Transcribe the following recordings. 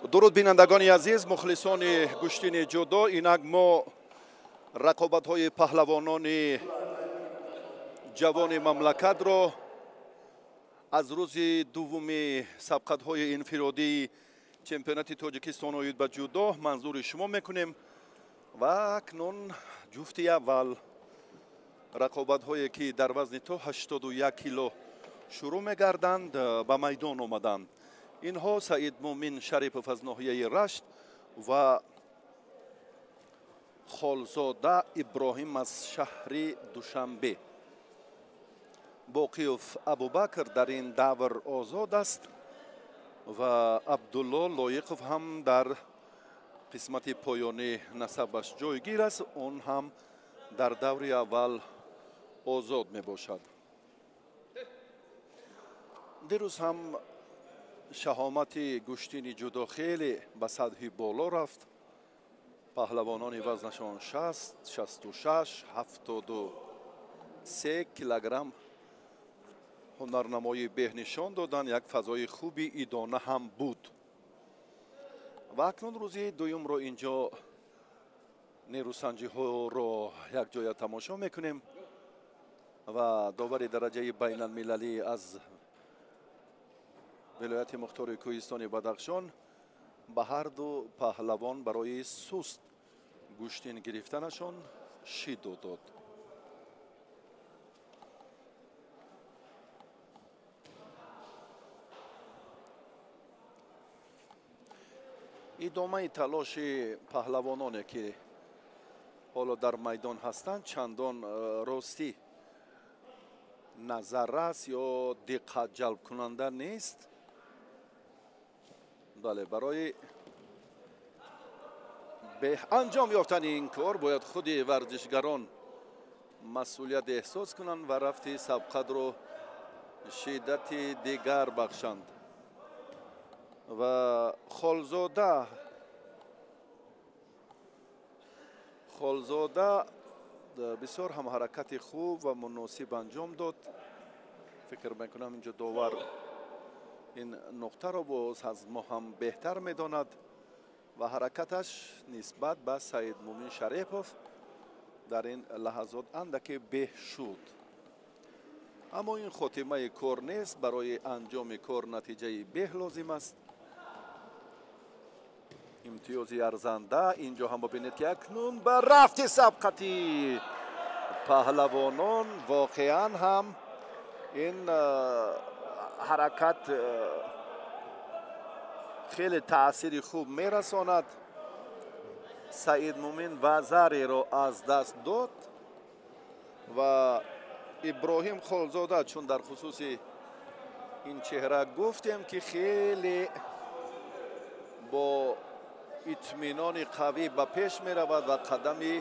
Дуруд бинандагони азиз, мухлисони гӯштини ҷудо. Инак мо рақобатҳои паҳлавонони ҷавони мамлакатро аз рӯзи дуввуми сабқатҳои инфиродии чемпионати Тоҷикистон оид ба ҷудо манзури шумо мекунем ва акнун ҷуфти аввал рақобатҳое ки дар вазни то 81 кило шурӯъ мегарданд ба майдон омаданд. Инҳо Саид Мумин Шарипов аз ноҳияи Рашт ва Холзода Иброҳим аз шаҳри Душанбе. Боқиев Абубакр дар ин давр озод аст ва Абдулло Лоиқов ҳам дар қисмати поёнӣ насабаш ҷойгир аст, он ҳам дар даври аввал озод мебошад. Дирӯз ҳам шаҳомати гӯштини ҷудо хеле ба сатҳи боло рафт. Паҳлавонони вазнашон 60, 66, 73 килограмм ҳунарнамоии беҳ нишон доданд. Як фазои хуби идона ҳам буд. Ва акнун рӯзи дуюмро инҷо нерӯсанҷиҳоро якҷоя тамошо мекунем ва довари дараҷаи байналмилалӣ аз вилояти мухтори кӯҳистони Бадахшон ба ҳар ду паҳлавон барои суст гӯштин гирифтанашон шидо дод. Идомаи талоши паҳлавононе ки ҳоло дар майдон ҳастанд чандон ростӣ назаррас ё диққат ҷалбкунанда нест. Бале, барои анҷом ёфтани ин кор бояд худи варзишгарон масъулият эҳсос кунанд ва рафти сабқатро шиддати дигар бахшанд. Ва Холзода бисёр ҳам ҳаракати хуб ва муносиб анҷом дод. Фикр мекунам инҷо довар ин нуқтаро боз аз мо ҳам беҳтар медонад ва ҳаракаташ нисбат ба Саид Мумин Шарипов дар ин лаҳазот андаке беҳ шуд. Аммо ин хотимаи кор нест. Барои анҷоми кор натиҷаи беҳ лозим аст. Имтиёзи арзанда инҷо ҳам бибинед ки акнун ба рафти сабқати паҳлавонон воқеан ҳам ин ҳаракат хеле таъсири хуб мерасонад. Саид Мумин вазареро аз даст дод ва Иброҳим Холзода, чун дар хусуси ин чеҳра гуфтем ки хеле бо итминони қавӣ ба пеш меравад ва қадами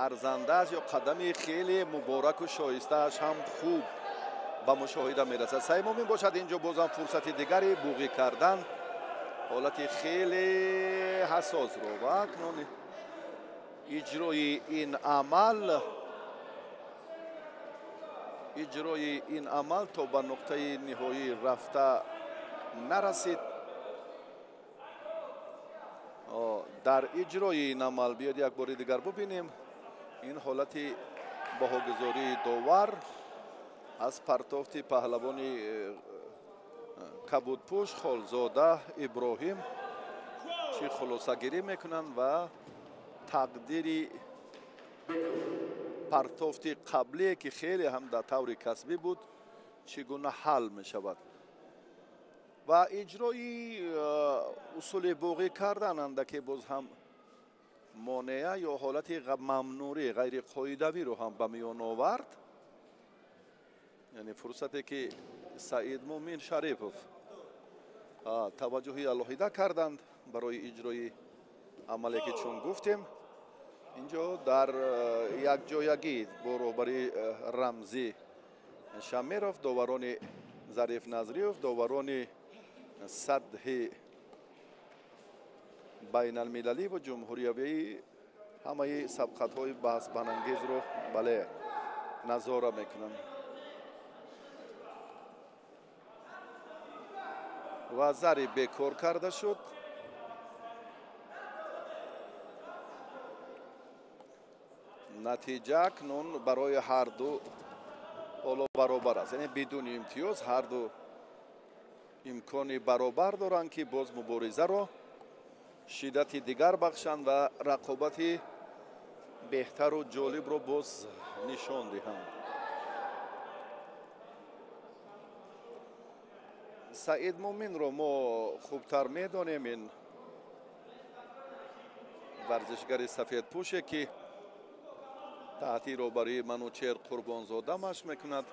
арзандааш ё қадами хеле мубораку шоистааш ҳам хуб ба мушоҳида мерасад. Саид Мумин бошад инҷо бозам фурсати дигари буғӣ кардан, ҳолати хеле ҳассосро ва акнун иҷрои ин амал то ба нуқтаи ниҳоӣ рафта нарасид. Дар иҷрои ин амал биёд як бори дигар бубинем ин ҳолати баҳогузории довар аз партофти паҳлавони кабудпӯш Холзода Иброҳим чӣ хулосагирӣ мекунанд ва тақдири партофти қаблие ки хеле ҳам дар таври касбӣ буд чӣ гуна ҳал мешавад ва иҷрои усули буғӣ кардан андаке боз ҳам монеа ё ҳолати мамнурӣ ғайриқоидавиро ҳам ба миён овард. Яъне фурсате ки Саид Мумин Шарипов таваҷҷӯҳи алоҳида карданд барои иҷрои амале ки чун гуфтем инҷо дар якҷоягӣ бо роҳбарии Рамзӣ Шамиров, доварони Зариф Назриев, доварони сатҳи байналмилалӣ ва ҷумҳуриявии ҳамаи сабқатҳои баҳсбарангезро бале назора мекунанд. Ва зари бекор карда шуд. Натиҷа акнун барои ҳар ду ҳоло баробар аст, яъне бидуни имтиёз ҳар ду имкони баробар доранд, ки боз муборизаро шиддати дигар бахшанд ва рақобати беҳтару ҷолибро боз нишон диҳанд. Саид Муминро мо хубтар медонем. Ин варзишгари сафедпӯше, ки таҳти роҳбарии Манучер Қурбонзода машқ мекунад.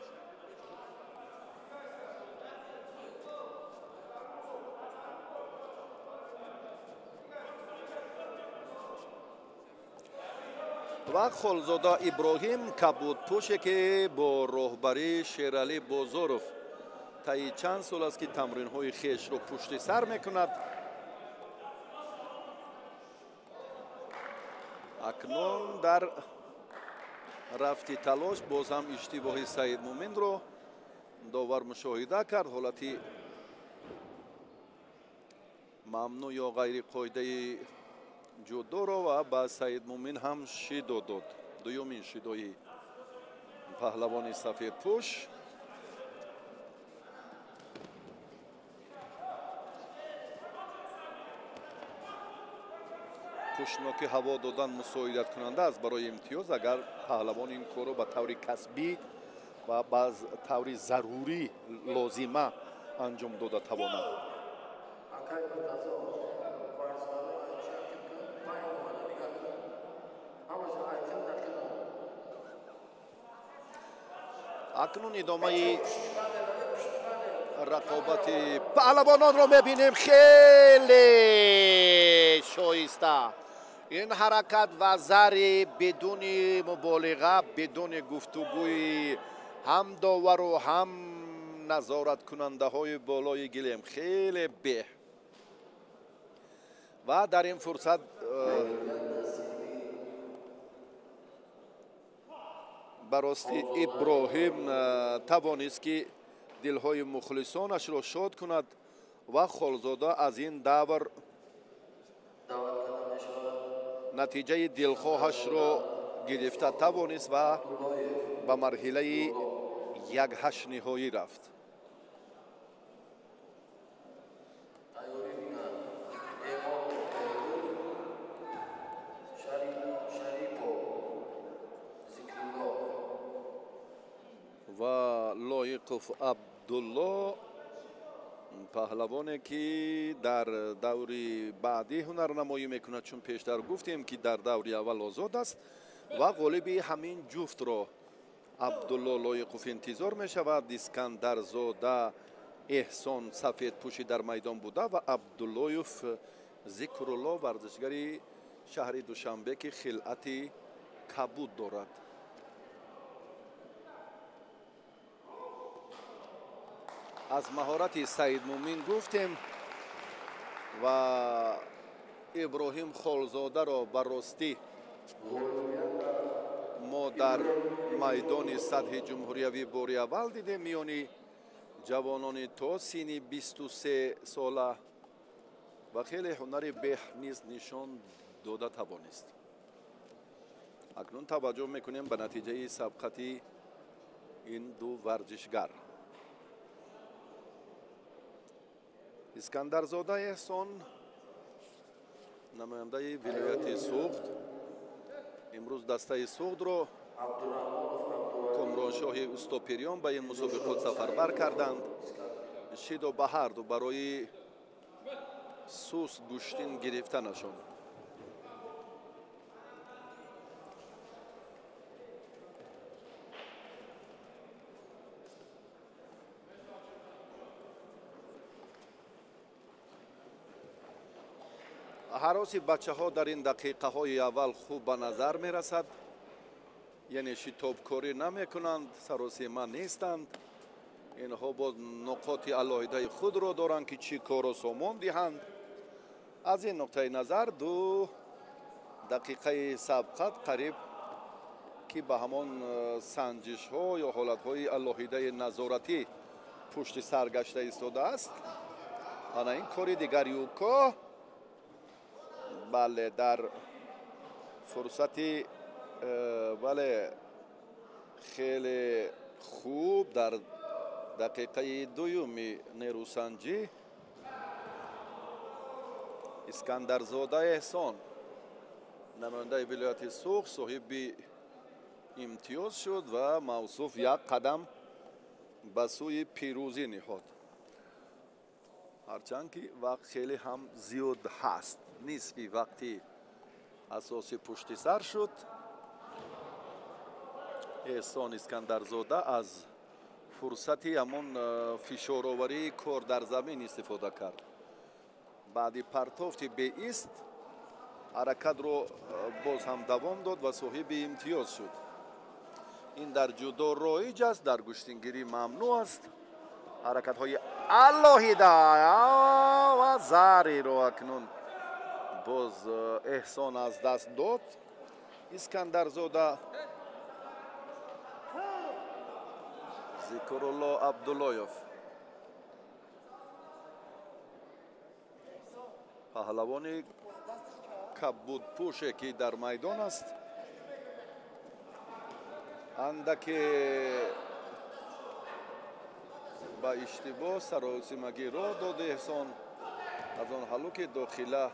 Ва Холзода Иброҳим кабудпӯше, ки бо роҳбарии Шералӣ Бозоров таи чанд сол аст, ки тамринҳои хешро пушти сар мекунад. Акнун дар рафти талош боз ҳам иштибоҳи Саид Муминро довар мушоҳида кард. Ҳолати мамнӯъ ё ғайриқоидаи ҷудоро ва ба Саид Мумин ҳам шидо дод. Дуюмин шидои паҳлавони сафедпӯш. Пушноки ҳаво додан мусоидаткунанда аст барои имтиёз, агар паҳлавон ин корро ба таври касбӣ ва ба таври зарурӣ лозима анҷом дода тавонад. Акнун идомаи рақобати паҳлавононро мебинем. Хеле шоиста ин ҳаракат ва зари бидуни муболиға, бидуни гуфтугӯи ҳам довару ҳам назораткунандаҳои болои гилем хеле беҳ. Ва дар ин фурсат ба ростӣ Иброҳим тавонист, ки дилҳои мухлисонашро шод кунад ва Холзода аз ин давр натиҷаи дилхоҳашро гирифта тавонист ва ба марҳилаи 1/8 ниҳоӣ рафт. Ва Лоиқов Абдулло, паҳлавоне, ки дар даври баъдӣ ҳунарнамоӣ мекунад, чун пештар гуфтем, ки дар даври аввал озод аст ва ғолиби ҳамин ҷуфтро Абдулло Лоиқов интизор мешавад. Искандарзода Эҳсон сафедпӯшӣ дар майдон буда ва Абдуллоев Зикрулло, варзишгари шаҳри Душанбе, ки хилъати кабуд дорад. Аз маҳорати Саид Мумин гуфтем ва Иброҳим Холзодаро ба ростӣ мо дар майдони сатҳи ҷумҳуриявӣ бори аввал дидем миёни ҷавонони то синни 23 сола ва хеле ҳунари беҳ низ нишон дода тавонист. Акнун таваҷҷӯҳ мекунем ба натиҷаи сабқати ин ду варзишгар. Искандарзода Эҳсон, намояндаи вилояти Суғд, имрӯз дастаи Суғдро Комроншоҳи Устопириён ба ин мусобиқот сафарбар карданд. Шидо ба ҳарду барои суст гӯштин гирифтанашон. Ҳароси бачаҳо дар ин дақиқаҳои аввал хуб ба назар мерасад, яъне шитобкорӣ намекунанд, саросема нестанд. Инҳо боз нуқоти алоҳидаи худро доранд, ки чӣ корро сомон диҳанд. Аз ин нуқтаи назар 2 дақиқаи сабқат қариб ки ба ҳамон санҷишҳо ё ҳолатҳои алоҳидаи назоратӣ пушти сар гашта истодааст. Ана ин кори дигар юко. Бале, дар фурсати бале хеле хуб дар дақиқаи дуюми нерӯсанҷӣ Искандарзода Эҳсон, намояндаи вилояти Суғд, соҳиби имтиёз шуд ва мавсуф як қадам ба сӯи пирӯзӣ ниҳод. Ҳарчанд ки вақт хеле ҳам зиёд ҳаст, нисфи вақти асосӣ пушти сар шуд. Эҳсон Искандарзода аз фурсати ҳамон фишороварии кор дар замин истифода кард. Баъди партофти беист ҳаракатро боз ҳам давом дод ва соҳиби имтиёз шуд. Ин дар ҷудо роиҷ аст, дар гӯштингирӣ мамнӯъ аст. Ҳаракатҳои алоҳида ва зариро акнун боз Эҳсон аз даст дод. Искандарзода Зикрулло Абдуллоев, паҳлавони кабудпӯше ки дар майдон аст, андаке ба иштибоҳ саросимагӣ роҳ дод Эҳсон. Аз он ҳалу ки дохила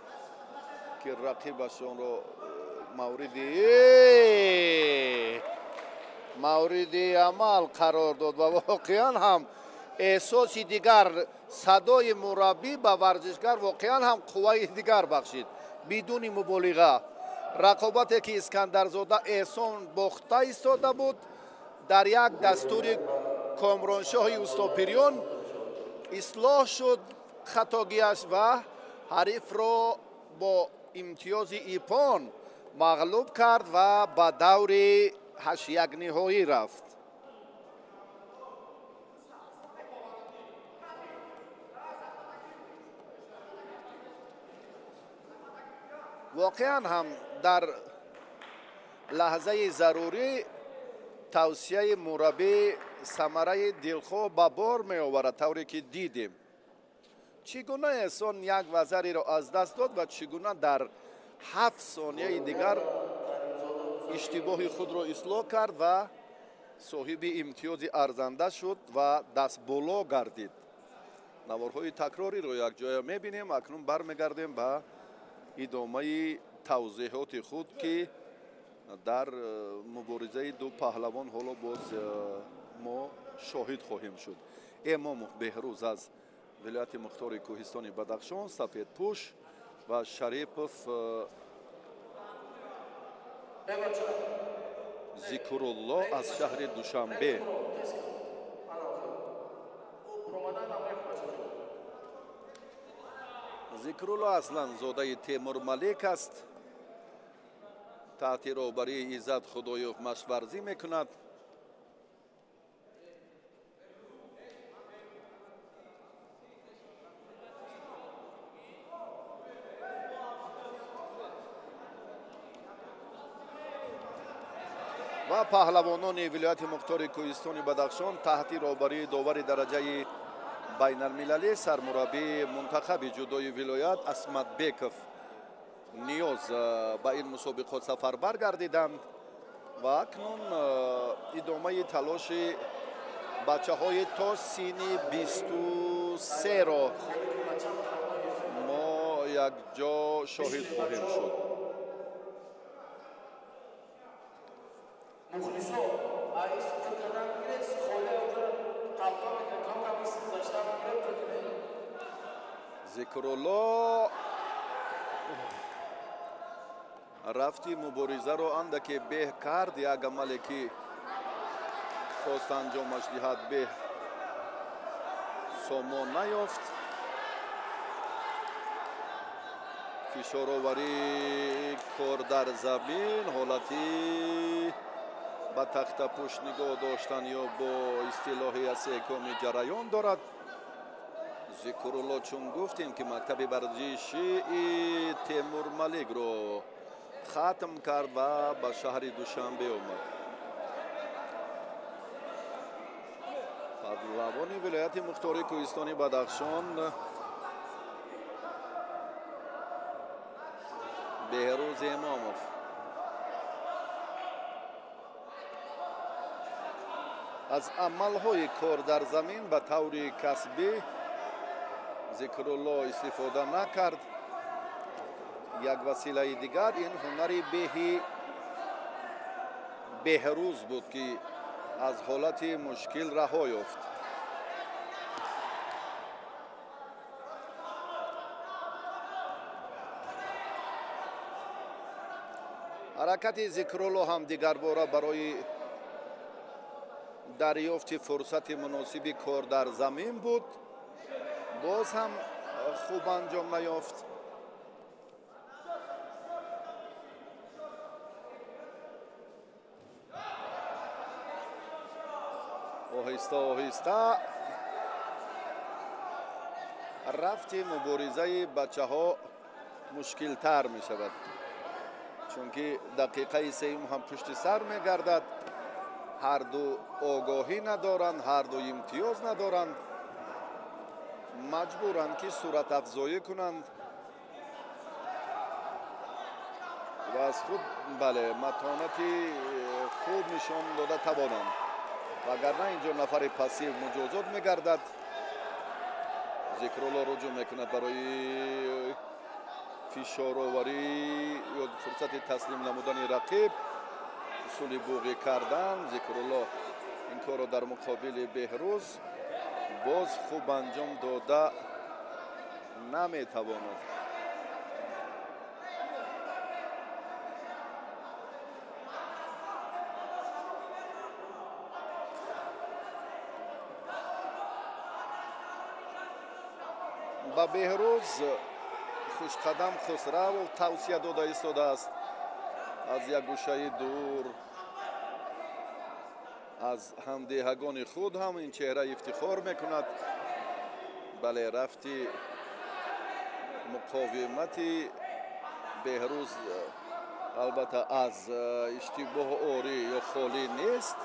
ки рақибашонро мавриди амал қарор дод ва воқеан ҳам эҳсоси дигар, садои мураббӣ ба варзишгар воқеан ҳам қувваи дигар бахшид. Бидуни муболиға рақобате ки Искандарзода Эҳсон бохта истода буд, дар як дастури Комроншоҳи Устопириён ислоҳ шуд хатогиаш ва ҳарифро бо имтиёзи ипон мағлуб кард ва ба даври ҳаштякниҳоӣ рафт. Воқеан ҳам дар лаҳзаи зарурӣ тавсияи мураббӣ самараи дилхоҳ ба бор меоварад, тавре ки дидем. Чӣ гуна Эҳсон як вазариро аз даст дод ва чӣ гуна дар 7 сонияи дигар иштибоҳи худро ислоҳ кард ва соҳиби имтиёзи арзанда шуд ва дастболо гардид. Наворҳои такрориро якҷоя мебинем. Акнун бармегардем ба идомаи тавзеҳоти худ, ки дар муборизаи ду паҳлавон ҳоло боз мо шоҳид хоҳем шуд. Эмомов Беҳрӯз аз вилояти мухтори кӯҳистони Бадахшон, сафедпӯш, ва Шарипов Зикрулло аз шаҳри Душанбе. Зикрулло аслан зодаи Темурмалик аст. Таҳти роҳбарии Иззат Худоёв машварзӣ мекунад. Ва паҳлавонони вилояти мухтори кӯҳистони Бадахшон таҳти роҳбарии довари дараҷаи байналмилалӣ, сармураббии мунтахаби ҷудои вилоят Асматбеков Ниёз ба ин мусобиқот сафарбар гардиданд ва акнун идомаи талоши бачаҳои то синни 23-ро мо якҷо шоҳид хоҳем шуд. Зикрулло рафти муборизаро андаке беҳ кард, як амале ки хост анҷомаш диҳад беҳ сомон наёфт. Фишороварии кор дар замин, ҳолати ба тахтапӯш нигоҳ доштан ё бо истилоҳи асекоми ҷараён дорад. Зикрулло, чун гуфтем ки мактаби варзишии Темурмаликро хатм кард ва ба шаҳри Душанбе омад. Паҳлавони вилояти мухтори кӯҳистони Бадахшон Беҳрӯз Имомов. Аз амалҳои кор дар замин ба таври касбӣ Зикрулло истифода накард. Як василаи дигар ин ҳунари беҳи Беҳрӯз буд, ки аз ҳолати мушкил раҳо ёфт. Ҳаракати Зикрулло ҳам дигарбора барои дарёфти фурсати муносиби кор дар замин буд, боз ҳам хуб анҷом наёфт. Оҳиста оҳиста рафти муборизаи бачаҳо мушкилтар мешавад, чунки дақиқаи сеюм ҳам пушти сар мегардад. Ҳар ду огоҳӣ надоранд, ҳар ду имтиёз надоранд, маҷбуранд ки суратафзоӣ кунанд ва аз худ бале матонати хуб нишон дода тавонанд, вагарна инҷо нафари пассив муҷозот мегардад. Зикрулло руҷӯъ мекунад барои фишороварӣ ё фурсати таслим намудани рақиб, усули буғӣ кардан. Зикрулло ин корро дар муқобили Беҳрӯз боз хуб анҷом дода наметавонад. Ба Беҳрӯз Хушқадам Хусравов тавсия дода истодааст аз як гӯшаи дур, аз ҳамдеҳагони худ ҳам ин чеҳра ифтихор мекунад. Бале, рафти муқовимати Беҳрӯз албатта аз иштибоҳ орӣ ё холӣ нест.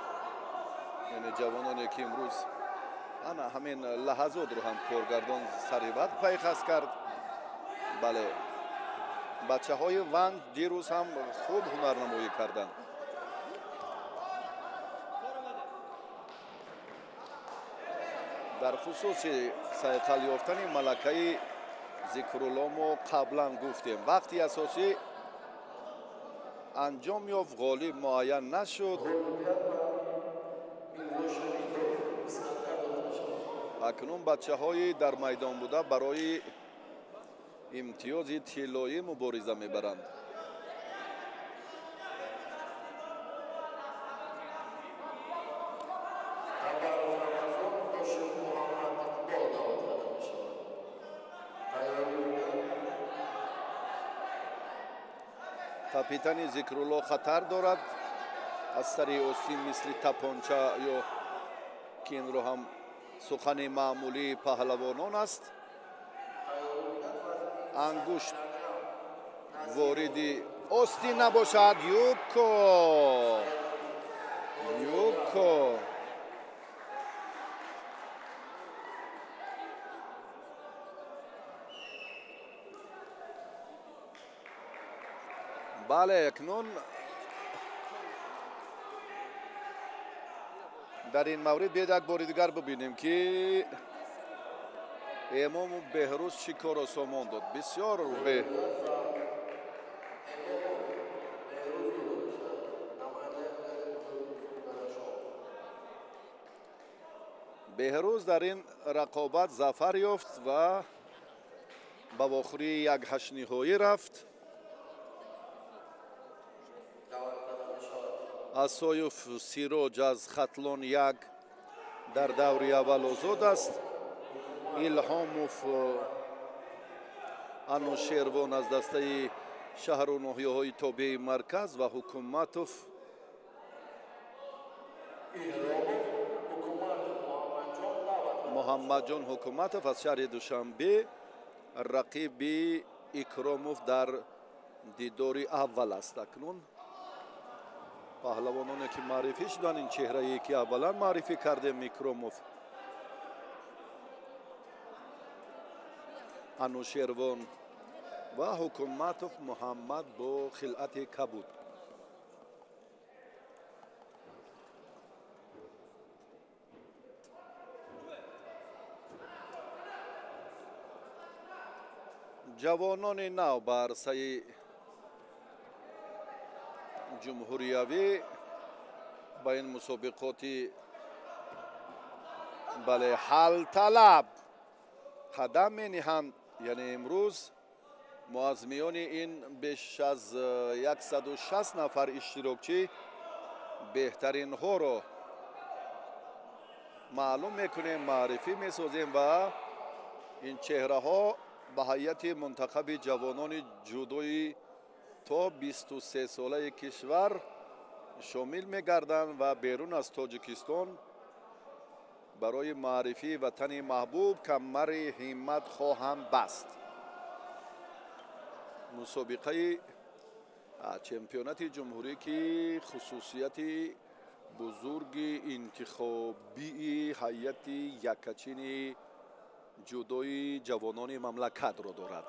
Яъне ҷавононе ки имрӯз ана ҳамин лаҳазотро ҳам коргардон сари вақт пайхас кард. Бале, бачаҳои Ванҷ дирӯз ҳам хуб ҳунарнамоӣ карданд. Дар хусуси сайқал ёфтани малакаи Зикрулло мо қаблан гуфтем, вақти асосӣ анҷом ёфт, ғолиб муайян нашуд. Акнун бачаҳои дар майдон буда барои имтиёзи тиллоӣ мубориза мебаранд. Капитани Зикрулло хатар дорад аз сари остин мисли тапонча ё ки инро ҳам сухани маъмулии паҳлавонон аст. Ангушт вориди остин набошад. Юко, юко. Бале, акнун дар ин маврид биёед як бори дигар бибинем, ки Имому Беҳрӯз чӣ корро сомон дод. Бисёр Беҳрӯз дар ин рақобат зафар ёфт ва ба вохӯрии як ҳаштниҳоӣ рафт. Асоев Сироҷ аз Хатлон як дар даври аввал озод аст. Илҳомов Анушервон аз дастаи шаҳру ноҳияҳои тобеи марказ ва Ҳукуматов Муҳаммадҷон Ҳукуматов аз шаҳри Душанбе рақиби Икромов дар дидори аввал аст. Акнун паҳлавононе ки маърифӣ шуданд, ин чеҳрае ки аввалан маърифӣ кардем, Икромов, Анушервон Ва Ҳукуматов Муҳаммад бо хилъати кабуд. Ҷавонони нав ба арсаи ҷумҳуриявӣ ба ин мусобиқоти бале ҳалталаб қадам мениҳанд. Яъне имрӯз мо аз миёни ин беш аз 160 нафар иштирокчӣ беҳтаринҳоро маълум мекунем, маърифӣ месозем ва ин чеҳраҳо ба ҳайати мунтахаби ҷавонони ҷудои то 23 солаи кишвар шомил мегарданд ва берун аз Тоҷикистон барои маърифии ватани маҳбуб камари ҳиммат хоҳанд баст. Мусобиқаи чемпионати ҷумҳурӣ, ки хусусияти бузурги интихобии ҳайати яккачини ҷудои ҷавонони мамлакатро дорад.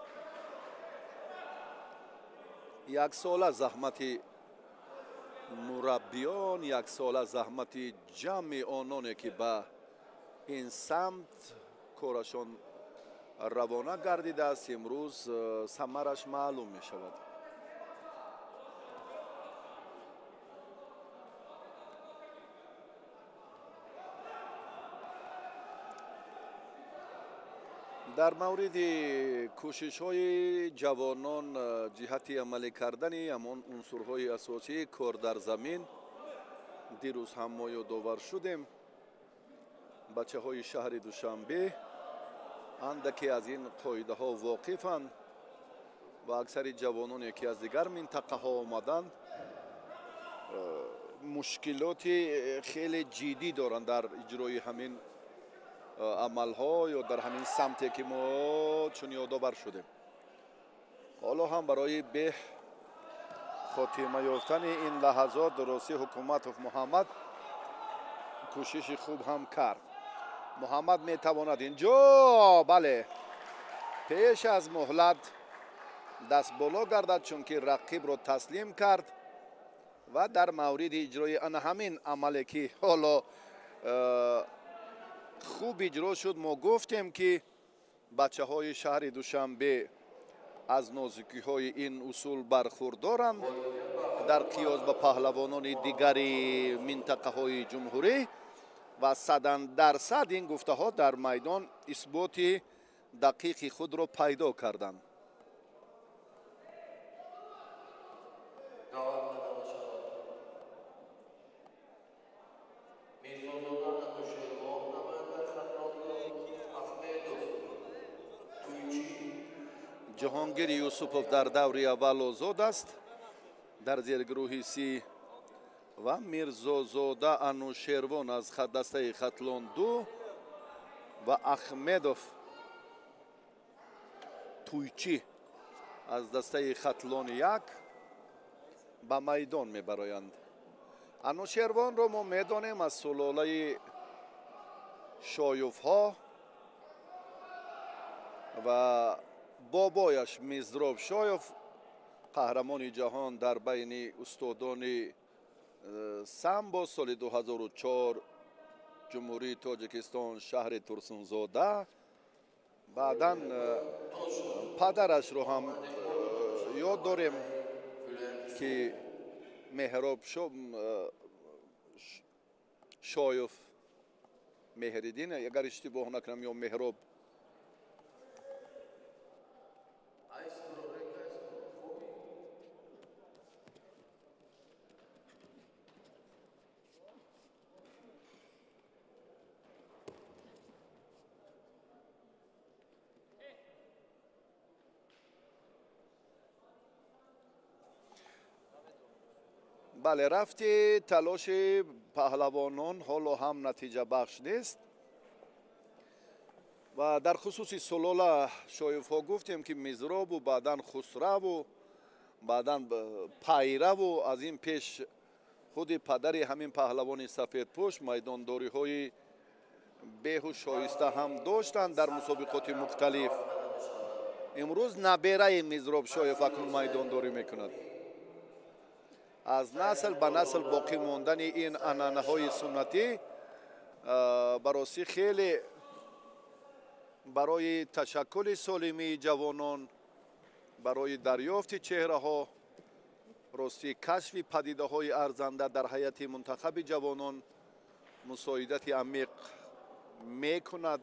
Яксола заҳмати мураббиён, яксола заҳмати ҷамъи ононе, ки ба ин самт корашон равона гардидааст, имрӯз самараш маълум мешавад. Дар мавриди кӯшишҳои ҷавонон ҷиҳати амалӣ кардани ҳамон унсурҳои асосии кор дар замин дирӯз ҳам мо ёдовар шудем. Бачаҳои шаҳри Душанбе андаке аз ин қоидаҳо воқифанд ва аксари ҷавононе, ки аз дигар минтақаҳо омаданд, мушкилоти хеле ҷиддӣ доранд дар иҷрои ҳамин амалҳо ё дар ҳамин самте, ки мо чун ёдовар шудем. Ҳоло ҳам барои беҳ хотима ёфтани ин лаҳазот дурустӣ Ҳукуматов Муҳаммад кӯшиши хуб ҳам кард. Муҳаммад метавонад инҷо бале пеш аз муҳлат даст боло гардад, чунки рақибро таслим кард ва дар мавриди иҷрои ана ҳамин амале, ки ҳоло хуб иҷро шуд, мо гуфтем, ки бачаҳои шаҳри Душанбе аз нозукиҳои ин усул бархурдоранд дар қиёс ба паҳлавонони дигари минтақаҳои ҷумҳурӣ ва 100% ин гуфтаҳо дар майдон исботи дақиқи худро пайдо карданд. Ҷаҳонгир Юсупов дар даври аввал озод аст дар зергурӯҳи Си ва Мирзозода Анушервон аз дастаи Хатлон 2 ва Ахмедов Туйчӣ аз дастаи Хатлон 1 ба майдон мебароянд. Анушервонро мо медонем аз сулолаи Шоюфҳо ва бобояш Мизроб Шоев қаҳрамони ҷаҳон дар байни устодони самбо соли 2004 ҷумҳурии Тоҷикистон шаҳри Турсунзода. Баъдан падарашро ҳам ёд дорем, ки Меҳроб Шоев Меҳриддин, агар иштибоҳ накунам, ё Меҳроб бале рафти талоши паҳлавонон ҳоло ҳам натиҷабахш нест ва дар хусуси сулола Шоевҳо гуфтем, ки Мизробу баъдан Хусраву баъдан Пайраву аз ин пеш худи падари ҳамин паҳлавони сафедпӯш майдондориҳои беҳу шоиста ҳам доштанд дар мусобиқоти мухталиф. Имрӯз набераи Мизробшоев акнун майдондорӣ мекунад. Аз насл ба насл боқӣ мондани ин анъанаҳои суннатӣ баросӣ хеле барои ташаккули солимии ҷавонон, барои дарёфти чеҳраҳо, ростӣ кашфи падидаҳои арзанда дар ҳайати мунтахаби ҷавонон мусоидати амиқ мекунад.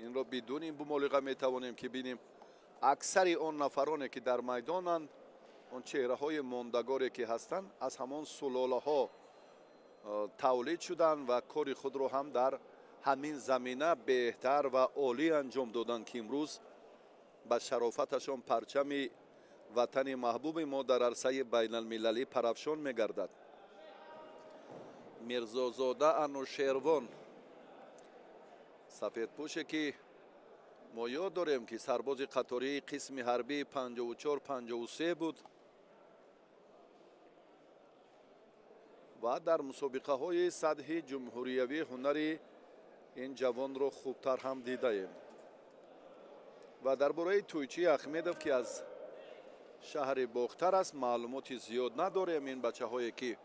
Инро бидуни муболиға метавонем ки бинем. Аксари он нафароне ки дар майдонанд, он чеҳраҳои мондагоре ки ҳастанд, аз ҳамон сулолаҳо тавлид шуданд ва кори худро ҳам дар ҳамин замина беҳтар ва олӣ анҷом доданд, ки имрӯз ба шарофаташон парчами ватани маҳбуби мо дар арсаи байналмилалӣ парафшон мегардад. Мирзозода Анушервон, сафедпӯше ки мо ёд дорем ки сарбози қатории қисми ҳарбии 54-53 буд ва дар мусобиқаҳои сатҳи ҷумҳуриявӣ ҳунари ин ҷавонро хубтар ҳам дидаем. Ва дар бораи Тӯйчи Ахмедов, ки аз шаҳри Бохтар аст, маълумоти зиёд надорем. Ин бачаҳое ки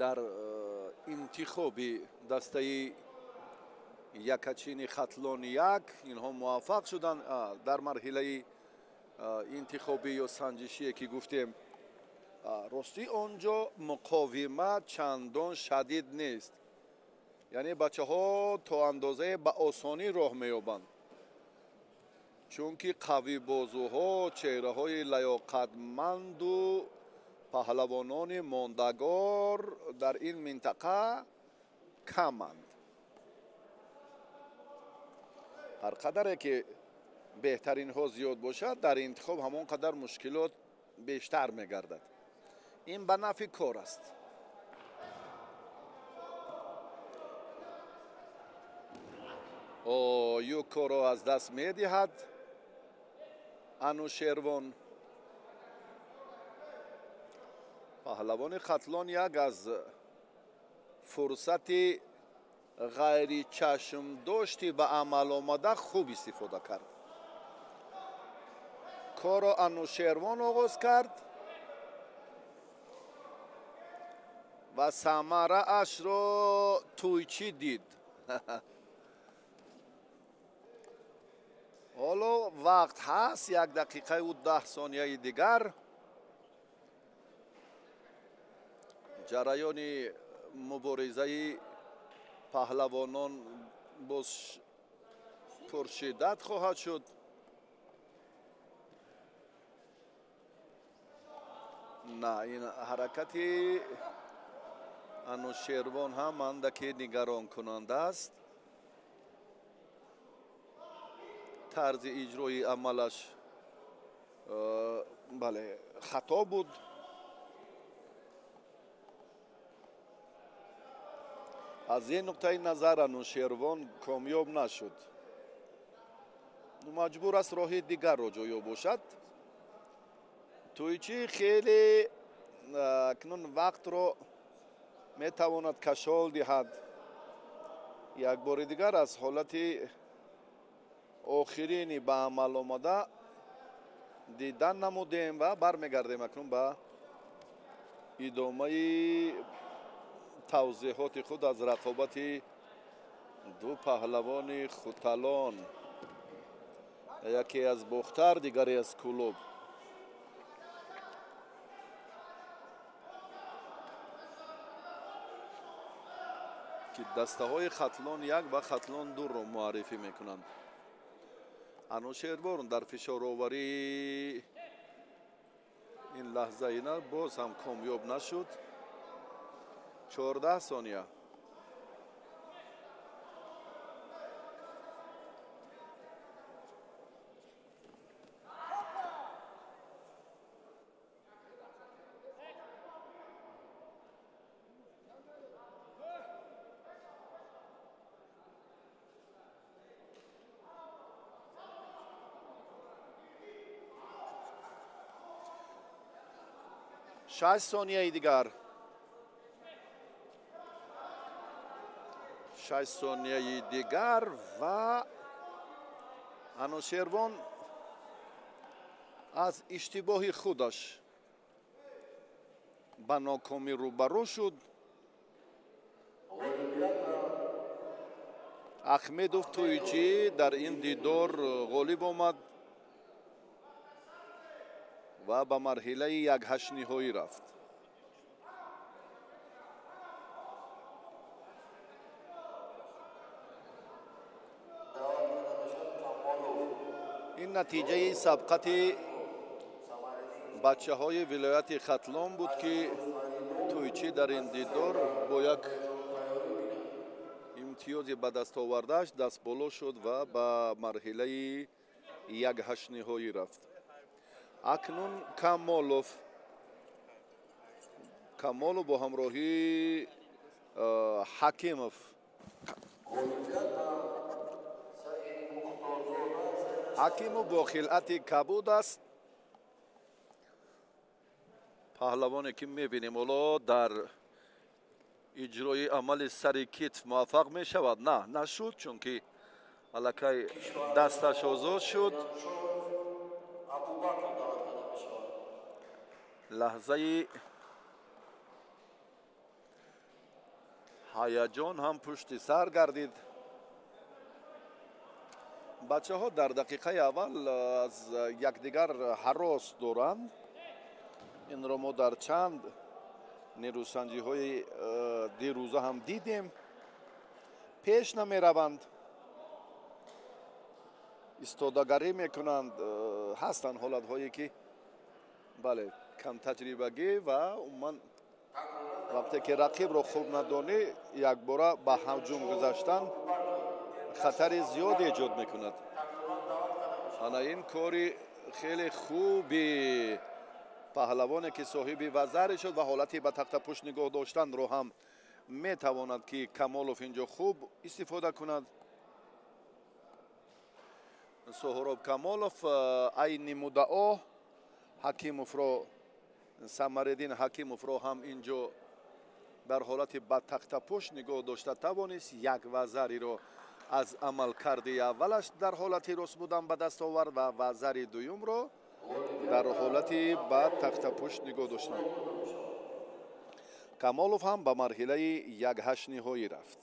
дар интихоби дастаи якачини Хатлон як инҳо муваффақ шуданд дар марҳилаи интихобӣ ё санҷишие ки гуфтем, ростӣ он ҷо муқовимат чандон шадид нест, яъне бачаҳо то андозае ба осонӣ роҳ меёбанд, чунки қавибозуҳо, чеҳраҳои лаёқатманду паҳлавонони мондагор дар ин минтақа каманд. Ҳар қадаре ки беҳтаринҳо зиёд бошад, дар интихоб ҳамон қадар мушкилот бештар мегардад. Ин ба нафъи кор аст. Юкоро аз даст медиҳад Анушервон. Паҳлавони Хатлон як аз фурсати ғайричашмдошти ба амал омада хуб истифода кард. Корро Анушервон оғоз кард ва самараашро Тӯйчӣ дид. Ҳоло вақт ҳаст, 1 дақиқаю 10 сонияи дигар. Ҷараёни муборизаи паҳлавонон боз пуршиддат хоҳад шуд. На, ин ҳаракати Анушервон ҳам андаке нигаронкунанда аст. Тарзи иҷрои амалаш бале хато буд. Аз ин нуқтаи назар Анушервон комёб нашуд. Маҷбур аст роҳи дигарро ҷӯё бошад. Тӯйчӣ хеле акнун вақтро метавонад кашол диҳад. Як бори дигар аз ҳолати охирини ба амал омада дидан намудем ва бармегардем акнун ба идомаи тавзеҳоти худ аз рақобати ду паҳлавони хуталон, яке аз Бохтар, дигаре аз Кӯлоб. Ки дастаҳои Хатлон 1 ва Хатлон 2-ро муаррифӣ мекунанд. Анушервон дар фишороварӣ ин лаҳзаина боз ҳам комёб нашуд. 14 сония. 6 сонияи дигар. 6 сонияи дигар ва Анушервон аз иштибоҳи худаш ба нокомӣ рӯбарӯ шуд. Ахмедов Тӯйчӣ дар ин дидор ғолиб омад ва ба марҳилаи якҳаштниҳоӣ рафт. Ин натиҷаи сабқати бачаҳои вилояти Хатлон буд, ки Тӯйчӣ дар ин дидор бо як имтиёзи ба даст овардааш дастболо шуд ва ба марҳилаи якҳаштниҳоӣ рафт. Акнун Камолов бо ҳамроҳии Ҳакимов. Ҳакимов бо хилъати кабуд аст. Паҳлавоне ки мебинем ҳоло дар иҷрои амали сари китф муваффақ мешавад. На, нашуд, чунки аллакай дасташ озод шуд. Лаҳзаи ҳаяҷон ҳам пушти сар гардид. Бачаҳо дар дақиқаи аввал аз якдигар ҳарос доранд. Инро мо дар чанд нерӯсанҷиҳои дирӯза ҳам дидем. Пеш намераванд, истодагарӣ мекунанд. Ҳастанд ҳолатҳое ки бале, камтаҷрибагӣ ва умуман вақте ки рақибро хуб надонӣ, якбора ба ҳуҷум гузаштан хатари зиёде эҷод мекунад. Ана ин кори хеле хуби паҳлавоне ки соҳиби вазаре шуд ва ҳолати ба тахтапушт нигоҳ доштанро ҳам метавонад ки Камолов инҷо хуб истифода кунад. Соҳроб Камолов айни муддао Ҳакимовро, Самариддин Ҳакимовро ҳам инҷо дар ҳолати ба тахтапушт нигоҳ дошта тавонист. Як вазариро аз амалкарди аввалаш дар ҳолати рост будан ба даст овард ва вазари дуюмро дар ҳолати ба тахтапушт нигоҳ доштан. Камолов ҳам ба марҳилаи якҳаштниҳоӣ рафт.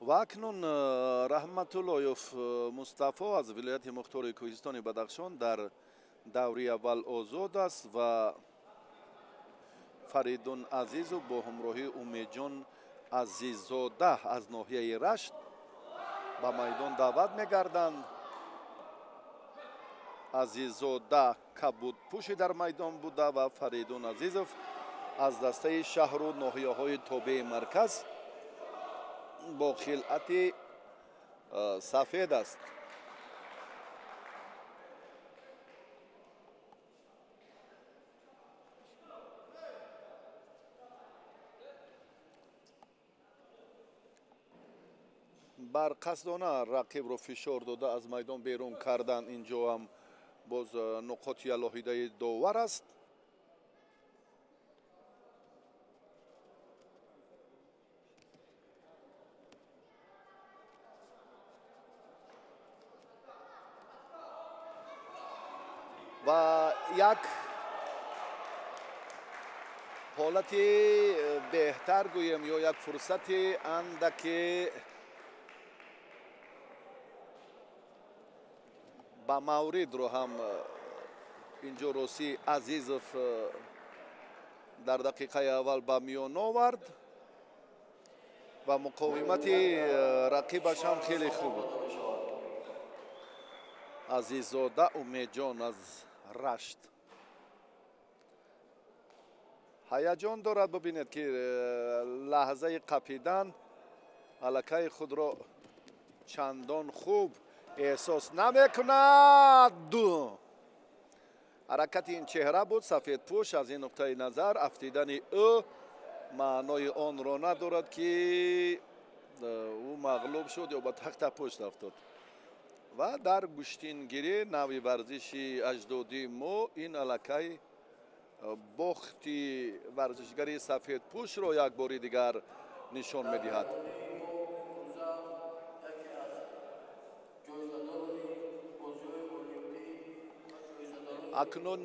Ва акнун Раҳматуллоев Мустафо аз вилояти мухтори кӯҳистони Бадахшон дар даври аввал озод аст ва Фаридун Азизов бо ҳамроҳии Умедҷон Азиззода аз ноҳияи Рашт ба майдон даъват мегарданд. Азиззода кабудпӯши дар майдон буда ва Фаридун Азизов аз дастаи шаҳру ноҳияҳои тобеи марказ бо хилъати сафед аст. Барқасдона рақибро фишор дода аз майдон берун кардан инҷо ҳам боз нуқоти алоҳидаи довар аст. Ва як ҳолати беҳтар гӯем ё як фурсати андаке ба мавридро ҳам инҷо Росӣ Азизов дар дақиқаи аввал ба миён овард ва муқовимати рақибаш ҳам хеле хуб буд. Азиззода Умедҷон аз Рашт ҳаяҷон дорад. Бибинед ки лаҳзаи қапидан аллакай худро чандон хуб эҳсос намекунад. Ҳаракати ин чеҳра буд сафедпӯш. Аз ин нуқтаи назар афтидани ӯ маънои онро надорад ки ӯ мағлуб шуд ё ба тахтапушт афтод. Ва дар гӯштингирӣ навъи варзиши аҷдодии мо ин аллакай Бохти варзишгари сафедпӯшро як бори дигар нишон медиҳад. Акнун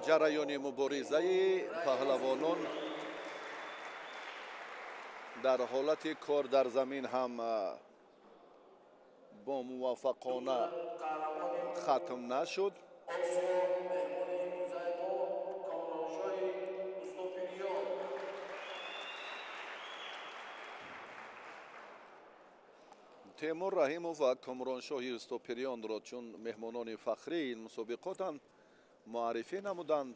ҷараёни муборизаи паҳлавонон дар ҳолати кор дар замин ҳам бо муваффақона хатм нашуд. Темур Раҳимов ва Комроншоҳи Устопирёнро чун меҳмонони фахрии ин мусобиқотанд муаррифӣ намуданд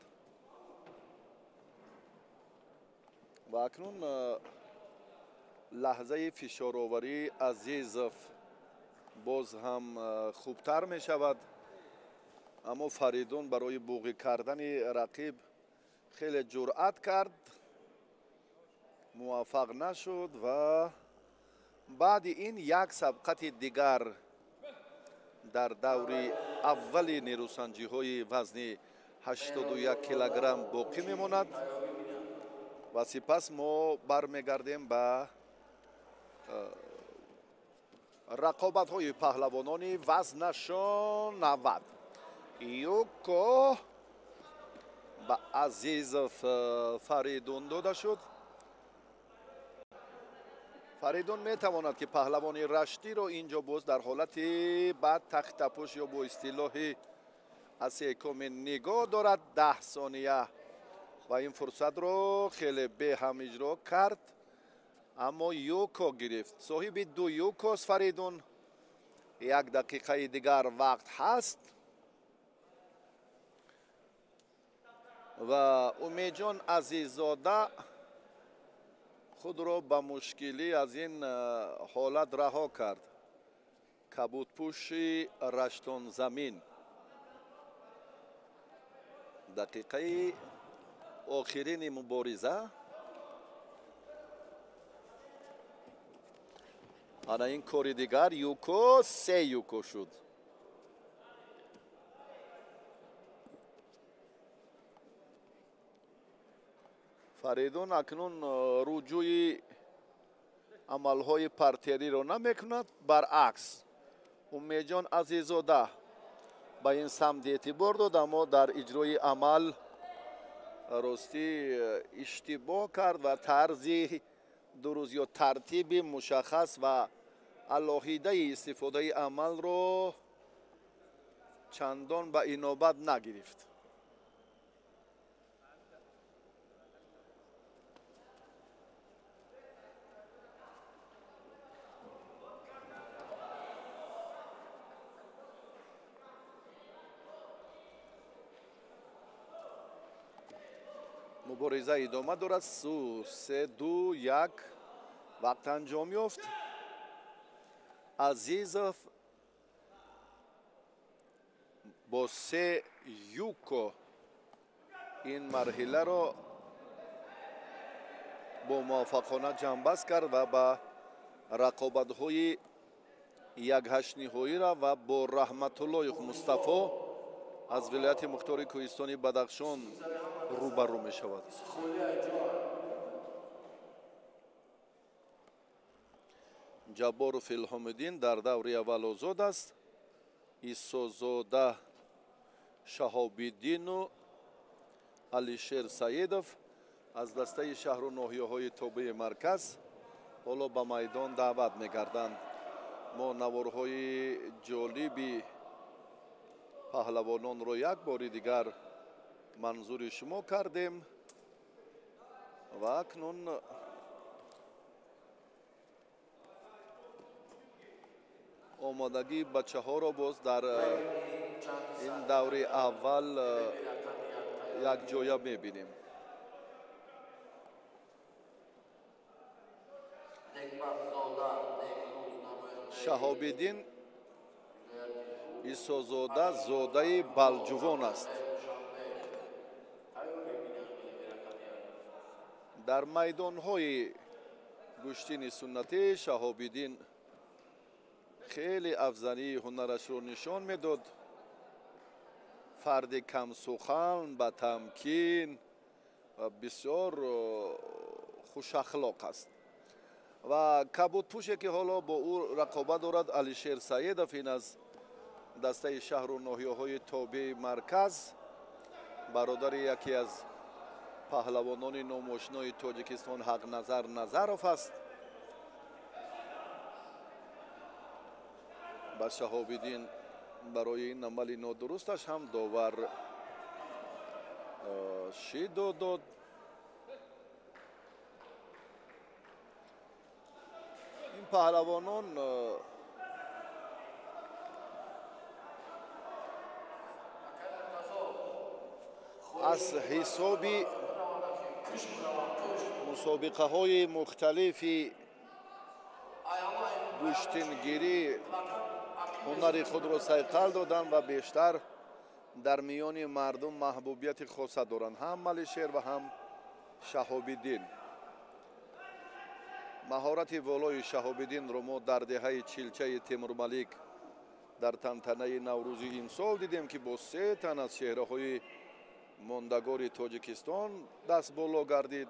ва акнун лаҳзаи фишороварии Азизов боз ҳам хубтар мешавад, аммо Фаридун барои буғӣ кардани рақиб хеле ҷуръат кард, муваффақ нашуд ва баъди ин як сабқати дигар дар даври аввали нерӯсанҷиҳои вазни 81 килограмм боқӣ мемонад ва сипас мо бармегардем ба рақобатҳои паҳлавонони вазнашон 90. Юко ба Азизов Фаридун дода шуд. Фаридун метавонад ки паҳлавони раштиро инҷо боз дар ҳолати ба тахтапӯш ё бо истилоҳи асекоми нигоҳ дорад 10 сония ва ин фурсатро хеле беҳам иҷро кард, аммо юко гирифт. Соҳиби ду юкост Фаридун. Як дақиқаи дигар вақт ҳаст ва Умедҷон Азиззода худро ба мушкилӣ аз ин ҳолат раҳо кард. Кабудпӯши раштонзамин. Дақиқаи охирини мубориза. Ана ин кори дигар юко се юко шуд. Фаридун акнун руҷӯи амалҳои партериро намекунад, баръакс Умедҷон Азиззода ба ин самт эътибор дод, аммо дар иҷрои амал ростӣ иштибоҳ кард ва тарзи дуруст ё тартиби мушаххас ва алоҳидаи истифодаи амалро чандон ба инобат нагирифт. Мубориза идома дорад. 3, 2, 1 вақт анҷом ёфт. Азизов бо 3 юко ин марҳиларо бо муваффақона ҷамъбаст кард ва ба рақобатҳои якҳаштниҳоира ва бо Раҳматуллоев Мустафо аз вилояти мухтори кӯҳистони Бадахшон рӯбарӯ мешавад. Ҷабборов Илҳомиддин дар даври аввал озод аст. Исозода Шаҳобиддину Алишер Саидов аз дастаи шаҳру ноҳияҳои тобеи марказ ҳоло ба майдон даъват мегарданд. Мо наворҳои ҷолиби паҳлавононро як бори дигар манзури шумо кардем ва акнун омодагии бачаҳоро боз дар ин даври аввал якҷоя мебинем. Шаҳобиддин Исозода зодаи Балҷувон аст. Дар майдонҳои гӯштини суннатӣ Шаҳобиддин хеле афзалии ҳунарашро нишон медод. Фарди камсухан, ба тамкин ва бисёр хушахлоқ аст. Ва кабудпӯше, ки ҳоло бо ӯ рақобат дорад, Алишер Саедов, ин аз дастаи шаҳру ноҳияҳои тобеи марказ, бародари яке аз паҳлавонони номошинои Тоҷикистон Ҳақназар Назаров аст. Ба Шаҳобиддин барои ин амали нодурусташ ҳам довар шидо дод. Ин паҳлавонон аз ҳисоби мусобиқаҳои мухталифи гӯштингирӣ ҳунари худро сайқал доданд ва бештар дар миёни мардум маҳбубияти хоса доранд, ҳам Алишер ва ҳам Шаҳобиддин. Маҳорати волои Шаҳобиддинро мо дар деҳаи Чилчаи Темурмалик дар тантанаи Наврӯзи имсол дидем, ки бо се тан аз чеҳраҳои мондагори Тоҷикистон даст боло гардид.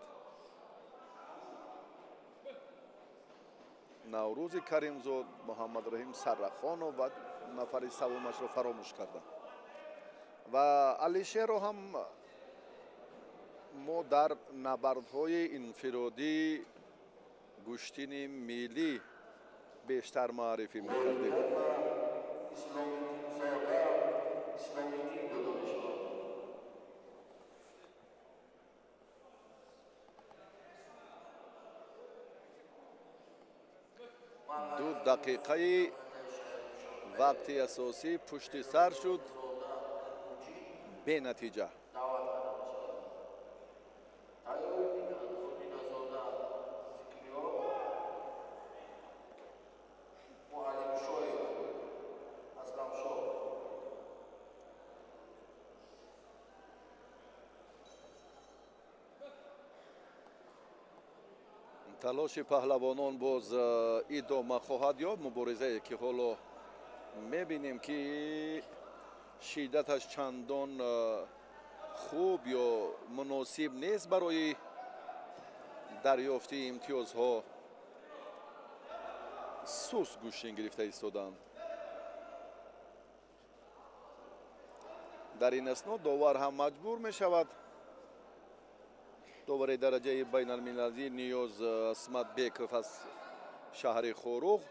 Наврӯзи Каримзод, Муҳаммадраҳим Саррахонов ва нафари севумашро фаромӯш кардам. Ва Алишерро ҳам мо дар набардҳои инфиродии гӯштини миллӣ бештар маърифӣ мекардем. Ду дақиқаи вақти асосӣ пушти сар шуд бенатиҷа. Талоши паҳлавонон боз идома хоҳад ёфт. Муборизае ки ҳоло мебинем, ки шиддаташ чандон хуб ё муносиб нест барои дарёфти имтиёзҳо, суст гӯштин гирифта истоданд. Дар ин асно довар ҳам маҷбур мешавад. Довари дараҷаи байналмилалӣ Ниёз Асматбеков аз шаҳри Хоруғ,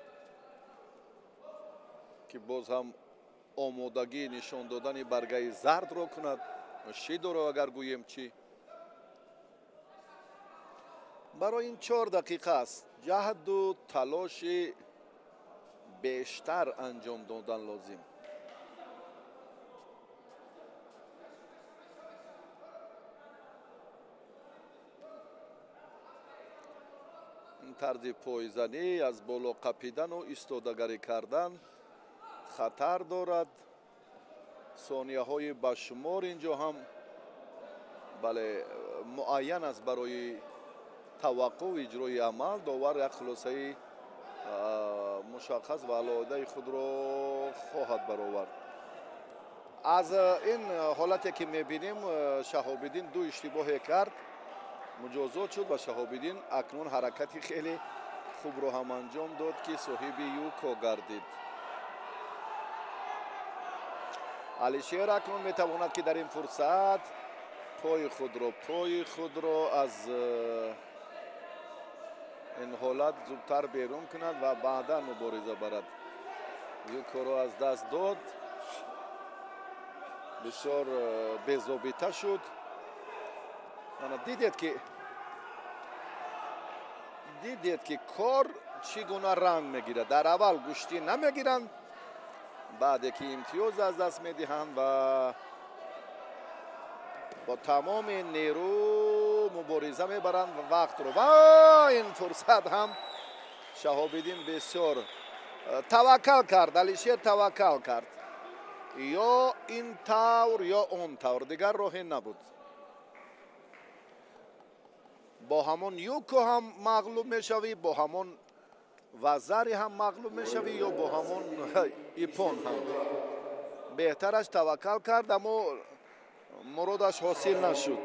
ки боз ҳам омодагӣ нишон додани баргаи зардро кунад, шидоро агар гӯем чӣ. Барои ин 4 дақиқа аст ҷаҳду талоши бештар анҷом додан лозим. Тарзи пойзанӣ аз боло қапидану истодагарӣ кардан хатар дорад. Сонияҳои ба шумор инҷо ҳам бале муайян аст барои таваққуф, иҷрои амал. Довар як хулосаи мушаххас ва алоҳидаи худро хоҳад баровард. Аз ин ҳолате ки мебинем, Шаҳобиддин ду иштибоҳе кард, муҷозот шуд ва Шаҳобиддин акнун ҳаракати хеле хубро ҳам анҷом дод, ки соҳиби юко гардид. Алишер акнун метавонад, ки дар ин фурсат пои худро аз ин ҳолат зудтар берун кунад ва баъдан мубориза барад. Юкоро аз даст дод, бисёр безобита шуд. Ана дидед ки кор чӣ гуна ранг мегирад. Дар аввал гӯштӣ намегиранд, баъде ки имтиёз аз даст медиҳанд ва бо тамоми нерӯ мубориза мебаранд ва вақтро. Ва ин фурсат ҳам Шаҳобиддин бисёр таваккал кард. Алишер таваккал кард, ё ин тавр ё он тавр, дигар роҳе набуд. Бо ҳамон юко ҳам мағлуб мешавӣ, бо ҳамон вазари ҳам мағлуб мешавӣ, ё бо ҳамон ипон ҳам. Беҳтараш таваккал кард, аммо муродаш ҳосил нашуд.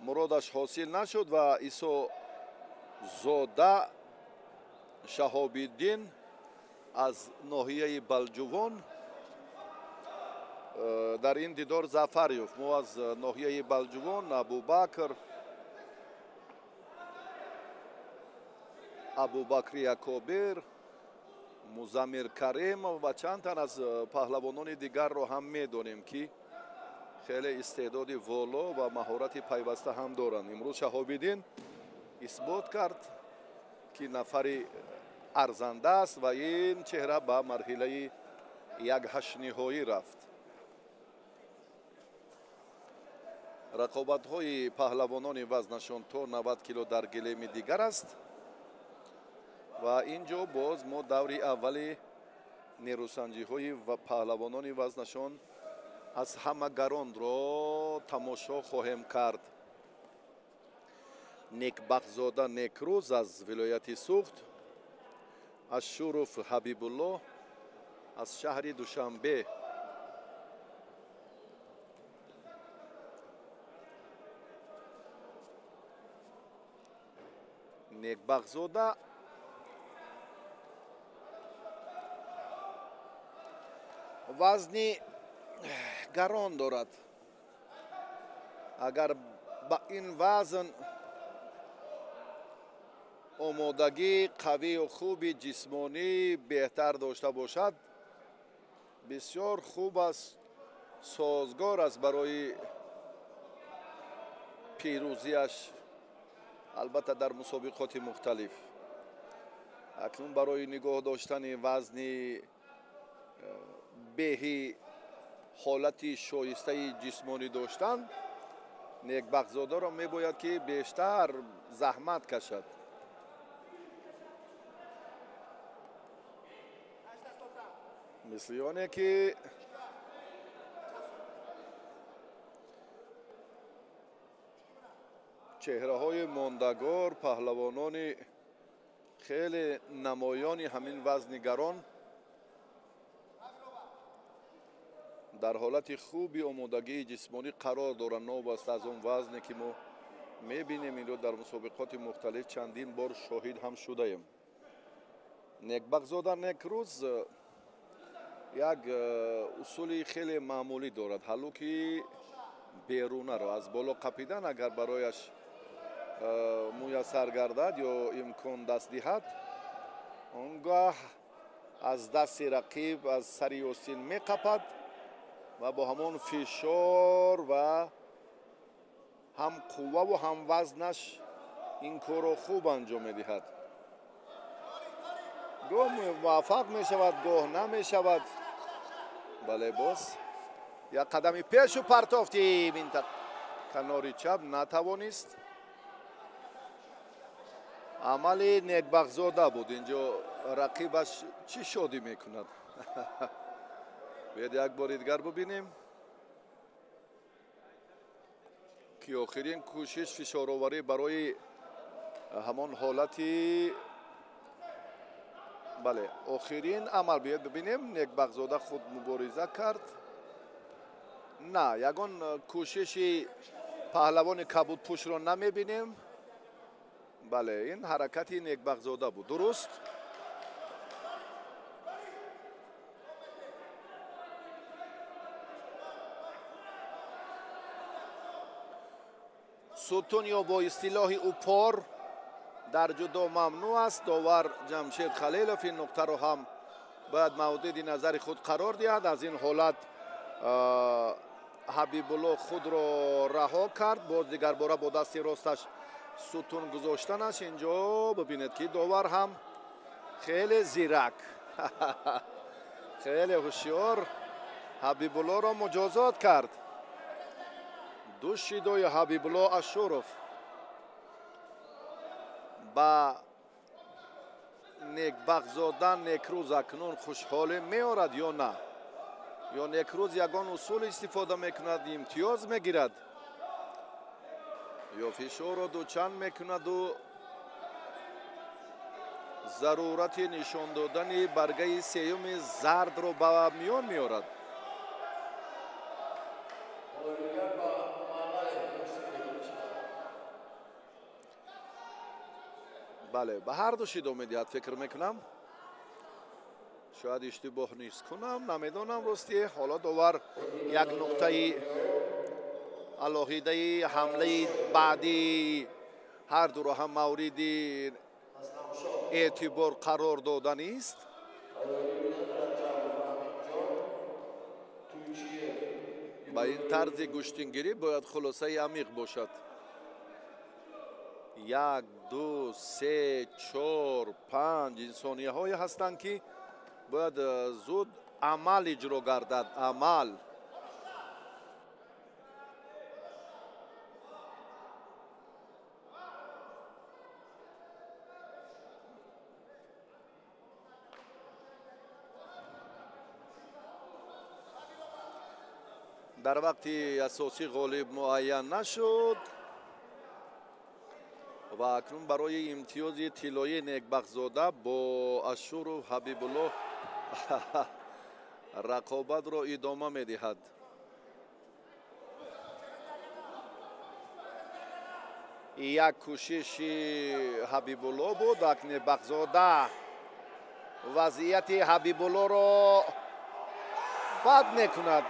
Муродаш ҳосил нашуд ва Исозода Шаҳобиддин аз ноҳияи Балҷувон дар ин дидор зафар ёфт. Мо аз ноҳияи Балҷувон Абубакри Акобир, Музаммир Каримов ва чанд тан аз паҳлавонони дигарро ҳам медонем, ки хеле истеъдоди воло ва маҳорати пайваста ҳам доранд. Имрӯз Шаҳобиддин исбот кард, ки нафари арзанда аст ва ин чеҳра ба марҳилаи якҳаштниҳоӣ рафт. Рақобатҳои паҳлавонони вазнашон то 90 кило дар гилеми дигар аст ва ин ҷо боз мо даври аввали нерӯсанҷиҳои паҳлавонони вазнашон аз ҳама гаронро тамошо хоҳем кард. Некбахтзода Некрӯз аз вилояти Суғд, Ашуров Ҳабибулло аз шаҳри Душанбе. Некбахтзода вазни гарон дорад. Агар ба ин вазн омодагӣ қавию хуби ҷисмонӣ беҳтар дошта бошад, бисёр хуб аст, созгор аст барои пирӯзиаш, албатта дар мусобиқоти мухталиф. Акнун барои нигоҳ доштани вазни беҳи ҳолати шоистаи ҷисмонӣ доштан, Некбахтзодаро мебояд, ки бештар заҳмат кашад. Мисли оне ки чеҳраҳои мондагор, паҳлавонони хеле намоёни ҳамин вазни гарон дар ҳолати хуби омодагии ҷисмонӣ қарор доранд, новобаста аз он вазне ки мо мебинем. Инро дар мусобиқоти мухталиф чандин бор шоҳид ҳам шудаем. Некбахтзода Некрӯз як усули хеле маъмулӣ дорад: ҳаллуки берунаро аз боло қапидан. Агар барояш муяссар гардад ё имкон даст диҳад, он гоҳ аз дасти рақиб аз сари остин меқапад ва бо ҳамон фишор ва ҳам қувваву ҳам вазнаш ин корро хуб анҷом медиҳад. Гоҳ муваффақ мешавад, гоҳ намешавад. Бале, боз як қадами пешу партофти канори чап натавонист. Амали Некбахтзода буд. Инҷо рақибаш чӣ шодӣ мекунад? Биёед як бори дигар бубинем, ки охирин кӯшиш фишороварӣ барои ҳамон ҳолати, бале, охирин амал. Биёед бибинем, Некбахтзода худ мубориза кард. На, ягон кӯшиши паҳлавони кабудпӯшро намебинем. Бале, ин ҳаракати Некбахтзода буд. Дуруст. Сутун ё бо истилоҳи упор дар ҷудо мамнӯъ аст. Довар Ҷамшед Халилов ин нуқтаро ҳам бояд мавриди назари худ қарор диҳад. Аз ин ҳолат Ҳабибулло худро раҳо кард. Боз дигарбора бо дасти росташ сутун гузоштанаш. Инҷо бибинед, ки довар ҳам хеле зирак, хеле ҳушёр Ҳабибуллоро муҷозот кард. Ду шидои Ҳабибулло Ашуров ба Некбахтзода Некрӯз акнун хушҳолӣ меорад ё на? Ё Некрӯз ягон усул истифода мекунад, имтиёз мегирад, ё фишорро дучанд мекунаду Зарурати нишон додани баргаи сеюми зардро ба миён меорад. Бале, ба ҳар ду шидо медиҳад, фикр мекунам. Шояд иштибоҳ низ кунам, намедонам рости. Ҳоло довар як нуқтаи алоҳидаи ҳамлаи баъдии ҳар дуро ҳам мавриди эътибор қарор доданист. Ба ин тарзи гӯштингирӣ бояд хулосаи амиқ бошад. 1, 2, 3, 4, 5 инсонияҳое ҳастанд, ки бояд зуд амал иҷро гардад. Амал. Дар вақти асосӣ ғолиб муайян нашуд ва акнун барои имтиёзи тиллоии Некбахтзода бо Ашуров Ҳабибулло рақобатро идома медиҳад. Як кӯшиши Ҳабибулло буд, ак Некбахтзода вазъияти Ҳабибуллоро бад мекунад.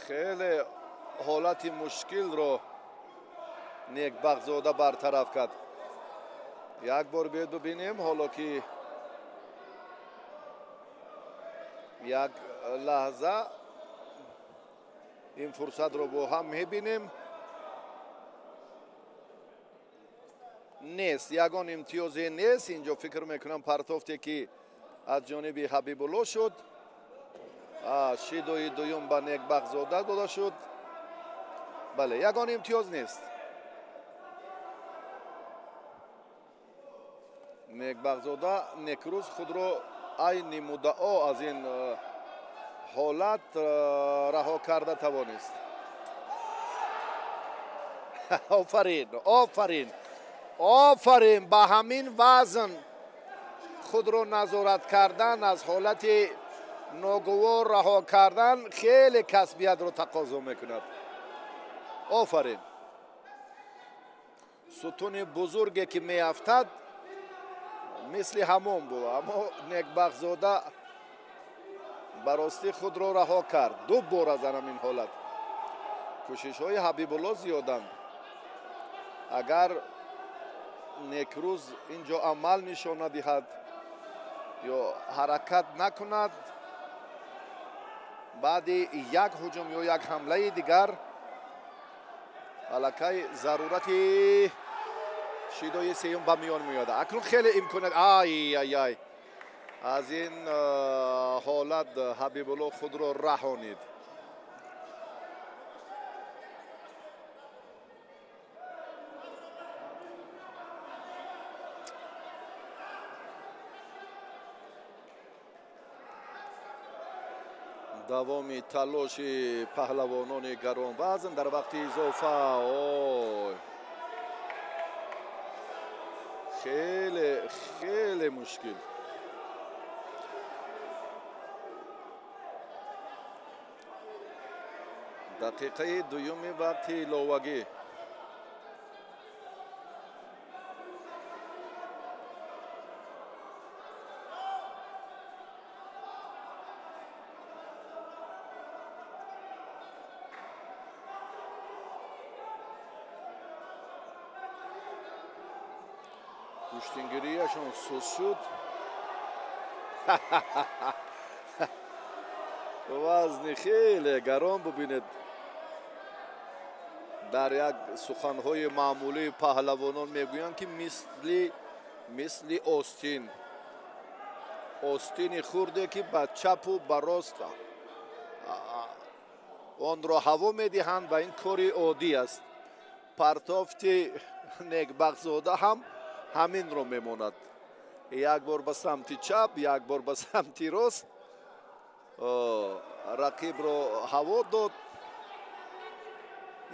Хеле ҳолати мушкилро Некбахтзода бартараф кард. Як бор биёед бибинем, ҳоло ки як лаҳза ин фурсатро бо ҳам мебинем. Нест, ягон имтиёзе нест. Инҷо фикр мекунам партофте ки аз ҷониби Ҳабибулло шуд, шидои дуюм ба Некбахтзода дода шуд. Бале, ягон имтиёз нест. Некбахтзода некрӯз худро айни муддао аз ин ҳолат раҳо карда тавонист. Офарин, офарин, офарин! Ба ҳамин вазн худро назорат кардан, аз ҳолати ногувор раҳо кардан хеле касбиятро тақозо мекунад. Офарин! Сутуни бузурге ки меафтад мисли ҳамон буд, аммо Некбахтзода ба ростӣ худро раҳо кард ду бор аз ҳамин ҳолат. Кӯшишҳои Ҳабибулло зиёданд. Агар некрӯз инҷо амал нишон надиҳад ё ҳаракат накунад, баъди як ҳуҷум ё як ҳамлаи дигар аллакай зарурати шидои сеюм ба миён меояд. Акнун хеле имконият, ай ай ай, аз ин ҳолат Ҳабибулло худро раҳонид. Давоми талоши паҳлавонони гаронвазн дар вақти изофа. Ой, хеле хеле мушкил. Дақиқаи дуюми вақти иловагӣ. Гӯштингирияшон сус шуд. Вазни хеле гарон бубинед. Дар як суханҳои маъмулии паҳлавонон мегӯянд, ки мисли остин, остини хурде ки ба чапу ба рост онро ҳаво медиҳанд ва ин кори оддӣ аст. Партофти Некбахтзода ҳам ҳаминро мемонад. Як бор ба самти чап, як бор ба самти рост Рақибро ҳаво дод.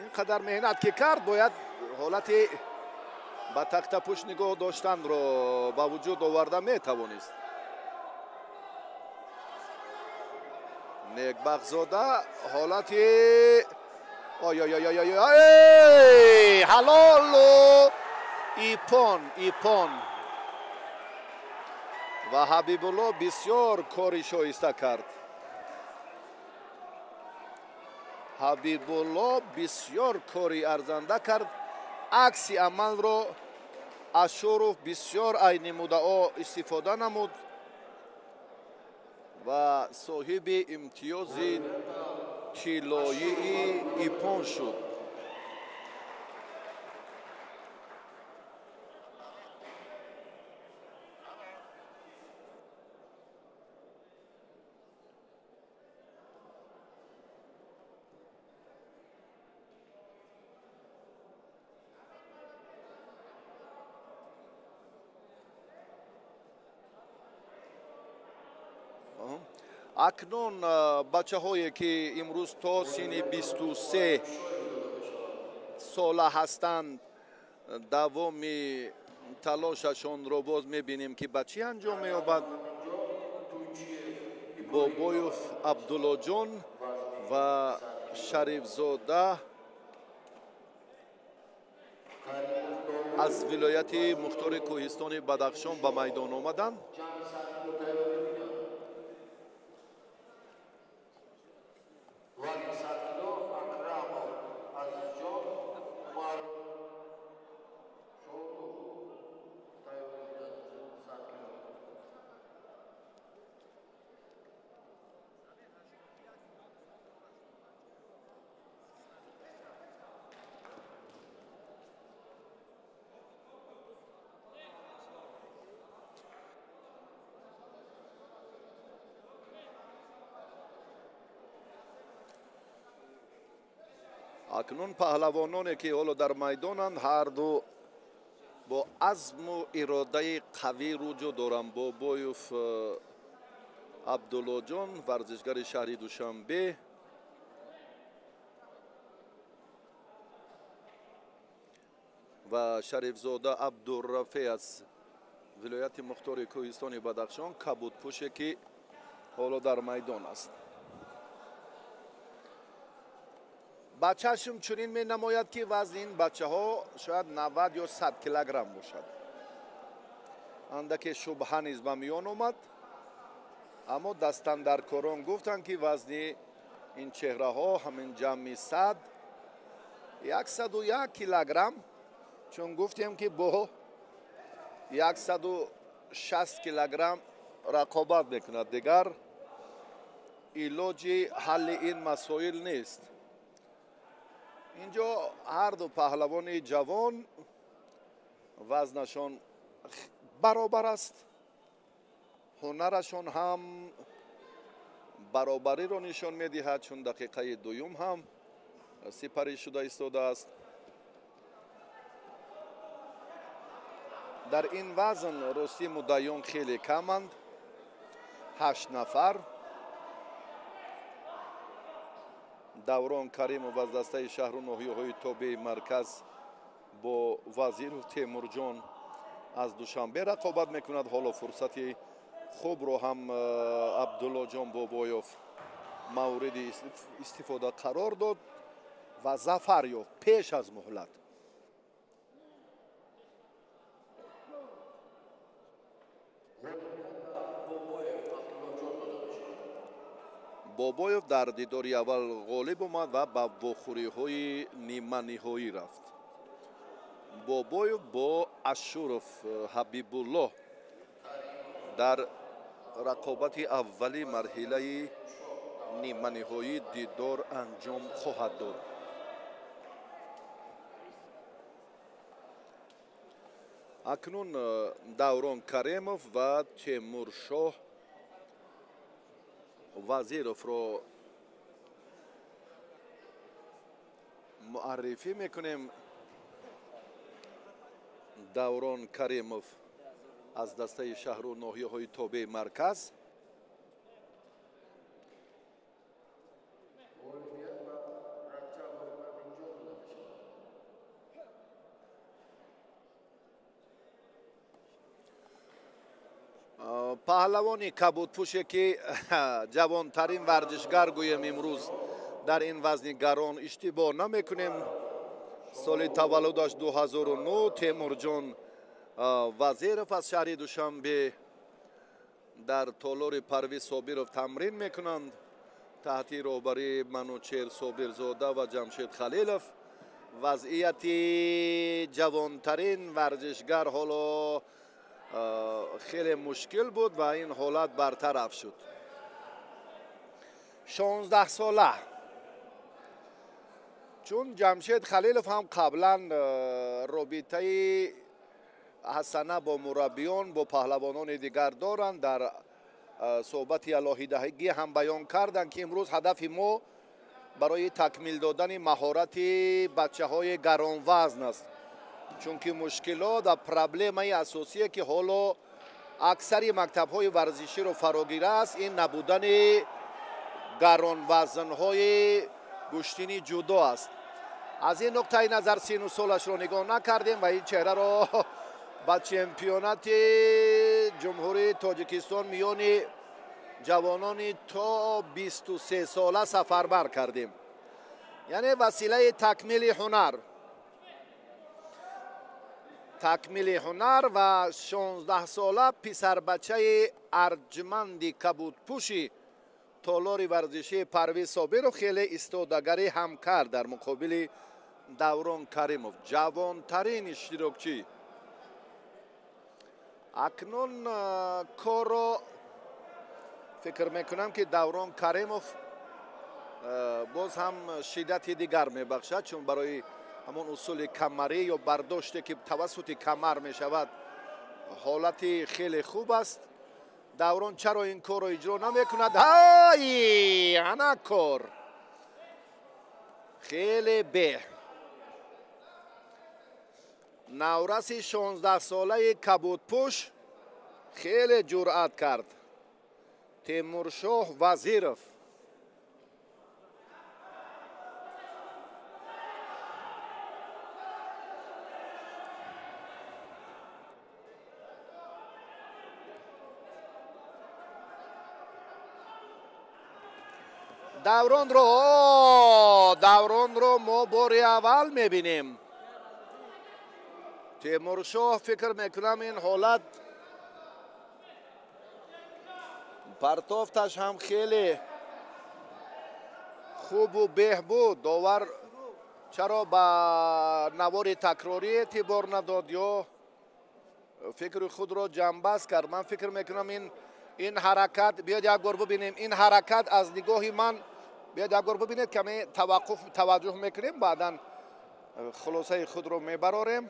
Ин қадар меҳнат ки кард, бояд ҳолати ба тахтапӯш нигоҳ доштанро ба вуҷуд оварда метавонист. Некбахтзода ҳолати ой-ой-ой-ой ҳалолу ипон ипон ва Ҳабибулло бисёр кори шоиста кард. Ҳабибулло бисёр кори арзанда кард. Акси амалро Ашуров бисёр айни муддао истифода намуд ва соҳиби имтиёзи тиллоии ипон шуд. Акнун бачаҳое ки имрӯз то синни 23 сола ҳастанд, давоми талошашонро боз мебинем ки ба чӣ анҷом меёбад. Бобоев Абдуллоҷон ва Шарифзода аз вилояти мухтори кӯҳистони Бадахшон ба майдон омаданд. Акнун паҳлавононе ки ҳоло дар майдонанд, ҳарду бо азму иродаи қавӣ руҷӯ доранд. Бобоев Абдуллоҷон, варзишгари шаҳри Душанбе, ва Шарифзода Абдурафеъ аз вилояти мухтори кӯҳистони Бадахшон, кабудпӯше ки ҳоло дар майдон аст. Ба чашм чунин менамояд ки вазни ин бачаҳо шояд 90 ё 100 килограмм бошад. Андаке шубҳа низ ба миён омад, аммо дастандаркорон гуфтанд ки вазни ин чеҳраҳо ҳамин ҷамъи 100 101 килограмм, чун гуфтем ки бо 160 килограмм рақобат мекунад. Дигар илоҷи ҳалли ин масоил нест. Инҷо ҳарду паҳлавони ҷавон вазнашон баробар аст, ҳунарашон ҳам баробариро нишон медиҳад, чун дақиқаи дуюм ҳам сипарӣ шуда истодааст. Дар ин вазн ростӣ муддаиён хеле каманд, 8 нафар. Даврон Каримов аз дастаи шаҳру ноҳияҳои тобеи марказ бо Вазиров Темурҷон аз Душанбе рақобат мекунад. Ҳоло фурсати хубро ҳам Абдуллоҷон Бобоев мавриди истифода қарор дод ва зафар ёфт пеш аз муҳлат. Бобоев дар дидори аввал ғолиб омад ва ба вохӯриҳои ниманиҳоӣ рафт. Бобоев бо Ашуров Ҳабибуллоҳ дар рақобати аввали марҳилаи ниманиҳоӣ дидор анҷом хоҳад дод. Акнун Даврон Каримов ва Темуршоҳ Вазировро муаррифӣ мекунем. Даврон Каримов аз дастаи шаҳру ноҳияҳои тобеи марказ Паҳлавони кабудпӯше, ки ҷавонтарин варзишгар гӯем имрӯз дар ин вазни гарон, иштибоҳ намекунем. Соли таваллудаш 2009, Темурҷон Вазиров аз шаҳри Душанбе дар толори Парвиз Собиров тамрин мекунанд таҳти роҳбарии Манучер Собирзода ва Ҷамшед Халилов. Вазъияти ҷавонтарин варзишгар ҳоло хеле мушкил буд ва ин ҳолат бартараф шуд. 16 сола. Чун Ҷамшед Халилов ҳам қаблан робитаи ҳасана бо мураббиён, бо паҳлавонони дигар доранд, дар суҳбати алоҳидагӣ ҳам баён карданд, ки имрӯз ҳадафи мо барои такмил додани маҳорати бачаҳои гаронвазн аст, чунки мушкилот ва проблемаи асосие, ки ҳоло аксари мактабҳои варзиширо фарогирааст, ин набудани гаронвазнҳои гӯштини ҷудо аст. Аз ин нуқтаи назар сину солашро нигоҳ накардем ва ин чеҳраро ба чемпионати Ҷумҳурии Тоҷикистон миёни ҷавонони то 23 сола сафарбар кардем, яъне василаи такмили ҳунар, такмили ҳунар. Ва 16 сола писарбачаи арҷманди кабудпӯши толори варзишии Парвиз Собиров хеле истодагарӣ ҳам кард дар муқобили Даврон Каримов, ҷавонтарин иштирокчӣ. Акнун корро фикр мекунам, ки Даврон Каримов боз ҳам шиддати дигар мебахшад, чун барои ҳамон усули камарӣ ё бардоште, ки тавассути камар мешавад, ҳолати хеле хуб аст. Даврон чаро ин корро иҷро намекунад? Ҳай, ана кор хеле беҳ. Навраси 16-солаи кабудпӯш хеле ҷуръат кард. Темуршоҳ Вазиров. Давронро мо бори аввал мебинем. Темуршоҳ фикр мекунам ин ҳолат партофташ ҳам хеле хубу беҳ буд. Довар чаро ба навори такрорӣ эътибор надод ё фикри худро ҷамъбаст кард? Ман фикр мекунам ин ҳаракат, биёд як бор бибинем, ин ҳаракат аз нигоҳи ман, биёд як бор бибинед, каме таваққуф таваҷҷӯҳ мекунем, баъдан хулосаи худро мебарорем.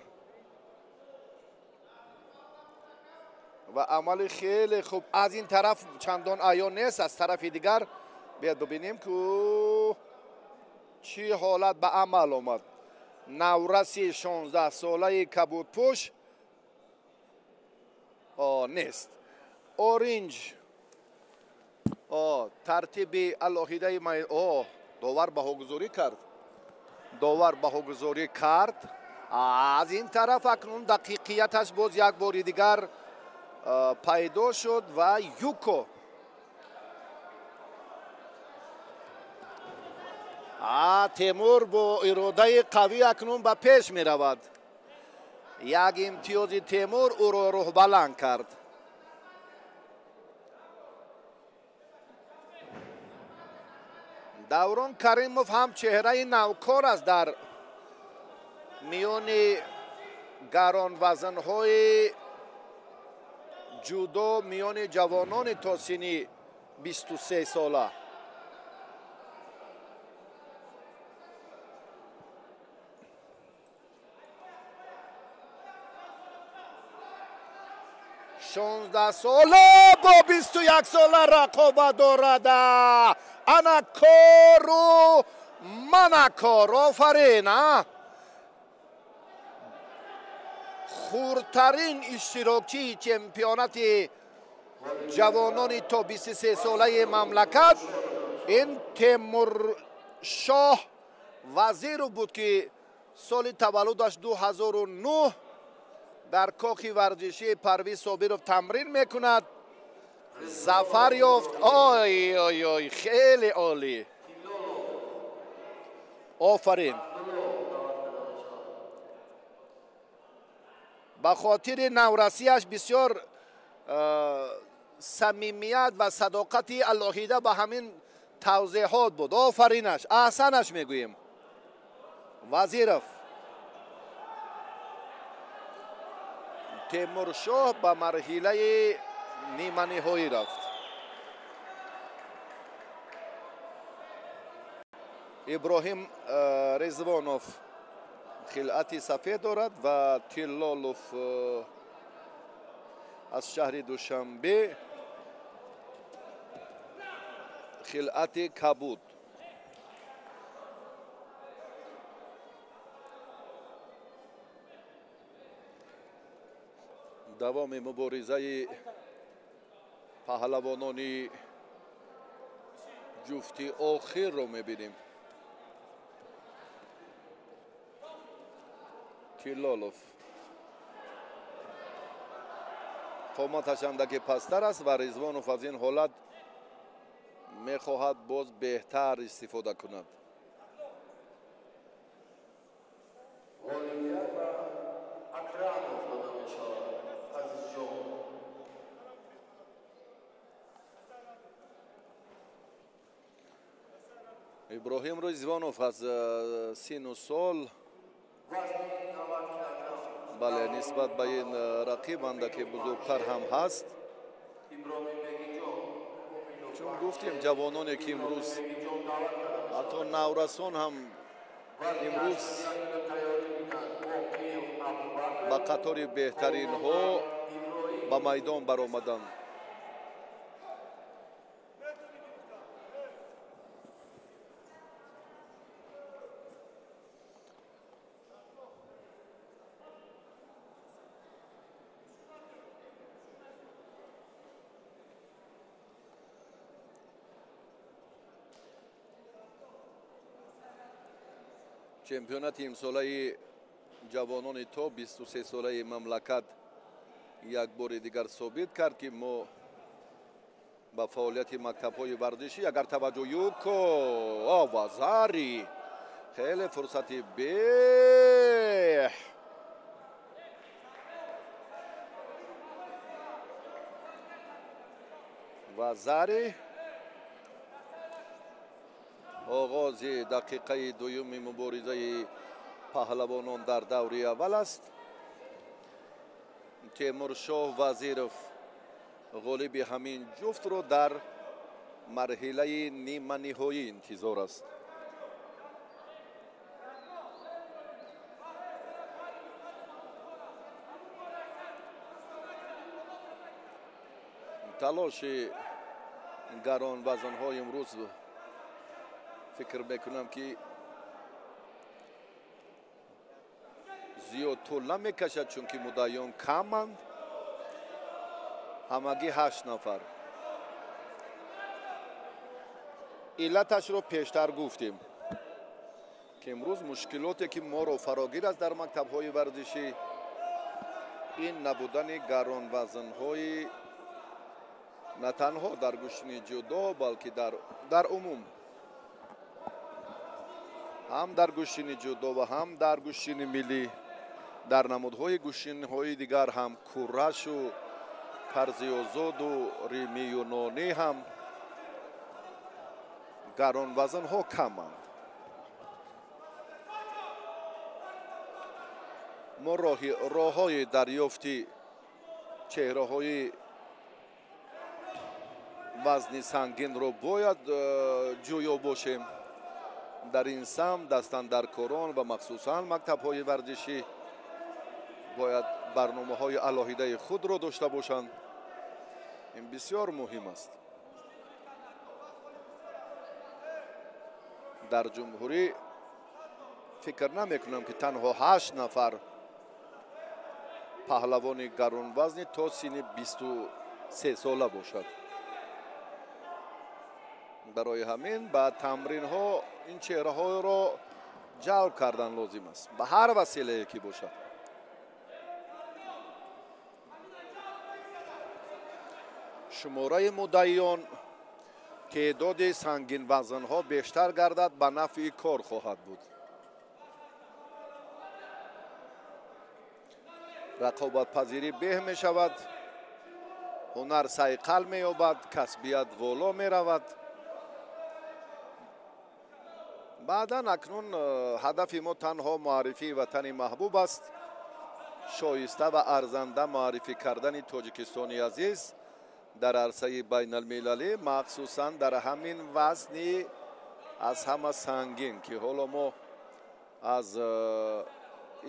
Ва амали хеле хуб аз ин тараф чандон аён нест, аз тарафи дигар биёд бибинем, ки чӣ ҳолат ба амал омад. Навраси 16-солаи кабудпӯш нест. Оринҷ тартиби алоҳидаи довар баҳогузорӣ кард. Довар баҳогузорӣ кард. Аз ин тараф акнун дақиқияташ боз як бори дигар пайдо шуд ва юко. Темур бо иродаи қавӣ акнун ба пеш меравад. Як имтиёзи Темур ӯро рӯҳбаланд кард. Даврон Каримов ҳам чеҳраи навкор аст дар миёни гаронвазнҳои ҷудо, миёни ҷавонони то синни 23 сола. 16 сола бо 21 сола рақобат дорад. Ана кору мана кор. Офарин, а? Хурдтарин иштирокчии чемпионати ҷавонони то 23 солаи мамлакат ин Темуршоҳ Вазиров буд, ки соли таваллудаш 2009 дар кохи варзишии Парвиз Собиров тамрин мекунад. Зафар ёфт. Ой ой ой, хеле олӣ. Офарин. Ба хотири наврасиаш бисёр самимият ва садоқати алоҳида ба ҳамин тавзеҳот буд. Офаринаш, аҳсанаш мегӯем. Вазиров. Темуршоҳ ба марҳилаи ниманиҳоӣ рафт. Иброҳим Резвонов хилъати сафед дорад ва Тиллолов аз шаҳри Душанбе хилъати кабуд. Давоми муборизаи паҳлавонони ҷуфти охирро мебинем. Тиллолов қоматаш андаке пасттар аст ва Резвонов аз ин ҳолат мехоҳад боз беҳтар истифода кунад. Иброҳим Резвонов аз сину сол бале нисбат ба ин рақиб андаке бузургтар ҳам ҳаст. Чун гуфтем, ҷавононе ки имрӯз ҳатто наврасон ҳам имрӯз ба қатори беҳтаринҳо ба майдон баромаданд. Чемпионати имсолаи ҷавонони то 23 солаи мамлакат як бори дигар собит кард, ки мо ба фаъолияти мактабҳои варзишӣ агар таваҷҷӯҳ юко вазари хеле фурсати беҳ вазари. Оғози дақиқаи дуюми муборизаи паҳлавонон дар даври аввал аст. Темуршоҳ Вазиров ғолиби ҳамин ҷуфтро дар марҳилаи ниманиҳоӣ интизор аст. Талоши гаронвазанҳо имрӯз фикр мекунам, ки зиёд тӯл намекашад, чунки муддаиён каманд, ҳамагӣ 8 нафар. Иллаташро пештар гуфтем, ки имрӯз мушкилоте ки моро фарогир аст дар мактабҳои варзишӣ, ин набудани гаронвазнҳои на танҳо дар гӯштини ҷудо, балки дар умум ҳам дар гӯштини ҷудо ва ҳам дар гӯштини миллӣ, дар намудҳои гӯштинҳои дигар ҳам, курашу тарзи озоду рими юнонӣ ҳам гаронвазнҳо каманд. Мо роҳҳои дарёфти чеҳраҳои вазни сангинро бояд ҷӯё бошем. Дар ин самт дастандаркорон ва махсусан мактабҳои варзишӣ бояд барномаҳои алоҳидаи худро дошта бошанд. Ин бисёр муҳим аст. Дар ҷумҳурӣ фикр намекунам, ки танҳо 8 нафар паҳлавони гаронвазни то синни 23 сола бошад. Барои ҳамин ба тамринҳо ин чеҳраҳоро ҷалб кардан лозим аст ба ҳар василае ки бошад. Шумораи муддаиён, теъдоди сангинвазнҳо бештар гардад, ба нафъи кор хоҳад буд. Рақобатпазирӣ беҳ мешавад, ҳунар сайқал меёбад, касбият воло меравад. Баъдан акнун ҳадафи мо танҳо муаррифии ватани маҳбуб аст, шоиста ва арзанда муаррифӣ кардани Тоҷикистони азиз дар арсаи байналмилалӣ, махсусан дар ҳамин вазни аз ҳама сангин, ки ҳоло мо аз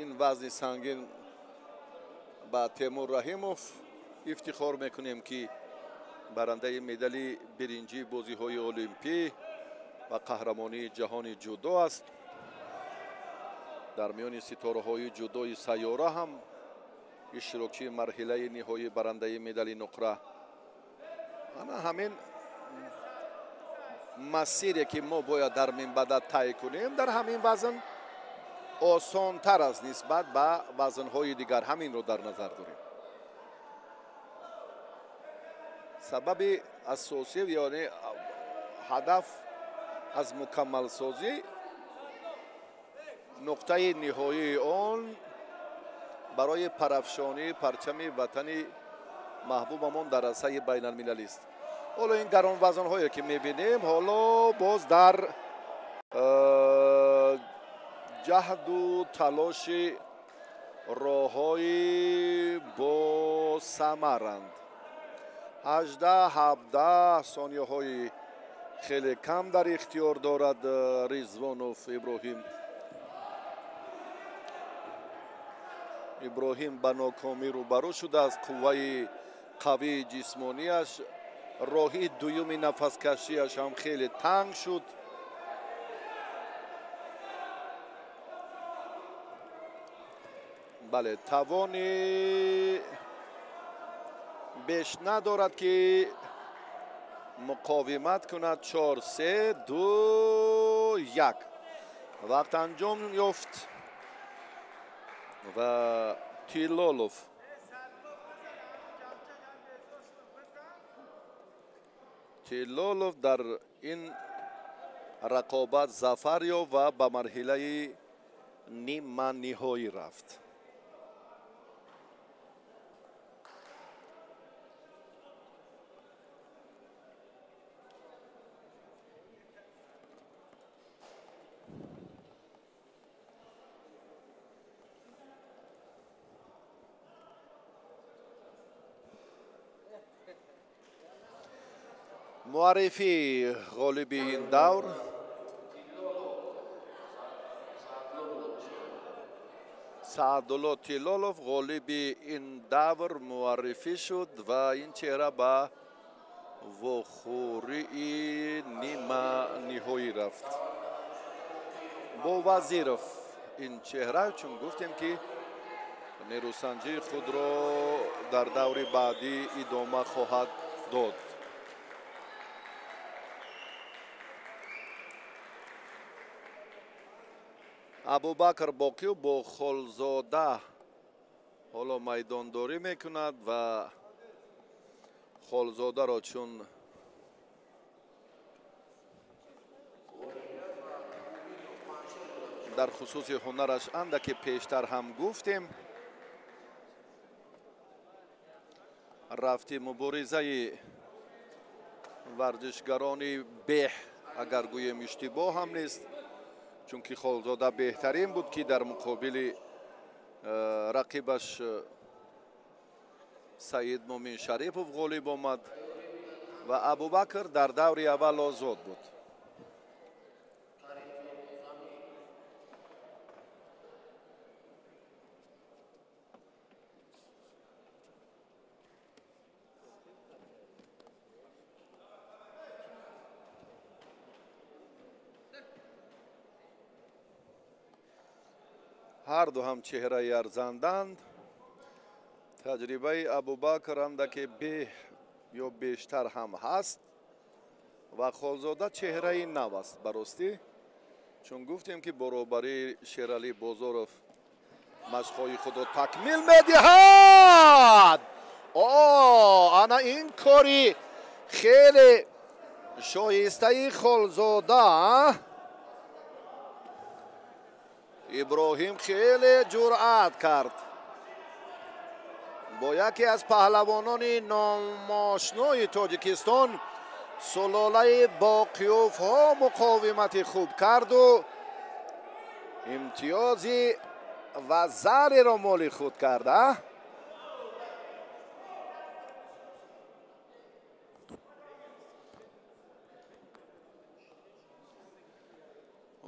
ин вазни сангин ба Темур Раҳимов ифтихор мекунем, ки барандаи медали биринҷии бозиҳои олимпӣ ва қаҳрамонии ҷаҳони ҷудо аст. Дар миёни ситораҳои ҷудои сайёра ҳам иштирокчии марҳилаи ниҳоии барандаи медали нуқра. Ана ҳамин масире ки мо бояд дар минбаъда тай кунем, дар ҳамин вазн осонтар аст нисбат ба вазнҳои дигар. Ҳаминро дар назар дорем. Сабаби асосӣ, яъне ҳадаф аз мукаммалсозӣ, нуқтаи ниҳоии он барои парафшонии парчами ватани маҳбубамон дар арсаи байналмилалист. Ҳоло ин гаронвазнҳое ки мебинем, ҳоло боз дар ҷаҳду талоши роҳҳои босамаранд. 18-17 сонияҳои хеле кам дар ихтиёр дорад Ризвонов Иброҳим. Иброҳим ба нокомӣ рӯбарӯ шудааст. Қувваи қавии ҷисмонияш, роҳи дуюми нафаскашиаш ҳам хеле танг шуд. Бале, тавони беш надорад ки муқовимат кунад. 4, 3, 2, 1. Вақт анҷом ёфт ва Тиллолов дар ин рақобат зафар ёфт ва ба марҳилаи ниманиҳоӣ рафт. Муаррифии ғолиби ин давр Саъдулло Тиллолов ғолиби ин давр муаррифӣ шуд ва ин чеҳра ба вохӯрии ниманиҳоӣ рафт. Бо Вазиров ин чеҳра, чун гуфтем ки нерӯсанҷии худро дар даври баъдӣ идома хоҳад дод. Абубакр Боқиев бо Холзода ҳоло майдондорӣ мекунад ва Холзодаро чун дар хусуси ҳунараш андаке пештар ҳам гуфтем, рафти муборизаи варзишгарони беҳ, агар гӯем иштибоҳ ҳам нест, чунки Холзода беҳтарин буд ки дар муқобили рақибаш Саид Мумин Шарипов ғолиб омад ва Абубакр дар даври аввал озод буд. Ҳар ду ҳам чеҳраи арзанданд. Таҷрибаи Абубакр андаке беҳ ё бештар ҳам ҳаст ва Холзода чеҳраи нав аст баростӣ, чун гуфтем ки баробарии Шералӣ Бозоров машқҳои худро такмил медиҳад. Ана ин кори хеле шоистаи Холзода. Иброҳим хеле ҷуръат кард. Бо яке аз паҳлавонони номошнои Тоҷикистон сулолаи Боқиёвҳо муқовимати хуб карду имтиёзи ва зареро моли худ карда.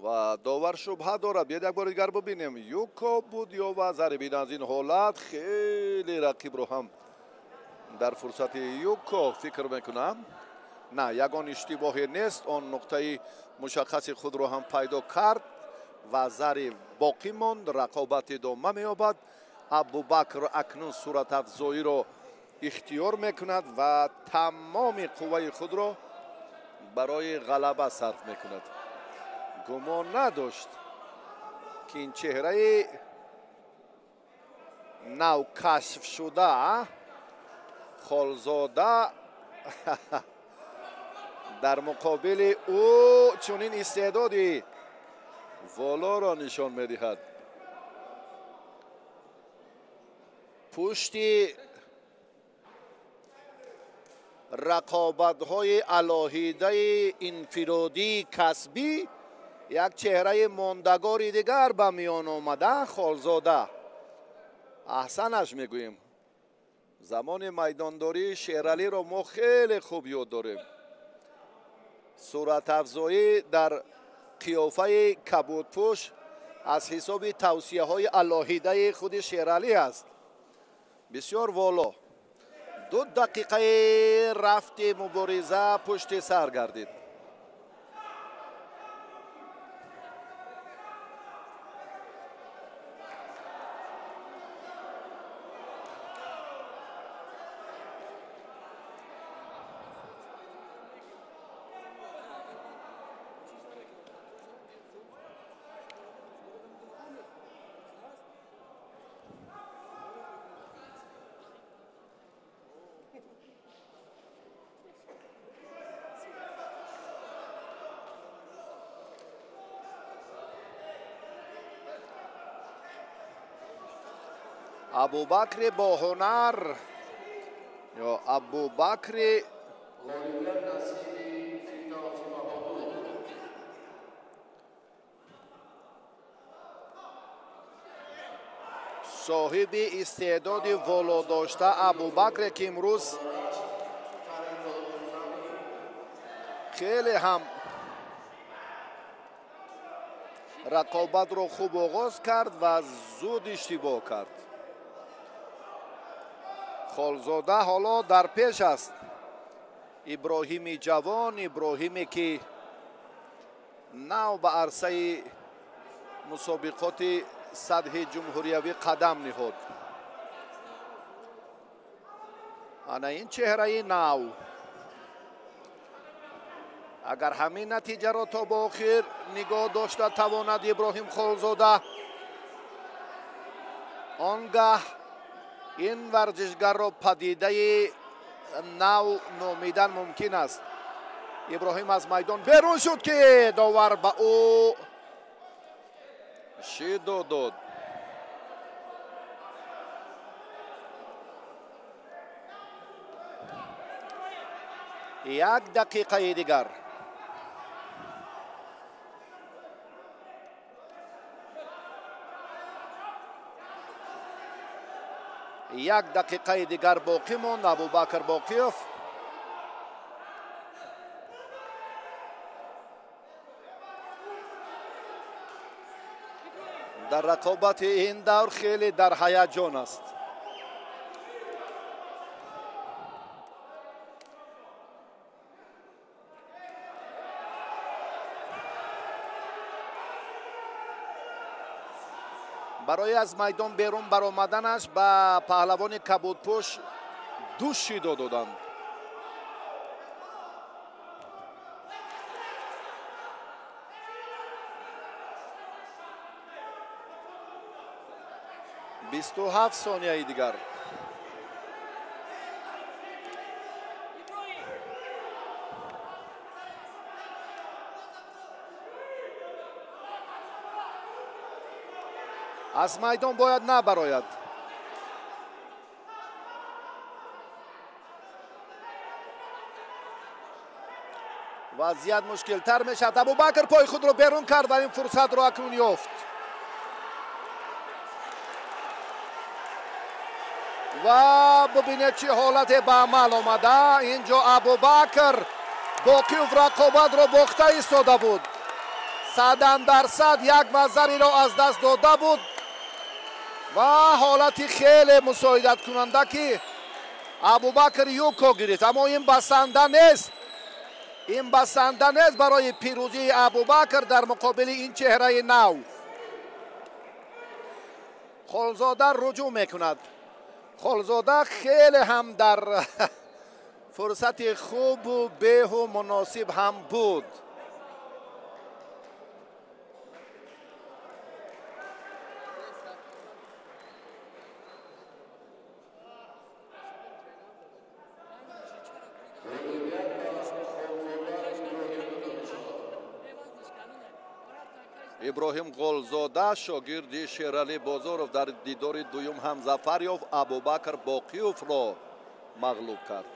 Ва довар шубҳа дорад. Биёед як бори дигар бибинем, юко буд ё вазаре. Бин аз ин ҳолат хеле рақибро ҳам дар фурсати юко фикр мекунам. На, ягон иштибоҳе нест. Он нуқтаи мушаххаси худро ҳам пайдо кард. Вазари боқӣ монд, рақобат идома меёбад. Абубакр акнун суратафзоиро ихтиёр мекунад ва тамоми қувваи худро барои ғалаба сарф мекунад. Гумон надошт, ки ин чеҳраи навкашфшуда Холзода дар муқобили ӯ чунин истеъдоди волоро нишон медиҳад. Пушти рақобатҳои алоҳидаи инфиродии касбӣ як чеҳраи мондагори дигар ба миён омада, Холзода. Аҳсанаш мегӯем. Замони майдондории Шералиро мо хеле хуб ёд дорем. Суратафзоӣ дар қиёфаи кабудпӯш аз ҳисоби тавсияҳои алоҳидаи худи Шералӣ аст. Бисёр воло. 2 дақиқаи рафти мубориза пушти сар гардид. Абубакри бо ҳунар ё Абубакри соҳиби истеъдоди воло дошта, Абубакре ки имрӯз хеле ҳам рақобатро хуб оғоз кард ва зуд иштибоҳ кард. Холзода ҳоло дар пеш аст. Иброҳими ҷавон, Иброҳиме ки нав ба арсаи мусобиқоти сатҳи ҷумҳуриявӣ қадам ниҳод. Ана ин чеҳраи нав. Агар ҳамин натиҷаро то ба охир нигоҳ дошта тавонад Иброҳим Холзода, он гаҳ ин варзишгарро падидаи нав номидан мумкин аст. Иброҳим аз майдон берун шуд, ки довар ба ӯ шидо дод. Як дақиқаи дигар. Як дақиқаи дигар боқӣ монд. Абубакр Боқиёв дар рақобати ин давр хеле дар ҳаяҷон аст. Барои аз майдон берун баромаданаш ба паҳлавони кабудпӯш ду шидо доданд. 27 сонияи дигар. Аз майдон бояд набарояд. Вазъият мушкилтар мешавад. Абубакр пои худро берун кард ва ин фурсатро акнун ёфт. Ва бубинед, чӣ ҳолате ба амал омада. Инҷо Абубакр Боқиев рақобатро бохта истода буд. 100% як вазариро аз даст дода буд ва ҳолати хеле мусоидаткунанда, ки Абубакр юко гирифт, аммо ин басанда нест. Ин басанда нест барои пирӯзии Абубакр дар муқобили ин чеҳраи нав. Холзода руҷӯъ мекунад. Холзода хеле ҳам дар фурсати хубу беҳу муносиб ҳам буд. Иброҳим Ғолзода, шогирди Шералӣ Бозоров, дар дидори дуюм ҳам зафар ёфт, Абубакр Боқиевро мағлуб кард.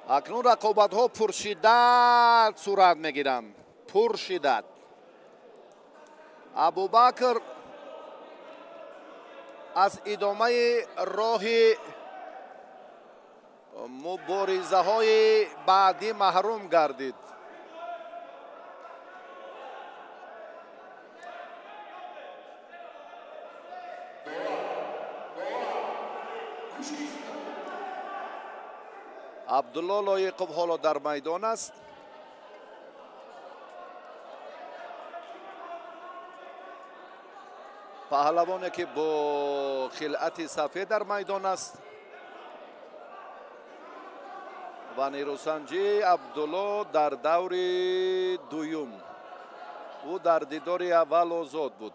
Акнун рақобатҳо пуршиддат сурат мегиранд, пуршиддат. Абубакр аз идомаи роҳи муборизаҳои баъдӣ маҳрум гардид. Абдулло Лоиқов ҳоло дар майдон аст. Паҳлавоне, ки бо хилъати сафед дар майдон аст ва нерӯсанҷи Абдулло дар даври дуюм. Ӯ дар дидори аввал озод буд.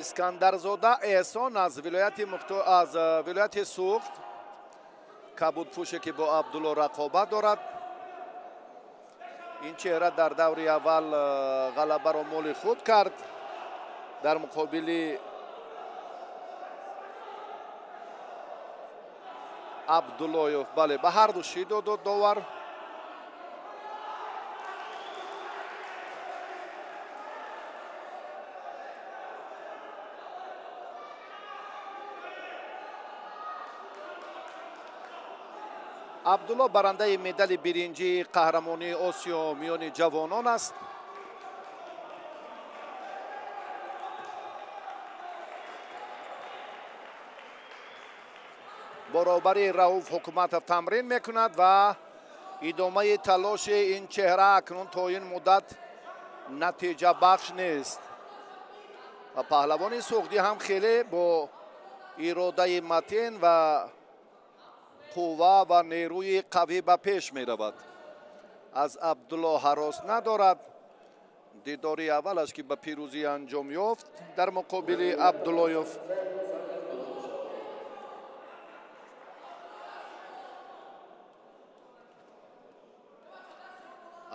Искандарзода Эҳсон аз вилояти Суғд, кабудпӯше, ки бо Абдулло рақобат дорад. Ин чеҳра дар даври аввал ғалабаро моли худ кард дар муқобили Абдуллоев. Бале, ба ҳарду шидо дод довар. Абдулло барандаи медали биринҷии қаҳрамонии Осиё миёни ҷавонон аст. Баробари Рауф Ҳукуматов тамрин мекунад ва идомаи талоши ин чеҳра акнун то ин муддат натиҷабахш нест. Ва паҳлавони суғдӣ ҳам хеле бо иродаи матин ва қувва ва нерӯи қавӣ ба пеш меравад. Аз Абдулло ҳарос надорад. Дидори аввалаш, ки ба пирӯзӣ анҷом ёфт дар муқобили Абдуллоев.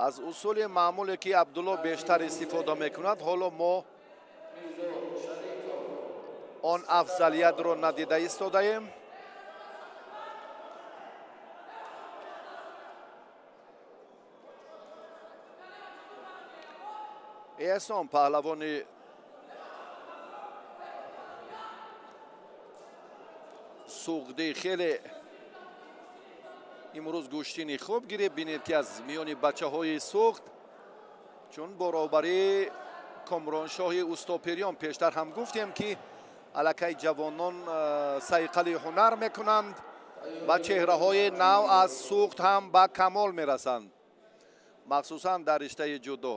Аз усули маъмуле, ки Абдулло бештар истифода мекунад, ҳоло мо он афзалиятро надида истодаем. Эҳсон паҳлавони суғдӣ хеле имрӯз гӯштини хуб гирифт. Бинед, ки аз миёни бачаҳои суғд, чун баробари Комроншоҳи Устопириён пештар ҳам гуфтем, ки аллакай ҷавонон сайқали ҳунар мекунанд ва чеҳраҳои нав аз суғд ҳам ба камол мерасанд, махсусан дар риштаи ҷудо.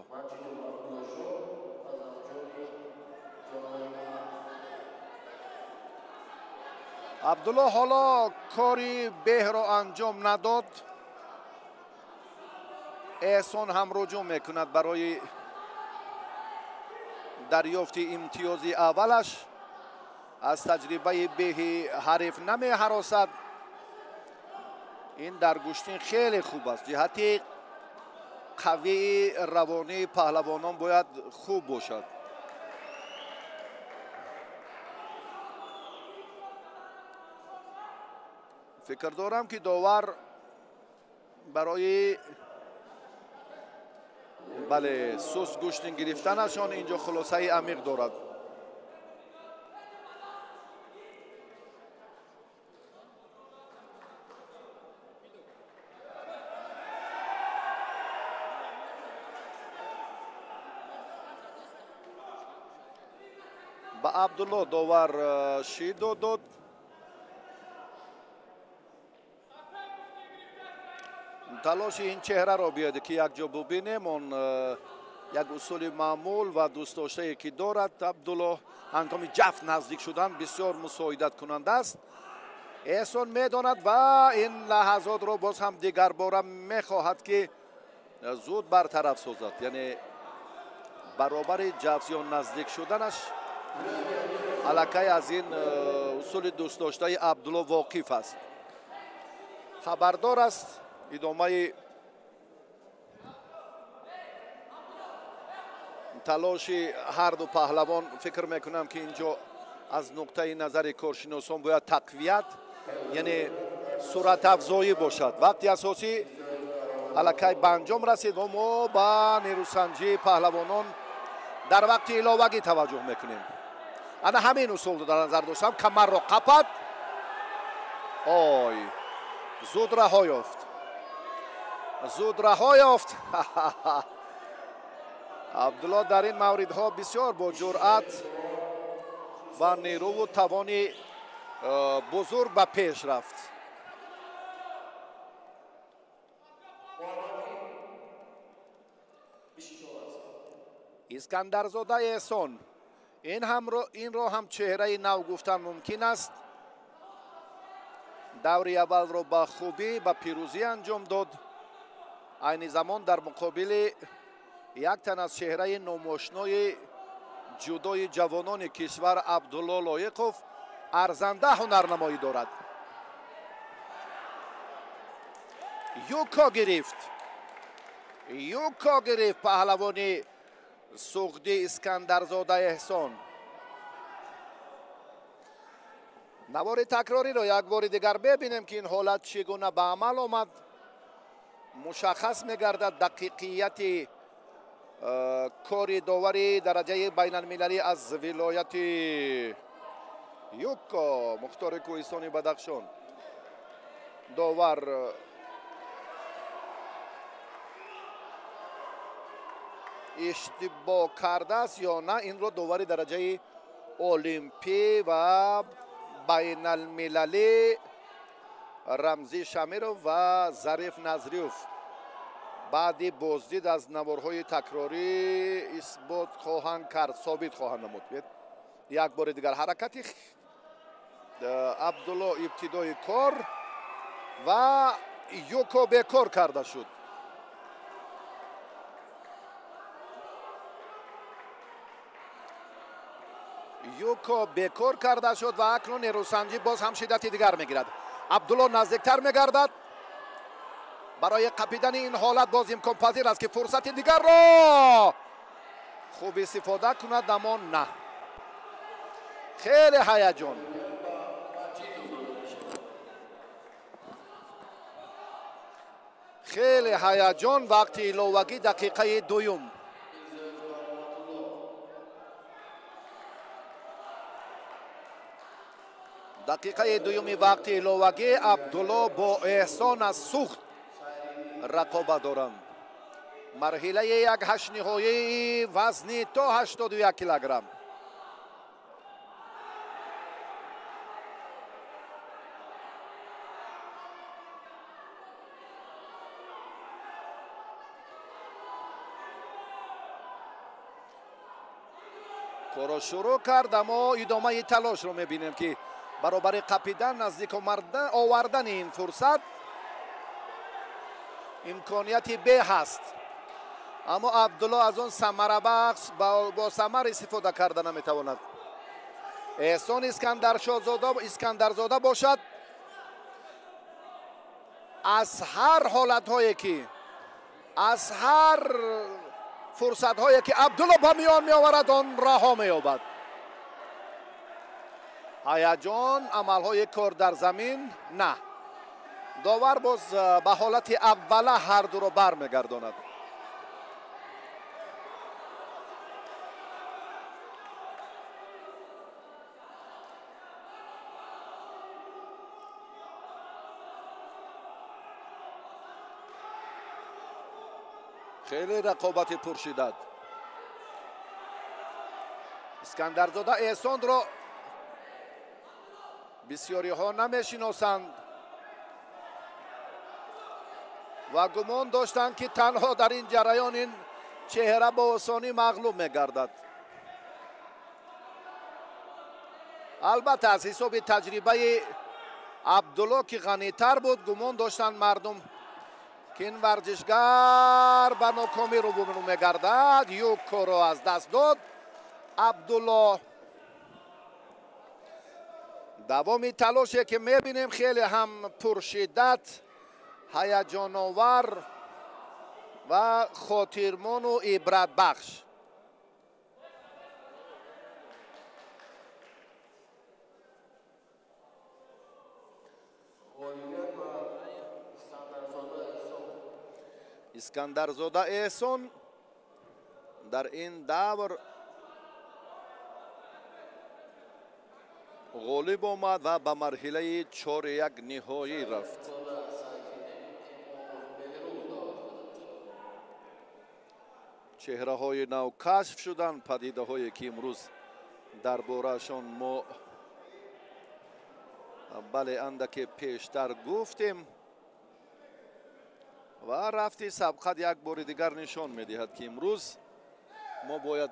Абдулло ҳоло кори беҳро анҷом надод. Эҳсон ҳам руҷӯъ мекунад барои Дарёфти имтиёзи аввалаш аз таҷрибаи беҳи ҳариф намеҳаросад. Ин дар гӯштин хеле хуб аст. Ҷиҳати қавии равонии паҳлавонон бояд хуб бошад. Фикр дорам, ки довар барои бале суст гӯштин гирифтанашон инҷо хулосаи амиқ дорад. Ба Абдулло довар шидо дод. Талоши ин чеҳраро биёед, ки якҷо бубинем. Он як усули маъмул ва дӯстдоштае, ки дорад Абдулло, ҳангоми ҷафт наздик шудан бисёр мусоидаткунанда аст. Эҳсон медонад ва ин лаҳазотро боз ҳам дигарбора мехоҳад, ки зуд бартараф созад. Яъне баробари ҷафт ё наздик шуданаш аллакай аз ин усули дӯстдоштаи Абдулло воқиф аст, хабардор аст. Идомаи талоши ҳарду паҳлавон, фикр мекунам, ки инҷо аз нуқтаи назари коршиносон бояд тақвият, яъне суръатафзоӣ бошад. Вақти асосӣ аллакай ба анҷом расид ва мо ба нерӯсанҷии паҳлавонон дар вақти иловагӣ таваҷҷӯҳ мекунем. Ана ҳамин усулро дар назар доштам. Камарро қапад, ой, зуд раҳо ёфт, зуд раҳо ёфт. Абдулло дар ин мавридҳо бисёр бо ҷуръат ва нерӯву тавони бузург ба пеш рафт. Искандарзода Эҳсон, инро ҳам чеҳраи нав гуфтан мумкин аст. Даври аввалро ба хубӣ ба пирӯзӣ анҷом дод. Айни замон дар муқобили як тан аз чеҳраи номошнои ҷудои ҷавонони кишвар Абдулло Лоиқов арзанда ҳунарнамоӣ дорад. Юко гирифт, юко гирифт паҳлавони суғдӣ Искандарзода Эҳсон. Навори такрориро як бори дигар бибинем, ки ин ҳолат чӣ гуна ба амал омад. Мушаххас мегардад дақиқияти кори довари дараҷаи байналмилалӣ аз вилояти Юкко, мухтори кӯҳистони Бадахшон. Довар иштибоҳ кардааст ё на, инро довари дараҷаи олимпӣ ва байналмилалӣ Рамзӣ Шамиров ва Зариф Назриев баъди боздид аз наворҳои такрорӣ исбот хоҳанд кард, собит хоҳанд намуд. Як бори дигар ҳаракати Абдулло ибтидои кор ва юко бекор карда шуд. Юко бекор карда шуд ва акнун нерӯсанҷӣ боз ҳам шиддати дигар мегирад. Абдулло наздиктар мегардад. Барои қапидани ин ҳолат боз имконпазир аст, ки фурсати дигарро хуб истифода кунад, аммо на. Хеле ҳаяҷон. Хеле ҳаяҷон. Вақти иловагӣ дақиқаи дуюм. Дақиқаи дуюми вақти иловагӣ Абдулло бо Эҳсон аз Суғд рақобат доранд. Марҳилаи як ҳаштниҳоии вазни то 81 килограмм. Корро шурӯъ кард, аммо идомаи талошро мебинем, ки баробари қапидан наздик овардани ин фурсат имконияти бе ҳаст. Аммо Абдулло аз он самарабахш бо самар истифода карда наметавонад. Эҳсон Искандарзода бошад, аз ҳар ҳолатҳое ки, аз ҳар фурсатҳое ки Абдулло ба миён меоварад, он раҳо меёбад. Ҳаяҷон, амалҳои кор дар замин на. Довар боз ба ҳолати аввала ҳар дуро бармегардонад. Хеле рақобати пуршиддат. Искандарзода Эҳсонро бисёриҳо намешиносанд ва гумон доштанд, ки танҳо дар ин ҷараён ин чеҳра бо осонӣ мағлуб мегардад. Албатта, аз ҳисоби таҷрибаи Абдулло, ки ғанитар буд, гумон доштанд мардум, ки ин варзишгар ба нокомӣ рӯбарӯ мегардад. Юкоро аз даст дод Абдулло. Давоми талоше ки мебинем, хеле ҳам пуршиддат, ҳаяҷоновар ва хотирмону ибратбахш. Искандарзода Эҳсон дар ин давр ғолиб омад ва ба марҳилаи 4-1 ниҳоӣ рафт. Чеҳраҳои нав кашф шуданд, падидаҳое ки имрӯз дар бораашон мо бале андаке пештар гуфтем, ва рафти сабқат як бори дигар нишон медиҳад, ки имрӯз мо бояд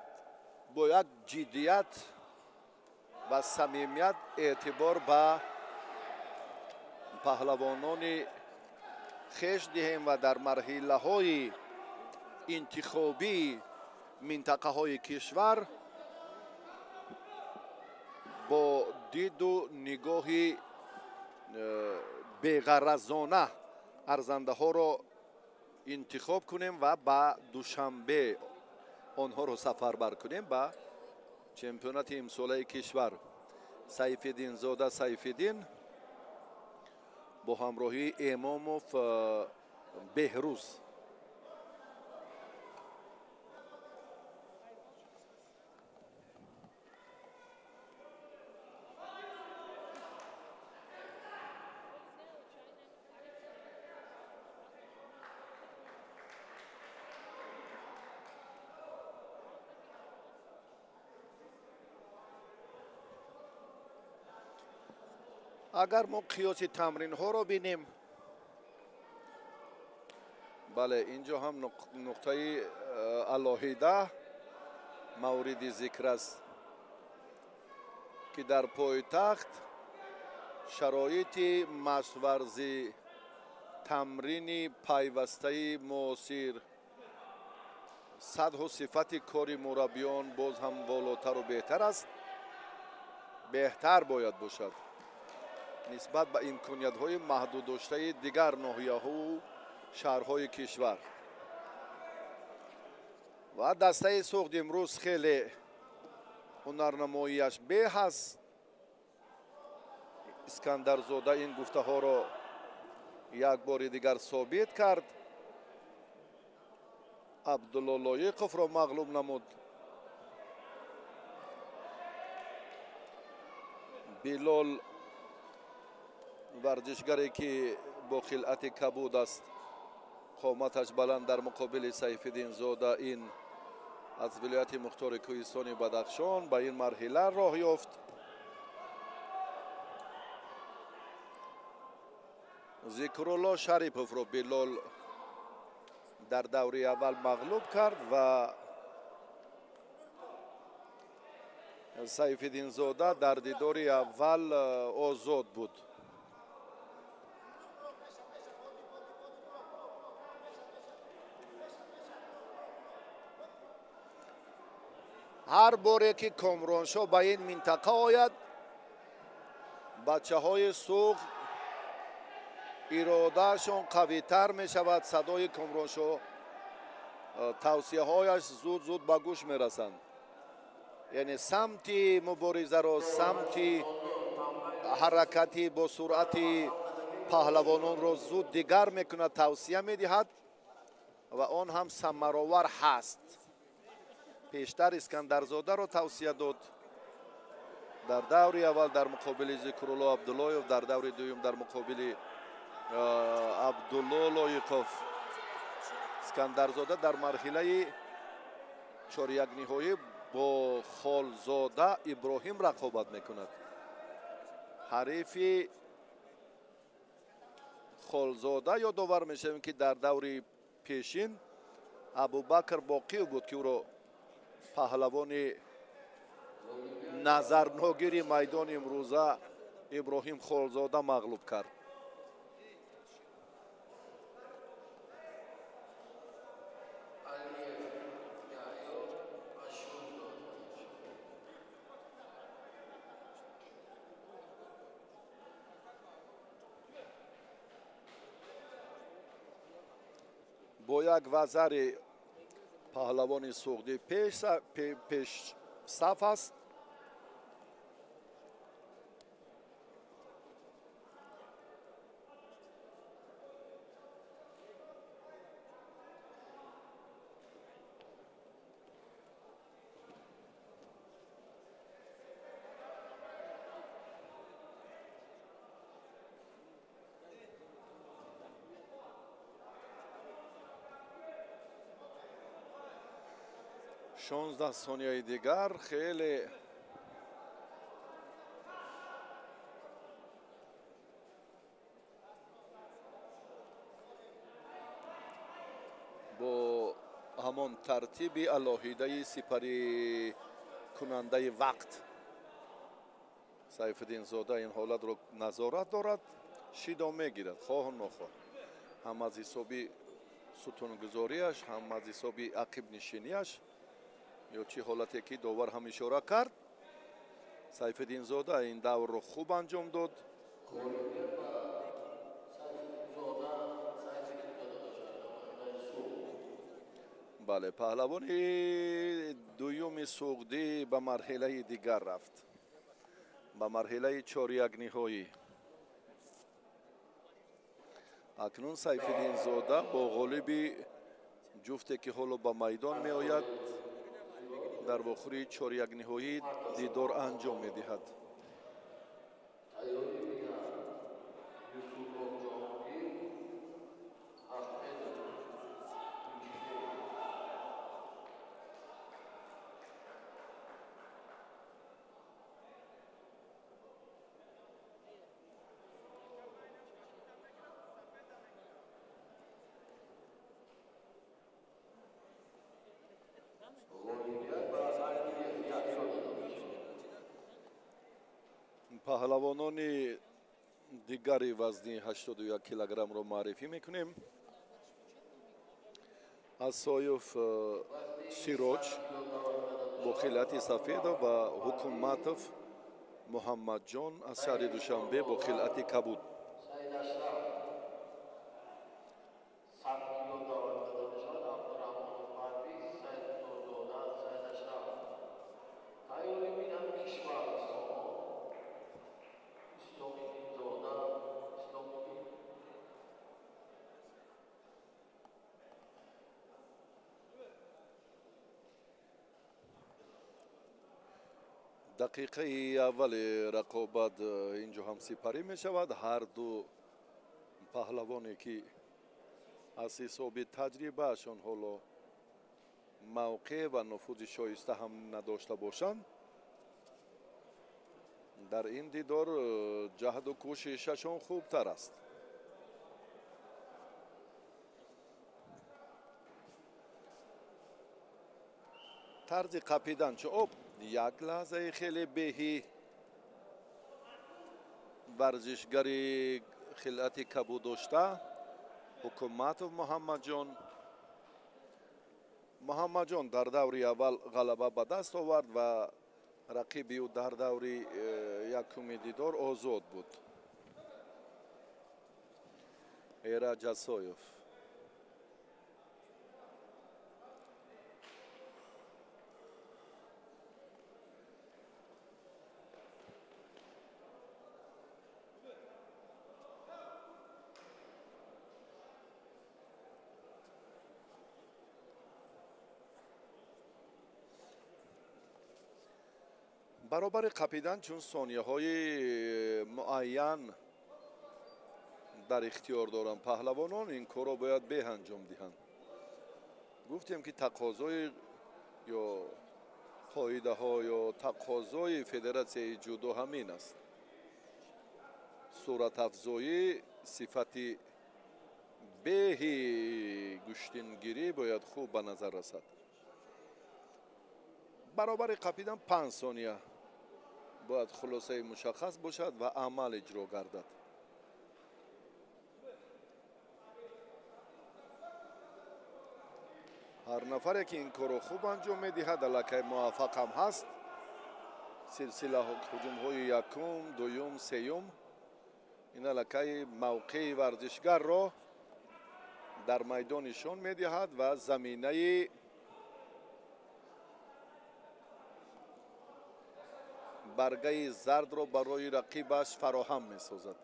бо як ҷиддият ва самимият эътибор ба паҳлавонони хеш диҳем ва дар марҳилаҳои интихобии минтақаҳои кишвар бо диду нигоҳи беғаразона арзандаҳоро интихоб кунем ва ба Душанбе онҳоро сафарбар кунем ба чемпионати имсолаи кишвар. Сайфиддинзода Сайфиддин бо ҳамроҳии Эмомов Беҳрӯз. Агар мо қиёси тамринҳоро бинем, бале, инҷо ҳам нуқтаи алоҳида мавриди зикр аст, ки дар пойтахт шароити машварзӣ, тамрини пайвастаи муосир, сатҳу сифати кори мураббиён боз ҳам болотару беҳтар аст, беҳтар бояд бошад нисбат ба имкониятҳои маҳдуддоштаи дигар ноҳияҳову шаҳрҳои кишвар. Ва дастаи Суғд имрӯз хеле ҳунарнамоияш беҳ аст. Искандарзода ин гуфтаҳоро як бори дигар собит кард. Абдулло Лоиқовро мағлуб намуд. Билол варзишгаре ки бо хилъати кабуд аст, қоматаш баланд, дар муқобили Сайфиддинзода ин аз вилояти мухтори кӯҳистони Бадахшон ба ин марҳила роҳ ёфт. Зикрулло Шариповро Билол дар даври аввал мағлуб кард ва Сайфиддинзода дар дидори аввал озод буд. Ҳар боре ки Комроншоҳ ба ин минтақа ояд, бачаҳои Суғд иродаашон қавитар мешавад. Садои Комроншоҳ, тавсияҳояш зуд-зуд ба гӯш мерасанд. Яъне самти муборизаро, самти ҳаракати бо суръати паҳлавононро зуд дигар мекунад, тавсия медиҳад ва он ҳам самаровар ҳаст. Пештар Искандарзодаро тавсия дод дар даври аввал дар муқобили Зикрулло Абдуллоев, дар даври дуюм дар муқобили Абдулло Лоиқов. Искандарзода дар марҳилаи чорякниҳоӣ бо Холзода Иброҳим рақобат мекунад. Ҳарифи Холзода ёдовар мешавем, ки дар даври пешин Абубакр Боқиев буд, ки ӯро паҳлавони назарногири майдони имрӯза Иброҳим Холзода мағлуб кард. Бо як вазари паҳлавони суғдӣ пешсаф аст. 16 сонияи дигар хеле бо ҳамон тартиби алоҳидаи сипарикунандаи вақт Сайфиддинзода ин ҳолатро назорат дорад, шидо мегирад, хоҳу нохоҳ, ҳам аз ҳисоби сутунгузориаш, ҳам аз ҳисоби ақибнишиниаш ё чӣ ҳолате ки довар ҳам ишора кард. Сайфиддинзода ин даврро хуб анҷом дод. Бале, паҳлавони дуюми суғдӣ ба марҳилаи дигар рафт, ба марҳилаи чорякниҳоӣ. Акнун Сайфиддинзода бо ғолиби ҷуфте ки ҳоло ба майдон меояд дар вохӯрии чорякниҳоӣ дидор анҷом медиҳад. Паҳлавонони дигари вазни 81 килограммро муаррифӣ мекунем. Асоев Сироҷ бо хилъати сафедов ва Ҳукуматов Муҳаммадҷон аз шаҳри Душанбе бо хилъати кабуд. Дақиқаи аввали рақобат инҷо ҳам сипарӣ мешавад. Ҳар ду паҳлавоне ки аз ҳисоби таҷрибаашон ҳоло мавқеъ ва нуфузи шоиста ҳам надошта бошанд, дар ин дидор ҷаҳду кӯшишашон хубтар аст. Тарзи қапидан чо об як лаҳзаи хеле беҳӣ варзишгари хилъати кабуд дошта Ҳукуматов Муҳаммадҷон Муҳаммадҷон дар даври аввал ғалаба ба даст овард ва рақиби ӯ дар даври якуми дидор озод буд. Эраҷ Асоев. Баробари қапидан чун сонияҳои муайян дар ихтиёр доранд паҳлавонон, ин корро бояд беҳ анҷом диҳанд. Гуфтем ки тақозои ё қоидаҳо ё тақозои федератсияи ҷудо ҳамин аст. Суратафзоӣ, сифати беҳи гӯштингирӣ бояд хуб ба назар расад. Баробари қапидан 5 сония бояд хулосаи мушаххас бошад ва амал иҷро гардад. Ҳар нафаре ки ин корро хуб анҷом медиҳад, аллакай муваффақ ҳам ҳаст. Силсила ҳуҷумҳои якум, дуюм, сеюм ин аллакай мавқеи варзишгарро дар майдон нишон медиҳад ва заминаи баргаи зардро барои рақибаш фароҳам месозад.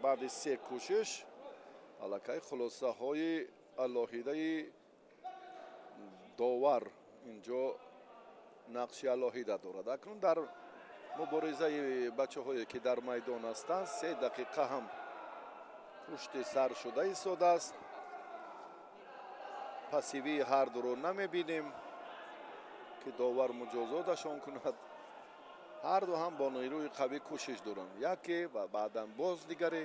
Баъди се кӯшиш аллакай хулосаҳои алоҳидаи довар инҷо нақши алоҳида дорад. Акнун дар муборизаи бачаҳое ки дар майдон ҳастанд, 3 дақиқа ҳам пушти сар шуда истодааст. Пассивии ҳар дуро намебинем ки довар муҷозоташон кунад. Ҳар ду ҳам бо нерӯи қавӣ кӯшиш доранд, яке ва баъдан боз дигаре.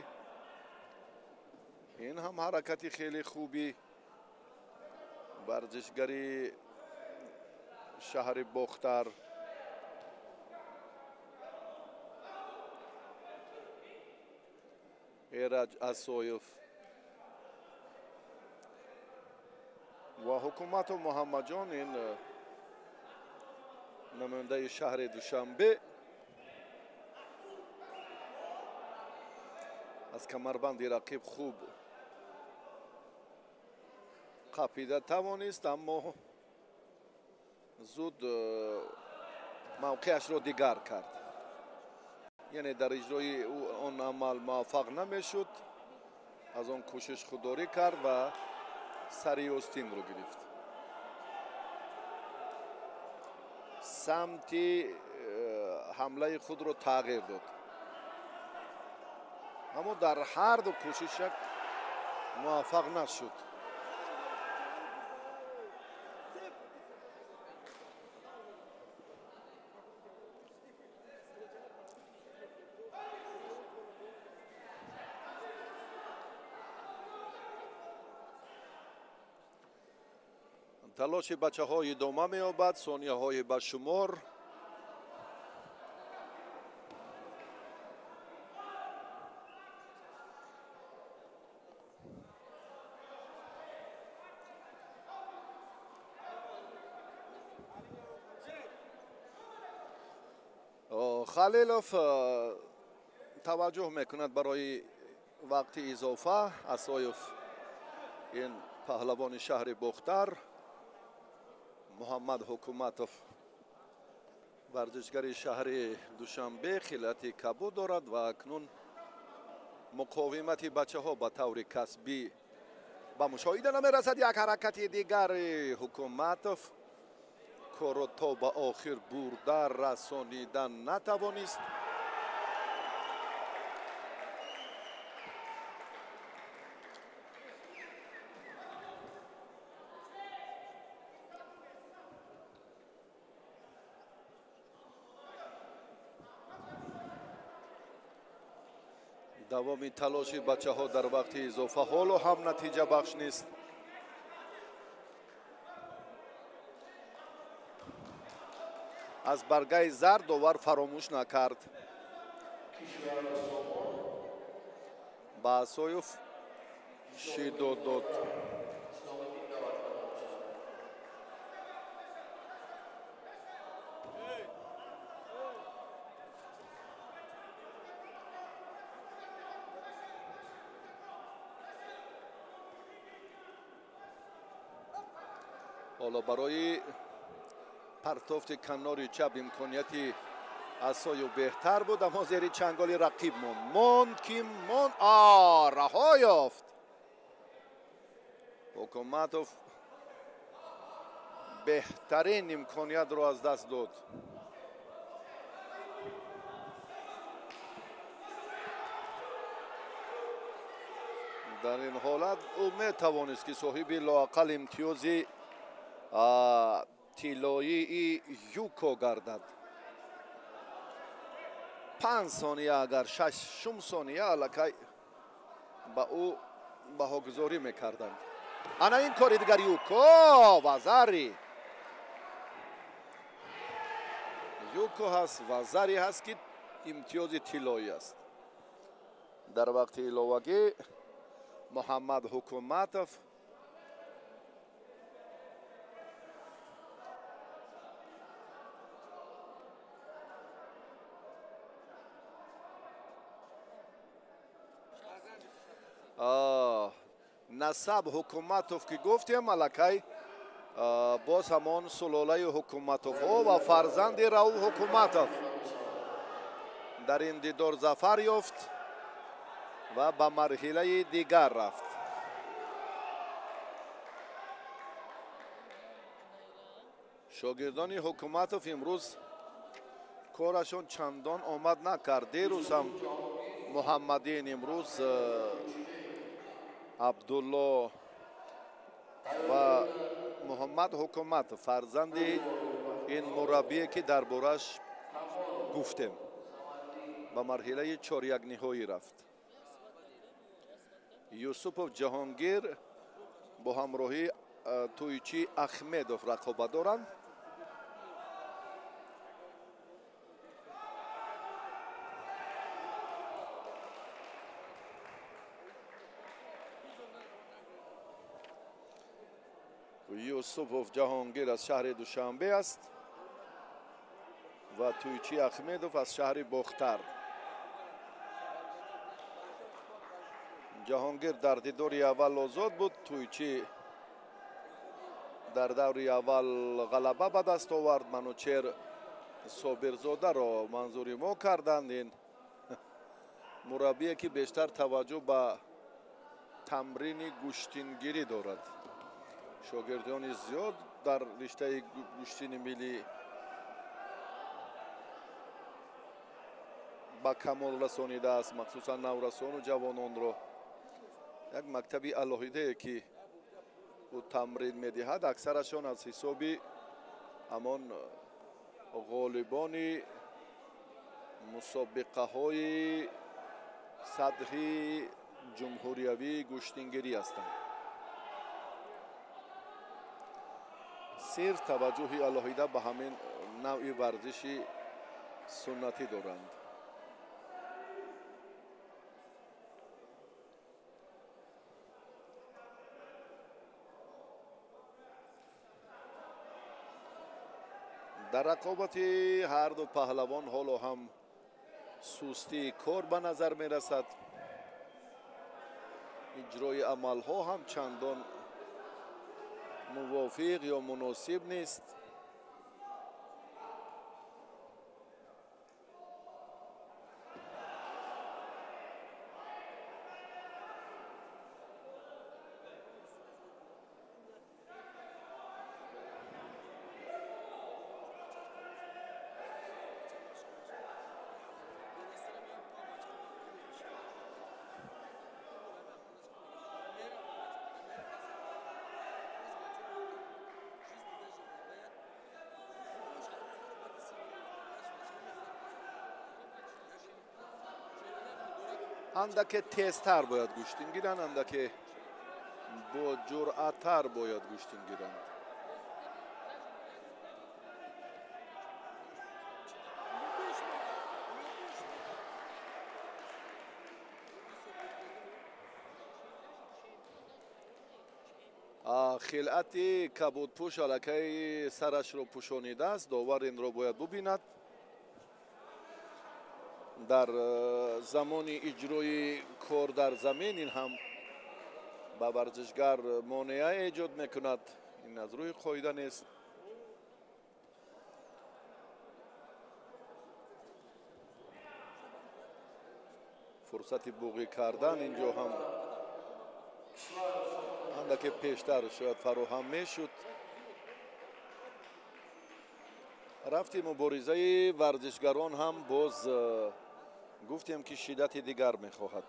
Ин ҳам ҳаракати хеле хуби варзишгари шаҳри Бохтар. Эраҷ Асоев ва ҳукумату Муҳаммадҷон, ин намояндаи шаҳри Душанбе, аз камарбанди рақиб хуб қапида тавонист, аммо зуд мавқеашро дигар кард. Яъне дар иҷрои он амал муваффақ намешуд, аз он кӯшиш худдорӣ кард ва сари остинро гирифт. Самти ҳамлаи худро тағйир дод, аммо дар ҳар ду кӯшишак муваффақ нашуд. Талоши бачаҳо идома меёбад, сонияҳои ба шумор. Халилов таваҷҷӯҳ мекунад барои вақти изофа. Асоев ин паҳлавони шаҳри Бохтар, Муҳаммад Ҳукуматов варзишгари шаҳри Душанбе хилати кабуд дорад ва акнун муқовимати бачаҳо ба таври касбӣ ба мушоҳида намерасад. Як ҳаракати дигари Ҳукуматов корро то ба охир бурда расонидан натавонист. Давоми талоши бачаҳо дар вақти изофа ҳоло ҳам натиҷабахш нест. Аз баргаи зард довар фаромӯш накард. Ба Асоев Шидо дод. Ҳоло барои партофти канори чап имконияти асою беҳтар буд, аммо зери чанголи рақиб монд. Монд ки монд, раҳо ёфт. Ҳукуматов беҳтарин имкониятро аз даст дод. Дар ин ҳолат ӯ метавонист ки соҳиби лоақал имтиёзи тиллоии юко гардад. 5 сония, агар 6 сония аллакай ба ӯ баҳогузорӣ мекарданд. Ана ин кори дигар юко вазари. Юко ҳаст, вазари ҳаст ки имтиёзи тиллоӣ аст. Дар вақти иловагӣ Муҳаммад Ҳукуматов насаб Ҳукуматов ки гуфтем, аллакай боз ҳамон сулолаи Ҳукуматовҳо ва фарзанди Рауф Ҳукуматов дар ин дидор зафар ёфт ва ба марҳилаи дигар рафт. Шогирдони Ҳукуматов имрӯз корашон чандон омад накард. Дирӯз ҳам Муҳаммадин, имрӯз Абдулло ва Муҳаммад Ҳукуматов, фарзанди ин мураббие ки дар бораш гуфтем, ба марҳилаи чорякниҳоӣ рафт. Юсупов Ҷаҳонгир бо ҳамроҳии Тӯйчи Ахмедов рақобат доранд. Юсупов Ҷаҳонгир аз шаҳри Душанбе аст ва Тӯйчи Ахмедов аз шаҳри Бохтар. Ҷаҳонгир дар дидори аввал озод буд, Тӯйчи дар даври аввал ғалаба ба даст овард. Манучер Собирзодаро манзури мо карданд. Ин мураббие ки бештар таваҷҷӯҳ ба тамрини гӯштингирӣ дорад. Шогирдони зиёд дар риштаи гӯштини миллӣ ба камол расонидааст, махсусан наврасону ҷавононро. Як мактаби алоҳидае ки ӯ тамрин медиҳад, аксарашон аз ҳисоби ҳамон ғолибони мусобиқаҳои сатҳи ҷумҳуриявии гӯштингирӣ ҳастанд. Сирф таваҷҷӯҳи алоҳида ба ҳамин навъи варзиши суннатӣ доранд. Дар рақобати ҳарду паҳлавон ҳоло ҳам сустии кор ба назар мерасад. Иҷрои амалҳо ҳам чандон мувофиқ ё муносиб нест. Андаке тезтар бояд гӯштин гиранд, андаке бо ҷуръаттар бояд гӯштин гиранд. Хилъати кабудпӯш аллакай сарашро пӯшонидааст. Довар инро бояд бубинад. Дар замони иҷрои кор дар замин ин ҳам ба варзишгар монеа эҷод мекунад. Ин аз рӯи қоида нест. Фурсати буғӣ кардан инҷо ҳам андаке пештар шояд фароҳам мешуд. Рафти муборизаи варзишгарон ҳам боз гуфтем ки шиддати дигар мехоҳад.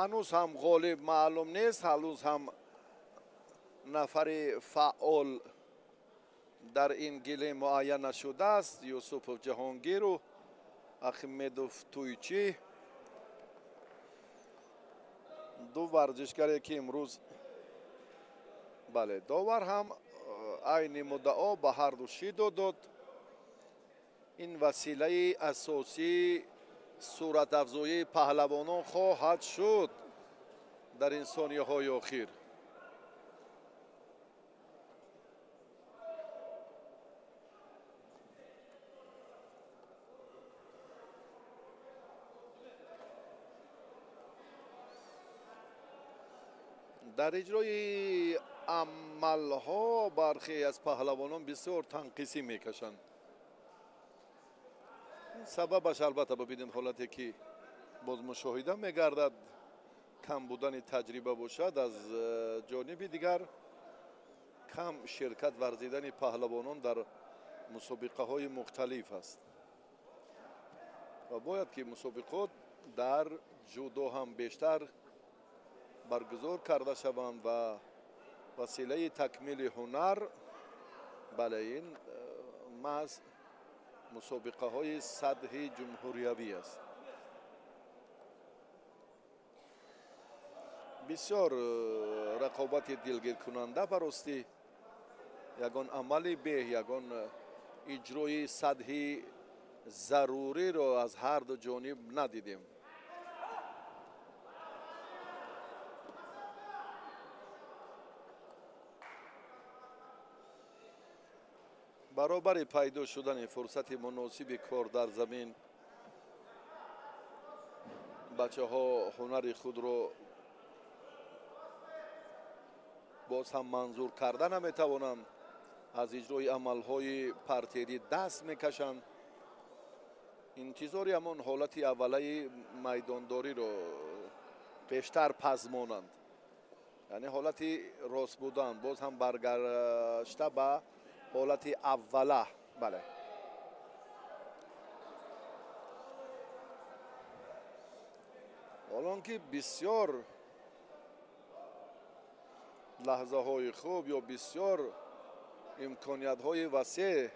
Ҳанӯз ҳам ғолиб маълум нест, ҳанӯз ҳам нафари фаъол дар ин гиле муайян нашудааст. Юсупов Ҷаҳонгиру Ахмедов Туйчӣ, ду варзишгаре ки имрӯз бале довар ҳам айни муддао ба ҳарду шидо дод. Ин василаи асосии суратафзоии паҳлавонон хоҳад шуд дар ин сонияҳои охир. Дар иҷрои амалҳо бархе аз паҳлавонон бисёр танқисӣ мекашанд. Сабабаш албатта бибинем ҳолате ки боз мушоҳида мегардад, кам будани таҷриба бошад, аз ҷониби дигар кам ширкат варзидани паҳлавонон дар мусобиқаҳои мухталиф аст ва бояд ки мусобиқот дар ҷудо ҳам бештар баргузор карда шаванд ва василаи такмили ҳунар бале ин маҳз мусобиқаҳои сатҳи ҷумҳуриявӣ аст. Бисёр рақобати дилгиркунанда баростӣ, ягон амали беҳ, ягон иҷрои сатҳи заруриро аз ҳар ду ҷониб надидем. Баробари пайдо шудани фурсати муносиби кор дар замин бачаҳо ҳунари худро боз ҳам манзур карда наметавонанд, аз иҷрои амалҳои партерӣ даст мекашанд. Интизори ҳамон ҳолати аввалаи майдондориро бештар пазмонанд, яъне ҳолати рост будан, боз ҳам баргашта ба ҳолати аввала. Бале, ҳолон ки бисёр лаҳзаҳои хуб ё бисёр имкониятҳои васеъ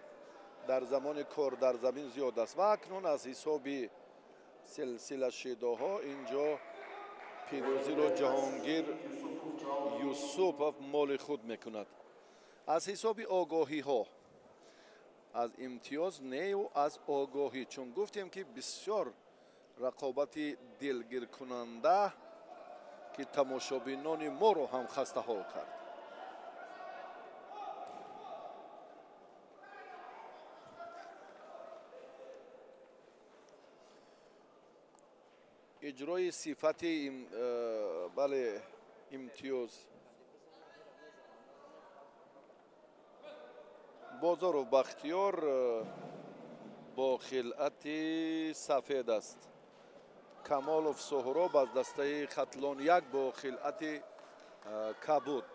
дар замони кор дар замин зиёд аст ва акнун аз ҳисоби силсилашидоҳо инҷо пирӯзиро Ҷаҳонгир Юсупов моли худ мекунад. Аз ҳисоби огоҳиҳо, аз имтиёз нею аз огоҳӣ, чун гуфтем ки бисёр рақобати дилгиркунанда ки тамошобинони моро ҳам хастаҳол кард. Иҷрои сифати Бале, имтиёз. Бозоров Бахтиёр бо хилъати сафед аст. Камолов Соҳроб аз дастаи Хатлон 1 бо хилъати кабуд.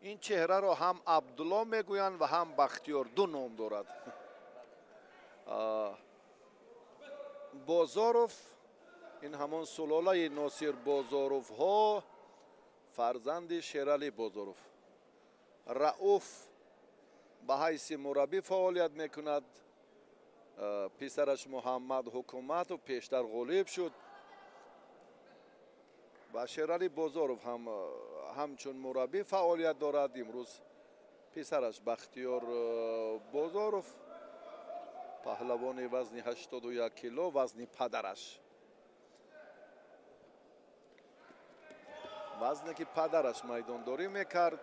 Ин чеҳраро ҳам Абдулло мегӯянд ва ҳам Бахтиёр, ду ном дорад. Бозоров ин ҳамон сулолаи Носир Бозоровҳо, фарзанди Шерали Бозоров. Рауф ба ҳайси мураббӣ фаъолият мекунад. Писараш Муҳаммад Ҳукуматов пештар ғолиб шуд ва Шерали Бозоров ҳам ҳамчун мураббӣ фаъолият дорад. Имрӯз писараш Бахтиёр Бозоров, паҳлавони вазни 81 кило, вазни падараш, вазне ки падараш майдондорӣ мекард,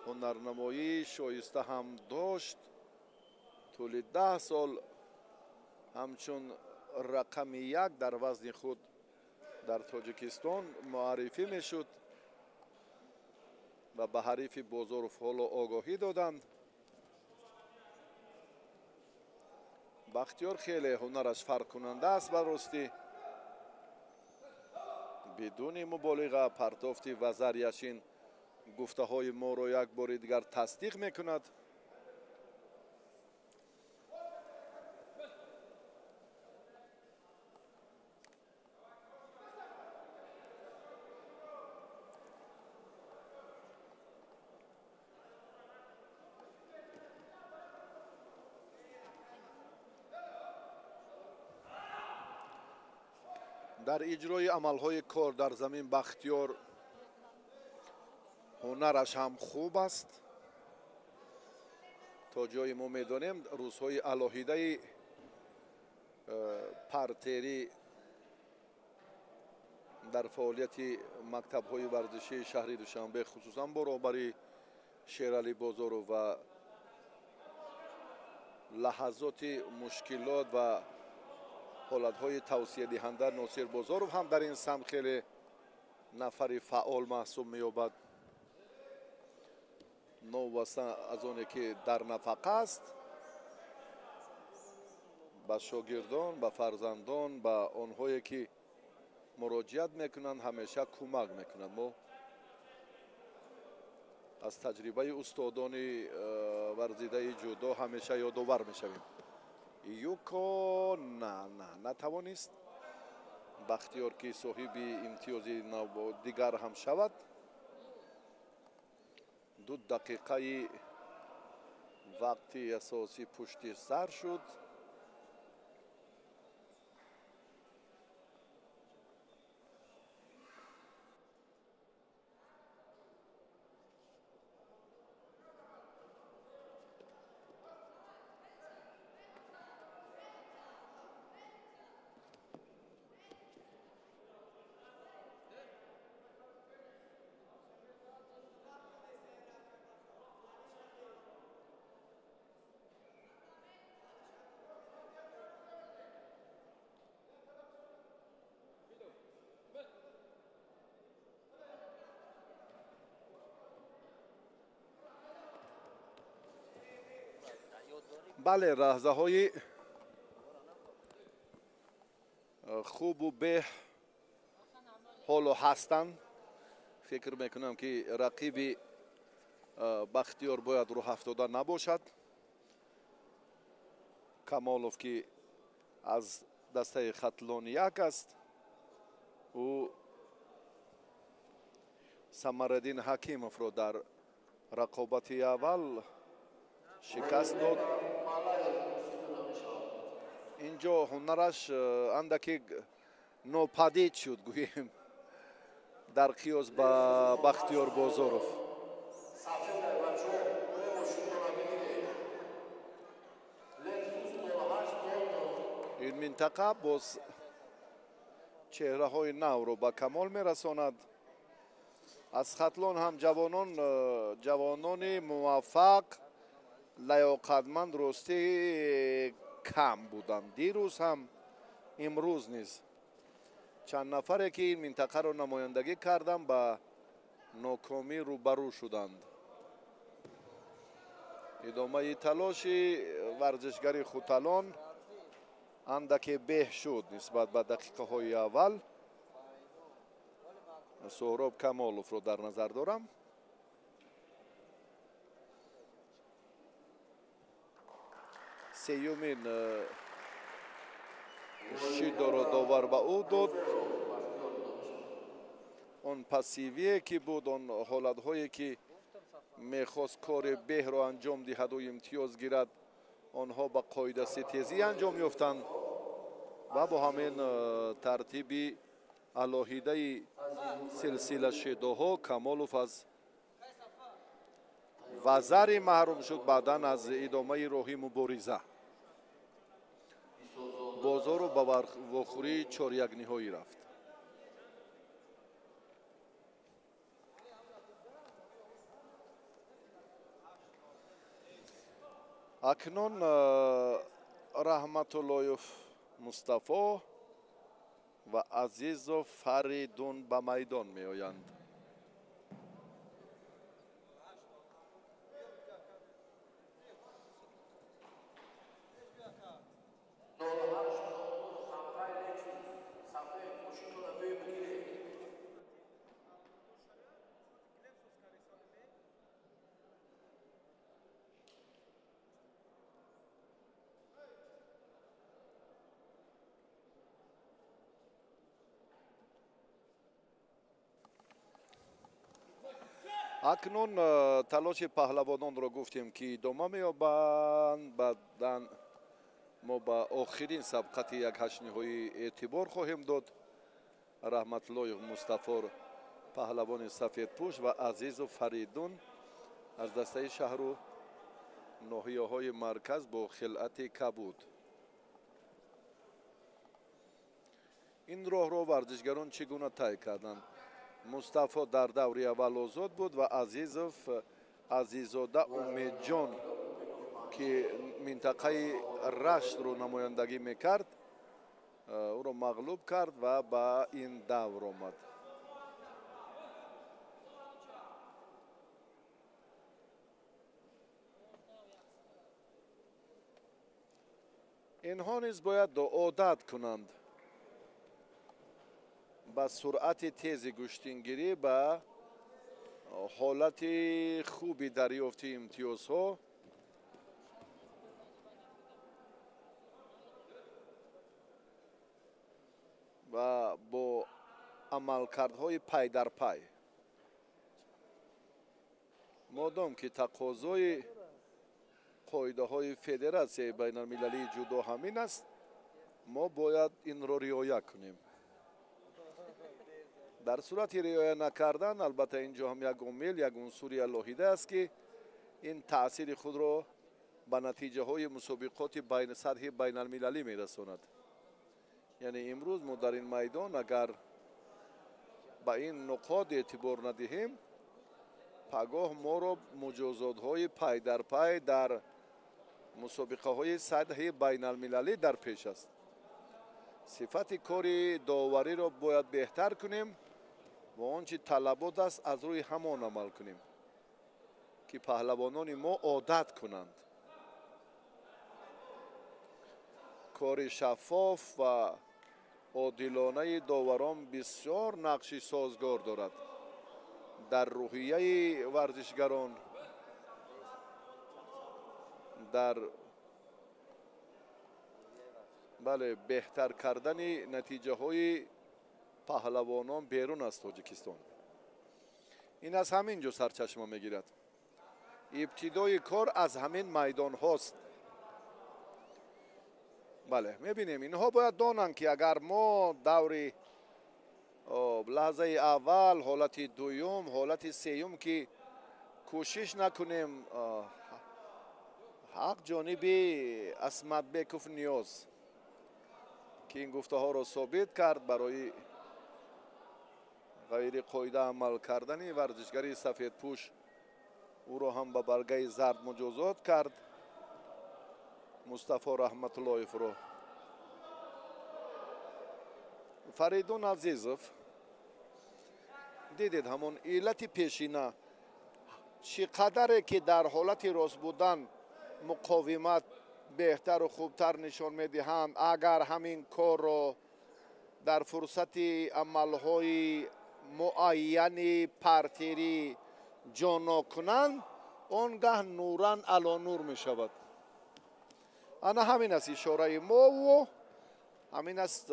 ҳунарнамоии шоиста ҳам дошт. Тӯли 10 сол ҳамчун рақами 1 дар вазни худ дар Тоҷикистон муаррифӣ мешуд ва ба ҳарифи Бозоров ҳоло огоҳӣ доданд. Бахтиёр хеле ҳунараш фарқкунанда аст ба ростӣ. Бидуни муболиға партофти вазарияш ин гуфтаҳои моро як бори дигар тасдиқ мекунад. Дар иҷрои амалҳои кор дар замин Бахтиёр ҳунараш ҳам хуб аст. То ҷое мо медонем, рӯзҳои алоҳидаи партерӣ дар фаъолияти мактабҳои варзишии шаҳри Душанбе, хусусан бо роҳбари Шерали Бозоров ва лаҳазоти мушкилот ва ҳолатҳои тавсиядиҳанда Носир Бозоров ҳам дар ин самт хеле нафари фаъол маҳсуб меёбад. Новобаста аз оне ки дар нафақа аст, ба шогирдон, ба фарзандон, ба онҳое ки муроҷиат мекунанд, ҳамеша кӯмак мекунанд. Мо аз таҷрибаи устодони варзидаи ҷудо ҳамеша ёдовар мешавем. Юко на натавонист. Бахтиёр ки соҳиби имтиёзи дигар ҳам шавад. 2 дақиқаи вақти асосӣ пушти сар шуд. Бале, лаҳзаҳои хубу беҳ ҳоло ҳастанд. Фикр мекунам ки рақиби Бахтиёр бояд рӯҳафтода набошад. Камолов ки аз дастаи Хатлон 1 аст, ӯ Самараддин Ҳакимовро дар рақобати аввал шикаст дод. Инҷо ҳунараш андаке нопадид шуд, гӯем, дар қиёс ба Бахтиёр Бозоров. Ин минтақа боз чеҳраҳои навро ба камол мерасонад. Аз Хатлон ҳам ҷавонони муваффақ, лаёқатманд ростӣ кам буданд. Дирӯз ҳам, имрӯз низ. Чанд нафаре ки ин минтақаро намояндагӣ карданд, ба нокомӣ рӯбарӯ шуданд. Идомаи талоши варзишгари Хуталон андаке беҳ шуд нисбат ба дақиқаҳои аввал. Суҳроб Камоловро дар назар дорам. Сеюмин шидоро довар ба ӯ дод. Он пассивие ки буд, он ҳолатҳое ки мехост кори беҳро анҷом диҳаду имтиёз гирад, онҳо ба қоидаситезӣ анҷом ёфтанд ва бо ҳамин тартиби алоҳидаи силсила шидоҳо Камолов аз вазари маҳрум шуд, баъдан аз идомаи роҳи мубориза. Бозору ба вохӯрии чорякниҳоӣ рафт. Акнун Раҳматуллоев Мустафо ва Азизов Фаридун ба майдон меоянд. Акнун талоши паҳлавононро гуфтем ки идома меёбанд. Баъдан мо ба охирин сабқати як ҳаштниҳоӣ эътибор хоҳем дод. Раҳматуллоев Мустафор паҳлавони сафедпӯш ва Азизу Фаридун аз дастаи шаҳру ноҳияҳои марказ бо хилъати кабуд. Ин роҳро варзишгарон чӣ гуна тай карданд? Мустафо дар даври аввал озод буд ва Азизов Азизода Умедҷон ки минтақаи Раштро намояндагӣ мекард, ӯро мағлуб кард ва ба ин давр омад. Инҳо низ бояд одат кунанд ба суръати тези гӯштингирӣ, ба ҳолати хуби дарёфти имтиёзҳо. Ва бо амалкардҳои пай дар пай. Модом ки тақозои қоидаҳои федератсияи байналмилалии ҷудо ҳамин аст, мо бояд инро риоя кунем. Дар сурати риоя накардан, албатта ин ҷо ҳам як омил, як унсури алоҳида аст ки ин таъсири худро ба натиҷаҳои мусобиқоти сатҳи байналмилалӣ мерасонад. Яъне имрӯз мо дар ин майдон агар ба ин нуқот эътибор надиҳем, пагоҳ моро муҷозотҳои пай дар пай дар мусобиқаҳои сатҳи байналмилалӣ дар пеш аст. Сифати кори довариро бояд беҳтар кунем ва он чи талабот аст аз рӯи ҳамон амал кунем ки паҳлавонони мо одат кунанд. Кори шаффоф ва одилонаи доварон бисёр нақши созгор дорад дар рӯҳияи варзишгарон, дар бале беҳтар кардани натиҷаҳои паҳлавонон берун аз Тоҷикистон. Ин аз ҳамин ҷо сарчашма мегирад. Ибтидои кор аз ҳамин майдонҳост. Бале, мебинем инҳо бояд донанд ки агар мо даври лаҳзаи аввал, ҳолати дуюм, ҳолати сеюм ки кӯшиш накунем, ҳақ ҷониби Асматбеков Ниёз ки ин гуфтаҳоро собит кард барои ғайриқоида амал кардани варзишгари сафедпӯш ӯро ҳам ба баргаи зард муҷозот кард Мустафо Раҳматуллоевро. Фаридун Азизов дидед ҳамон иллати пешина, чӣ қадаре ки дар ҳолати рост будан муқовимат беҳтару хубтар нишон медиҳанд, агар ҳамин корро дар фурсати амалҳои муайяни партирӣ ҷоно кунанд, он гаҳ нуран алонур мешавад. Ана ҳамин аст ишораи мову ҳамин аст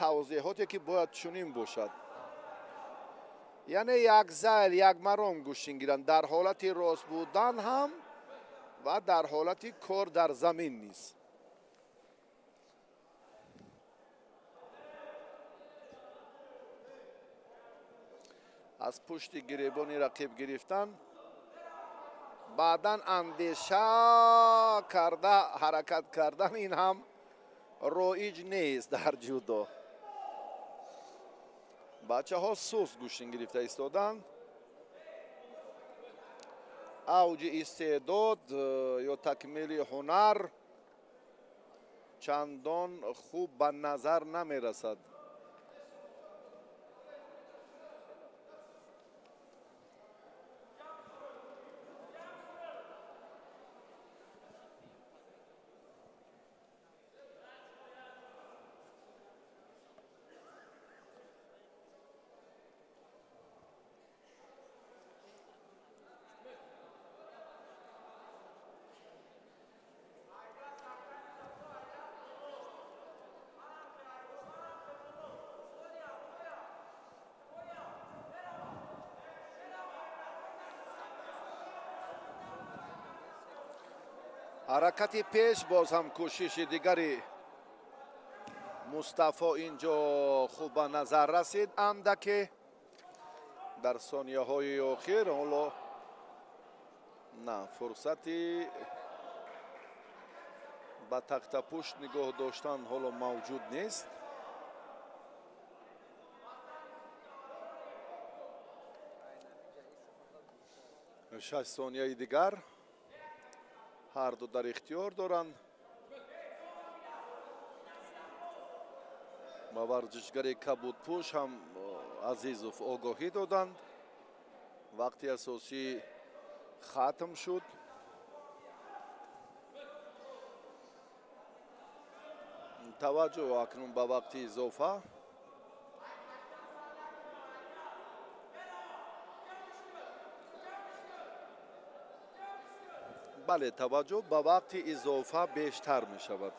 тавзеҳоте ки бояд чунин бошад. Яъне як зайл, як маром гӯштин гиранд дар ҳолати рост будан ҳам ва дар ҳолати кор дар замин низ. Аз пушти гиребони рақиб гирифтан, баъдан андеша карда ҳаракат кардан, ин ҳам роиҷ нест дар ҷудо. Бачаҳо суст гӯштин гирифта истоданд. Авҷи истеъдод ё такмили ҳунар чандон хуб ба назар намерасад. Ҳаракати пеш, боз ҳам кӯшиши дигари Мустафо инҷо хуб ба назар расид, андаке дар сонияҳои охир. Ҳоло на фурсати ба тахтапушт нигоҳ доштан ҳоло мавҷуд нест. 6 сонияи дигар ҳар ду дар ихтиёр доранд. Ба варзишгари кабудпӯш ҳам Азизов огоҳӣ доданд. Вақти асосӣ хатм шуд. Таваҷҷӯҳ акнун ба вақти изофа. Бале, таваҷҷӯҳ ба вақти изофа бештар мешавад.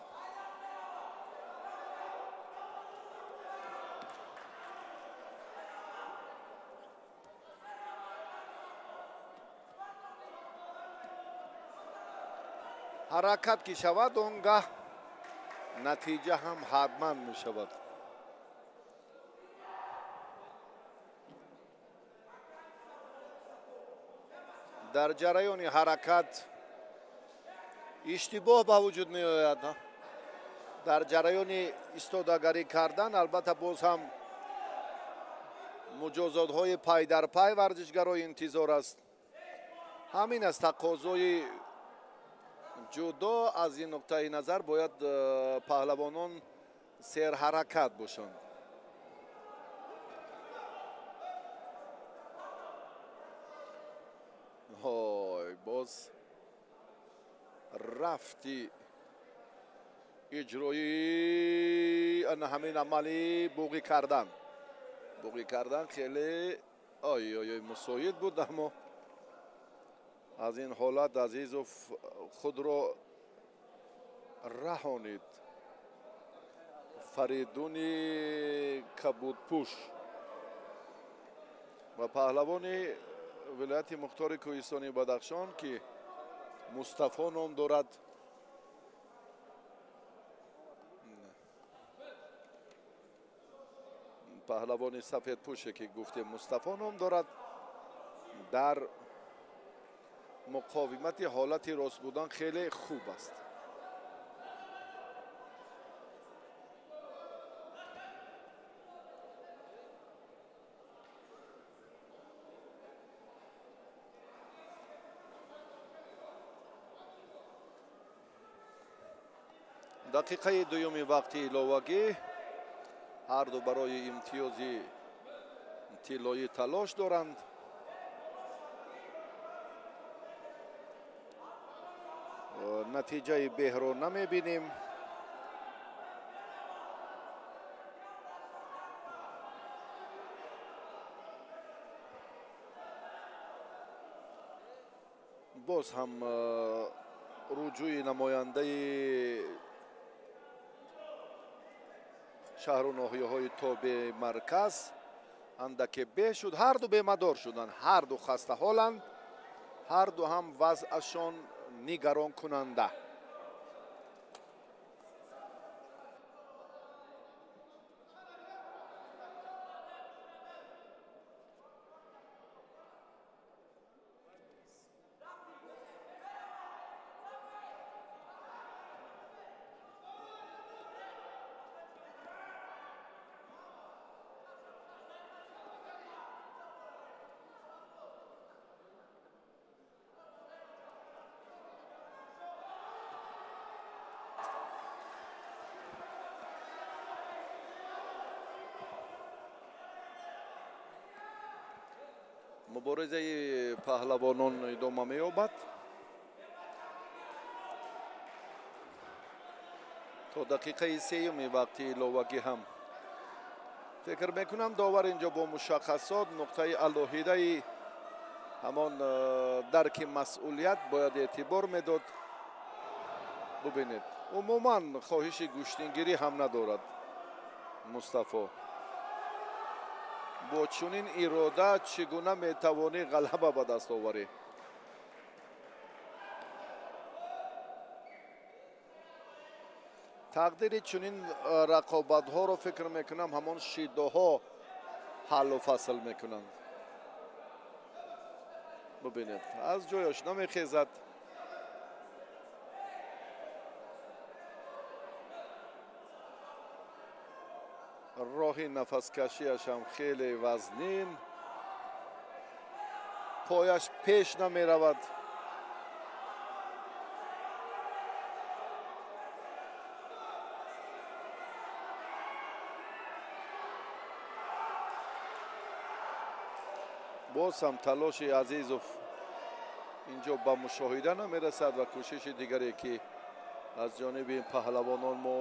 Ҳаракат ки шавад, он гаҳ натиҷа ҳам ҳатман мешавад. Дар ҷараёни ҳаракат иштибоҳ ба вуҷуд меояд. Дар ҷараёни истодагарӣ кардан албатта боз ҳам муҷозотҳои пай дар пай варзишгаро интизор аст. Ҳамин аст тақозои ҷудо. Аз ин нуқтаи назар бояд паҳлавонон серҳаракат бошанд. Ҳой, боз рафти иҷрои ана ҳамин амали буғӣ кардан. Буғӣ кардан хеле ой ой ой мусоид буд, аммо аз ин ҳолат Азизов худро раҳонид. Фаридуни кабудпӯш ва паҳлавони вилояти мухтори кӯҳистони Бадахшон, ки Мустафо ном дорад, паҳлавони сафедпӯше ки гуфтем Мустафо ном дорад, дар муқовимати ҳолати рост будан хеле хуб аст. Дақиқаи дуюми вақти иловагӣ Ҳар ду барои имтиёзи тиллоӣ талош доранд. Натиҷаи беҳро намебинем. Боз ҳам руҷӯи намояндаи шаҳру ноҳияҳои тобеи марказ андаке беҳ шуд. Ҳар ду бемадор шуданд, ҳар ду хастаҳоланд, ҳар ду ҳам вазъашон нигаронкунанда. Муборизаи паҳлавонон идома меёбад то дақиқаи сеюми вақти иловагӣ. Ҳам фикр мекунам довар инҷо бо мушаххасот нуқтаи алоҳидаи ҳамон дарки масъулият бояд эътибор медод. Бубинед, умуман хоҳиши гӯштингирӣ ҳам надорад Мустафо. Бо чунин ирода чӣ гуна метавонӣ ғалаба ба даст оварӣ? Тақдири чунин рақобатҳоро фикр мекунам ҳамон шидоҳо ҳаллу фасл мекунанд. Бубинед, аз ҷояш намехезад. Роҳи нафаскашиаш ҳам хеле вазнин, пояш пеш намеравад. Боз ҳам талоши Азизов инҷо ба мушоҳида намерасад ва кӯшиши дигаре ки аз ҷониби паҳлавонон мо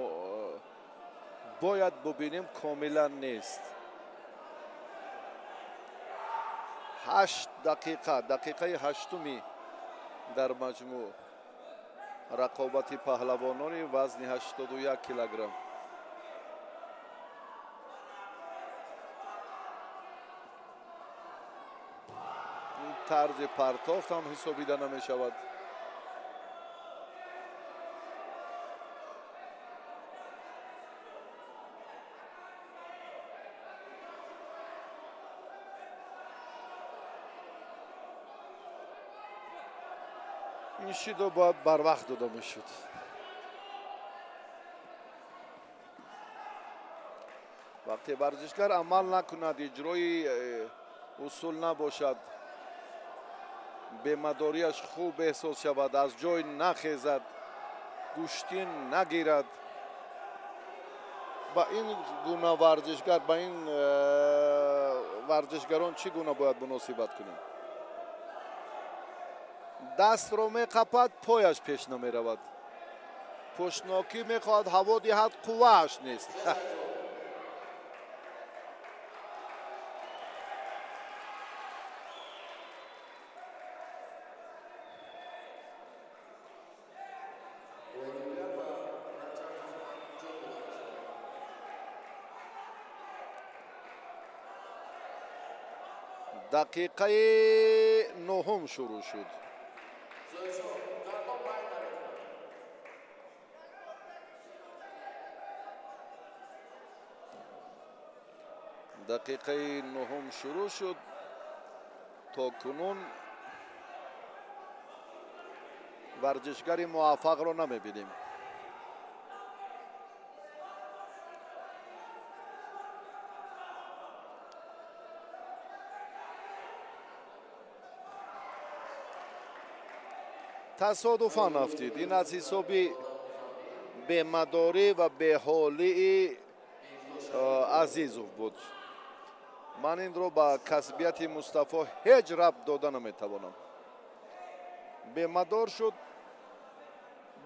бояд бубинем комилан нест. 8 дақиқа, дақиқаи ҳаштуми дар маҷмӯъ рақобати паҳлавонони вазни 81 килограмм. Тарзи партофт ҳам ҳисобида намешавад. Ин шидо бояд барвақт дода мешуд. Вақте варзишгар амал накунад, иҷрои усул набошад, бемадориаш хуб эҳсос шавад, аз ҷой нахезад, гӯштин нагирад, ба ин гуна варзишгар, ба ин варзишгарон чӣ гуна бояд муносибат кунем? Дастро меқапад, пояш пеш намеравад. Пушнокӣ мехоҳад ҳаво диҳад, қуввааш нест. Дақиқаи нуҳум шурӯъ шуд. Дақиқаи нуҳум шурӯъ шуд. То кунун варзишгари муваффақро намебинем. Тасодуфан афтид. Ин аз ҳисоби бемадорӣ ва беҳолии Азизов буд. Ман инро ба касбияти Мустафо ҳеҷ рабт дода наметавонам. Бемадор шуд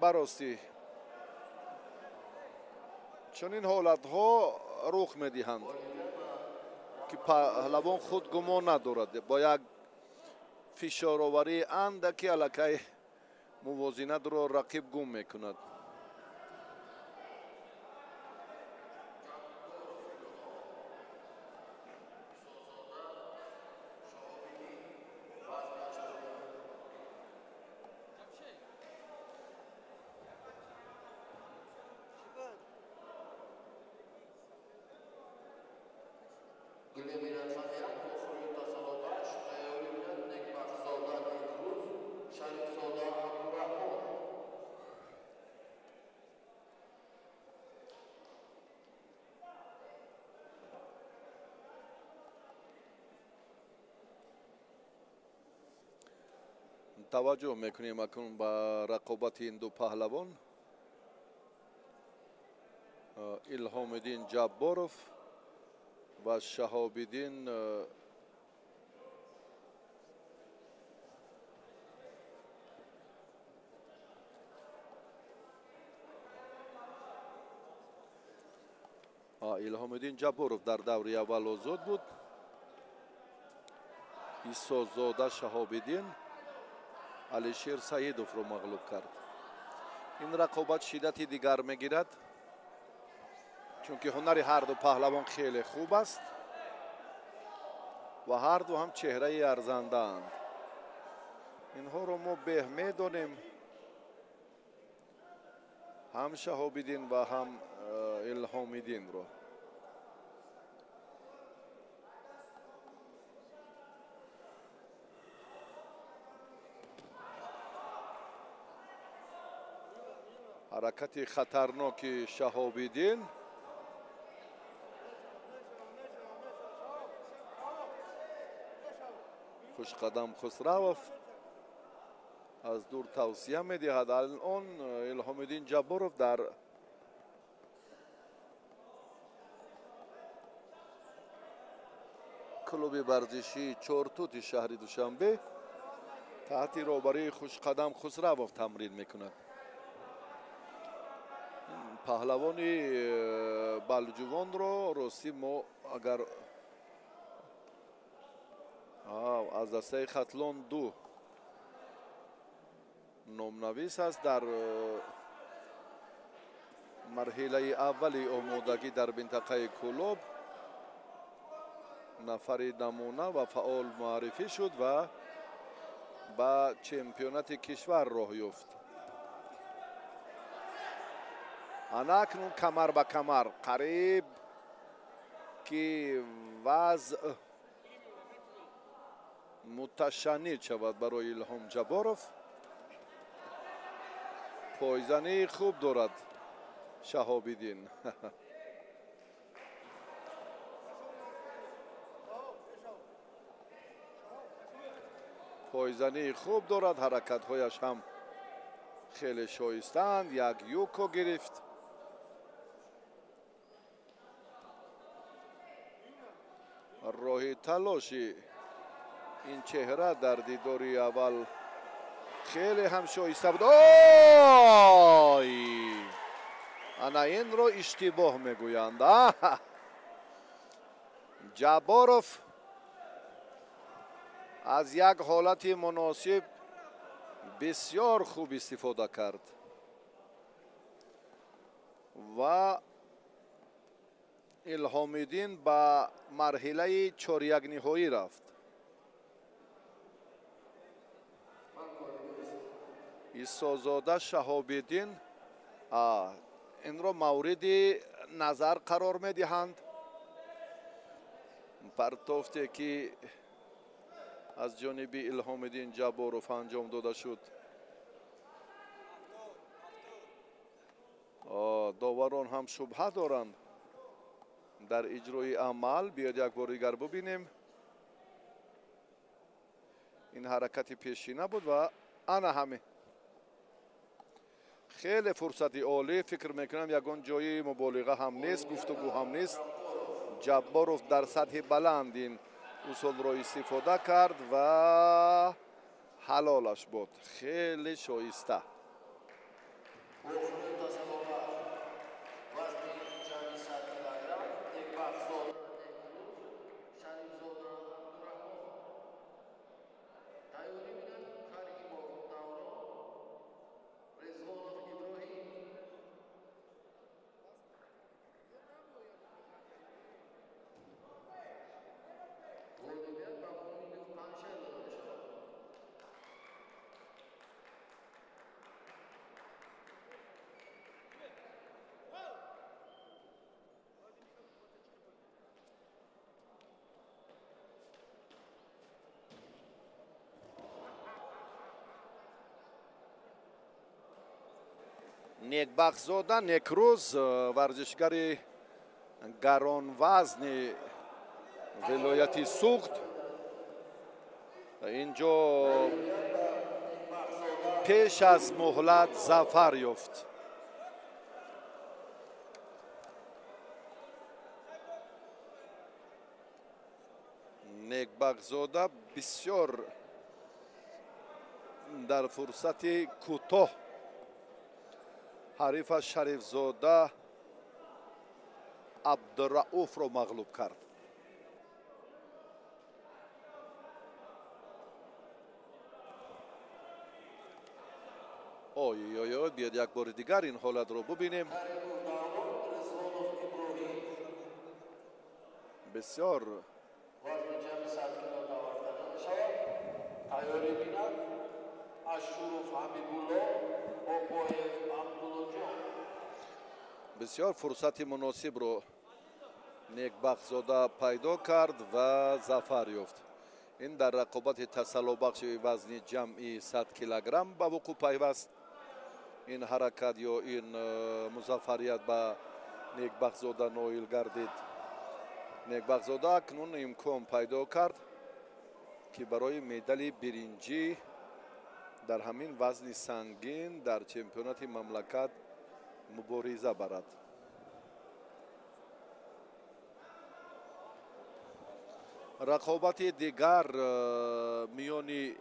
баростӣ. Чунин ҳолатҳо рух медиҳанд, ки паҳлавон худ гумон надорад. Бо як фишороварии андаки аллакай мувозинатро рақиб гум мекунад. Таваҷҷӯҳ мекунем акнун ба рақобати ин ду паҳлавон. Илҳомиддин Ҷабборов ва Шаҳобиддин Илҳомиддин Ҷабборов дар даври аввал озод буд. Исозода Шаҳобиддин Алишер Саидовро мағлуб кард. Ин рақобат шиддати дигар мегирад, чунки ҳунари ҳарду паҳлавон хеле хуб аст ва ҳарду ҳам чеҳраи арзандаанд. Инҳоро мо беҳ медонем, ҳам Шаҳобиддин ва ҳам Илҳомиддинро. Ҳаракати хатарноки Шаҳобиддин. Хушқадам Хусравов аз дур тавсия медиҳад. Алон Илҳомиддин Ҷабборов дар клуби варзишии Чортути шаҳри Душанбе таҳти роҳбарии Хушқадам Хусравов тамрин мекунад. Паҳлавони балҷувонро ростӣ мо агар аз дастаи Хатлон 2 номнавис аст, дар марҳилаи аввали омодагӣ дар минтақаи Кӯлоб нафари намуна ва фаъол муаррифӣ шуд ва ба чемпионати кишвар роҳ ёфт. Ана акнун камар ба камар қариб ки вазъ муташанниҷ шавад барои Илҳом Ҷабборов. Пойзании хуб дорад Шаҳобиддин. Пойзании хуб дорад, ҳаракатҳояш ҳам хеле шоистаанд. Як юко гирифт. Роҳи талоши ин чеҳра дар дидори аввал хеле ҳам шоиста буд. Ой! Ана инро иштибоҳ мегӯянд. Ҷабборов аз як ҳолати муносиб бисёр хуб истифода кард ва Илҳомиддин ба марҳилаи чорякниҳоӣ рафт. Исозода Шаҳобиддин инро мавриди назар қарор медиҳанд. Партофте ки аз ҷониби Илҳомиддин Ҷабборов анҷом дода шуд. Доварон ҳам шубҳа доранд дар иҷрои амал. Биёд як бор дигар бубинем. Ин ҳаракати пешина буд ва ана ҳамин. Хеле фурсати олӣ, фикр мекунам ягон ҷои муболиға ҳам нест, гуфтугӯ ҳам нест. Ҷабборов дар сатҳи баланд ин усулро истифода кард ва ҳалолаш буд. Хеле шоиста. Некбахтзода Некрӯз, варзишгари гаронвазни вилояти Суғд, инҷо пеш аз муҳлат зафар ёфт. Некбахтзода бисёр дар фурсати кӯтоҳ ҳарифа Шарифзода Абдурауфро мағлуб кард. Ой ой ой, биёд як бори дигар ин ҳолатро бубинем. Бисёр бисёр фурсати муносибро Некбахтзода пайдо кард ва зафар ёфт. Ин дар рақобати тасаллобахши вазни ҷамъи 100 килограмм ба вуқӯъ пайваст. Ин ҳаракат ё ин музаффарият ба Некбахтзода ноил гардид. Некбахтзода акнун имкон пайдо кард, ки барои медали биринҷӣ дар ҳамин вазни сангин дар чемпионати мамлакат мубориза барад. Рақобати дигар миёни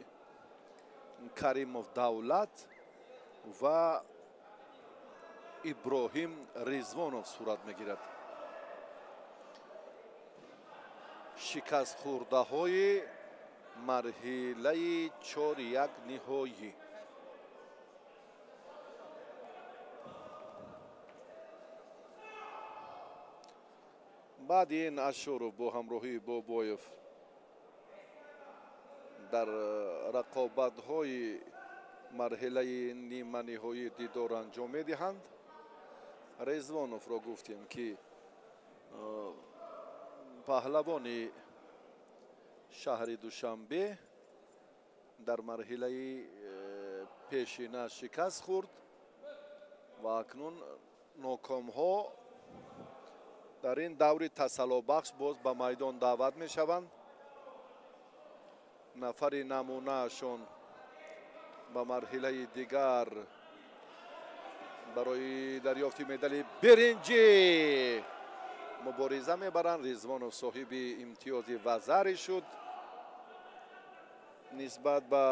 Каримов Давлат ва Иброҳим Ризвонов сурат мегирад. Шикастхӯрдаҳои марҳилаи 4-1 ниҳоӣ. Баъди ин Ашуров бо ҳамроҳии Бобоев дар рақобатҳои марҳилаи ниманиҳоӣ дидор анҷом медиҳанд. Резвоновро гуфтем, ки паҳлавони шаҳри Душанбе дар марҳилаи пешина шикаст хӯрд ва акнун нокомҳо дар ин даври тасаллобахш боз ба майдон даъват мешаванд. Нафари намунаашон ба марҳилаи дигар барои дарёфти медали биринҷӣ мубориза мебаранд. Ризвонов соҳиби имтиёзи вазарӣ шуд. Нисбат ба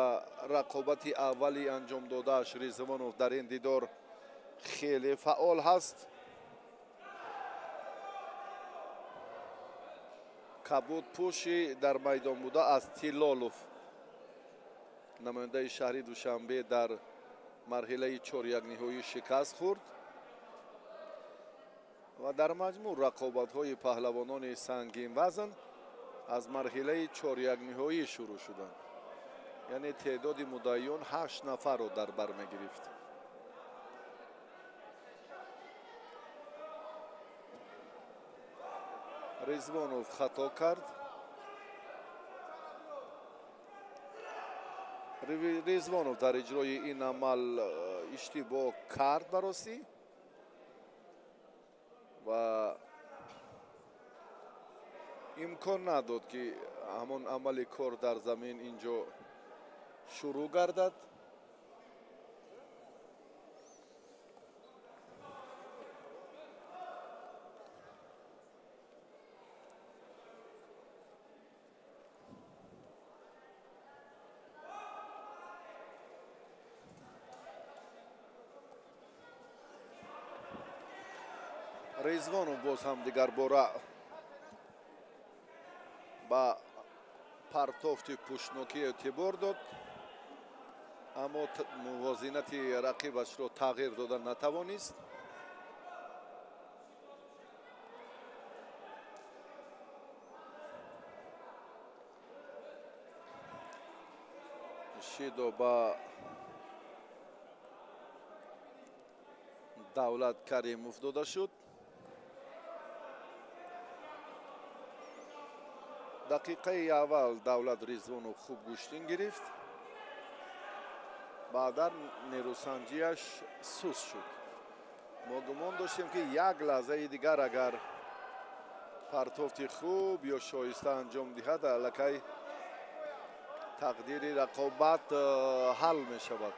рақобати аввали анҷом додааш Ризвонов дар ин дидор хеле фаъол ҳаст. Кабудпӯши дар майдон буда аз Тиллолов, намояндаи шаҳри Душанбе, дар марҳилаи 4-1 ниҳоӣ шикаст хӯрд ва дар маҷмӯъ рақобатҳои паҳлавонони сангинвазн аз марҳилаи 4-1 ниҳоӣ шурӯъ шуданд. Яъне теъдоди муддаиён 8 нафарро дар бар мегирифт. Резвонов хато кард. Резвонов дар иҷрои ин амал иштибоҳ кард баросӣ ва имкон надод, ки ҳамон амали кор дар замин инҷо шурӯъ гардад. Ризвонов боз ҳам дигарбора ба партофти пуштнокӣ эътибор дод, аммо мувозинати рақибашро тағйир дода натавонист. Шидо ба Давлат Каримов дода шуд. Дақиқаи аввал Давлат Ризвонов хуб гӯштин гирифт, баъдан нерӯсанҷиаш суст шуд. Мо гумон доштем, ки як лаҳзаи дигар агар партофти хуб ё шоиста анҷом диҳад, аллакай тақдири рақобат ҳал мешавад.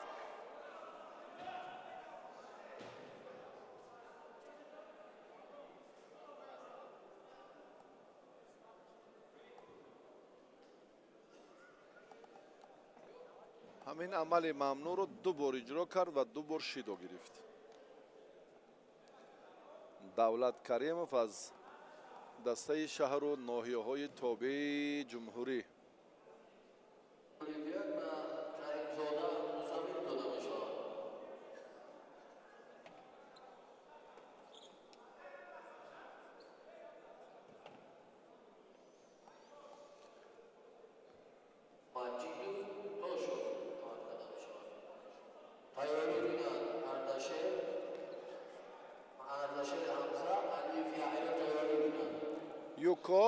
Ҳамин амали мамнӯъро ду бор иҷро кард ва ду бор шидо гирифт. Давлат Каримов аз дастаи шаҳру ноҳияҳои тобеи ҷумҳурӣ. Юко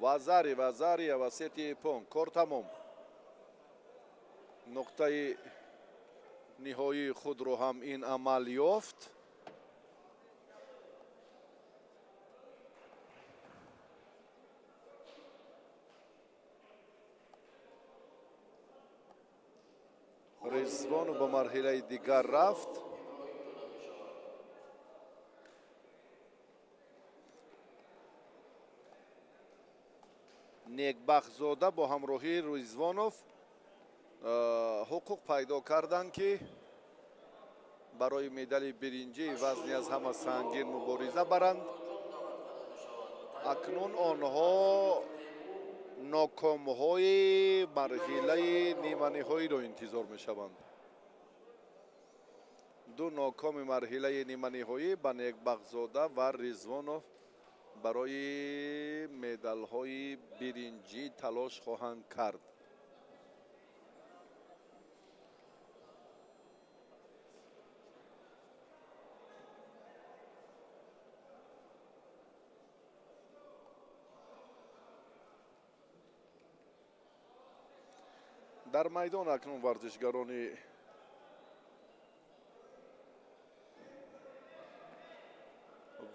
вазари вазари авасети япон. Кор тамом. Нуқтаи ниҳоии худро ҳам ин амал ёфт. Ризвонов ба марҳилаи дигар рафт. Некбахтзода бо ҳамроҳии Ризвонов ҳуқуқ пайдо карданд, ки барои медали биринҷии вазни аз ҳама сангин мубориза баранд. Акнун онҳо нокомҳои марҳилаи ниманиҳоиро интизор мешаванд. Ду нокоми марҳилаи ниманиҳоӣ ба Некбахтзода ва Ризвонов барои медалҳои биринҷӣ талош хоҳанд кард. Дар майдон акнун варзишгарони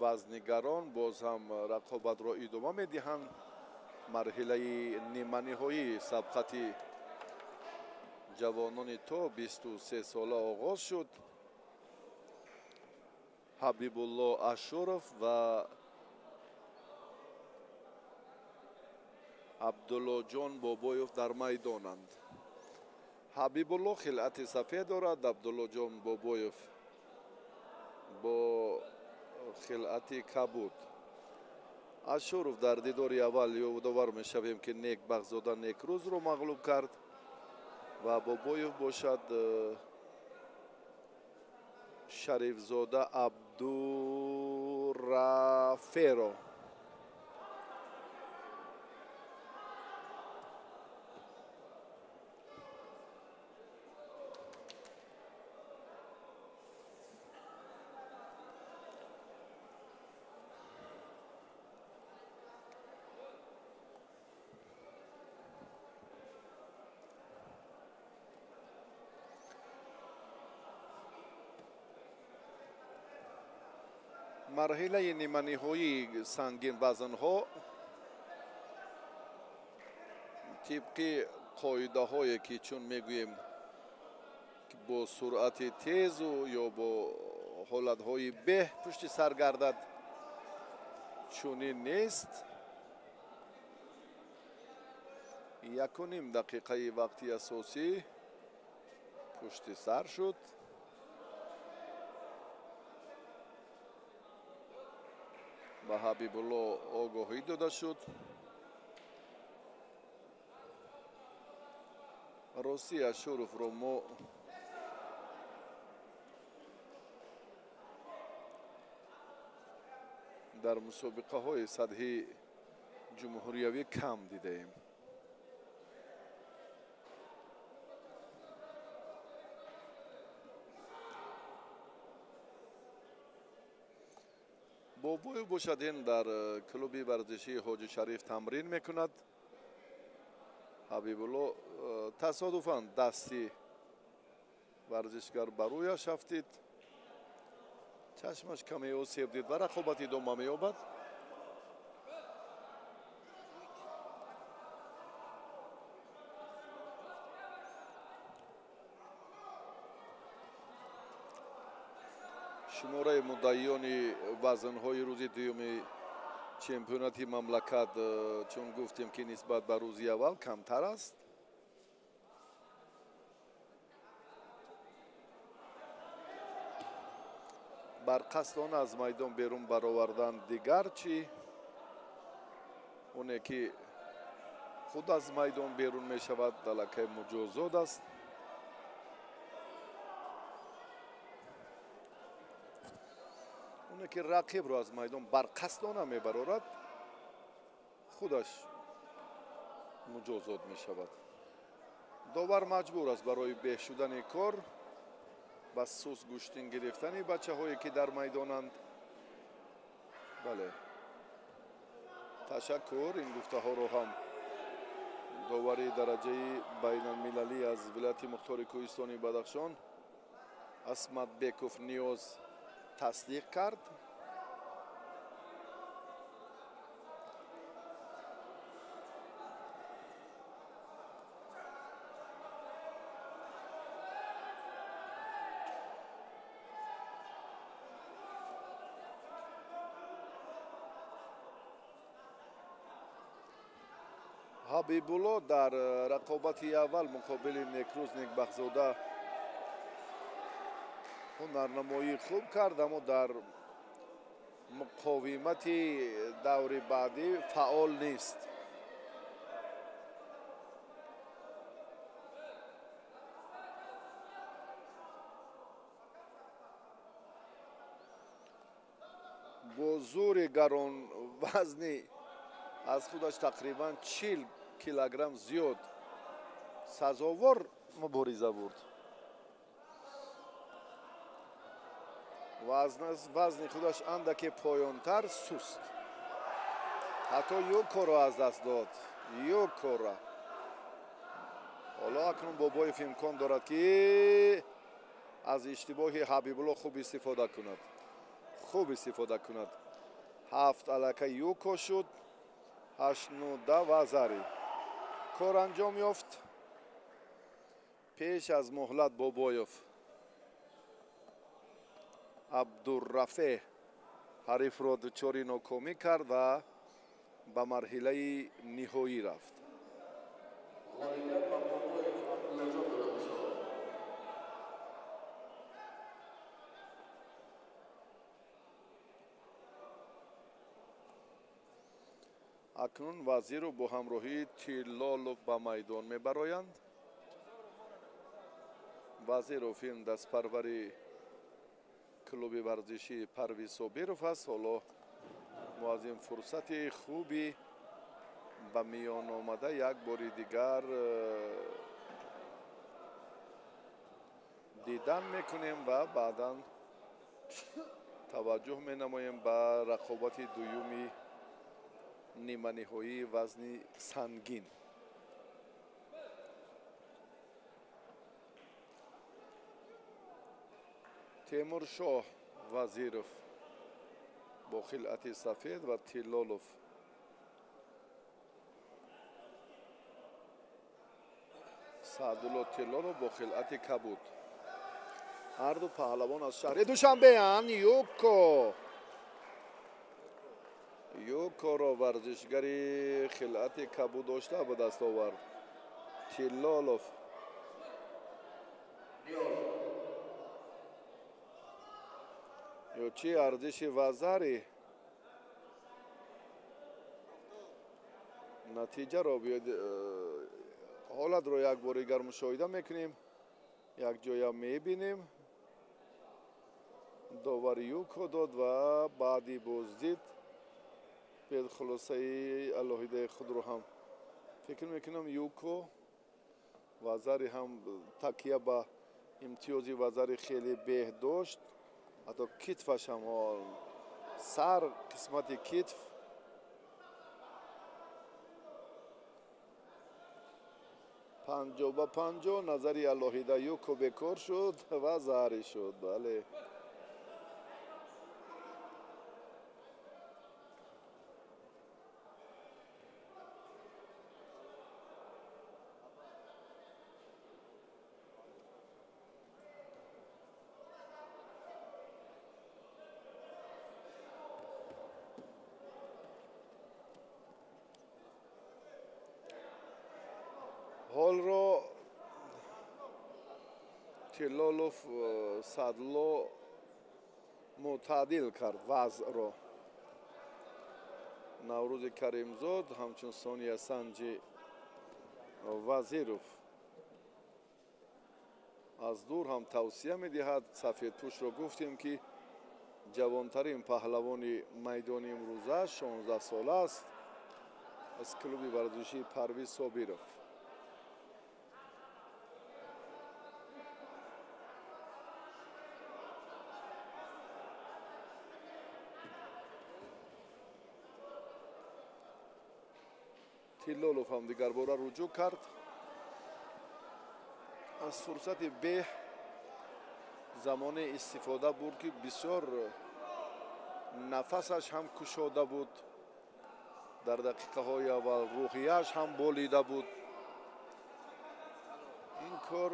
вазнигарон боз ҳам рақобатро идома медиҳанд. Марҳилаи ниманиҳоии сабқати ҷавонони то 23 сола оғоз шуд. Ҳабибулло Ашуров ва Абдуллоҷон Бобоев дар майдонанд. Ҳабибулло хилъати сафед дорад, Абдуллоҷон Бобоев бо хилъати кабуд. Ашуров дар дидори аввал ёдовар мешавем, ки Некбахтзода Некрӯзро мағлуб кард ва Бобоев бошад Шарифзода Абдураферо. Марҳилаи ниманиҳоии сангин вазнҳо тибқи қоидаҳое, ки чун мегӯем бо суръати тезу ё бо ҳолатҳои беҳ пушти сар гардад, чунин нест. 1,5 дақиқаи вақти асосӣ пушти сар шуд. Ба Ҳабибулло огоҳӣ дода шуд. Ростӣ Ашуровро мо дар мусобиқаҳои сатҳи ҷумҳуриявӣ кам дидаем. Бобоев бошад ин дар клуби варзишии Ҳоҷи Шариф тамрин мекунад. Ҳабибулло тасодуфан дасти варзишгар ба рӯяш афтид, чашмаш каме осеб дид ва рақобат идома меёбад. Шумораи муддаиёни вазнҳои рӯзи дуюми чемпионати мамлакат, чун гуфтем ки нисбат ба рӯзи аввал камтар аст. Барқасдона аз майдон берун баровардан дигар чӣ, оне ки худ аз майдон берун мешавад аллакай муҷозот аст. Оне ки рақибро аз майдон барқасдона мебарорад, худаш муҷозот мешавад. Довар маҷбур аст барои беҳ шудани кор ба сус гӯштин гирифтани бачаҳое ки дар майдонанд. Бале, ташаккур. Ин гуфтаҳоро ҳам довари дараҷаи байналмилалӣ аз вилояти мухтори кӯҳистони Бадахшон Асматбеков Ниёз тасдиқ кард. Ҳабибулло дар рақобати аввал муқобили Некрӯз Некбахтзода ҳунарнамоии хуб кард, аммо дар муқовимати даври баъдӣ фаъол нест. Бо зури гарон вазни аз худаш тақрибан 40 килограмм зиёд сазовор мубориза бурд. Вазни худаш андаке поёнтар суст. Ҳатто юкоро аз даст дод. Юкора. Ҳоло акнун Бобоев имкон дорад ки аз иштибоҳи Ҳабибулло хуб истифода кунад. Хуб истифода кунад. 7 аллакай юко шуд. 8 9 10 ва зари. Кор анҷом ёфт. Пеш аз муҳлат Бобоев Абдуррафеъ ҳарифро дучори нокомӣ кард ва ба марҳилаи ниҳоӣ рафт. Акнун Вазиров бо ҳамроҳии Тиллолов ба майдон мебароянд. Вазиров ин дастпарвари клуби варзишии Парвиз Собиров аст. Ҳоло мо аз ин фурсати хуби ба миён омада як бори дигар дидан мекунем ва баъдан таваҷҷӯҳ менамоем ба рақобати дуюми ниманиҳоии вазни сангин. Темуршоҳ Вазиров бо хилъати сафед ва Тиллолов Саъдулло Тиллолов бо хилъати кабуд. Ҳарду паҳлавон аз шаҳри Душанбеанд. Юко юкоро варзишгари хилъати кабуд дошта ба даст овард. Тиллолов ё чӣ арзиши вазари Натиҷаро биёед, ҳолатро як бори дигар мушоҳида мекунем, якҷоя мебинем. Довар юко дод ва баъди боздид биёед хулосаи алоҳидаи худро ҳам фикр мекунам. Юко вазари ҳам такя ба имтиёзи вазари хеле беҳ дошт, ҳатто китфаш ҳам сар қисмати китф 50-50. Назари алоҳида юко бекор шуд ва заҳрӣ шуд. Бале, ҳолро Тиллолов Садло мутаъдил кард вазъро. Наврӯзи Каримзод ҳамчун сониясанҷи Вазиров аз дур ҳам тавсия медиҳад. Сафедпӯшро гуфтем, ки ҷавонтарин паҳлавони майдони имрӯза, 16 сола аст, аз клуби варзишии Парвиз Собиров. Тиллолов ҳам дигарбора руҷӯъ кард. Аз фурсати беҳ замоне истифода бурд, ки бисёр нафасаш ҳам кушода буд, дар дақиқаҳои аввал рӯҳияш ҳам болида буд. Ин кор,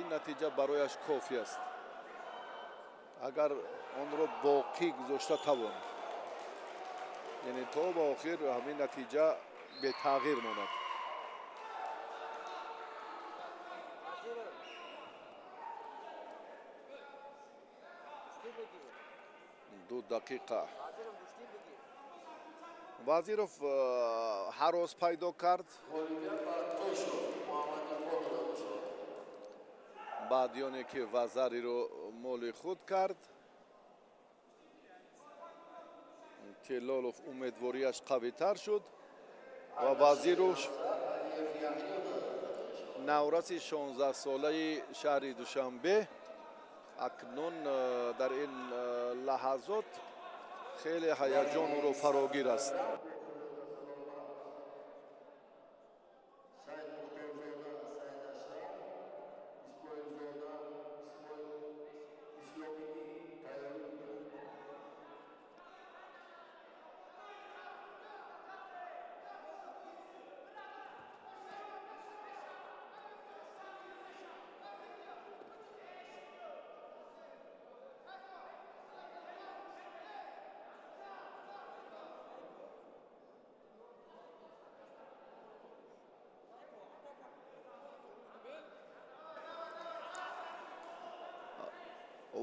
ин натиҷа барояш кофӣ аст, агар онро боқӣ гузошта тавонад, яъне то ба охир ҳамин натиҷа бетағйир монад. Ду дақиқа. Вазиров ҳарос пайдо кард баъди оне ки вазариро моли худ кард. Тиллолов умедворияш қавитар шуд ва Вазиров навраси 16-солаи шаҳри Душанбе акнун дар ин лаҳазот хеле ҳаяҷон ӯро фарогир аст.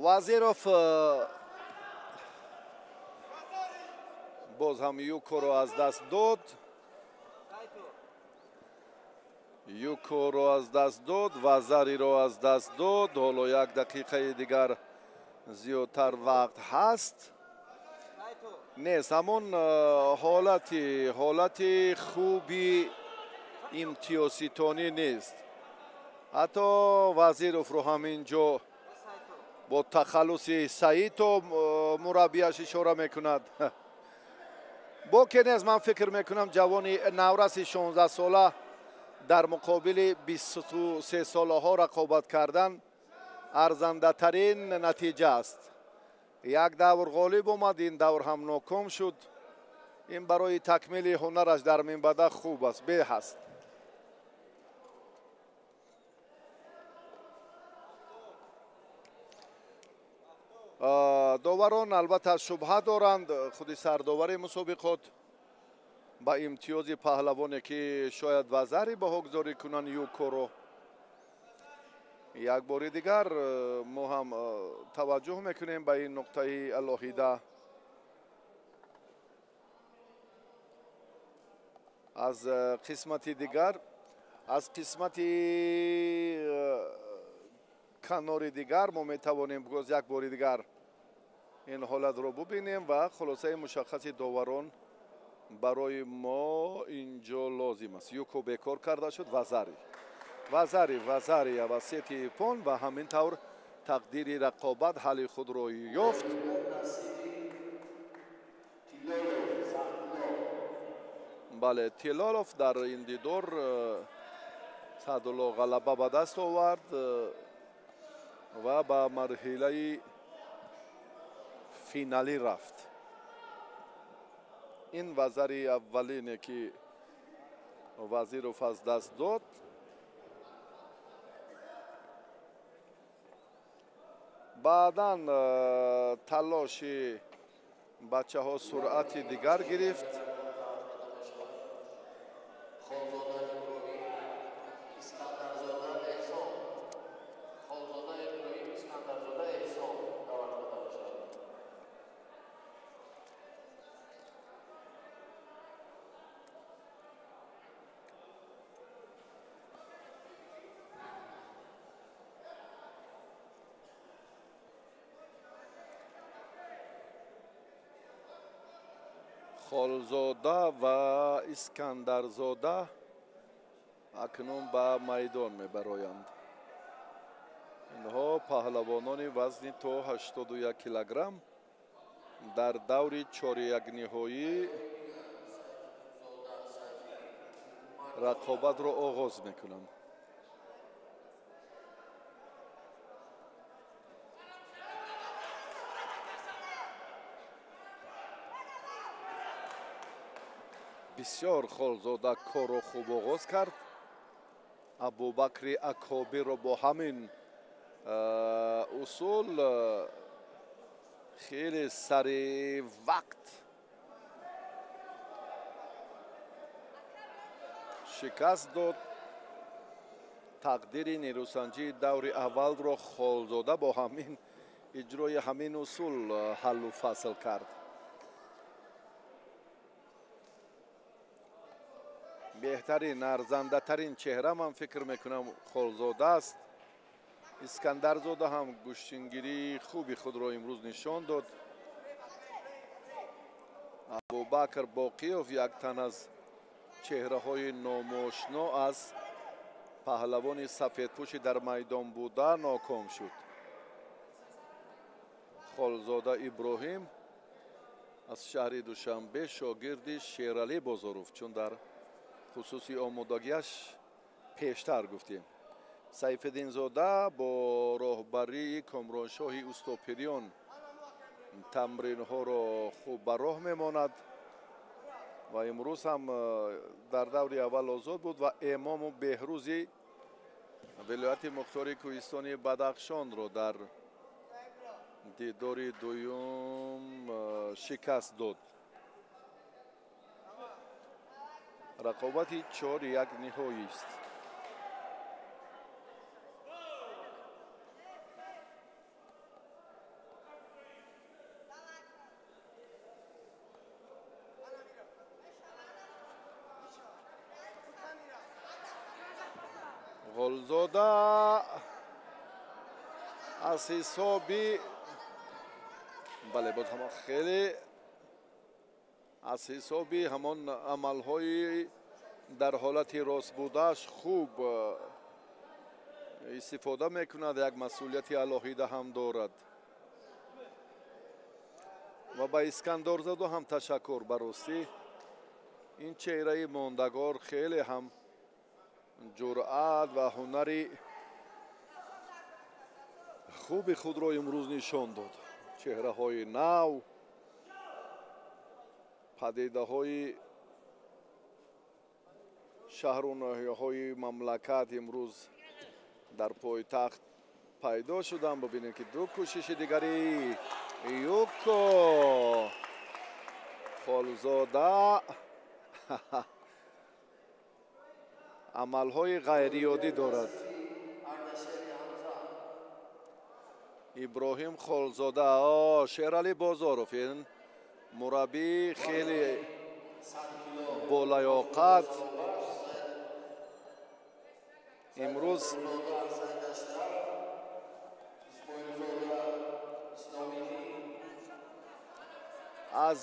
Вазиров боз ҳам юкоро аз даст дод. Юкоро аз даст дод, вазариро аз даст дод. Ҳоло як дақиқаи дигар зиёдтар вақт ҳаст. Нест ҳамон ҳолати хуби имтиёзситонӣ нест. Ҳатто Вазировро ҳам инҷо бо тахаллуси Саито мураббияш ишора мекунад. Боке нест, ман фикр мекунам ҷавони навраси 16 сола дар муқобили 23 солаҳо рақобат кардан арзандатарин натиҷа аст. Як давр ғолиб омад, ин давр ҳам ноком шуд. Ин барои такмили ҳунараш дар минбаъда хуб аст, беҳ аст. Доварон албатта шубҳа доранд. Худи сардовари мусобиқот ба имтиёзи паҳлавоне ки шояд вазари баҳогузорӣ кунанд юкоро. Як бори дигар мо ҳам таваҷҷӯҳ мекунем ба ин нуқтаи алоҳида. Аз қисмати дигар, аз қисмати канори дигар мо метавонем боз як бори дигар ин ҳолатро бубинем ва хулосаи мушаххаси доварон барои мо инҷо лозим аст. Юко бекор карда шуд, вазари. Вазари авасети ипон ва ҳамин тавр тақдири рақобат ҳалли худро ёфт. Бале, Тилолов дар ин дидор Саъдулло ғалаба ба даст овард ва ба марҳилаи финалӣ рафт. Ин вазари аввалине ки Вазиров аз даст дод. Баъдан талоши бачаҳо суръати дигар гирифт. Холзода ва Искандарзода акнун ба майдон мебароянд. Инҳо паҳлавонони вазни то 81 килограмм дар даври чорякниҳоӣ рақобатро оғоз мекунанд. Бисёр Холзода корро хуб оғоз кард. Абубакри Акобиро бо ҳамин усул хеле сари вақт шикаст дод. Тақдири нерӯсанҷии даври аввалро Холзода бо ҳамин иҷрои ҳамин усул ҳаллу фасл кард. Беҳтарин, арзандатарин чеҳра ман фикр мекунам Холзода аст. Искандарзода ҳам гӯштингирии хуби худро имрӯз нишон дод. Абубакр Боқиёв як тан аз чеҳраҳои номошно аз паҳлавони сафедпӯши дар майдон буда ноком шуд. Холзода Иброҳим аз шаҳри Душанбе, шогирди Шералӣ Бозоров, чун дар хусуси омодагиаш пештар гуфтем. Сайфиддинзода бо роҳбарии Комроншоҳи Устопириён тамринҳоро хуб ба роҳ мемонад ва имрӯз ҳам дар даври аввал озод буд ва Эмому Беҳрӯзи вилояти мухтори кӯҳистони Бадахшонро дар дидори дуюм шикаст дод. Рақобати 4-1 ниҳоист. Ғулзода аз ҳисоби бале боз ҳама хеле аз ҳисоби ҳамон амалҳои дар ҳолати рост будааш хуб истифода мекунад, як масъулияти алоҳида ҳам дорад. Ва ба Искандарзода ҳам ташаккур. Ба ростӣ ин чеҳраи мондагор хеле ҳам ҷуръат ва ҳунари хуби худро имрӯз нишон дод. Чеҳраҳои нав, падидаҳои шаҳру ноҳияҳои мамлакат имрӯз дар пойтахт пайдо шуданд. Бибинем ки ду кӯшиши дигари Юко Холзода амалҳои ғайриоддӣ дорад. Иброҳим Холзода, Шералӣ Бозоров, ин мураббӣ хеле Болаёқат имрӯз аз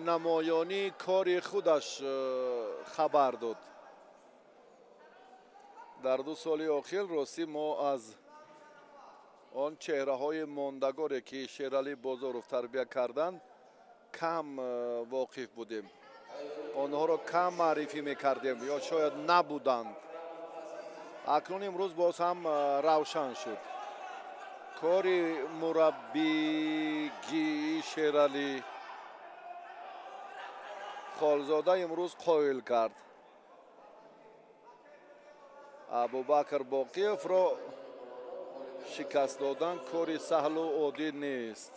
намоёнии кори худаш хабар дод. Дар 2 соли охир ростӣ мо аз он чеҳраҳои мондагоре ки Шералӣ Бозоров тарбия карданд кам воқиф будем, онҳоро кам маърифӣ мекардем ё шояд набуданд. Акнун имрӯз боз ҳам равшан шуд кори мураббигии Шералӣ. Холзода имрӯз қоил кард. Абубакр Боқиевро шикаст додан кори саҳлу оддӣ нест.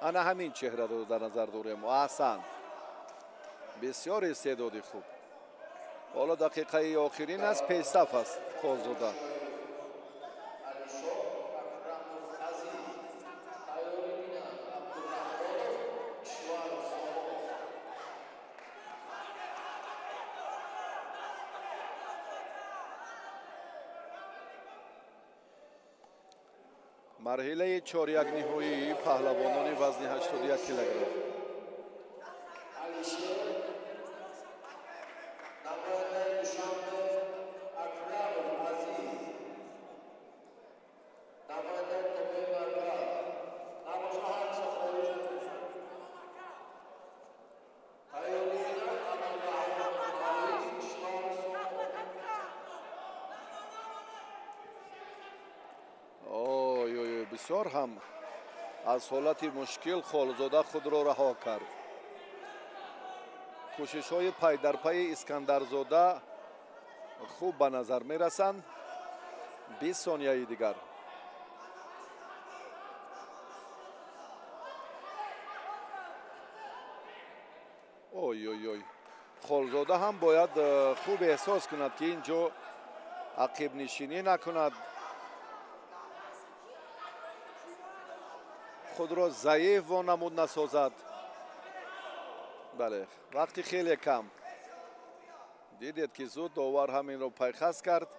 Ана ҳамин чеҳраро дар назар дорем. Аҳсан, бисёр истеъдоди хуб. Ҳоло дақиқаи охирин аст, пешсаф аст Холзода. Марҳилаи чорякниҳоии паҳлавонони вазни 81 килограмм. Бисёр ҳам аз ҳолати мушкил Холзода худро раҳо кард. Кӯшишҳои пайдарпайи Искандарзода хуб ба назар мерасанд. 20 сонияи дигар. Ой ой ой, Холзода ҳам бояд хуб эҳсос кунад, ки ин ҷо ақибнишинӣ накунад, худро заиф вонамуд насозад. Бале, вақти хеле кам. Дидед ки зуд довар ҳаминро пайхас кард.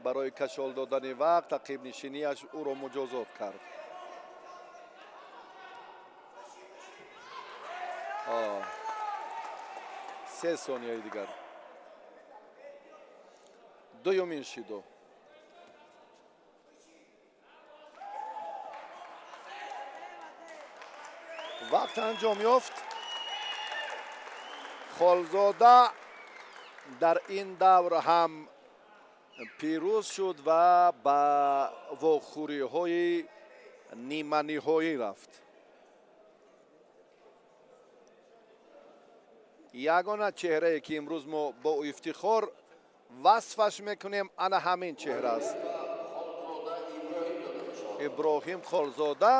Барои кашол додани вақт ақибнишинияш ӯро муҷозот кард. 3 сонияи дигар. Дуюмин шидо. Вақт анҷом ёфт. Холзода дар ин давр ҳам пирӯз шуд ва ба вохӯриҳои ниманиҳоӣ рафт. Ягона чеҳрае ки имрӯз мо бо ифтихор васфаш мекунем, ана ҳамин чеҳра аст. Иброҳим Холзода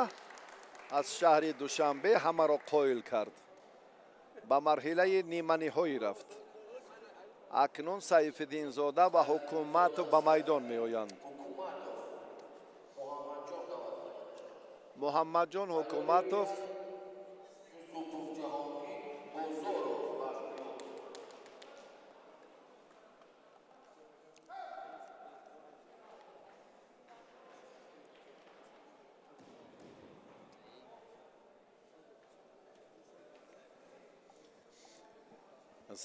аз шаҳри Душанбе ҳамаро қоил кард, ба марҳилаи ниманиҳоӣ рафт. Акнун Сайфиддинзода ва Ҳукуматов ба майдон меоянд. Муҳаммадҷон Ҳукуматов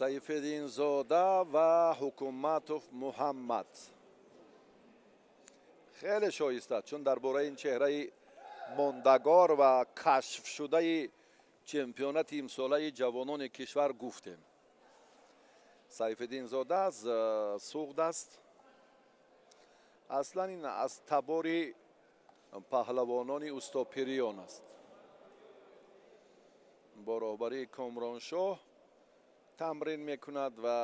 Сайфиддинзода ва Ҳукуматов Муҳаммад. Хеле шоиста, чун дар бораи ин чеҳраи мондагор ва кашфшудаи чемпионати имсолаи ҷавонони кишвар гуфтем. Сайфиддинзода аз Суғд аст. Аслан ин аз табори паҳлавонони устопириён аст. Бо роҳбарии Комроншоҳ тамрин мекунад ва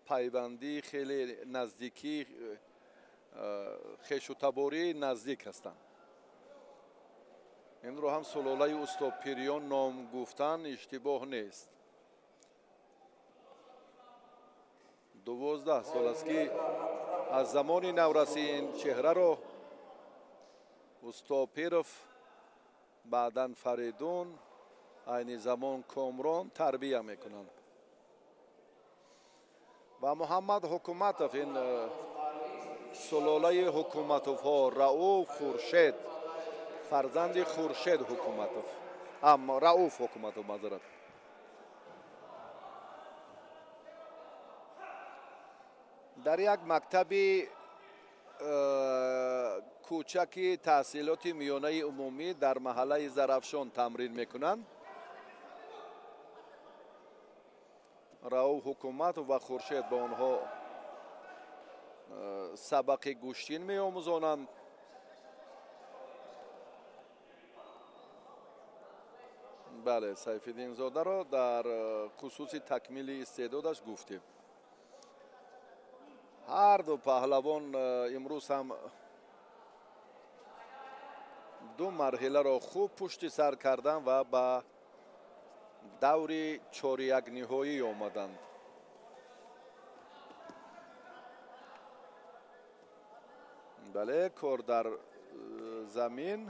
пайвандии хеле наздикӣ, хешу таборӣ наздик ҳастанд. Инро ҳам сулолаи устопириён ном гуфтан иштибоҳ нест. 12 сол аст ки аз замони наврасӣ ин чеҳраро Устопиров, баъдан Фаридун Айни замон Комрон тарбия мекунанд. Ва Муҳаммад Ҳукуматов, ин сулолаи Ҳукуматовҳо, Рауф Хуршед, фарзанди Хуршед Ҳукуматов, Рауф Ҳукуматов, маъзарат. Дар як мактаби кӯчаки таҳсилоти миёнаи умумӣ дар маҳаллаи Зарафшон тамрин мекунанд. Рауф Ҳукуматов ва Хуршед ба онҳо сабақи гӯштин меомӯзонанд. Бале, Сайфиддинзодаро дар хусуси такмили истеъдодаш гуфтем. Ҳар ду паҳлавон имрӯз ҳам ду марҳиларо хуб пушти сар карданд ва ба даври чорякниҳоӣ омаданд. Бале, кор дар замин.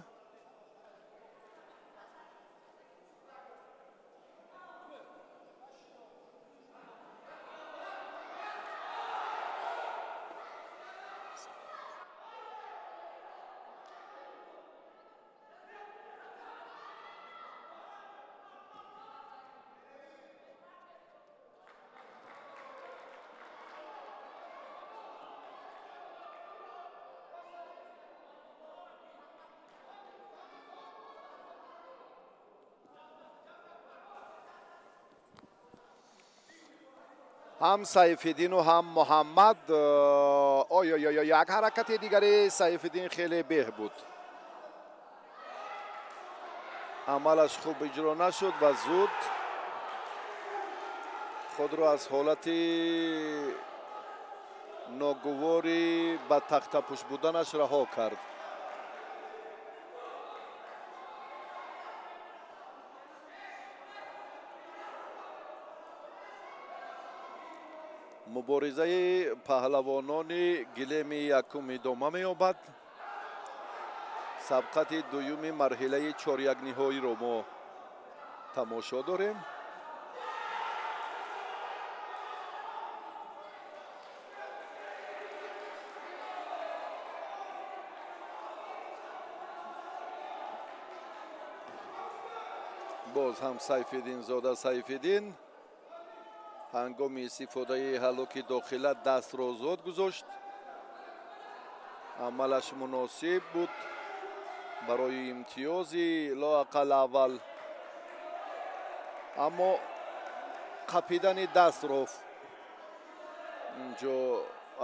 Ҳам Сайфиддину ҳам Муҳаммад. Ой-ой-ой, як ҳаракати дигари Сайфиддин хеле беҳ буд. Амалаш хуб иҷро нашуд ва зуд худро аз ҳолати ногувори ба тахтапӯш буданаш раҳо кард. Муборизаи паҳлавонони гилеми якум идома меёбад. Сабқати дуюми марҳилаи чорякниҳоиро мо тамошо дорем. Боз ҳам Сайфиддинзода Сайфиддин ҳангоми истифодаи ҳалоки дохила дастро озод гузошт. Амалаш муносиб буд барои имтиёзи лоақал аввал, аммо қапидани дастро инҷо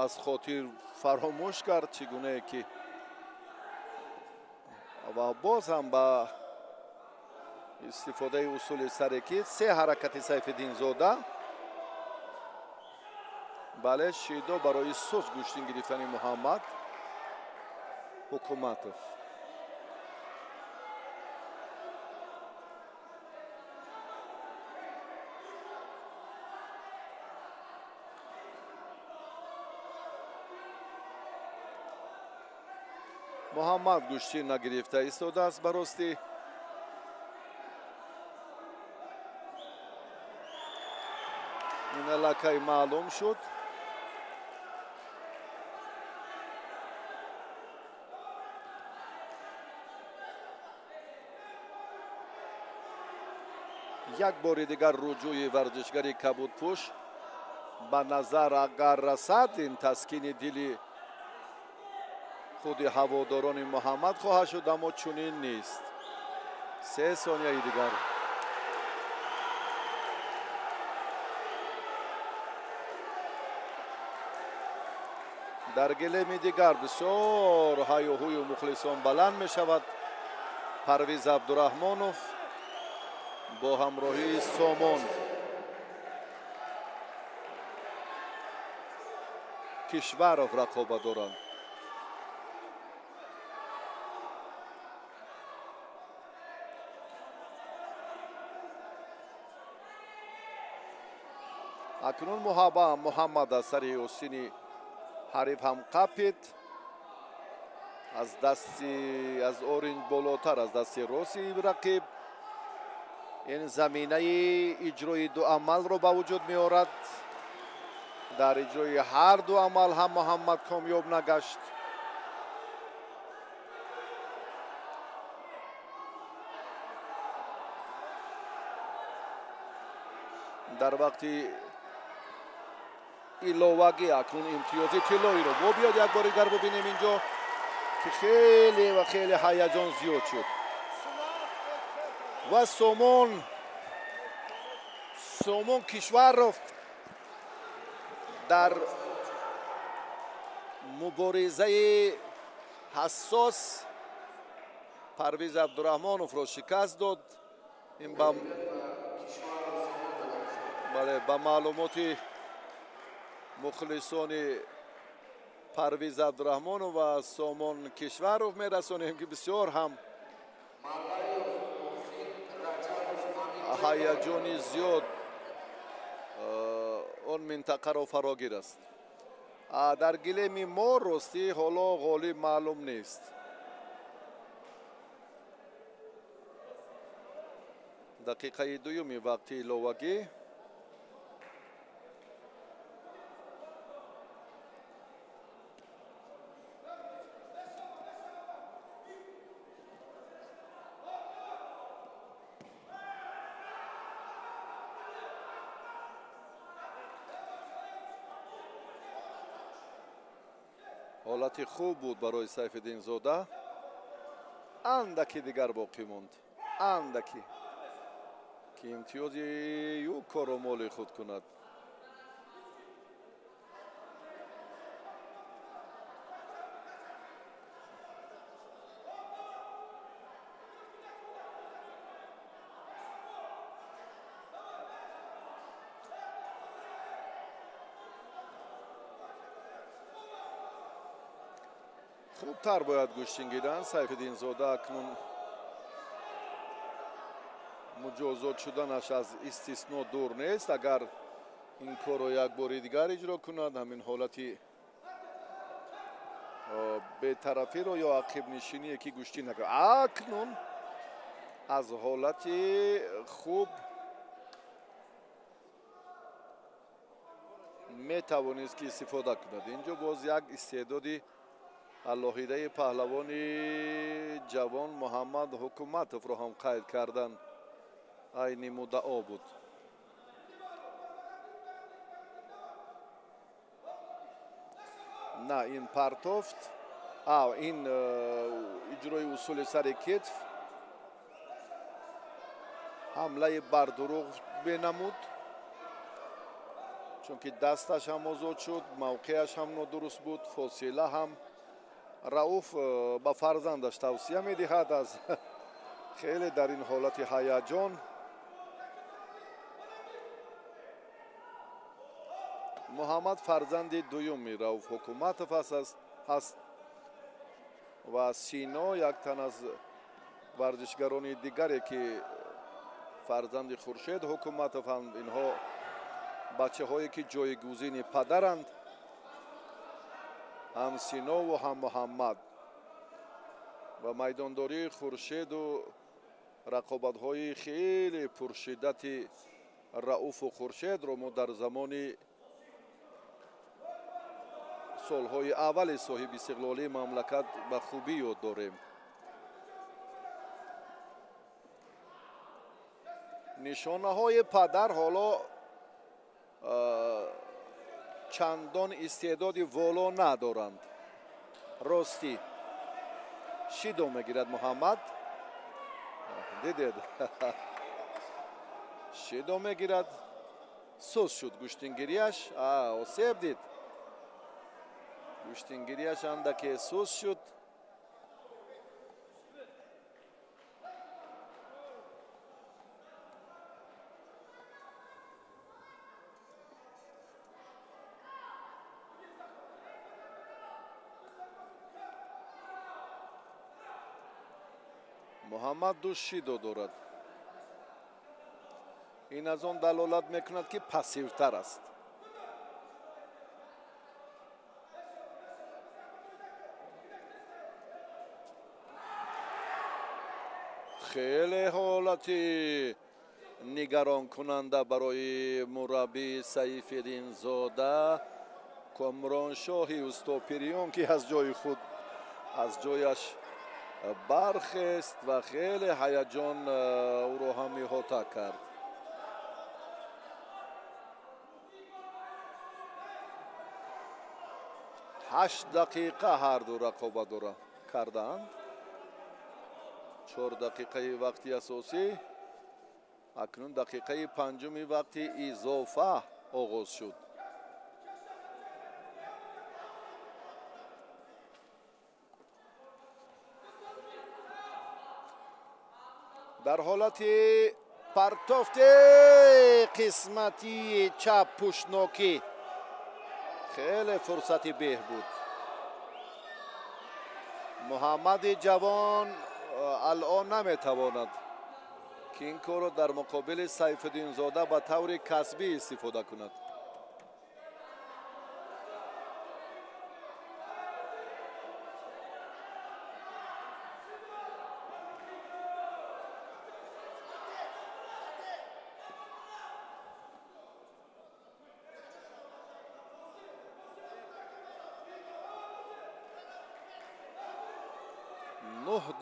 аз хотир фаромӯш кард, чӣ гунае ки ва боз ҳам ба истифодаи усули сарекӣ се ҳаракати Сайфиддинзода. Бале, шидо барои сус гӯштин гирифтани Муҳаммад Ҳукуматов. Муҳаммад гӯштин нагирифта истодааст ба ростӣ. Ин аллакай маълум шуд. Як бори дигар руҷӯи варзишгари кабудпӯш ба назар агар расад, ин таскини дили худи ҳаводорони Муҳаммад хоҳад шуд, аммо чунин нест. 3 сонияи дигар. Дар гилеми дигар бисёр ҳаюҳую мухлисон баланд мешавад. Парвиз Абдураҳмонов бо ҳамроҳии Сомон Кишваров рақобат доранд. Акнун Муҳаммад аз сари остини ҳариф ҳам қапид, аз дасти аз оринҷ болотар аз дасти рости рақиб. Ин заминаи иҷрои ду амалро ба вуҷуд меорад. Дар иҷрои ҳар ду амал ҳам Муҳаммад комёб нагашт. Дар вақти иловагӣ акнун имтиёзи тиллоиро бо биёд як бори дигар бубинем инҷо ки хеле ва хеле ҳаяҷон зиёд шуд ва Сомон Кишваров дар муборизаи ҳассос Парвиз Абдураҳмоновро шикаст дод. Ин ба маълумоти мухлисони Парвиз Абдураҳмонов ва Сомон Кишваров мерасонем ки бисёр ҳам ҳаяҷони зиёд он минтақаро фарогир аст. Дар гилеми мо ростӣ ҳоло ғолиб маълум нест. Дақиқаи дуюми вақти иловагӣ. Ҳолати хуб буд барои Сайфиддинзода. Андаки дигар боқӣ монд, андаки ки имтиёзи юкоро моли худ кунад. Хубтар бояд гӯштин гиранд. Сайфиддинзода акнун муҷозот шуданаш аз истисно дур нест. Агар ин корро як бори дигар иҷро кунад, ҳамин ҳолати бетарафиро ё ақибнишиние ки гӯштин накард, акнун аз ҳолати хуб метавонист ки истифода кунад. Инҷо боз як истеъдоди алоҳидаи паҳлавони ҷавон Муҳаммад Ҳукуматовро ҳам қайд кардан айни муддао буд. На ин партофт, ин иҷрои усули сари китф, ҳамлаи бардурӯғ бенамуд, чунки дасташ ҳам озод шуд, мавқеаш ҳам нодуруст буд, фосила ҳам. Рауф ба фарзандаш тавсия медиҳад аз хеле дар ин ҳолати ҳаяҷон. Муҳаммад фарзанди дуюми Рауф Ҳукуматов ҳаст ва Сино як тан аз варзишгарони дигаре ки фарзанди Хуршед Ҳукуматованд. Инҳо бачаҳое ки ҷойгузини падаранд, ҳам Синову ҳам Муҳаммад. Ва майдондории Хуршеду рақобатҳои хеле пуршиддати Рауфу Хуршедро мо дар замони солҳои аввали соҳиби истиқлолии мамлакат ба хубӣ ёд дорем. Нишонаҳои падар ҳоло чандон истеъдоди воло надоранд. Ростӣ шидо мегирад Муҳаммад, дидед, шидо мегирад, сус шуд гӯштингирияш, осеб дид, гӯштингирияш андаке сус шуд. Муҳаммад ду шидо дорад. Ин аз он далолат мекунад ки пассивтар аст. Хеле ҳолати нигаронкунанда барои мураббӣ Сайфиддинзода Комроншоҳи Устопириён, ки аз ҷои худ аз ҷояш бархест ва хеле ҳаяҷон ӯро ҳам иҳота кард. 8 дақиқа ҳарду рақобат дора карданд. 4 дақиқаи вақти асосӣ, акнун дақиқаи панҷуми вақти изофа оғоз шуд. Дар ҳолати партофти қисмати чап пуштнокӣ хеле фурсати беҳ буд. Муҳаммади ҷавон алон наметавонад ки ин корро дар муқобили Сайфиддинзода ба таври касбӣ истифода кунад.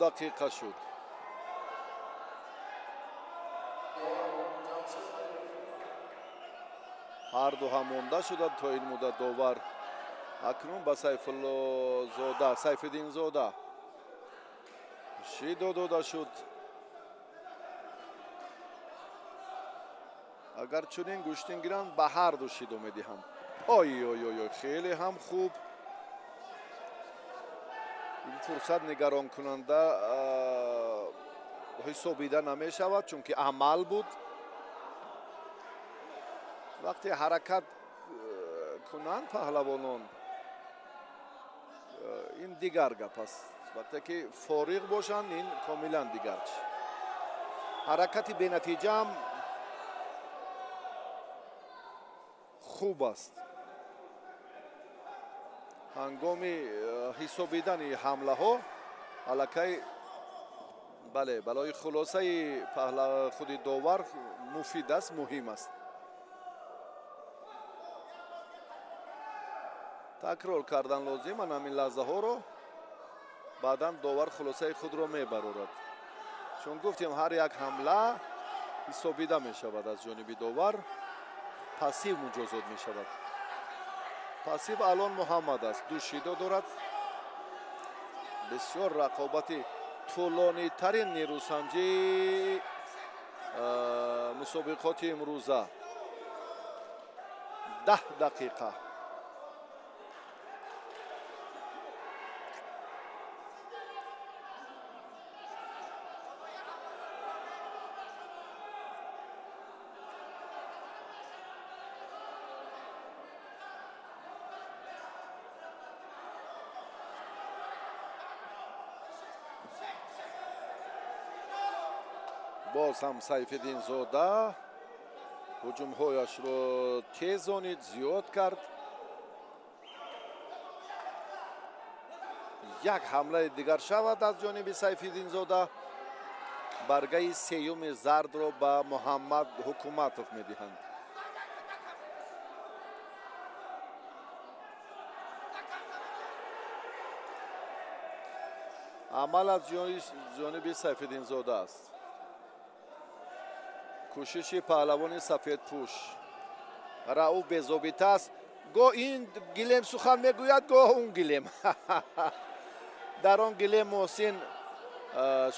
Дақиқа шуд. Ҳарду ҳам монда шуданд то ин муддат. Довар акнун ба Сайфуллозода, Сайфиддинзода шидо дода шуд. Агар чунин гӯштин гиранд, ба ҳарду шидо медиҳанд. Ой ой ой ой, хеле ҳам хуб. Ин фурсат нигаронкунанда ҳисобида намешавад, чунки амал буд. Вақте ҳаракат кунанд паҳлавонон, ин дигар гап аст. Вақте ки фориғ бошанд, ин комилан дигар чиз. Ҳаракати бенатиҷаам хуб аст. Ҳангоми ҳисобидани ҳамлаҳо аллакай бале, балои хулосаи худи довар муфид аст, муҳим аст. Такрор кардан лозим ан ҳамин лаҳзаҳоро, баъдан довар хулосаи худро мебарорад. Чун гуфтем, ҳар як ҳамла ҳисобида мешавад аз ҷониби довар, пассив муҷозот мешавад. Пассив алон Муҳаммад аст, ду шидо дорад. Бисёр рақобати тӯлонитарин нерӯсанҷии мусобиқоти имрӯза. 10 дақиқа. Боз ҳам Сайфиддинзода ҳуҷумҳояшро тезонид, зиёд кард. Як ҳамлаи дигар шавад аз ҷониби Сайфиддинзода, баргаи сеюми зардро ба Муҳаммад Ҳукуматов медиҳанд. Амал аз ҷониби Сайфиддинзода аст. Кӯшиши паҳлавони сафедпӯш Рауф безобита аст. Гоҳ ин гилем сухан мегӯяд, гоҳ он гилем. Дар он гилем Муҳсин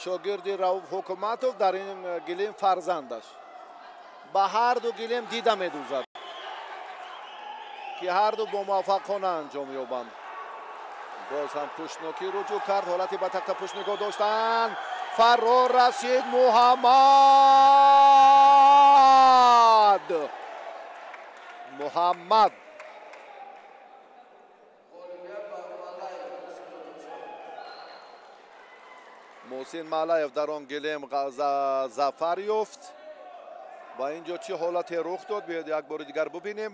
шогирди Рауф Ҳукуматов, дар ин гилем фарзандаш. Ба ҳарду гилем дида медӯзад, ки ҳарду бо муваффақона анҷом ёбанд. Боз ҳам пуштнокӣ руҷӯъ кард, ҳолати ба тахта пушт нигоҳ доштан. Фарор расид Муҳаммад. Муҳаммад Муҳсин Малаев дар он гилем зафар ёфт. Ва инҷо чӣ ҳолате рух дод, биёед як бори дигар бубинем.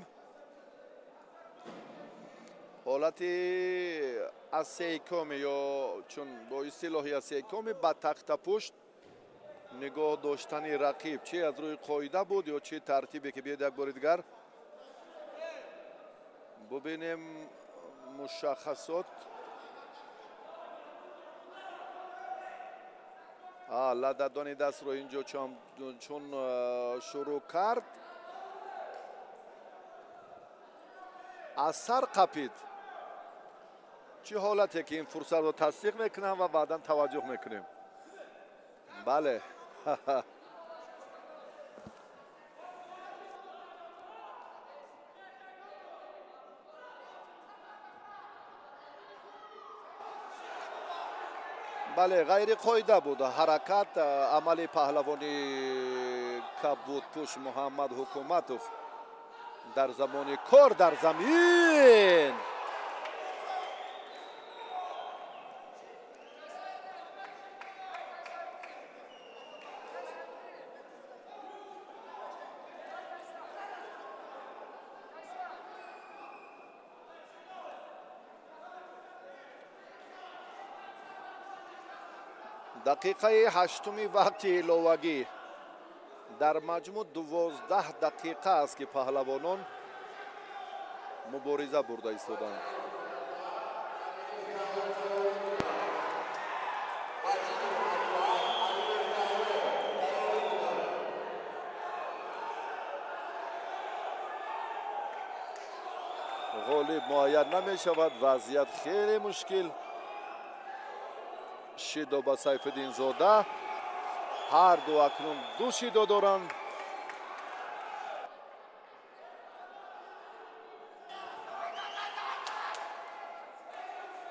Ҳолати асейкоми ё чун бо истилоҳи асейкоми ба тахтапушт Нигоҳ доштани рақиб чӣ аз рӯи қоида буд ё чӣ тартибе ки биёед як бори дигар бубинем мушаххасот. Лададони дастро инҷо чун шурӯъ кард, аз сар қапид. Чӣ ҳолате ки ин фурсатро тасдиқ мекунам ва баъдан таваҷҷӯҳ мекунем. Бале. Бале, ғайриқоида буд ҳаракат амали паҳлавони кабудпӯш Муҳаммад Ҳукуматов дар замони кор дар замин. Дақиқаи ҳаштуми вақти иловагӣ. Дар маҷмӯъ 12 дақиқа аст ки паҳлавонон мубориза бурда истоданд. Ғолиб муайян намешавад, вазъият хеле мушкил. Шидо ба Сайфиддинзода, ҳар ду акнун ду шидо доранд.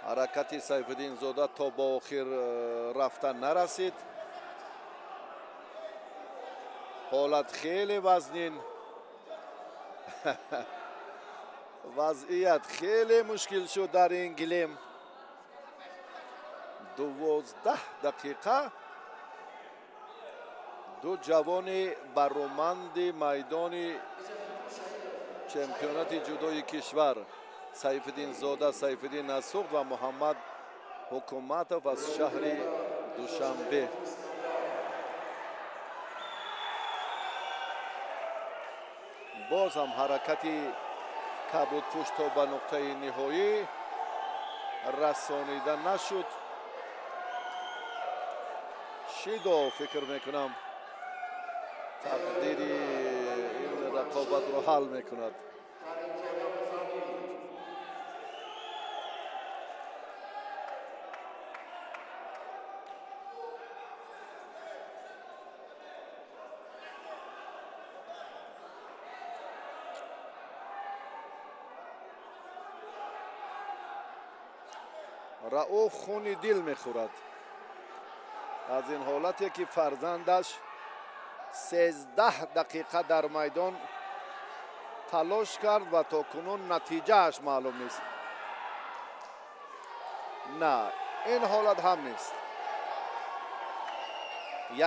Ҳаракати Сайфиддинзода то ба охир рафта нарасид. Ҳолат хеле вазнин. Вазъият хеле мушкил шуд дар ин гилем. 12 дақиқа ду ҷавони бароманди майдони чемпионати ҷудои кишвар Сайфиддинзода Сайфиддин аз Суғд ва Муҳаммад Ҳукуматов аз шаҳри Душанбе. Боз ҳам ҳаракати кабудпӯш то ба нуқтаи ниҳоӣ расонида нашуд. Шидо фикр мекунам тақдири ин рақобатро ҳал мекунад. Рауф хуни дил мехӯрад аз ин ҳолате ки фарзандаш 13 дақиқа дар майдон талош кард ва то кунун натиҷааш маълум нест. На, ин ҳолат ҳам нест.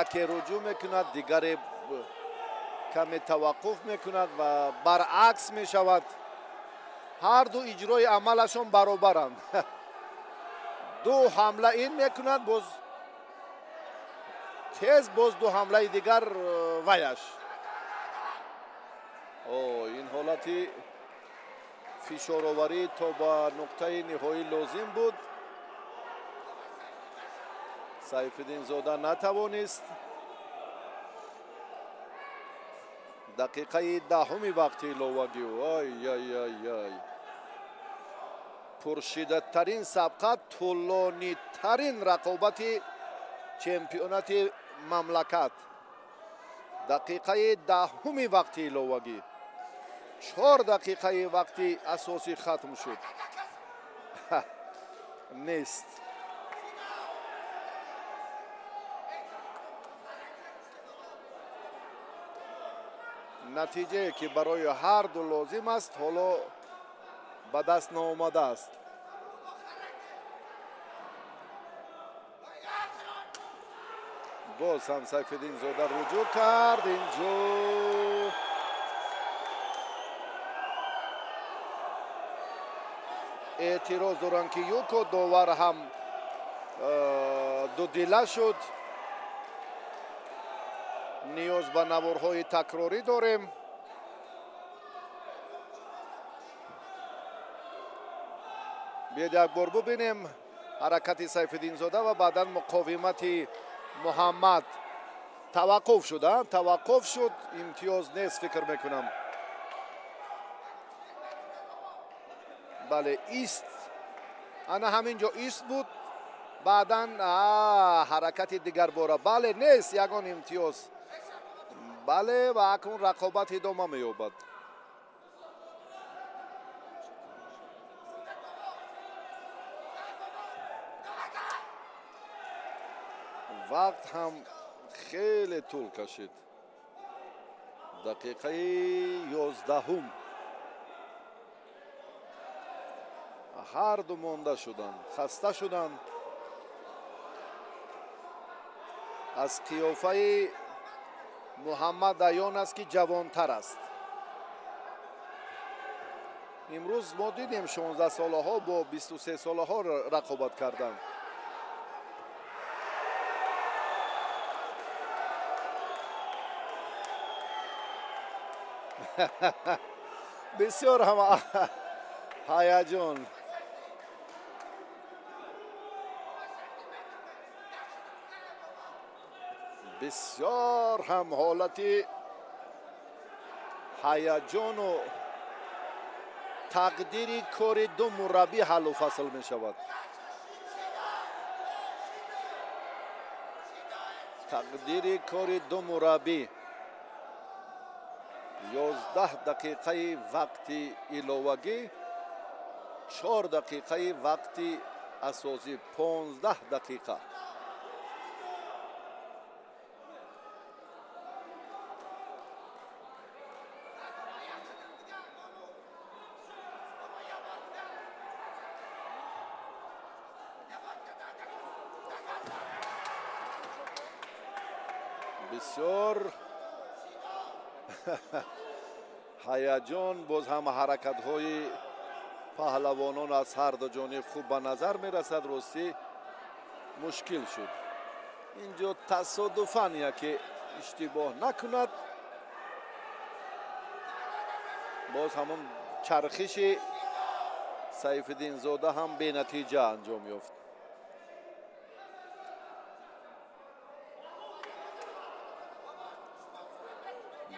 Яке руҷӯъ мекунад, дигаре каме таваққуф мекунад ва баръакс мешавад. Ҳар ду иҷрои амалашон баробаранд. Ду ҳамла ин мекунад, боз тез боз ду ҳамлаи дигар ваяш. Ин ҳолати фишороварӣ то ба нуқтаи ниҳоӣ лозим буд. Сайфиддинзода натавонист. Дақиқаи даҳуми вақти иловагӣ. Ай ай ай ай. Пуршиддаттарин сабқат, тӯлонитарин рақобати чемпионати мамлакат. Дақиқаи даҳуми вақти иловагӣ. 4 дақиқаи вақти асосӣ хатм шуд. Нест. Натиҷае ки барои ҳар ду лозим аст, ҳоло ба даст наомадааст. Боз ҳам Сайфиддинзода руҷӯъ кард. Инҷо эътироз доранд ки Юко довар ҳам дудила шуд. Ниёз ба наворҳои такрорӣ дорем. Биёед як бор бубинем ҳаракати Сайфиддинзода ва баъдан муқовимати Муҳаммад. Таваққуф шуд, таваққуф шуд, имтиёз нест фикр мекунам. Бале, ист, ана ҳамин ҷо ист буд, баъдан ҳаракати дигарбора. Бале, нест ягон имтиёз. Бале, ва акнун рақобат идома меёбад. Вақт ҳам хеле тӯл кашид. Дақиқаи 11. Ҳар ду монда шуданд, хаста шуданд. Аз қиёфаи Муҳаммад аён аст, ки ҷавонтар аст. Имрӯз мо дидем 16 солаҳо бо 23 солаҳо рақобат карданд. Бисёр ҳам ҳаяҷон. Бисёр ҳам ҳолати ҳаяҷону тақдири кори ду мураббӣ ҳаллу фасл мешавад. Тақдири кори ду мураббӣ. 11 дақиқаи вақти иловагӣ, 4 дақиқаи вақти асосӣ, 15 дақиқа. Бисёр ҳаяҷон, боз ҳам ҳаракатҳои паҳлавонон аз ҳар ду ҷониб хуб ба назар мерасад. Ростӣ мушкил шуд. Инҷо тасодуфан яке иштибоҳ накунад. Боз ҳамон чархиши Сайфиддинзода ҳам бенатиҷа анҷом ёфт.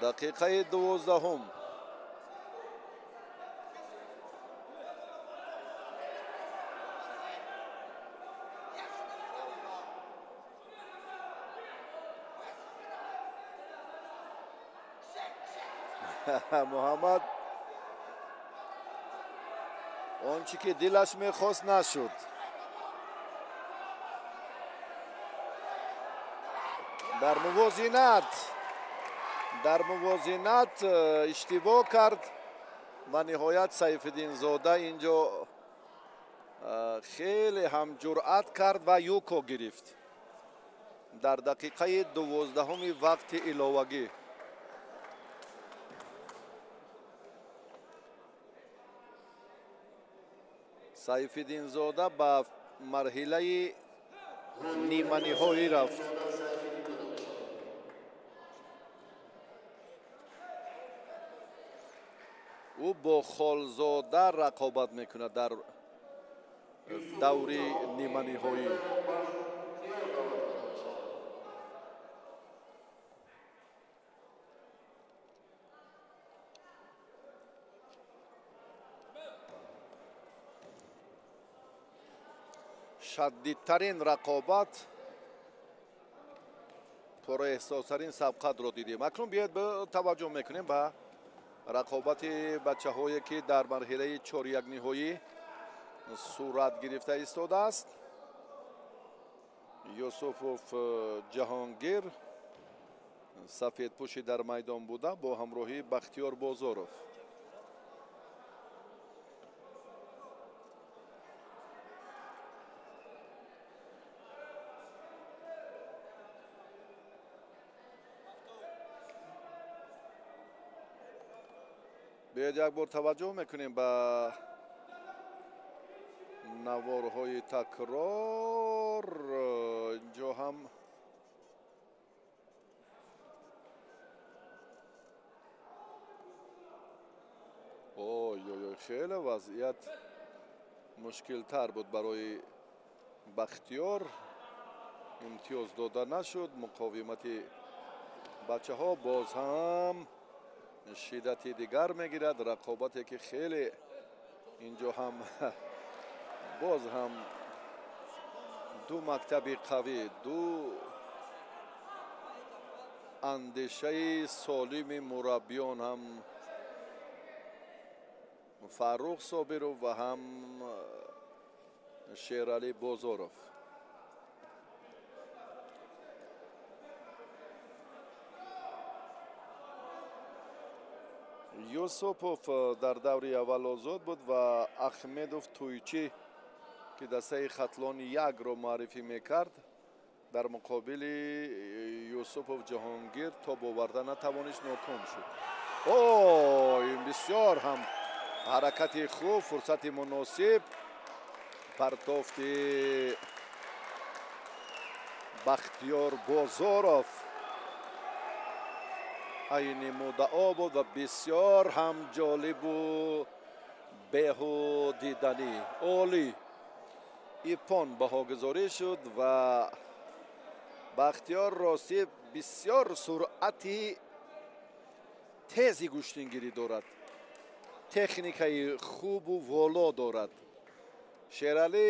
Дақиқаи 12. Муҳаммад он чӣ ки дилаш мехост нашуд. Дар мувозинат иштибоҳ кард ва ниҳоят Сайфиддинзода инҷо хеле ҳам ҷуръат кард ва юко гирифт дар дақиқаи 12 вақти иловагӣ. Сайфиддинзода ба марҳилаи ниманиҳоӣ рафт. Ӯ бо Холзода рақобат мекунад дар даври ниманиҳоӣ. Шадидтарин рақобат, пурэҳсостарин сабқатро дидем. Акнун биёед таваҷҷӯҳ мекунем ба рақобати бачаҳое, ки дар марҳилаи чорякниҳоӣ сурат гирифта истодааст. Юсуфов Ҷаҳонгир сафедпӯши дар майдон буда бо ҳамроҳии Бахтиёр Бозоров. Биёед як бор таваҷҷӯҳ мекунем ба наворҳои такрор. Инҷо ҳам Хеле вазъият мушкилтар буд барои Бахтиёр. Имтиёз дода нашуд. Муқовимати бачаҳо боз ҳам шиддати дигар мегирад. Рақобате ки хеле инҷо ҳам боз ҳам ду мактаби қавӣ, ду андешаи солими мураббиён, ҳам Фаррух Собиров ва ҳам Шералӣ Бозоров. Юсупов дар даври аввал озод буд ва Ахмедов Туйчӣ, ки дастаи Хатлони якро муаррифӣ мекард, дар муқобили Юсупов Ҷаҳонгир то боварда натавонист, ноком шуд. О, ин бисёр ҳам ҳаракати хуб, фурсати муносиб, партофти Бахтиёр Бозоров айни муддао буд ва бисёр ҳам ҷолибу беҳу диданӣ. Олӣ ипон баҳогузорӣ шуд ва Бахтиёр ростӣ бисёр суръати тези гӯштингирӣ дорад, техникаи хубу воло дорад. Шералӣ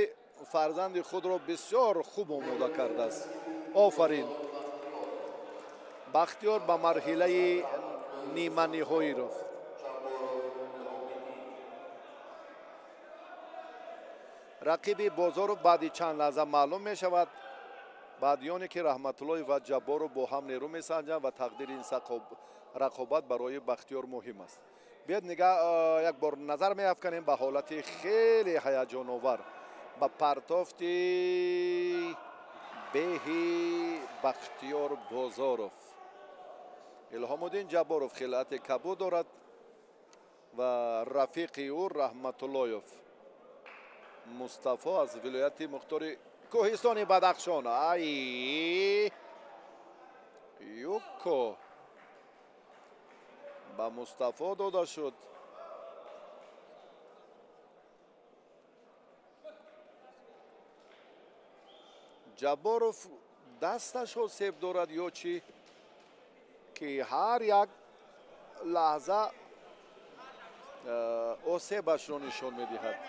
фарзанди худро бисёр хуб омода кардааст. Офарин. Бахтиёр ба марҳилаи ниманиҳоӣ рафт. Рақиби Бозоров баъди чанд лаҳза маълум мешавад, баъди оне ки Раҳматуллоев ва Ҷабборов бо ҳам нерӯ месанҷанд ва тақдири ин рақобат барои Бахтиёр муҳим аст. Биёед нигаҳ як бор назар меафканем ба ҳолати хеле ҳаяҷоновар, ба партофти беҳи Бахтиёр Бозоров. Илҳомуддин Ҷабборов хилъати кабуд дорад ва рафиқи ӯ Раҳматуллоев Мустафо аз вилояти мухтори кӯҳистони Бадахшон. Ай юко ба Мустафо дода шуд. Ҷабборов дасташ осеб дорад ё чӣ, ки ҳар як лаҳза осебашро нишон медиҳад.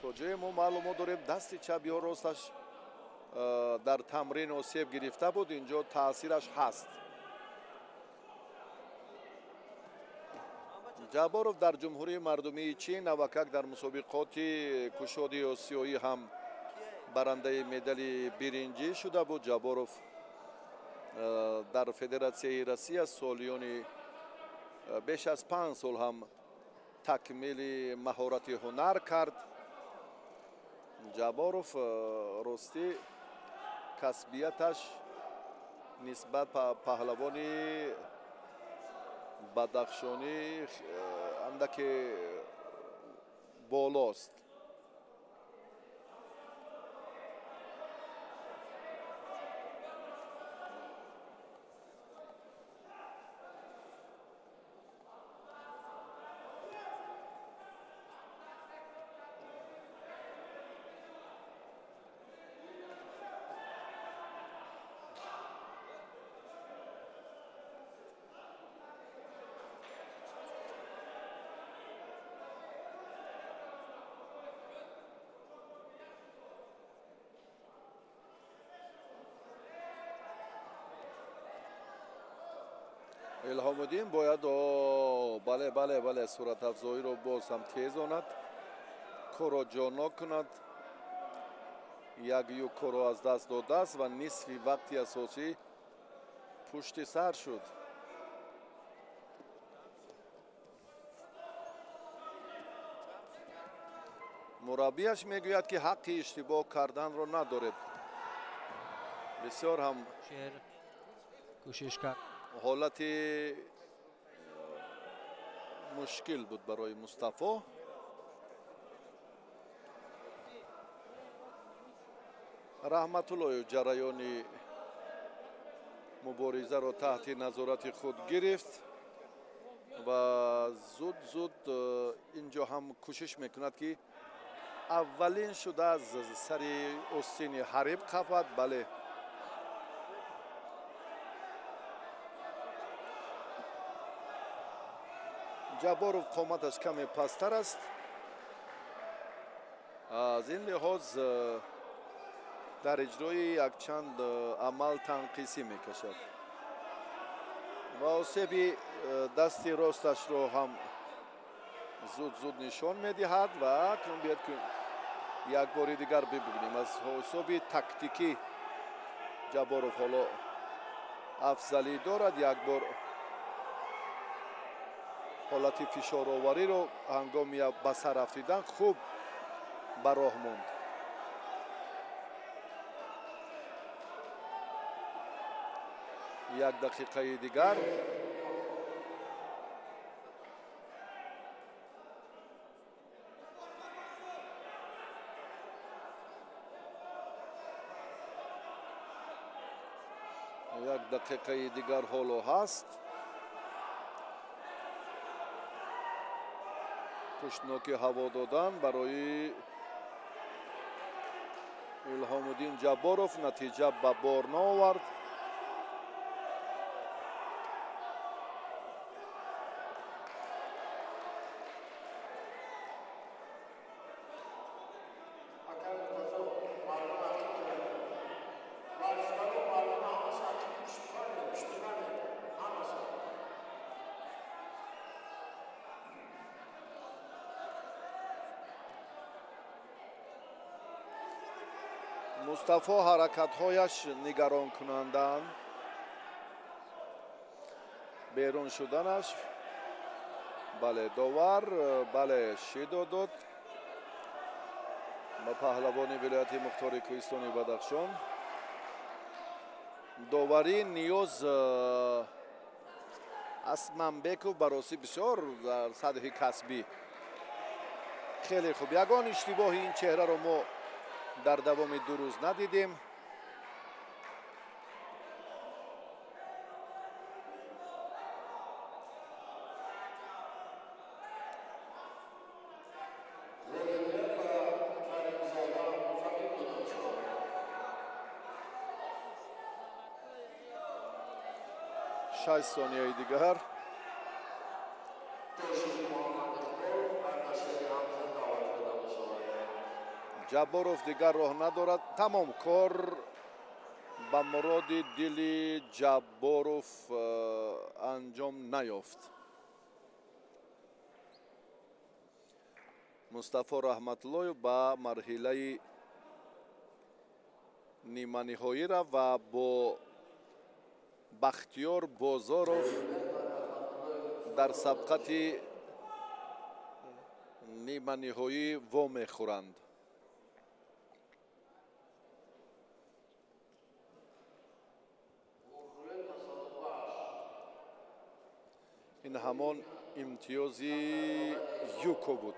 То ҷое мо маълумот дорем, дасти чап ё росташ дар тамрин осеб гирифта буд, инҷо таъсираш ҳаст. Ҷабборов дар Ҷумҳурии Мардумии Чин навакак дар мусобиқоти кушоди осиёӣ ҳам барандаи медали биринҷӣ шуда буд. Ҷабборов дар Федератсияи Россия солиёни беш аз 5 сол ҳам такмили маҳорати ҳунар кард. Ҷабборов ростӣ касбияташ нисбат ба паҳлавони бадахшонӣ андаке болост. Илҳомуддин бояд бале бале бале суратафзоиро боз ҳам тезонад, корро ҷонок кунад. Як юкоро аз даст додааст ва нисфи вақти асосӣ пушти сар шуд. Мураббияш мегӯяд, ки ҳаққи иштибоҳ карданро надоред. Бисёр ҳам кӯшиш кард. Ҳолати мушкил буд барои Мустафо. Раҳматуллоев ҷараёни муборизаро таҳти назорати худ гирифт Ва зуд зуд инҷо ҳам кӯшиш мекунад, ки аввалин шуда аз сари остини ҳариб қафад. Бале, Ҷабборов қоматаш каме пасттар аст, аз ин лиҳоз дар иҷрои якчанд амал танқисӣ мекашад ва осеби дасти росташро ҳам зуд зуд нишон медиҳад. Ва акнун биёд, ки як бори дигар бибинем, аз ҳисоби тактикӣ Ҷабборов ҳоло афзалӣ дорад. Як бор ҳолати фишоровариро ҳангоми ба сар афтидан хуб ба роҳ монд. Як дақиқаи дигар. Як дақиқаи дигар ҳоло ҳаст. Пуштноки ҳаво додан барои Илҳомуддин Ҷабборов натиҷа ба бор наовард. Мустафо ҳаракатҳояш нигаронкунандаанд. Берун шуданаш, бале, довар, бале, шидо дод ба паҳлавони вилояти мухтори кӯҳистони Бадахшон. Доварӣ Ниёз Асманбеков баросӣ бисёр дар сатҳи касбӣ хеле хуб. Ягон иштибоҳи ин чеҳраро мо дар давоми 2 рӯз надидем. Шаш сонияи дигар. Ҷабборов дигар роҳ надорад. Тамом, кор ба муроди дили Ҷабборов анҷом наёфт. Мустафо Раҳматуллоев ба марҳилаи ниманиҳоӣ рафт ва бо Бахтиёр Бозоров дар сабқати ниманиҳоӣ вомехӯранд. Ин ҳамон имтиёзи юко буд.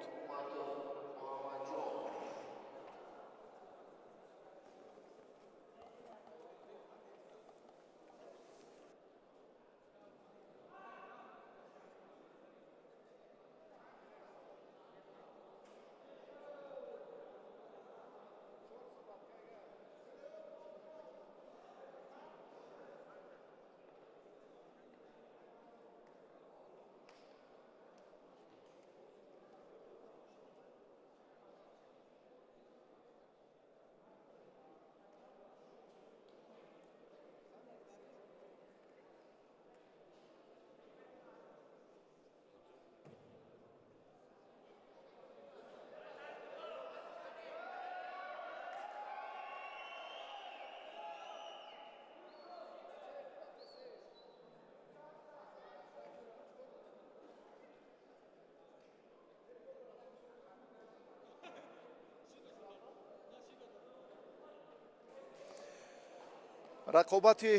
Рақобати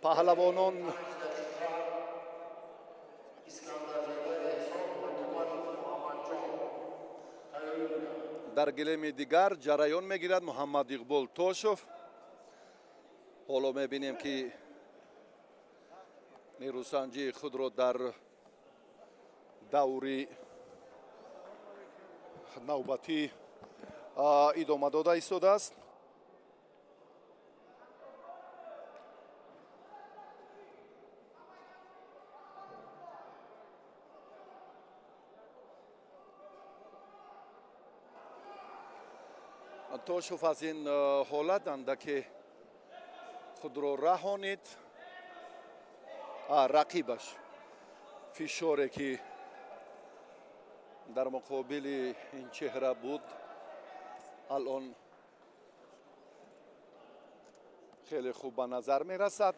паҳлавонон дар гилеми дигар ҷараён мегирад. Муҳаммад Иқбол Тошов. Ҳоло мебинем, ки нерӯсанҷии худро дар Даври навбатӣ идома дода истодааст. Тошев аз ин ҳолат андаке худро раҳонид. Рақибаш фишоре ки дар муқобили ин чеҳра буд, алон хеле хуб ба назар мерасад.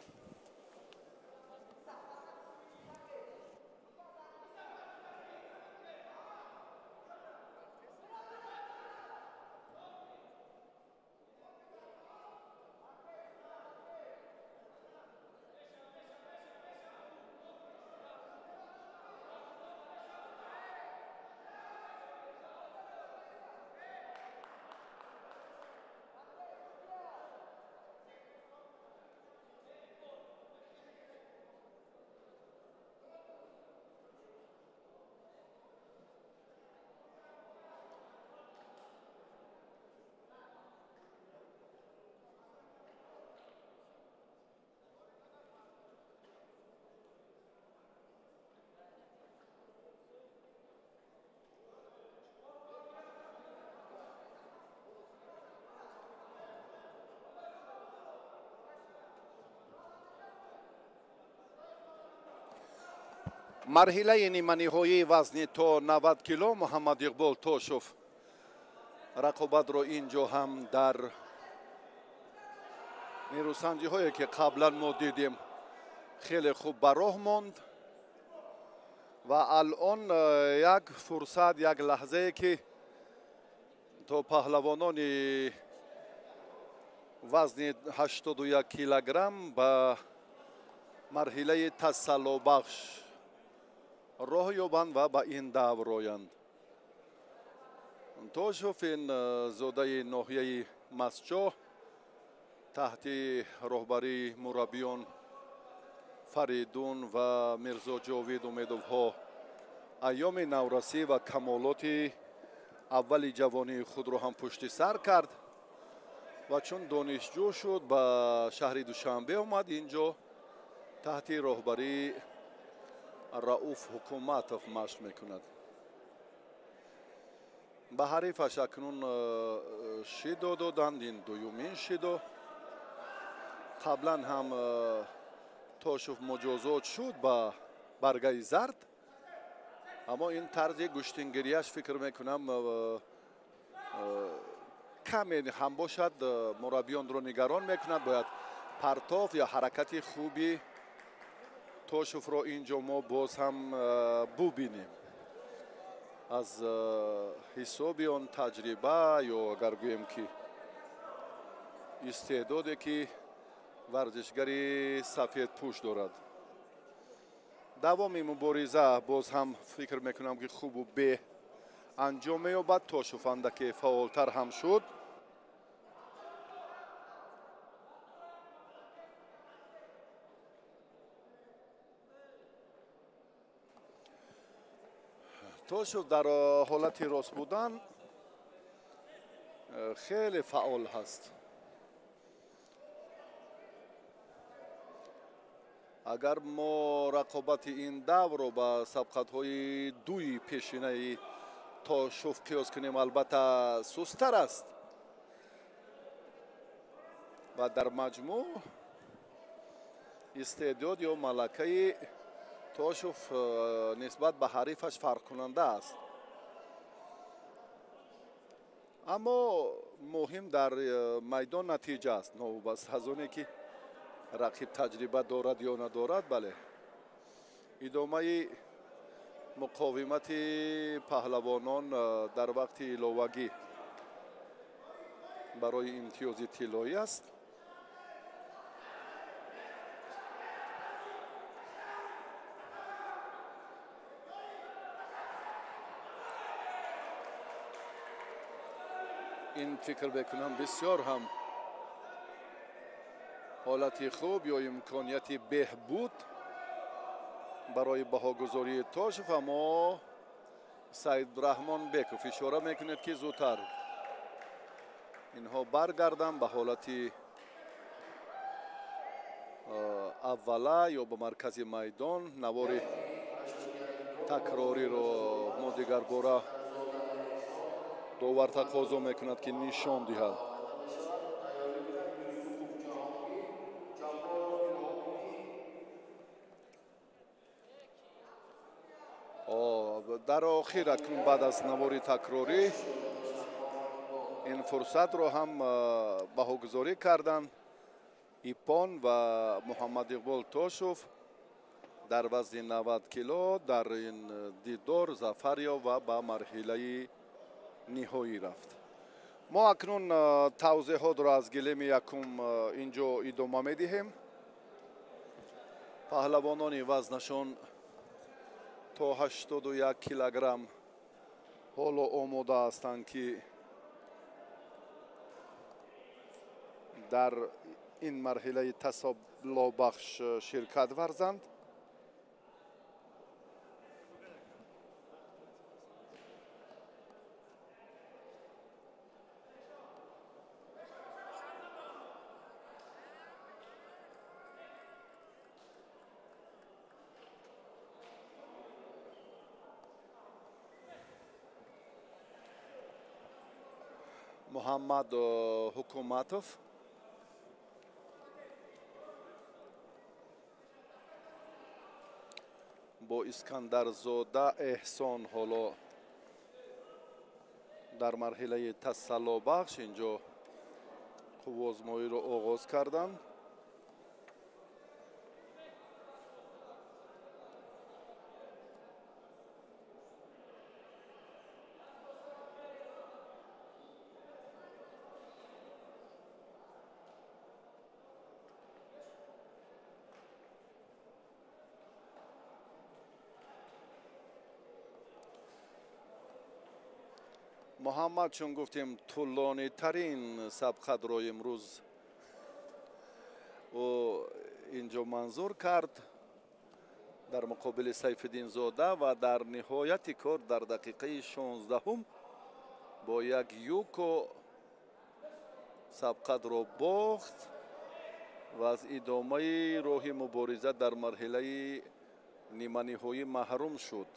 Марҳилаи ниманиҳоии вазни то 90 кило Муҳаммад Иқбол Тошев рақобатро инҷо ҳам дар нерӯсанҷиҳое ки қаблан мо дидем хеле хуб ба роҳ монд ва алон як фурсат, як лаҳзае ки то паҳлавонони вазни 81 килограмм ба марҳилаи тасаллобахш роҳ ёбанд ва ба ин давр оянд. Тошев ин зодаи ноҳияи Масчоҳ таҳти роҳбарии мураббиён Фаридун ва Мирзо Ҷовид Умедовҳо айёми наврасӣ ва камолоти аввали ҷавонии худро ҳам пушти сар кард ва чун донишҷӯ шуд ба шаҳри Душанбе омад. Инҷо таҳти роҳбарии Рауф Ҳукуматов машқ мекунад. Ба ҳарифаш акнун шидо доданд. Ин дуюмин шидо. Қаблан ҳам Тошев муҷозот шуд ба баргаи зард, аммо ин тарзи гӯштингирияш фикр мекунам каме ҳам бошад мураббиёнро нигарон мекунад. Бояд партоф ё ҳаракати хуби Тошевро инҷо мо боз ҳам бубинем. Аз ҳисоби он таҷриба ё агар гӯем ки истеъдоде ки варзишгари сафедпӯш дорад. Давоми мубориза боз ҳам фикр мекунам ки хубу беҳ анҷом меёбад. Тошев андаке фаъолтар ҳам шуд. Тошев дар ҳолати рост будан хеле фаъол ҳаст. Агар мо рақобати ин даврро ба сабқатҳои дуи пешинаи Тошев қиёс кунем, албатта сусттар аст ва дар маҷмӯъ истеъдод ё малакаи Тошев нисбат ба ҳарифаш фарқкунанда аст. Аммо муҳим дар майдон натиҷа аст, новобаста аз оне ки рақиб таҷриба дорад ё надорад. Бале, идомаи муқовимати паҳлавонон дар вақти иловагӣ барои имтиёзи тиллоӣ аст. Ин фикр мекунам бисёр ҳам ҳолати хуб ё имконияти беҳбуд Барои баҳогузории Тошев, аммо Саидраҳмон Беков ишора мекунад, ки зудтар инҳо баргарданд ба ҳолати аввала ё ба маркази майдон. Навори такрориро мо дигарбора довар тақозо мекунад, ки нишон диҳад. Дар охир акнун баъд аз навори такрорӣ ин фурсатро ҳам баҳогузорӣ карданд. Ипон ва Муҳаммад Иқбол Тошев дар вазни 90 кило дар ин дидор зафар ёфт ва ба марҳилаи ниҳоӣ рафт. Мо акнун тавзеҳотро аз гилеми якум инҷо идома медиҳем. Паҳлавонони вазнашон то 81 килограмм ҳоло омода ҳастанд, ки дар ин марҳилаи тасаллобахш ширкат варзанд. Муҳаммад Ҳукуматов бо Искандарзода Эҳсон ҳоло дар марҳилаи тасаллобахш инҷо қуввозмоиро оғоз карданд. Муҳаммад, чун гуфтем, тӯлонитарин сабқатро имрӯз ӯ инҷо манзур кард дар муқобили Сайфиддинзода ва дар ниҳояти кор дар дақиқаи 16 бо як юко сабқатро бохт ва аз идомаи роҳи мубориза дар марҳилаи ниманиҳоӣ маҳрум шуд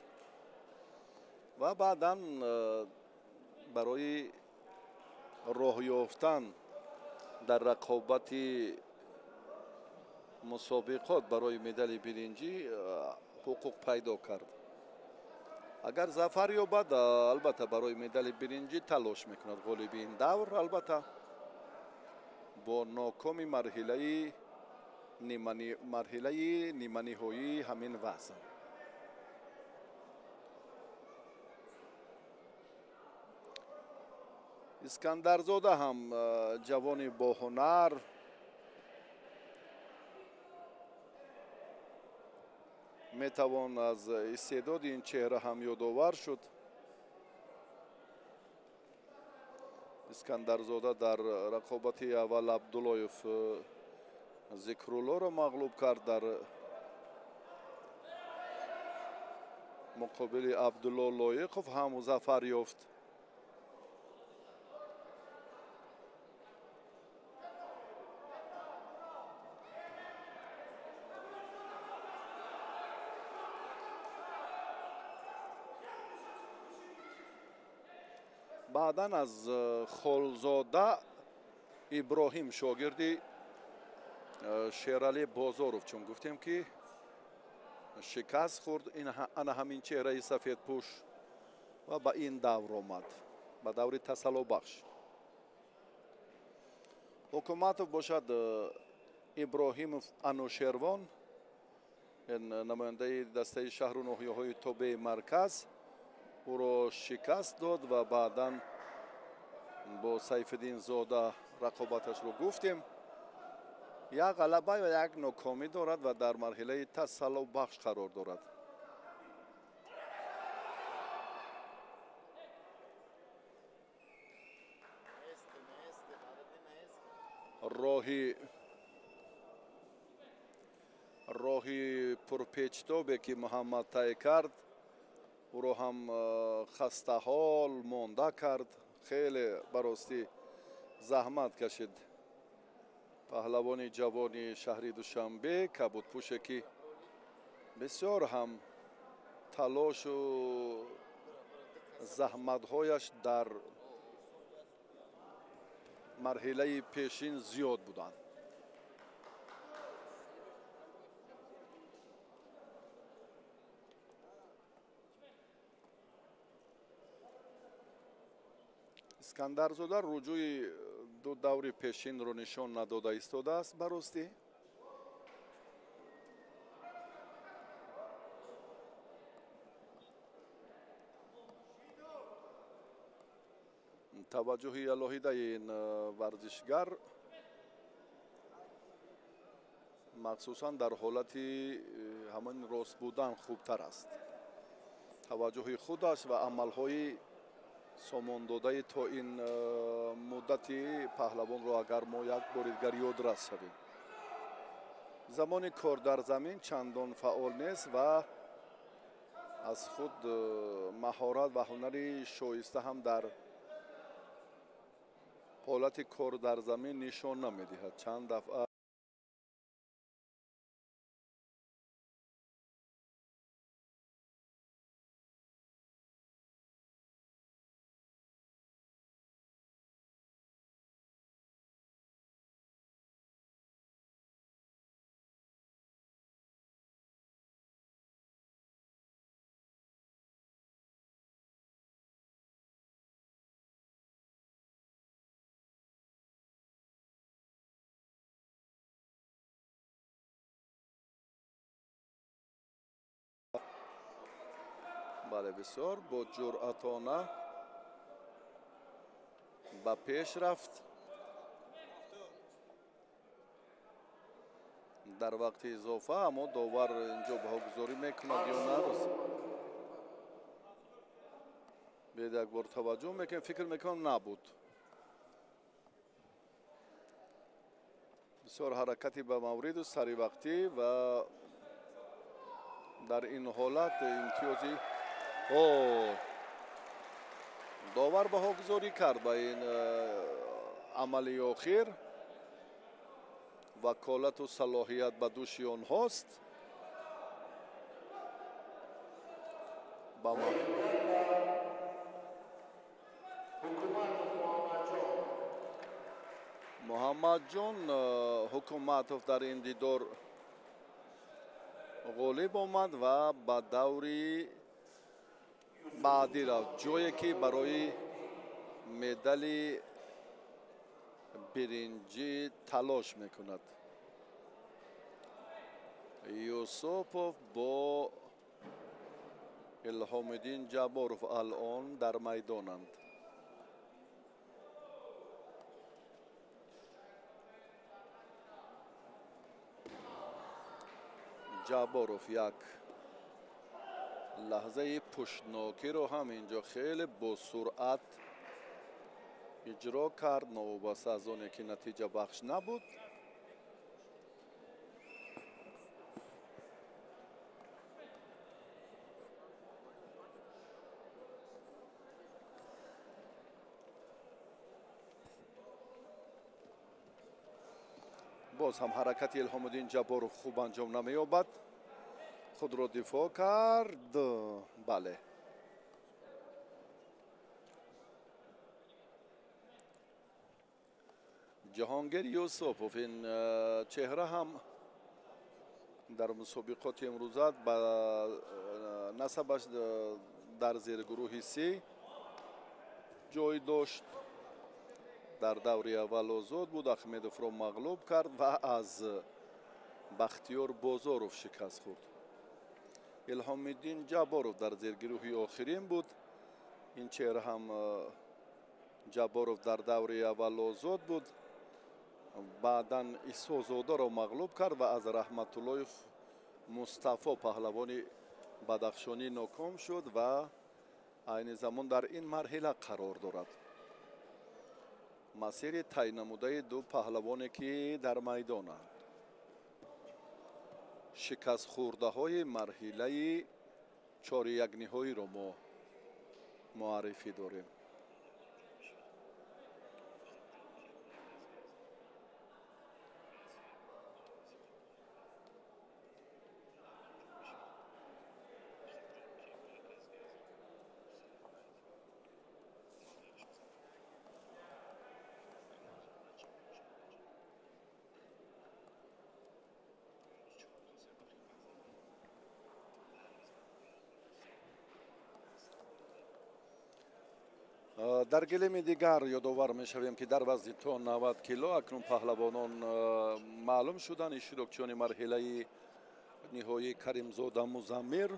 ва баъдан барои роҳ ёфтан дар рақобати мусобиқот барои медали биринҷӣ ҳуқуқ пайдо кард. Агар зафар ёбад, албатта барои медали биринҷӣ талош мекунад. Ғолиби ин давр албатта бо нокоми марҳилаи ниманиҳоии ҳамин вазн. Искандарзода ҳам ҷавони боҳунар, метавон аз истеъдоди ин чеҳра ҳам ёдовар шуд. Искандарзода дар рақобати аввал Абдуллоев Зикруллоро мағлуб кард, дар муқобили Абдулло Лоиқов ҳам зафар ёфт. Баъдан аз Холзода Иброҳим, шогирди Шерали Бозоров, чун гуфтем ки шикаст хӯрд, ана ҳамин чеҳраи сафедпӯш ва ба ин давр омад, ба даври тасаллобахш. Ҳукуматов бошад Иброҳимов Анушервон, намояндаи дастаи шаҳру ноҳияҳои тобеи марказ, ӯро шикаст дод ва баъдан бо Сайфиддинзода рақобаташро гуфтем. Як ғалаба ва як нокомӣ дорад ва дар марҳилаи тасаллобахш қарор дорад. Роҳи пурпечтобе ки Муҳаммад тай кард, ӯро ҳам хастаҳол монда кард. Хеле баростӣ заҳмат кашид паҳлавони ҷавони шаҳри Душанбе, кабудпӯше ки бисёр ҳам талошу заҳматҳояш дар марҳилаи пешин зиёд буданд. Искандарзода руҷӯи ду даври пешинро нишон надода истодааст баростӣ. Таваҷҷӯҳи алоҳидаи ин варзишгар махсусан дар ҳолати ҳамин рост будан хубтар аст. Таваҷҷӯҳи худаш ва амалҳои сомондодаи то ин муддати паҳлавонро агар мо як бори дигар ёдрас шавем. Замони кор дар замин чандон фаъол нест ва аз худ маҳорат ва ҳунари шоиста ҳам дар ҳолати кор дар замин нишон намедиҳад. Чанд дафъа бале, бисёр бо ҷуръатона ба пеш рафт. Дар вақти изофа, аммо довар инҷо баҳогузорӣ мекунад ё на, бед як бор таваҷҷӯҳ мекунем. Фикр мекунам набуд. Бисёр ҳаракати ба мавриду саривақтӣ ва дар ин ҳолат имтиёзи довар баҳогузорӣ кард ба ин амали охир. Ваколату салоҳият ба дӯши онҳост. Муҳаммадҷон Ҳукуматов дар ин дидор ғолиб омад ва ба даври баъдӣ рафт, ҷое ки барои медали биринҷӣ талош мекунад. Юсупов бо Илҳомиддин Ҷабборов алон дар майдонанд. Ҷабборов як лаҳзаи пуштнокиро ҳам инҷо хеле бо суръат иҷро кард, новобаста аз оне ки натиҷабахш набуд. Боз ҳам ҳаракати Илҳомиддин Ҷабборов хуб анҷом намеёбад. Худро дифоъ кард. Бале, Ҷаҳонгир Юсупов ин чеҳра ҳам дар мусобиқоти имрӯза ба насабаш дар зергурӯҳи С ҷой дошт. Дар даври аввал озод буд, Ахмедовро мағлуб кард ва аз Бахтиёр Бозоров шикаст хӯрд. Илҳомиддин Ҷабборов дар зергурӯҳи охирин буд. Ин чеҳра ҳам Ҷабборов дар даври аввал озод буд, баъдан Исозодаро мағлуб кард ва аз Раҳматуллоев Мустафо паҳлавони бадахшонӣ ноком шуд ва айни замон дар ин марҳила қарор дорад. Масири тай намудаи ду паҳлавоне ки дар майдонанд. Шикастхӯрдаҳои марҳилаи чорякниҳоиро мо муаррифӣ дорем. Дар гилеми дигар ёдовар мешавем, ки дар вазни то 90 кило акнун паҳлавонон маълум шуданд. Иштирокчиёни марҳилаи ниҳоӣ Каримзода Музаммир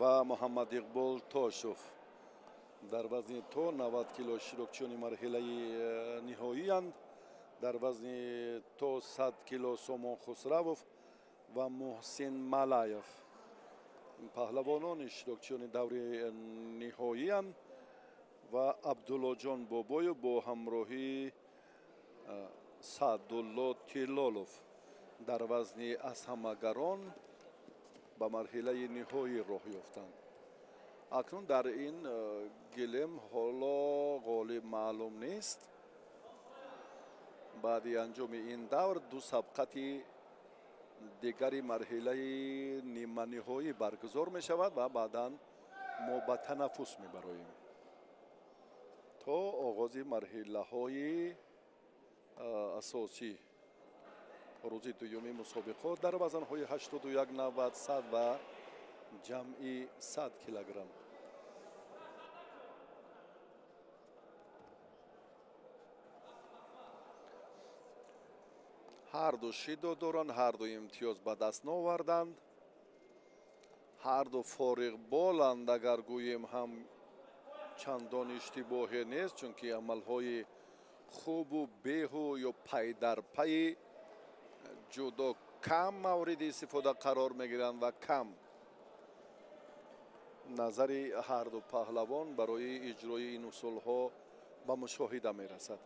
ва Муҳаммад Иқбол Тошев. Дар вазни то 90 кило иштирокчиёни марҳилаи ниҳоиянд. Дар вазни то 100 кило Сомон Хусравов ва Муҳсин Малаев. Паҳлавонон иштирокчиёни даври ниҳоиянд ва Абдуллоҷон Бобоев бо ҳамроҳии Саъдулло Тиллолов дар вазни аз ҳамагарон ба марҳилаи ниҳоӣ роҳ ёфтанд. Акнун дар ин гилем ҳоло ғолиб маълум нест. Баъди анҷоми ин давр ду сабқати дигари марҳилаи ниманиҳоӣ баргузор мешавад ва баъдан мо ба танаффус мебароем то оғози марҳилаҳои асосӣ. Рӯзи дуюми мусобиқот дар вазнҳои 81, 90, 100 ва ҷамъи 100 килограмм. Ҳарду шиддат доранд, ҳарду имтиёз ба даст наоварданд, ҳарду фориғболанд. Агар гӯем ҳам чандон иштибоҳе нест, чунки амалҳои хубу беҳу ё пайдарпайи ҷудо кам мавриди истифода қарор мегиранд ва кам назари ҳарду паҳлавон барои иҷрои ин усулҳо ба мушоҳида мерасад.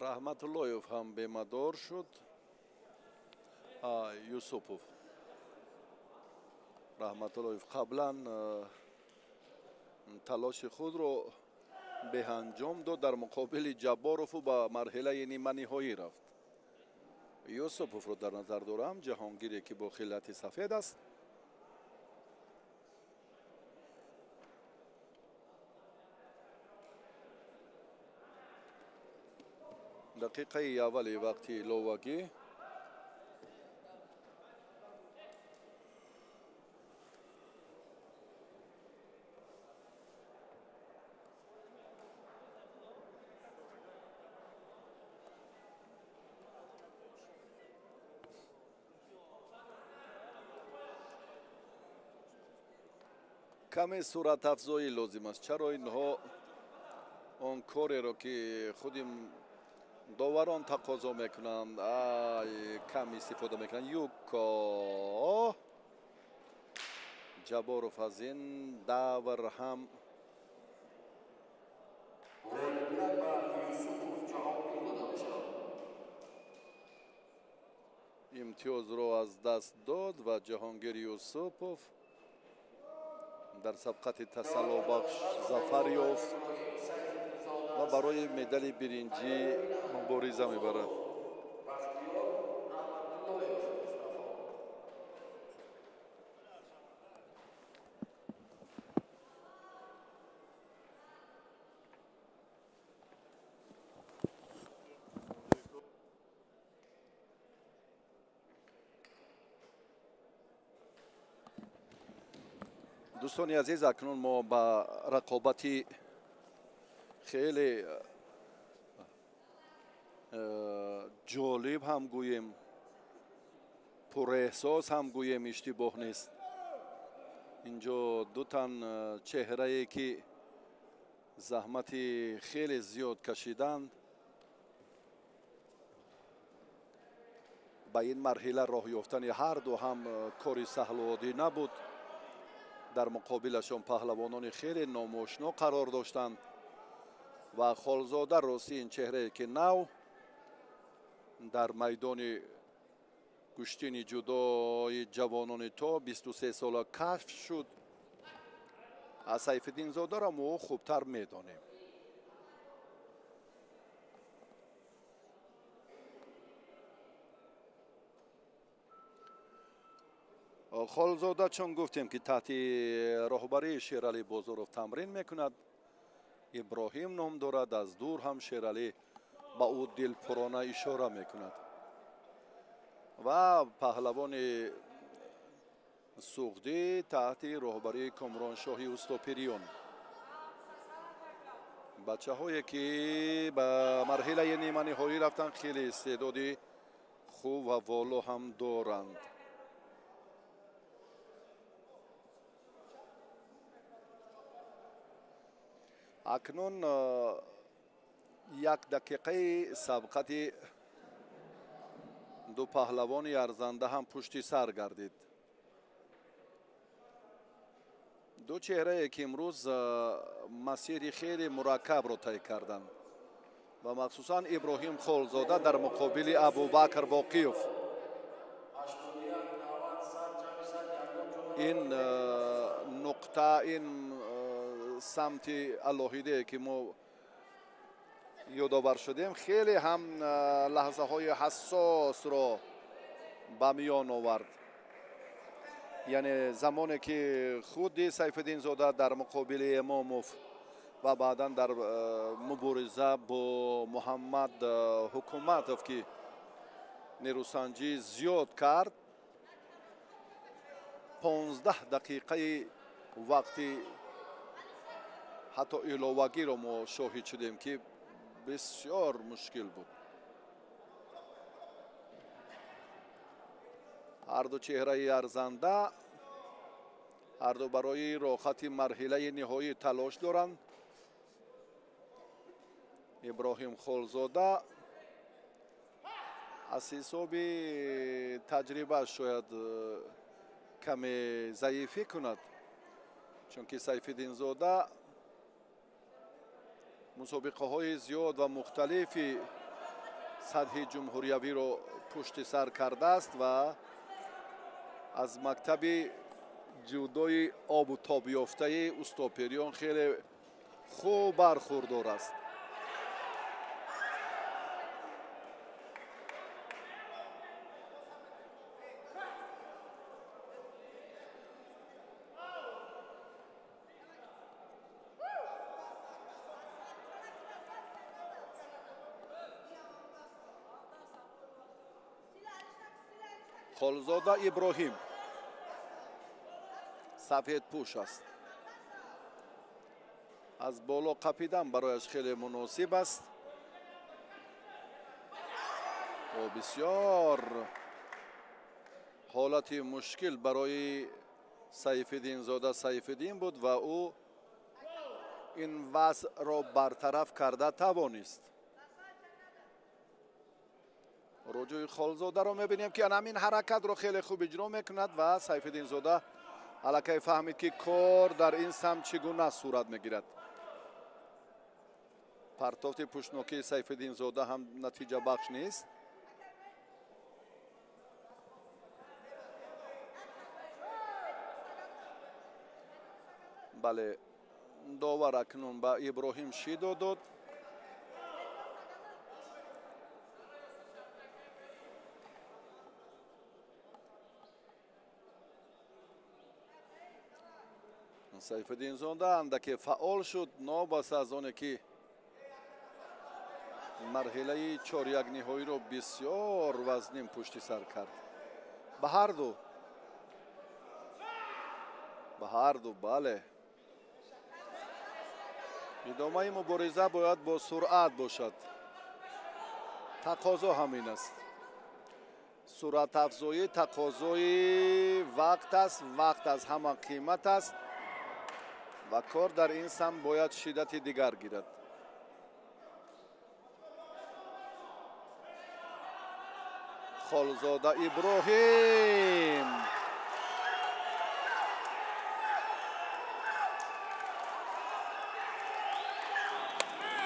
Раҳматуллоев ҳам бемадор шуд. Юсупов. Раҳматуллоев қаблан талоши худро беанҷом дод дар муқобили Ҷабборову ба марҳилаи ниманиҳоӣ рафт. Юсуповро дар назар дорам, ҷаҳонгире ки бо хилати сафед аст. Дақиқаи аввали вақти иловагӣ. Каме суратафзоӣ лозим аст. Чаро инҳо он кореро ки худи доварон тақозо мекунанд, кам истифода мекунанд? Юко Ҷабборов аз ин давр ҳам имтиёзро аз даст дод ва Ҷаҳонгир Юсупов дар сабқати тасаллобахш зафар ёфт ва барои медали биринҷӣ мубориза мебарад. Дӯстони азиз, акнун мо ба рақобати хеле ҷолиб ҳам гӯем, Пурэҳсос ҳам гӯем иштибоҳ нест. Инҷо ду тан чеҳрае ки заҳмати хеле зиёд кашиданд, ба ин марҳила роҳ ёфтани ҳар ду ҳам кори саҳлу оддӣ набуд. Дар муқобилашон паҳлавонони хеле номошино қарор доштанд ва Холзода ростӣ ин чеҳрае ки нав дар майдони гӯштини ҷудои ҷавонони то 23 сола кашф шуд, аз Сайфиддинзодаро мо хубтар медонем. Холзода чун гуфтем ки таҳти роҳбарии Шералӣ Бозоров тамрин мекунад, Иброҳим ном дорад, аз дур ҳам Шералӣ ба ӯ дилпурона ишора мекунад. Ва паҳлавони Суғдӣ таҳти роҳбарии Комроншоҳи Устопириён. Бачаҳое ки ба марҳилаи ниманиҳоӣ рафтанд хеле истеъдоди хуб ва воло ҳам доранд. Акнун як дақиқаи сабқати ду паҳлавони арзанда ҳам пушти сар гардид. Ду чеҳрае ки имрӯз масири хеле мураккабро тай карданд ва махсусан Иброҳим Холзода дар муқобили Абубакр Боқиев. Ин нуқта, ин самти алоҳидае ки мо ёдовар шудем, хеле ҳам лаҳзаҳои ҳассосро ба миён овард. Яъне замоне ки худи Сайфиддинзода дар муқобили Эмомов ва баъдан дар мубориза бо Муҳаммад Ҳукуматов ки нерӯсанҷӣ зиёд кард, 15 дақиқаи вақти ҳатто иловагиро мо шоҳид шудем ки бисёр мушкил буд. Ҳар ду чеҳраи арзанда, ҳар ду барои роҳати марҳилаи ниҳоӣ талош доранд. Иброҳим Холзода аз ҳисоби таҷриба шояд каме заифӣ кунад, чунки Сайфиддинзода мусобиқаҳои зиёд ва мухталифи сатҳи ҷумҳуриявиро пушти сар кардааст ва аз мактаби ҷудои обу тоб ёфтаи Устопириён хеле хуб бархурдор аст. Холзода Иброҳим сафедпӯш аст. Аз боло қапидан барояш хеле муносиб аст. О, бисёр ҳолати мушкил барои Сайфиддинзода Сайфиддин буд ва ӯ ин вазъро бартараф карда тавонист. Рӯҷӯи Холзодаро мебинем ки ҳамин ҳаракатро хеле хуб иҷро мекунад ва Сайфиддинзода аллакай фаҳмид ки кор дар ин самт чӣ гуна сурат мегирад. Партофти пуштнокии Сайфиддинзода ҳам натиҷабахш нест. Бале, довар акнун ба Иброҳим шидо дод. Сайфиддинзода андаке фаъол шуд, нобаста аз оне ки марҳилаи чорякниҳоиро бисёр вазнин пушти сар кард. Ба ҳар ду бале. Идомаи мубориза бояд бо суръат бошад. Тақозо ҳамин аст. Суръатафзоӣ тақозои вақт аст, вақт аз ҳама қимат аст ва кор дар ин самт бояд шиддати дигар гирад. Холзода Иброҳим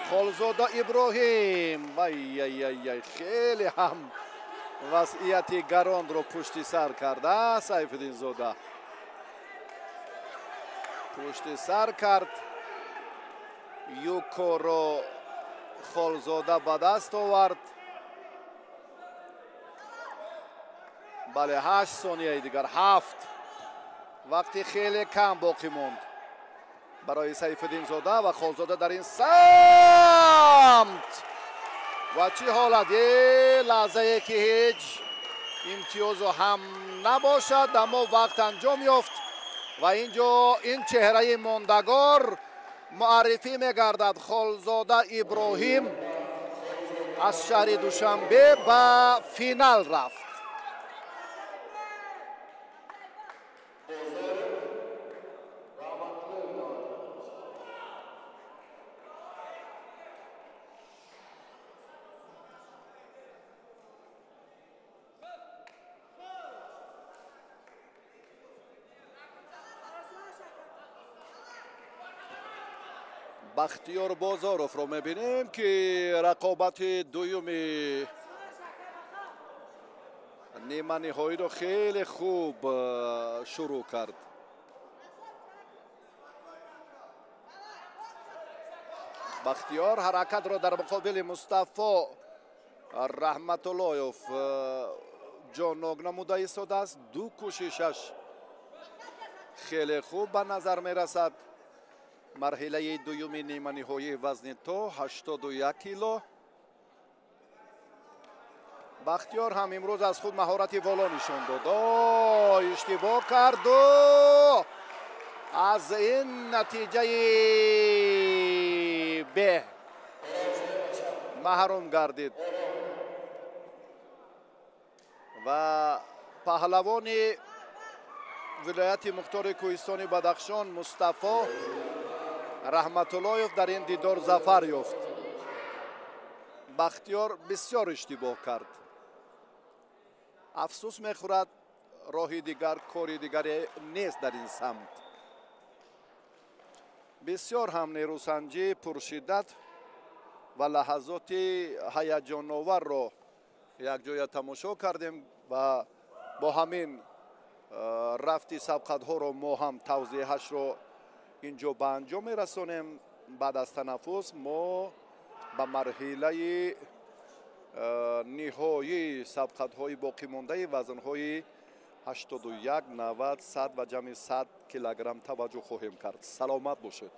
Холзода Иброҳим, вай-яй-яй, хеле ҳам вазъияти гаронро пушти сар карда Сайфиддинзода. Пушти сар кард. Юкоро Холзода ба даст овард. Бале, 8 сонияи дигар, 7. Вақти хеле кам боқӣ монд барои Сайфиддинзода ва Холзода дар ин самт. Ва чӣ ҳолат? Лаҳзае ки ҳеҷ имтиёзу ҳам набошад, аммо вақт анҷом ёфт ва инҷо ин чеҳраи мондагор муаррифӣ мегардад. Холзода Иброҳим аз шаҳри Душанбе ба финал рафт. Бахтиёр Бозоровро мебинем, ки рақобати дуюми ниманиҳоиро хеле хуб шурӯъ кард. Бахтиёр ҳаракатро дар муқобили Мустафо Раҳматуллоев ҷоннок намуда истодааст. Ду кӯшишаш хеле хуб ба назар мерасад. Марҳилаи дуюми ниманиҳоии вазни то 81 кило. Бахтиёр ҳам имрӯз аз худ маҳорати воло нишон дод. Иштибоҳ карду аз ин натиҷаи беҳ маҳрум гардид ва паҳлавони вилояти мухтори кӯҳистони Бадахшон Мустафо Раҳматуллоев дар ин дидор зафар ёфт. Бахтиёр бисёр иштибоҳ кард. Афсӯс мехӯрад, роҳи дигар, кори дигаре нест дар ин самт. Бисёр ҳам нерӯсанҷӣ пуршиддат ва лаҳазоти ҳаяҷоноварро якҷоя тамошо кардем ва бо ҳамин рафти сабқатҳоро мо ҳам тавзеҳашро инҷо ба анҷом мерасонем. Баъд аз танаффус мо ба марҳилаи ниҳоии сабқатҳои боқимондаи вазнҳои 81, 90, 100 ва ҷамъи 100 килограмм таваҷҷӯҳ хоҳем кард. Саломат бошед.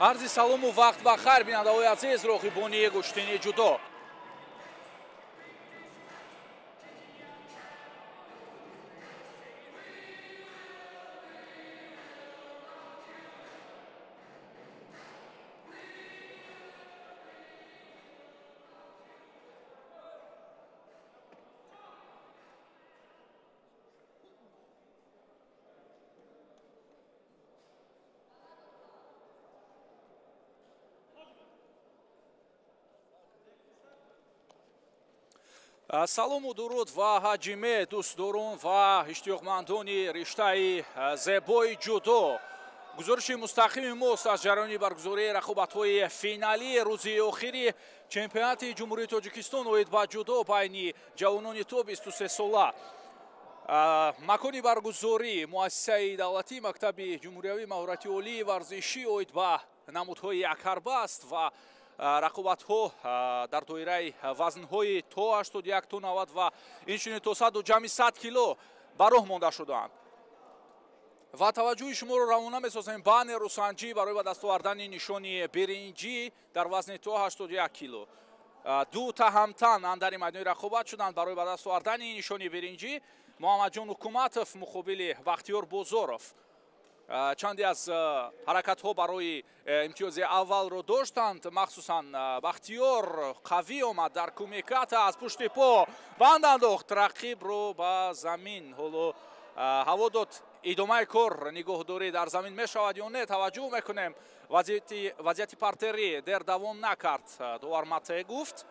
Арзи салому вақт ба хайр, бинандаҳои азиз, роғибони гӯштини ҷудо. Салому дуруд ва ҳаҷиме дӯстдорон ва иштиёқмандони риштаи зебои ҷудо. Гузориши мустақими мост аз ҷараёни баргузории рақобатҳои финалии рӯзи охири чемпионати Ҷумҳурии Тоҷикистон оид ба ҷудо байни ҷавонони то 23 сола. Макони баргузорӣ муассисаи давлатии мактаби ҷумҳуриявии маҳорати олии варзишӣ оид ба намудҳои якҳарба аст ва рақобатҳо дар доираи вазнҳои то 81, то 90 ва инчунин то 100 ҷамъи 100 кило ба роҳ монда шудаанд. Ва таваҷҷӯҳи шуморо равона месозем ба нерӯсанҷӣ барои ба даст овардани нишони биринҷӣ дар вазни то 81 кило. Ду таҳамтан андари майдони рақобат шуданд барои ба даст овардани нишони биринҷӣ. Муҳаммадҷон Ҳукуматов муқобили Бахтиёр Бозоров. Чанде аз ҳаракатҳо барои имтиёзи аввалро доштанд, махсусан Бахтиёр қавӣ омад дар кумиката, аз пушти по банд андохт рақибро ба замин. Ҳоло ҳаво дод, идомаи кор нигоҳдорӣ дар замин мешавад ё не, таваҷҷӯҳ мекунем. Вазъияти партерӣ дер давом накард, довар мате гуфт.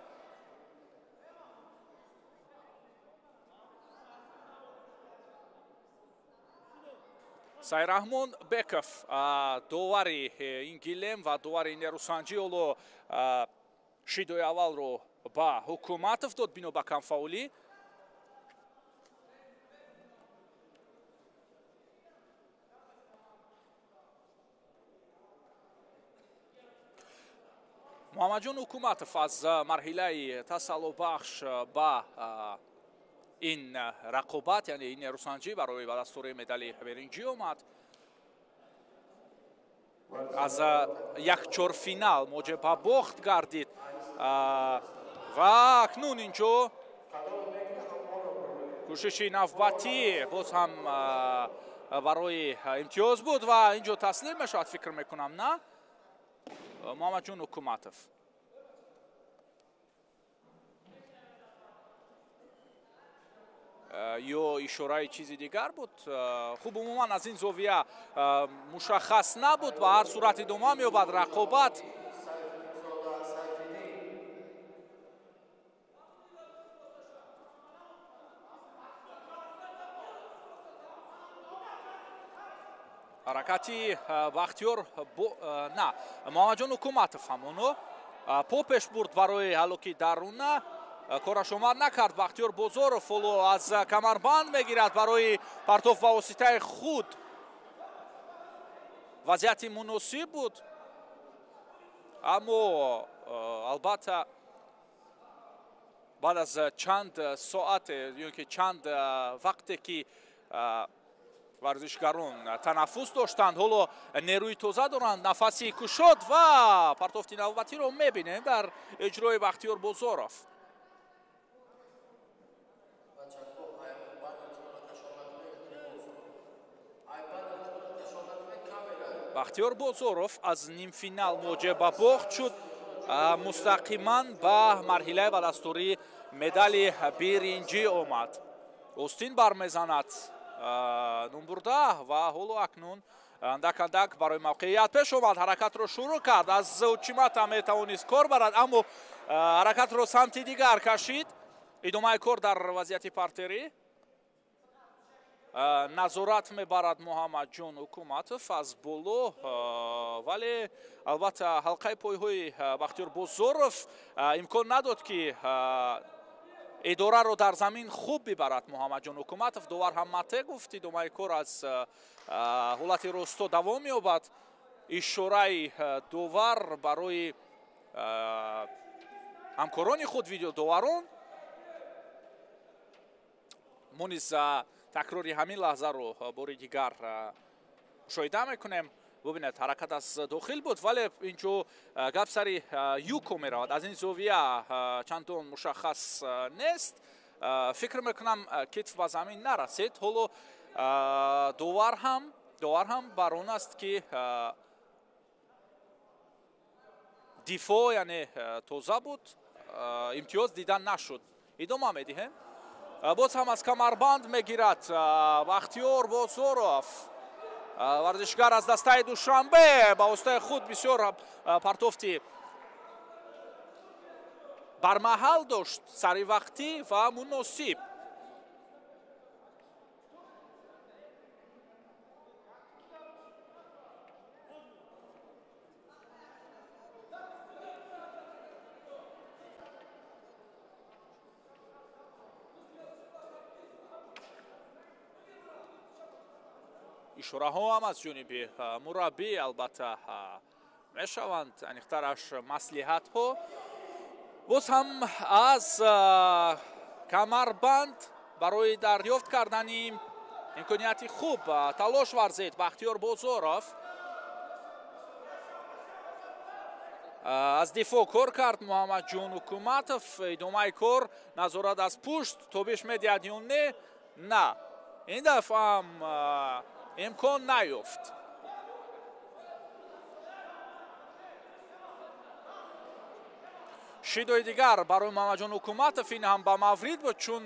Сайраҳмон Беков, довари ин гилем ва довари нерӯсанҷӣ, ҳоло шидои аввалро ба Ҳукуматов дод бино ба камфаъолӣ. Муҳаммадҷон Ҳукуматов аз марҳилаи тасаллобахш ба ин рақобат, яъне ин нерӯсанҷӣ барои ба даст овардани медали биринҷӣ омад. Аз як чорфинал муҷиб ба бохт гардид ва акнун инҷо кӯшиши навбатӣ боз ҳам барои имтиёз буд ва инҷо таслим мешавад, фикр мекунам, на Муҳаммадҷон Ҳукуматов. Ё ишораи чизи дигар буд. Хуб, умуман аз ин зовия мушаххас набуд. Ба ҳар сурат идома меёбад рақобат. Ҳаракати Бахтиёр на Муҳаммадҷон Ҳукуматов ҳамоно по пеш бурд барои ҳалоки даруна. Кораш омад накард. Бахтиёр Бозоров ҳоло аз камарбанд мегирад барои партоф ба воситаи худ. Вазъияти муносиб буд, аммо албатта баъд аз чанд соат ё ки чанд вақте ки варзишгарон танаффус доштанд, ҳоло нерӯи тоза доранд, нафаси кушод ва партофти навбатиро мебинем дар иҷрои Бахтиёр Бозоров. Бахтиёр Бозоров аз нимфинал муҷиб ба бохт шуд, мустақиман ба марҳилаи ба дастурии медали биринҷӣ омад. Остин бармезанад нумбурда ва ҳоло акнун андак андак барои мавқеият пеш омад, ҳаракатро шурӯъ кард. Аз учимата метавонист кор барад, аммо ҳаракатро самти дигар кашид. Идомаи кор дар вазъияти партерӣ. Назорат мебарад Муҳаммадҷон Ҳукуматов аз боло, вале албатта ҳалқаи пойҳои Бахтиёр Бозоров имкон надод, ки идораро дар замин хуб бибарад Муҳаммадҷон Ҳукуматов. Довар ҳам мате гуфт, идомаи кор аз ҳолати росто давом меёбад. Ишораи довар барои ҳамкорони худ, видеодоварон. Мо низ такрори ҳамин лаҳзаро бори дигар мушоҳида мекунем. Бубинед, ҳаракат аз дохил буд, вале инҷо гап сари юко меравад. Аз ин зовия чандон мушаххас нест. Фикр мекунам, китф ба замин нарасид. Ҳоло довар ҳам бар он аст, ки дифоъ, яъне тоза буд, имтиёз дида нашуд. Идома медиҳем. Боз ҳам аз камарбанд мегирад Бахтиёр Бозоров, варзишгар аз дастаи Душанбе. Ба воситаи худ бисёр партофти бармаҳал дошт, саривақтӣ ва муносиб. Ишораҳо ҳам аз ҷониби мураббӣ албатта мешаванд, аниқтараш маслиҳатҳо. Боз ҳам аз камарбанд барои дарёфт кардани имконияти хуб талош варзид Бахтиёр Бозоров. Аз дифоъ кор кард Муҳаммадҷон Ҳукуматов. Идомаи кор назорат аз пушт тобиш медиҳад ё не? На, ин дафъа ҳам имкон наёфт. Шидои дигар барои Муҳаммадҷон Ҳукуматов, ин ҳам ба маврид буд, чун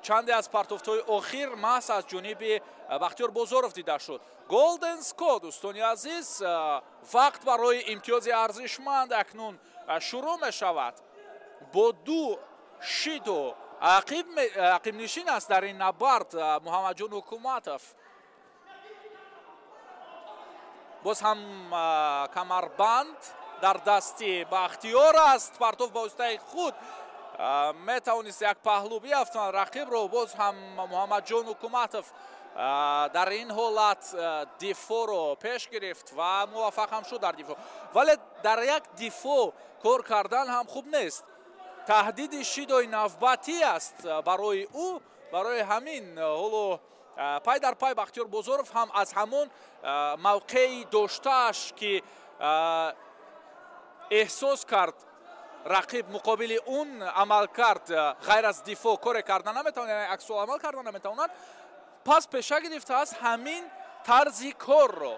чанде аз партофтҳои охир маҳз аз ҷониби Бахтиёр Бозоров дида шуд. Голден Ско, дӯстони азиз, вақт барои имтиёзи арзишманд акнун шурӯъ мешавад. Бо ду шидо ақибнишин аст дар ин набард Муҳаммадҷон Ҳукуматов. Боз ҳам камарбанд дар дасти Бахтиёр аст. Партоф ба воситаи худ метавонист як паҳлӯ биафтонад рақибро. Боз ҳам Муҳаммадҷон Ҳукуматов дар ин ҳолат дифоъро пеш гирифт ва муваффақ ҳам шуд дар дифоъ. Вале дар як дифоъ кор кардан ҳам хуб нест. Таҳдиди шидои навбатӣ аст барои ӯ. Барои ҳамин ҳоло пай дар пай Бахтиёр Бозоров ҳам аз ҳамон мавқеи доштааш, ки эҳсос кард рақиб муқобили он амал кард, ғайр аз дифоъ коре карда наметавонад, яъне аксуламал карда наметавонад, пас пеша гирифтааст ҳамин тарзи корро.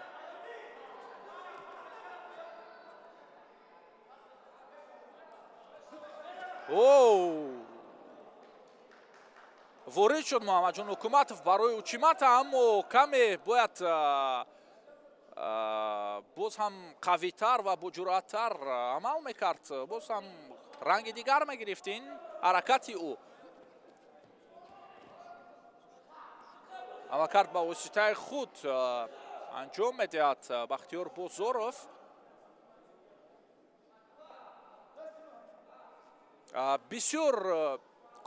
Ворид шуд Муҳаммадҷон Ҳукуматов барои учимата, аммо каме бояд боз ҳам қавитар ва боҷуръаттар амал мекард, боз ҳам ранги дигар мегирифт ин ҳаракати ӯ. Амалкард ба воситаи худ анҷом медиҳад Бахтиёр Бозоров. Бисёр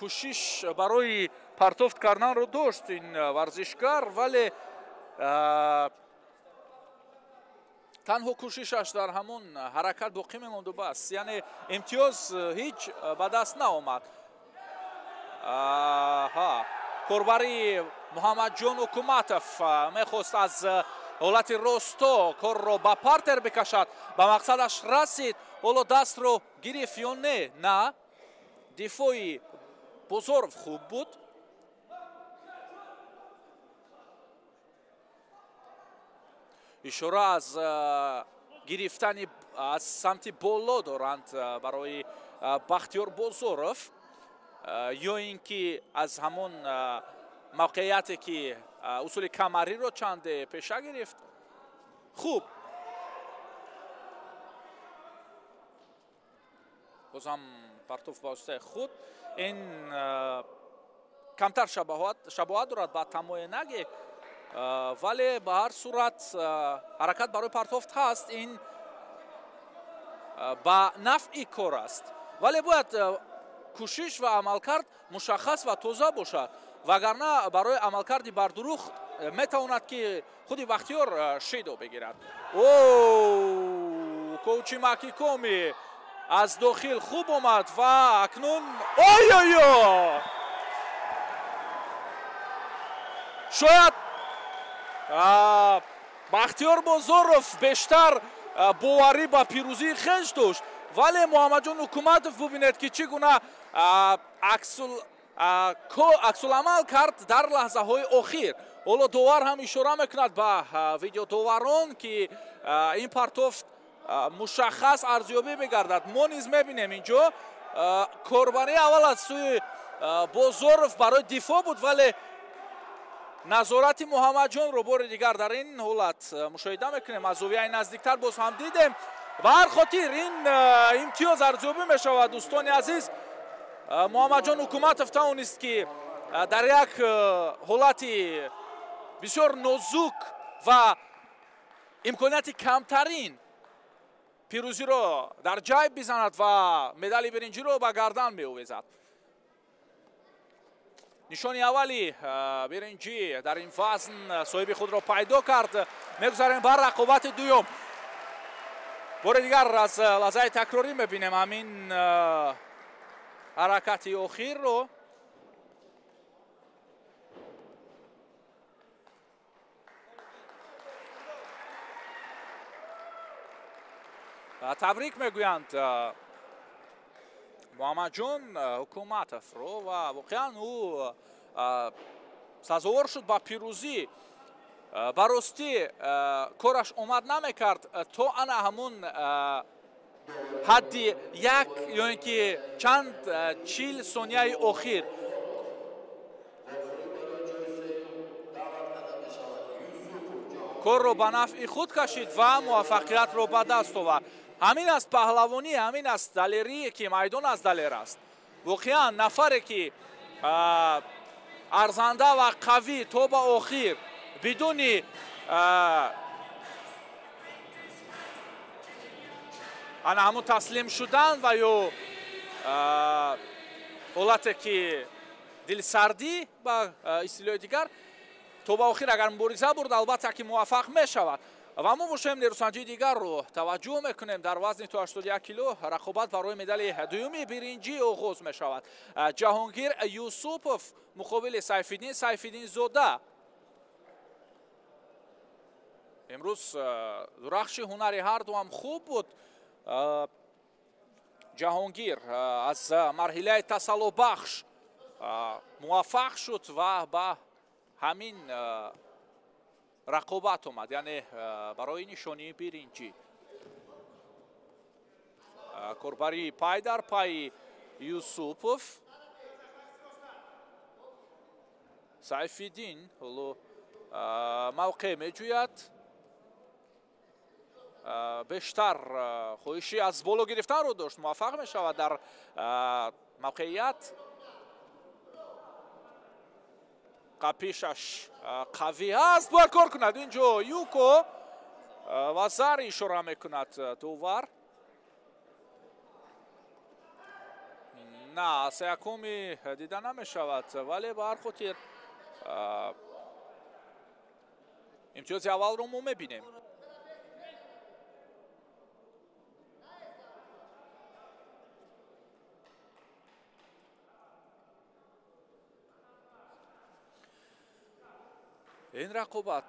кӯшиш барои партофт карданро дошт ин варзишгар, вале танҳо кӯшишаш дар ҳамон ҳаракат боқӣ мемонду бас, яъне имтиёз ҳеҷ ба даст наомад. Корбари Муҳаммадҷон Ҳукуматов мехост аз ҳолати росто корро ба партер бикашад, ба мақсадаш расид. Ҳоло дастро гирифт ё не? На, дифои Бозоров хуб буд. Ишора аз гирифтани аз самти боло доранд барои Бахтиёр Бозоров, ё ин ки аз ҳамон мавқеияте ки усули камариро чанде пеша гирифт. Хуб, боз ҳам партоф ба воситаи худ. Ин камтар шабоҳат дорад ба тамоенаги, вале ба ҳар сурат ҳаракат барои партофт ҳаст. Ин ба нафъи кор аст, вале бояд кӯшиш ва амалкард мушаххас ва тоза бошад, вагарна барои амалкарди бардурӯғ метавонад ки худи Бахтиёр шидо бигирад. О, коучимакикоми аз дохил хуб омад ва акнун ой-ой-ой, шояд Бахтиёр Бозоров бештар боварӣ ба пирӯзии хеш дошт, вале Муҳаммадҷон Ҳукуматов бубинед, ки чӣ гуна аксуламал кард дар лаҳзаҳои охир. Ҳоло довар ҳам ишора мекунад ба видеодоварон, ки ин партофт мушаххас арзёбӣ мегардад. Мо низ мебинем, инҷо корбарӣ аввал аз сӯи Бозоров барои дифоъ буд, вале назорати Муҳаммадҷонро бори дигар дар ин ҳолат мушоҳида мекунем. Аз зовияи наздиктар боз ҳам дидем. Ба ҳар хотир ин имтиёз арзёбӣ мешавад, дӯстони азиз. Муҳаммадҷон Ҳукуматов тавонист, ки дар як ҳолати бисёр нозук ва имконияти камтарин пирӯзиро дар ҷайб бизанад ва медали биринҷиро ба гардан меовезад. Нишони аввали биринҷӣ дар ин вазн соҳиби худро пайдо кард. Мегузарем ба рақобати дуюм. Бори дигар аз лаҳзаи такрорӣ мебинем ҳамин ҳаракати охирро. Табрик мегӯянд Муҳаммадҷон Ҳукуматовро ва воқеан ӯ сазовор шуд ба пирӯзӣ. Ба ростӣ кораш омад намекард то ана ҳамун ҳадди як ё ин ки чанд 40 сонияи охир. Корро ба нафъи худ кашид ва муваффақиятро ба даст овард. Ҳамин аст паҳлавонӣ, ҳамин аст далерие, ки майдон аз далер аст. Воқеан нафаре, ки арзанда ва қавӣ то ба охир бидуни ана ҳамун таслим шудан ва ё ҳолате, ки дилсардӣ ба истилоҳи дигар, то ба охир агар мубориза бурд, албатта ки муваффақ мешавад. Ва мо бошем нерӯсанҷии дигарро таваҷҷӯҳ мекунем. Дар вазни то 81 кило рақобат барои медали дуюми биринҷӣ оғоз мешавад. Ҷаҳонгир Юсупов муқобили Сайфиддин Сайфиддинзода. Имрӯз дурахши ҳунари ҳарду ҳам хуб буд. Ҷаҳонгир аз марҳилаи тасаллобахш муваффақ шуд ва ба ҳамин рақобат омад, яъне барои нишонии биринҷӣ. Корбарии пай дар пайи Юсупов. Сайфиддин ҳоло мавқеъ меҷӯяд. Бештар хоҳиши аз боло гирифтанро дошт, муваффақ мешавад дар мавқеият. Қапишаш қавӣ аст, бояд кор кунад. Инҷо юко ва зар ишора мекунад довар. На, сеякуми дида намешавад, вале ба ҳар хотир имтиёзи аввалро мо мебинем. Ин рақобат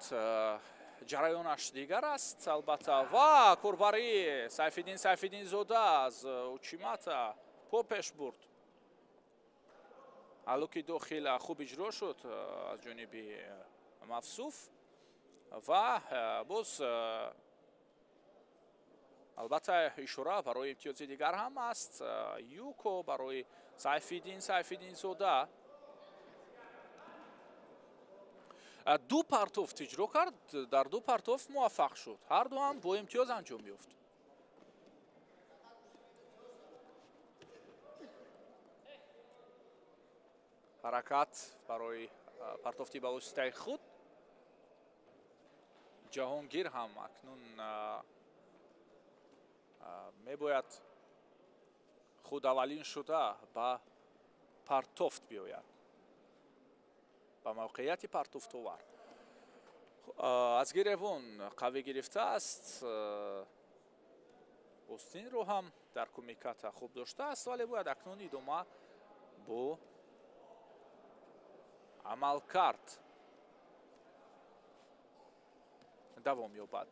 ҷараёнаш дигар аст, албатта, ва корбарии Сайфиддин Сайфиддинзода аз Учимата по пеш бурд. Ҳалло ки дохил хуб иҷро шуд аз ҷониби Мавсуф ва боз албатта ишора барои имтиёзи дигар ҳам аст. Юко барои Сайфиддин Сайфиддинзода. Ду партофт иҷро кард, дар ду партофт муваффақ шуд. Ҳар ду ҳам бо имтиёз анҷом ёфт. Ҳаракат барои партофти ба воситаи худ. Ҷаҳонгир ҳам акнун мебояд худ аввалин шуда ба партофт биёяд, ба мавқеияти партофтовар. Аз гиребон қавӣ гирифтааст, остинро ҳам дар кумиката хуб доштааст, вале бояд акнун идома бо амалкард. давом ёбад.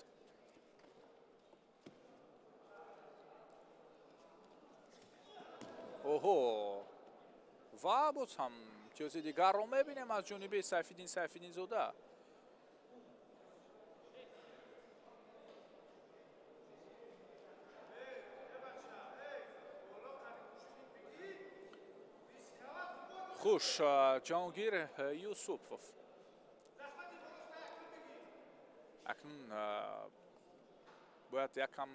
Оҳо, ва боз ҳам имтиёзи дигарро мебинем аз ҷониби Сайфиддин Сайфиддинзода. Хуш, Ҷаҳонгир Юсупов акнун бояд якам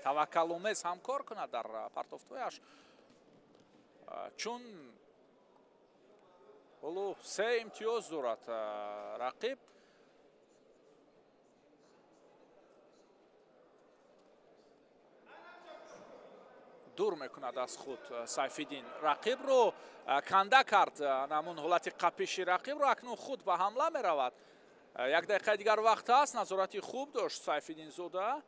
таваккаломез ҳамкор кунад дар партофтҳояш, чун ҳоло се имтиёз дорад рақиб. Дур мекунад аз худ Сайфиддин рақибро, канда кард ҳамон ҳолати қапиши рақибро, акнун худ ба ҳамла меравад. Як дақиқаи дигар вақт аст, назорати хуб дошт Сайфиддинзода.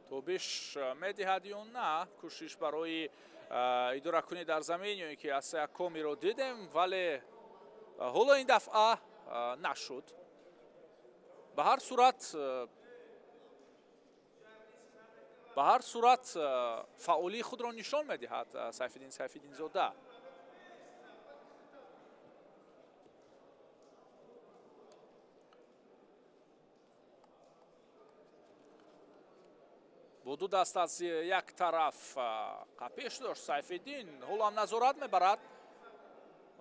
Тобиш медиҳад ё на, кӯшиш барои идоракунӣ дар замин ё ин ки аз якомиро дидем, вале ҳоло ин дафъа нашуд. Ба ҳар сурат фаъолии худро нишон медиҳад Сайфиддин Сайфиддинзода. Бо ду даст аз як тараф қапиш дошт Сайфиддин, ҳоло ҳам назорат мебарад,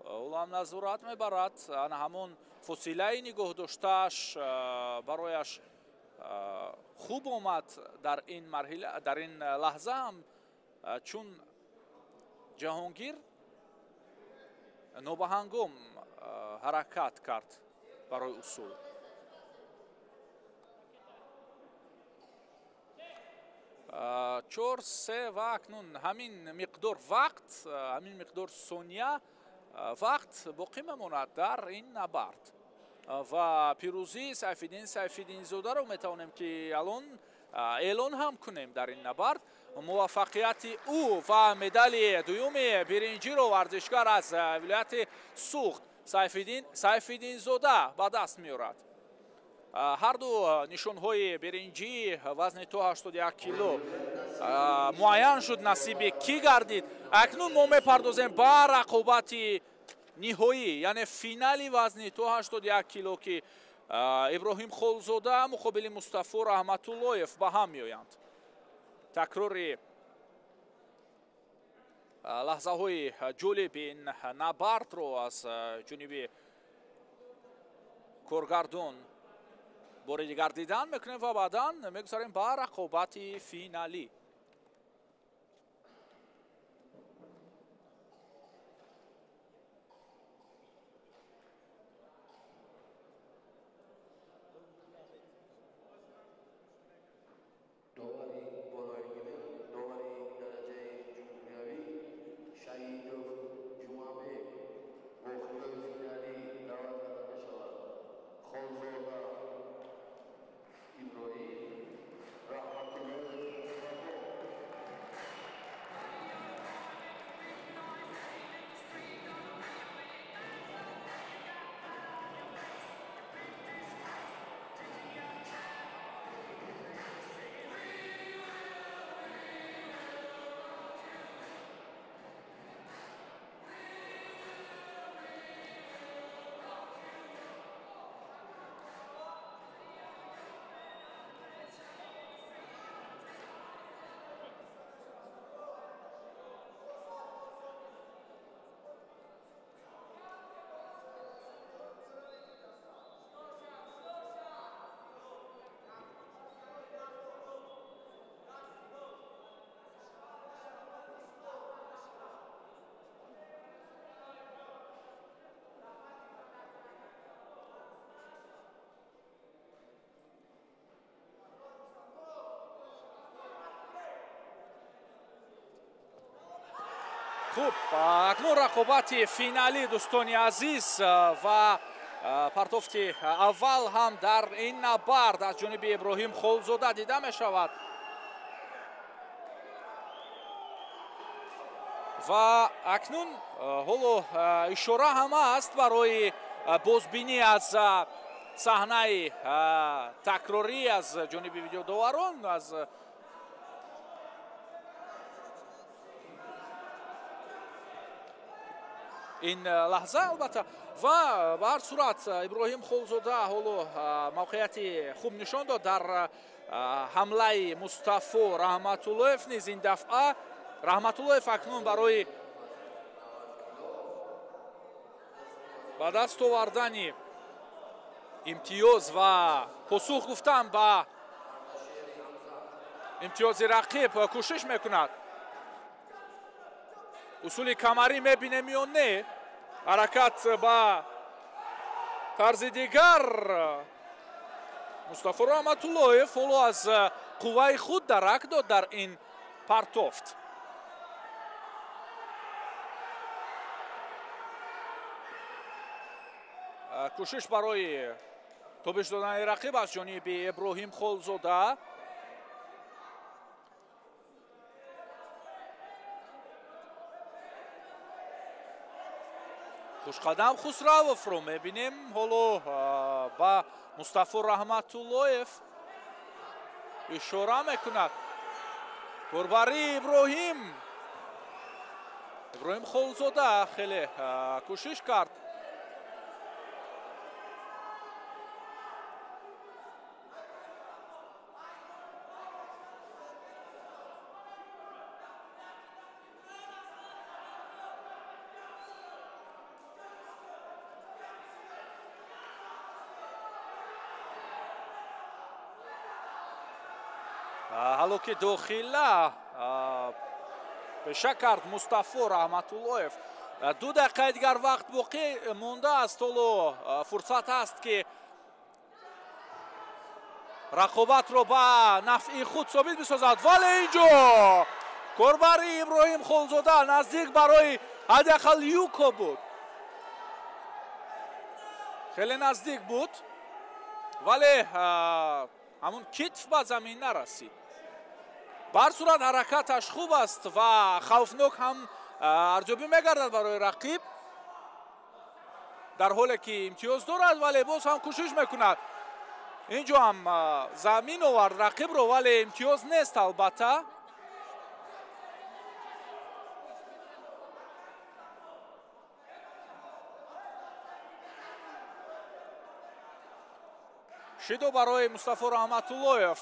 ҳоло ҳам назорат мебарад. Ана ҳамон фосилаи нигоҳ доштааш барояш хуб омад дар ин марҳила, дар ин лаҳза ҳам, чун Ҷаҳонгир нобаҳангом ҳаракат кард барои усул. Чор, се ва акнун ҳамин миқдор вақт, ҳамин миқдор сония вақт боқӣ мемонад дар ин набард ва пирӯзии Сайфиддин Сайфиддинзодаро метавонем ки алон эълон ҳам кунем дар ин набард. Муваффақияти ӯ ва медали дуюми биринҷиро варзишгар аз вилояти Суғд Сайфиддин Сайфиддинзода ба даст меорад. Ҳарду нишонҳои биринҷӣ вазни то 81 кило муайян шуд, насиби кӣ гардид. Акнун мо мепардозем ба рақобати ниҳоӣ, яъне финали вазни то 81 кило, ки Иброҳим Холзода муқобили Мустафо Раҳматуллоев ба ҳам меоянд. Такрори лаҳзаҳои ҷолиби ин набардро аз ҷониби коргардон бори дигар дидан мекунем ва баъдан мегузарем ба рақобати финалӣ. Хуб, акнун рақобати финалӣ, дӯстони азиз, ва партофти аввал ҳам дар ин набард аз ҷониби Иброҳим Холзода дида мешавад. Ва акнун ҳоло ишора ҳам аст барои бозбинӣ аз саҳнаи такрорӣ аз ҷониби видеодоварон, аз ин лаҳза албатта. Ва ба ҳар сурат Иброҳим Холзода ҳоло мавқеияти хуб нишон дод дар ҳамлаи Мустафо Раҳматуллоев низ. Ин дафъа Раҳматуллоев акнун барои ба даст овардани имтиёз ва посух гуфтан ба имтиёзи рақиб кӯшиш мекунад. Усули камарӣ мебинем ё не? Ҳаракат ба тарзи дигар. Мустафо Раҳматуллоев ҳоло аз қувваи худ дарак дод дар ин партофт. Кӯшиш барои тобиш додани рақиб аз ҷониби Иброҳим Холзода. Хушқадам Хусравовро мебинем ҳоло ба Мустафо Раҳматуллоев ишора мекунад. Корбари Иброҳим Холзода хеле кӯшиш кард. Ҳало ки дохила пеша кард Мустафо Раҳматуллоев. 2 дақиқаи дигар вақт боқӣ мондааст. Ҳоло фурсат аст ки рақобатро ба нафъи худ собит бисозад. Вале инҷо корбари Иброҳим Холзода наздик барои ҳадди ақал юко буд, хеле наздик буд, вале ҳамун китф ба замин нарасид. Ба ҳар сурат ҳаракаташ хуб аст ва хавфнок ҳам арзёбӣ мегардад барои рақиб, дар ҳоле ки имтиёз дорад, вале боз ҳам кӯшиш мекунад. Инҷо ҳам замин овард рақибро, вале имтиёз нест албатта. Шидо барои Мустафо Раҳматуллоев.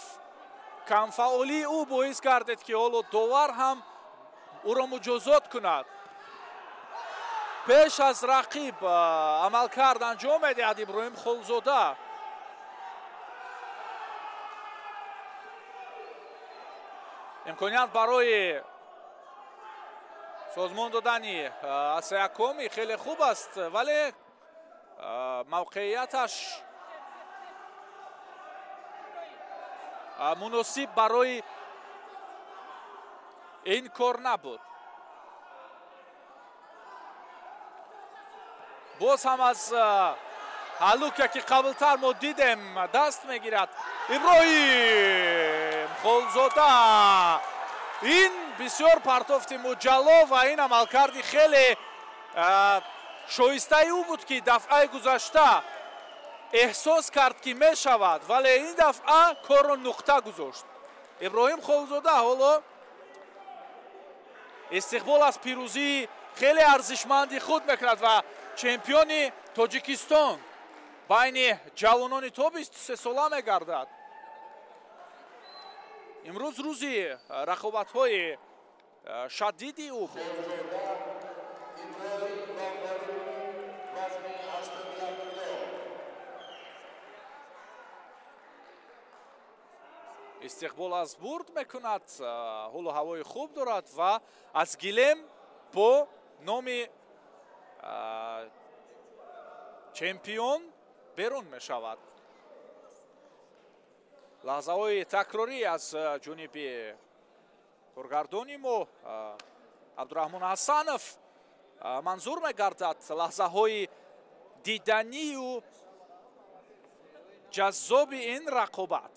Камфаъолии ӯ боис гардид ки ҳоло довар ҳам ӯро муҷозот кунад. Пеш аз рақиб амалкард анҷом медиҳад Иброҳим Холзода. Имконият барои созмон додани асаякоми хеле хуб аст, вале мавқеияташ муносиб барои ин кор набуд. Боз ҳам аз ҳалуке ки қаблтар мо дидем даст мегирад Иброҳим Холзода. Ин бисёр партофти муҷалло ва ин амалкарди хеле шоистаи ӯ буд ки дафъаи гузашта эҳсос кард ки мешавад, вале ин дафъа корро нуқта гузошт. Иброҳим Холзода ҳоло истиқбол аз пирӯзии хеле арзишманди худ мекунад ва чемпиони Тоҷикистон байни ҷавонони то 23 сола мегардад. Имрӯз рӯзи рақобатҳои шадиди ӯ буд. Истиқбол аз бурд мекунад, ҳолу ҳавои хуб дорад ва аз гилем бо номи чемпион берун мешавад. Лаҳзаҳои такрорӣ аз ҷониби коргардони мо Абдураҳмон Ҳасанов манзур мегардад. Лаҳзаҳои диданию ҷаззоби ин рақобат.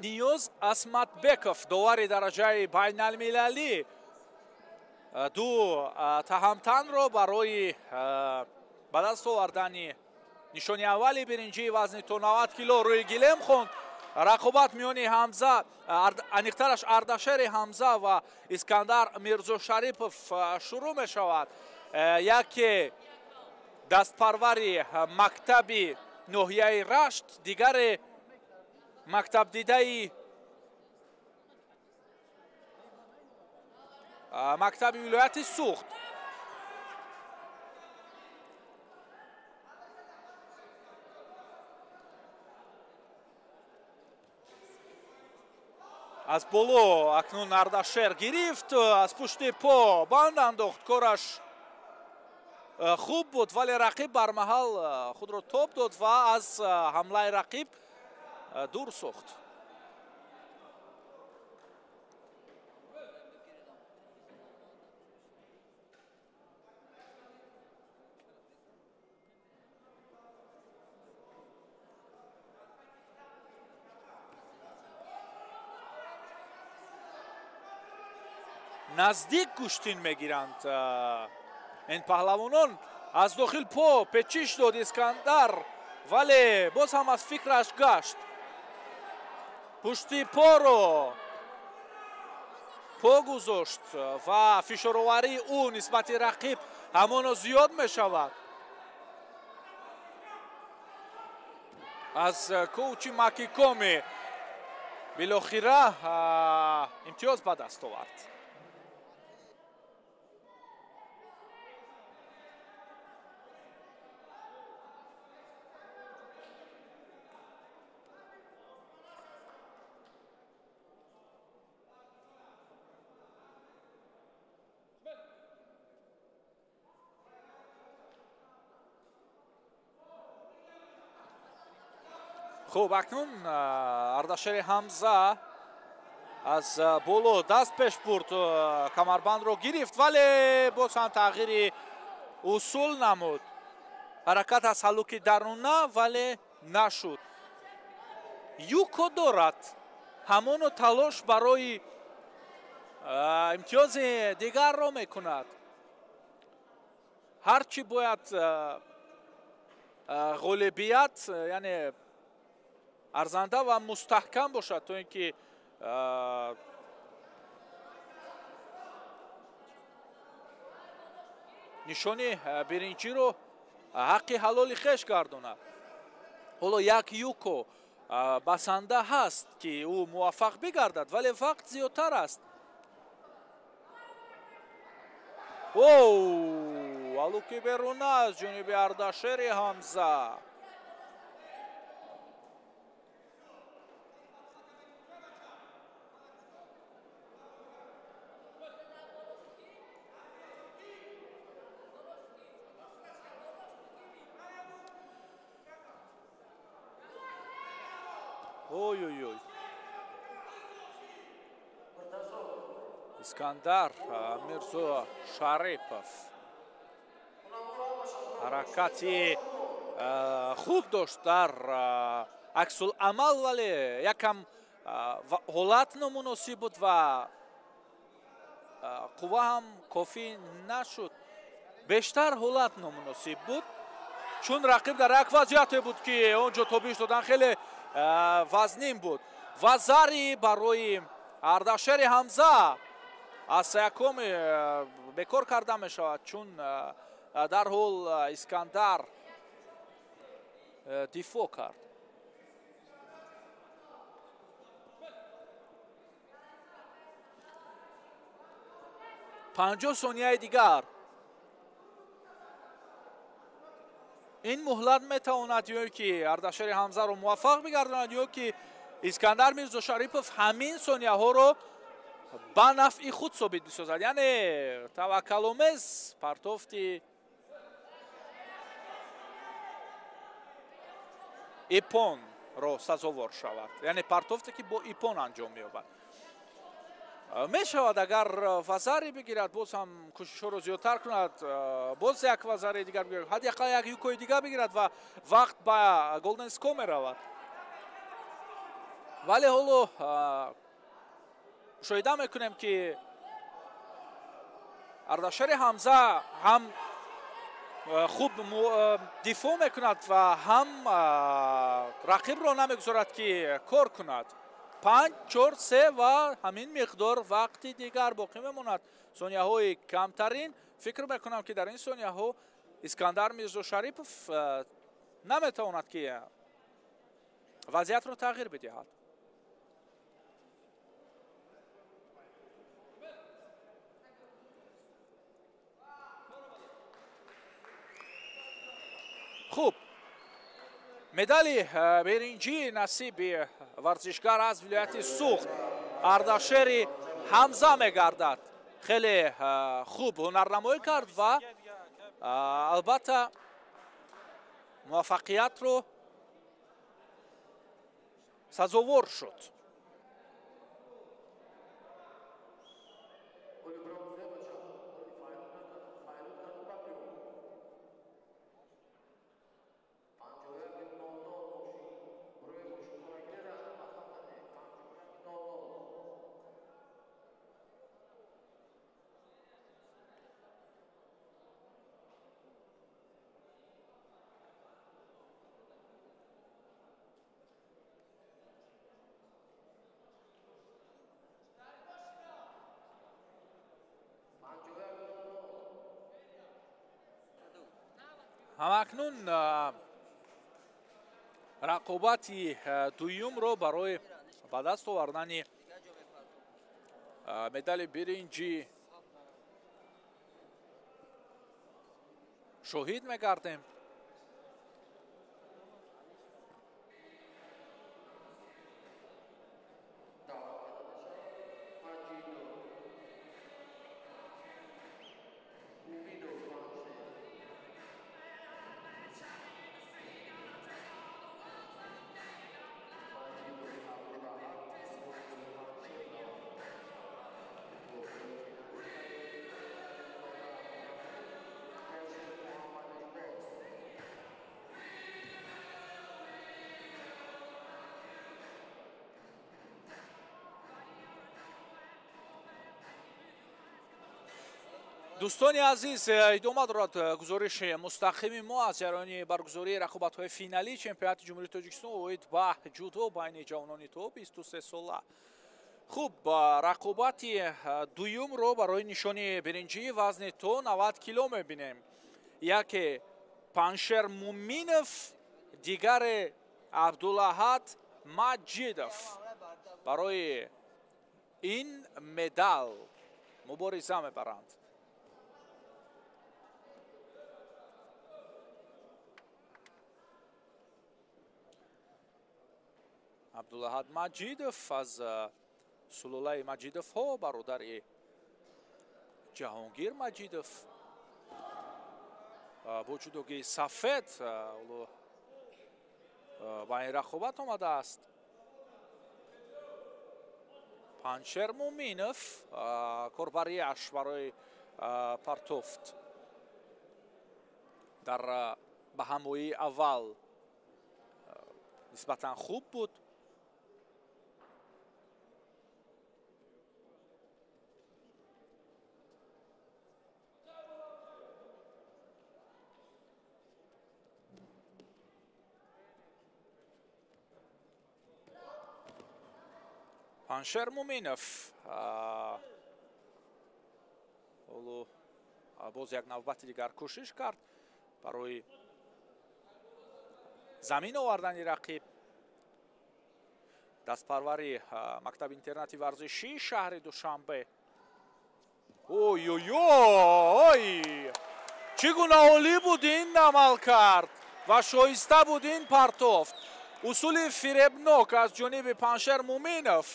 Ниёз Асматбеков, довари дараҷаи байналмилалӣ, ду таҳамтанро барои ба даст овардани нишони аввали биринҷии вазни то 90 кило рӯи гилем хонд. Рақобат миёни Ҳамза, аниқтараш Ардашери Ҳамза ва Искандар Мирзошарипов шурӯъ мешавад. Яке дастпарвари мактаби ноҳияи Рашт, дигаре мактабдидаи мактаби вилояти Суғд. Аз боло акнун Ардашер гирифт, аз пушти по банд андохт. Кораш хуб буд, вале рақиб бар маҳал худро тоб дод ва аз ҳамлаи рақиб дур сохт. Наздик гӯштин мегиранд ин паҳлавонон. Аз дохил по печиш дод Искандар, вале боз ҳам аз фикраш гашт. Пушти поро по гузошт ва фишороварии ӯ нисбати рақиб ҳамоно зиёд мешавад. Аз коучи Макикоми билохира имтиёз ба даст овард. Хуб, акнун Ардашери Ҳамза аз боло даст пеш бурд, камарбандро гирифт, вале боз ҳам тағйири усул намуд. Ҳаракат аз ҳалуки даруна, вале нашуд. Юко дорад, ҳамоно талош барои имтиёзи дигарро мекунад. Ҳарчи бояд ғолибият, яъне арзанда ва мустаҳкам бошад, то ин ки нишони биринҷиро ҳаққи ҳалоли хеш гардонад. Ҳоло як юко басанда ҳаст, ки ӯ муваффақ бигардад, вале вақт зиёдтар аст. Оу, алуки беруна аз ҷониби Ардашери Ҳамза. Ой-ой-ой. Искандар Мирзошарипов ҳаракати хуб дошт дар аксуламал, вале якам ҳолат номуносиб буд ва қувва ҳам кофӣ нашуд. Бештар ҳолат номуносиб буд, чун рақиб дар як вазъияте буд, ки он ҷо тобиш додан хеле вазнин буд. Ва зари барои Ардашери Ҳамза аз якум бекор карда мешавад, чун дарҳол Искандар дифоъ кард. 50 сонияи дигар. Ин муҳлат метавонад ё ки Ардашери Ҳамзаро муваффақ бигардонад, ё ки Искандар Мирзошарипов ҳамин сонияҳоро ба нафъи худ собит бисозад. Яъне таваккаломез партофти ипонро сазовор шавад, яъне партофте ки бо ипон анҷом меёбад. Мешавад агар вазаре бигирад, боз ҳам кӯшишҳоро зиёдтар кунад, боз як вазари дигар бигирад, ҳадди ақал як юкои дигар бигирад ва вақт ба голден скор меравад. Вале ҳоло мушоҳида мекунем, ки Ардашери Ҳамза ҳам хуб дифоъ мекунад ва ҳам рақибро намегузорад, ки кор кунад. 5, 4, 3 ва ҳамин миқдор вақти дигар боқӣ мемонад. Сонияҳои камтарин. Фикр мекунам, ки дар ин сонияҳо Искандар Мирзошарипов наметавонад, ки вазъиятро тағйир бидиҳад. Хуб, медали беринҷӣ насиби варзишгар аз вилояти Суғд Ардашери Ҳамза мегардад. Хеле хуб ҳунарнамоӣ кард ва албатта муваффақиятро сазовор шуд. Ҳамакнун рақобати дуюмро барои ба даст овардани медали биринҷӣ шоҳид мегардем. Дӯстони азиз, идома дорад гузориши мустақими мо аз ҷараёни баргузории рақобатҳои финалии чемпионати Ҷумҳурии Тоҷикистон оид ба ҷудо байни ҷавонони то 23 сола. Хуб, рақобати дуюмро барои нишони биринҷии вазни то 90 кило мебинем. Яке Паншер Муминов, дигаре Абдулаҳад Маҷидов барои ин медал мубориза мебаранд. Абдулаҳад Маҷидов аз сулолаи Маҷидовҳо, бародари Ҷаҳонгир Маҷидов, бо ҷудогии сафед ба ин рақобат омадааст. Паншер Муминов корбарияш барои партофт дар ба ҳамоии аввал нисбатан хуб буд. Паншер Муминов ҳоло боз як навбати дигар кӯшиш кард барои замин овардани рақиб. Дастпарвари мактаби интернати варзишии шаҳри Душанбе. Ой-ой-ой! Чӣ гуна олӣ буд ин амал кард ва шоиста буд ин партофт. Усули фиребнок аз ҷониби Паншер Муминов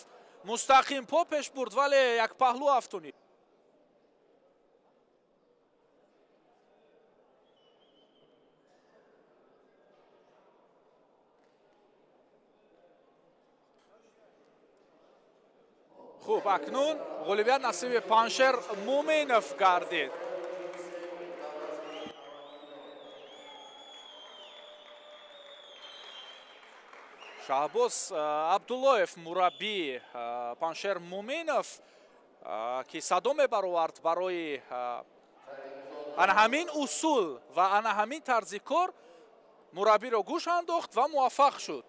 мустақим по пеш бурд, вале як паҳлӯ афтонид. Хуб, акнун ғолибият насиби Паншер Муминов гардид. Шаҳбоз Абдуллоев, мураббӣ Паншер Муминов, ки садо мебаровард барои ана ҳамин усул ва ана ҳамин тарзи кор, мураббиро гӯш андохт ва муваффақ шуд.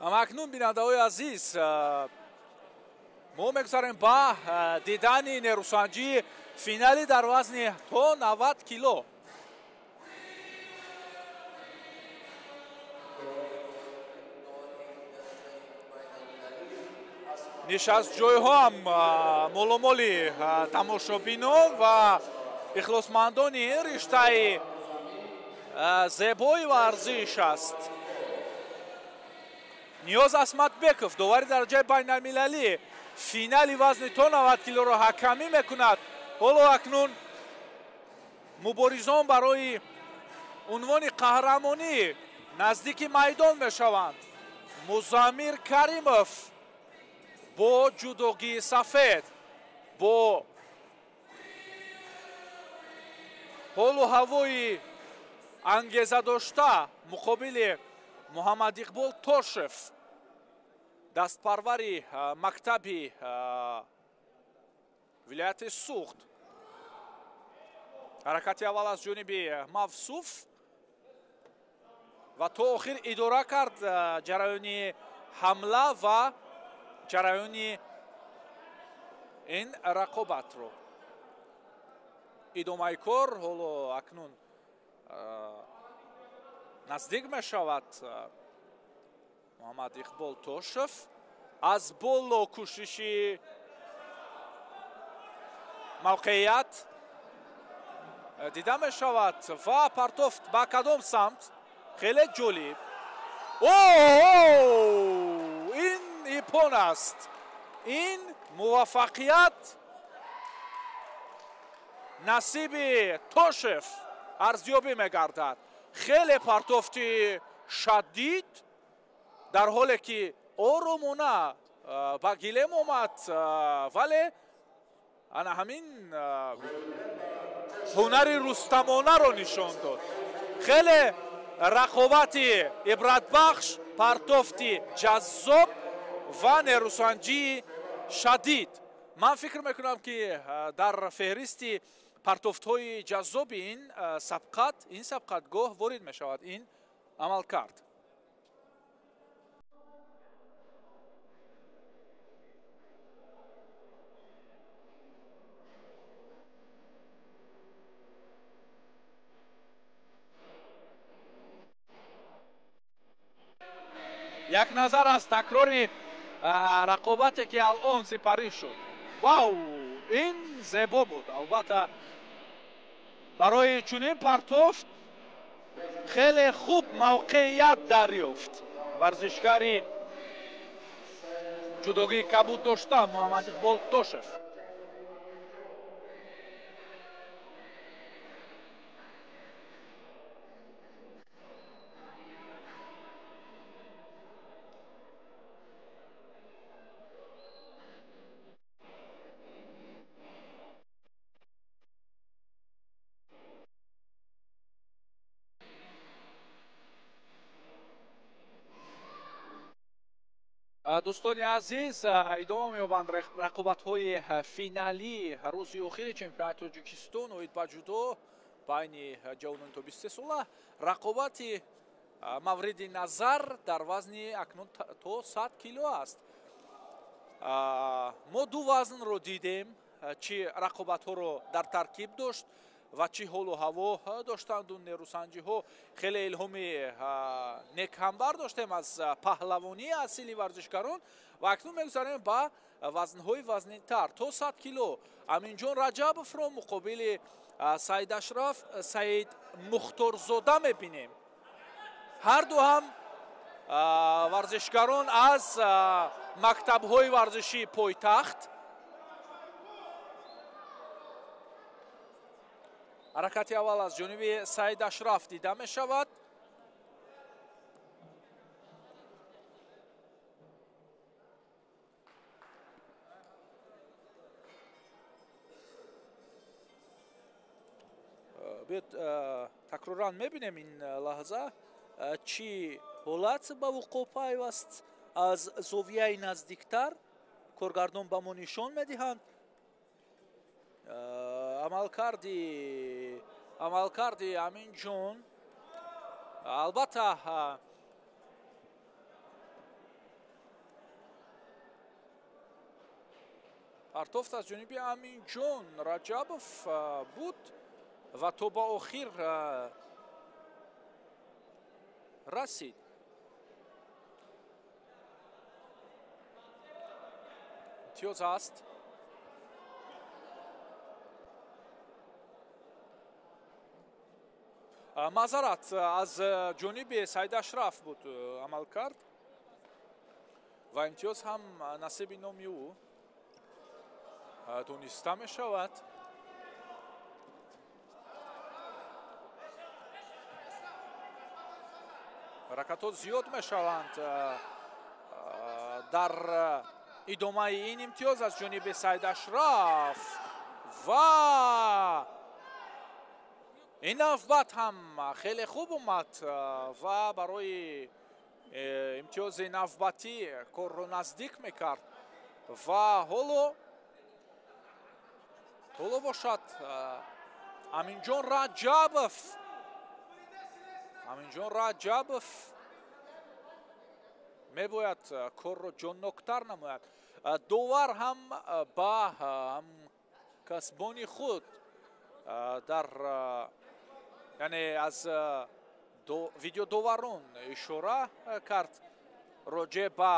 Акнун, бинандаҳои азиз, мо мегузарем ба дидани нерӯсанҷии финали дар вазни то 90 кило. Нишастҷойҳоам моломоли тамошобинон ва ихлосмандони ин риштаи зебои варзиш аст. Ниёз Асматбеков, довари дараҷаи байналмилалӣ, финали вазни то 90 килоро ҳакамӣ мекунад. Ҳоло акнун муборизон барои унвони қаҳрамонӣ наздики майдон мешаванд. Музаммир Каримов бо ҷудогии сафед, бо ҳолу ҳавои ангеза дошта муқобили Муҳаммад Иқбол Тошев, дастпарвари мактаби вилояти Суғд. Ҳаракати аввал аз ҷониби Мавсуф ва то охир идора кард ҷараёни ҳамла ва ҷараёни ин рақобатро. Идомаи кор ҳоло акнун наздик мешавад Муҳаммад Иқбол Тошев. Аз боло кӯшиши мавқеият дида мешавад ва партофт ба кадом самт? Хеле ҷолиб. Ин ипон аст. Ин муваффақият насиби Тошев арзёбӣ мегардад. Хеле партофти шадид, дар ҳоле ки оромона ба гилем омад, вале ана ҳамин ҳунари рустамонаро нишон дод. Хеле рақобати ибратбахш, партофти ҷаззоб ва нерӯсанҷии шадид. Ман фикр мекунам, ки дар феҳристи партофтҳои ҷаззоби ин сабқат, ин сабқатгоҳ ворид мешавад ин амалкард. Як назар аз такрори рақобате ки алон сипарӣ шуд. Вау, ин зебо буд. Албатта, барои чунин партофт хеле хуб мавқеият дарёфт варзишгари ҷудогии кабуд дошта Муҳаммад Иқбол Тошев. Дӯстони азиз, идома меёбанд рақобатҳои финалии рӯзи охири чемпионати Тоҷикистон оид ба ҷудо байни ҷавонони то 23 сола. Рақобати мавриди назар дар вазни акнун то 100 кило аст. Мо ду вазнро дидем, чӣ рақобатҳоро дар таркиб дошт ва чӣ ҳолу ҳаво доштанду нерӯсанҷиҳо. Хеле илҳоми некҳамбар доштем аз паҳлавонии асили варзишгарон ва акнун мегузарем ба вазнҳои вазнинтар то 100 кило. Аминҷон Раҷабовро муқобили Саид Ашраф Саид Мухторзода мебинем. Ҳар ду ҳам варзишгарон аз мактабҳои варзишии пойтахт. Ҳаракати аввал аз ҷониби Саид Ашраф дида мешавад. Биёд такроран мебинем ин лаҳза чӣ ҳолат ба вуқӯъ пайваст. Аз зовияи наздиктар коргардон ба мо нишон медиҳанд. Амалкарди Аминҷон албатта партофт аз ҷониби Аминҷон Раҷабов буд ва то ба охир расид. Имтиёз аст. Маъзарат, аз ҷониби Саид Ашраф буд амалкард ва имтиёз ҳам насиби номи ӯ дониста мешавад. Ҳаракатҳо зиёд мешаванд дар идомаи ин имтиёз аз ҷониби Саид Ашраф ва ин навбат ҳам хеле хуб омад ва барои имтиёзи навбатӣ корро наздик мекард ва ҳоло бошад Аминҷон Раҷабов. Аминҷон Раҷабов мебояд корро ҷонноктар намояд. Довар ҳам ба ҳамкасбони худ дар яъне аз видеодоварон ишора кард роҷеъ ба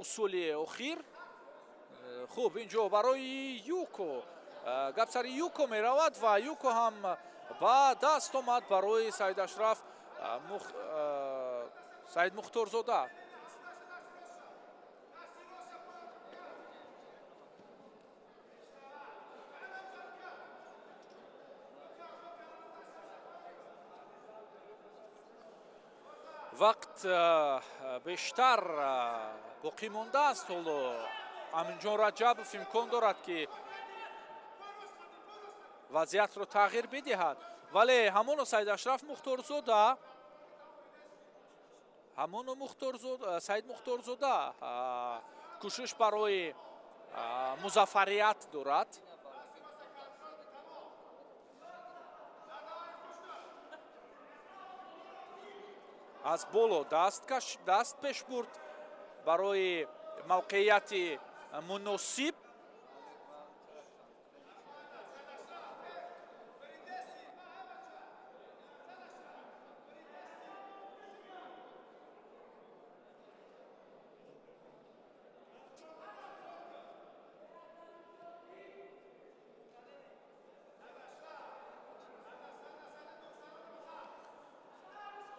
усули охир. Хуб, инҷо барои Юко гап сари Юко меравад ва Юко ҳам ба даст омад барои Саид Ашраф Саид Мухторзода. Вақт бештар боқӣ мондааст. Ҳоло Аминҷон Раҷабов имкон дорад, ки вазъиятро тағйир бидиҳад, вале ҳамоно Саид Ашраф Мухторзода, ҳамоно Саид Мухторзода кӯшиш барои музаффарият дорад. Аз боло даст пеш бурд барои мавқеияти муносиб.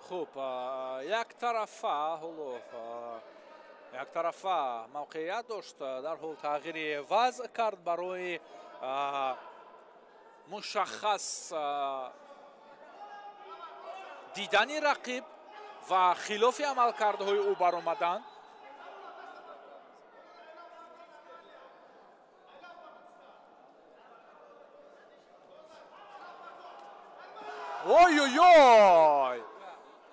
Хуб, яктарафа ҳоло яктарафа мавқеият дошт, дарҳол тағйири вазъ кард барои мушаххас дидани рақиб ва хилофи амалкардҳои ӯ баромадан. Ой-ой-ой!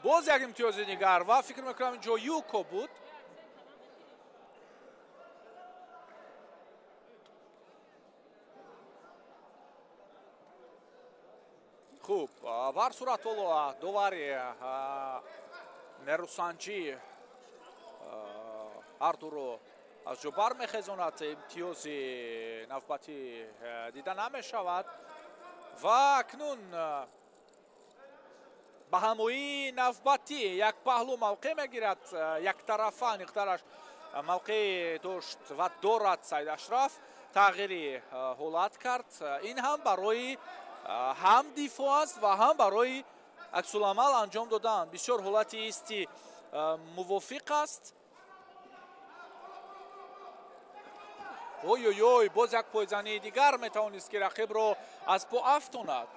Боз як имтиёзи дигар ва фикр мекунам инҷо Юко буд. Хуб, бар сурат ҳоло довари нерӯсанҷӣ ҳардуро аз ҷо бармехезонад. Имтиёзи навбатӣ дида намешавад ва акнун ба ҳамоии навбатӣ як паҳлӯ мавқеъ мегирад. Яктарафа аниқтараш мавқеъ дошт ва дорад Саид Ашраф. Тағйири ҳолат кард. Ин ҳам барои ҳам дифоъ аст ва ҳам барои аксуламал анҷом додан. Бисёр ҳолати исти мувофиқ аст. Ой-ой-ой, боз як пойзании дигар метавонист, ки рақибро аз по афтонад.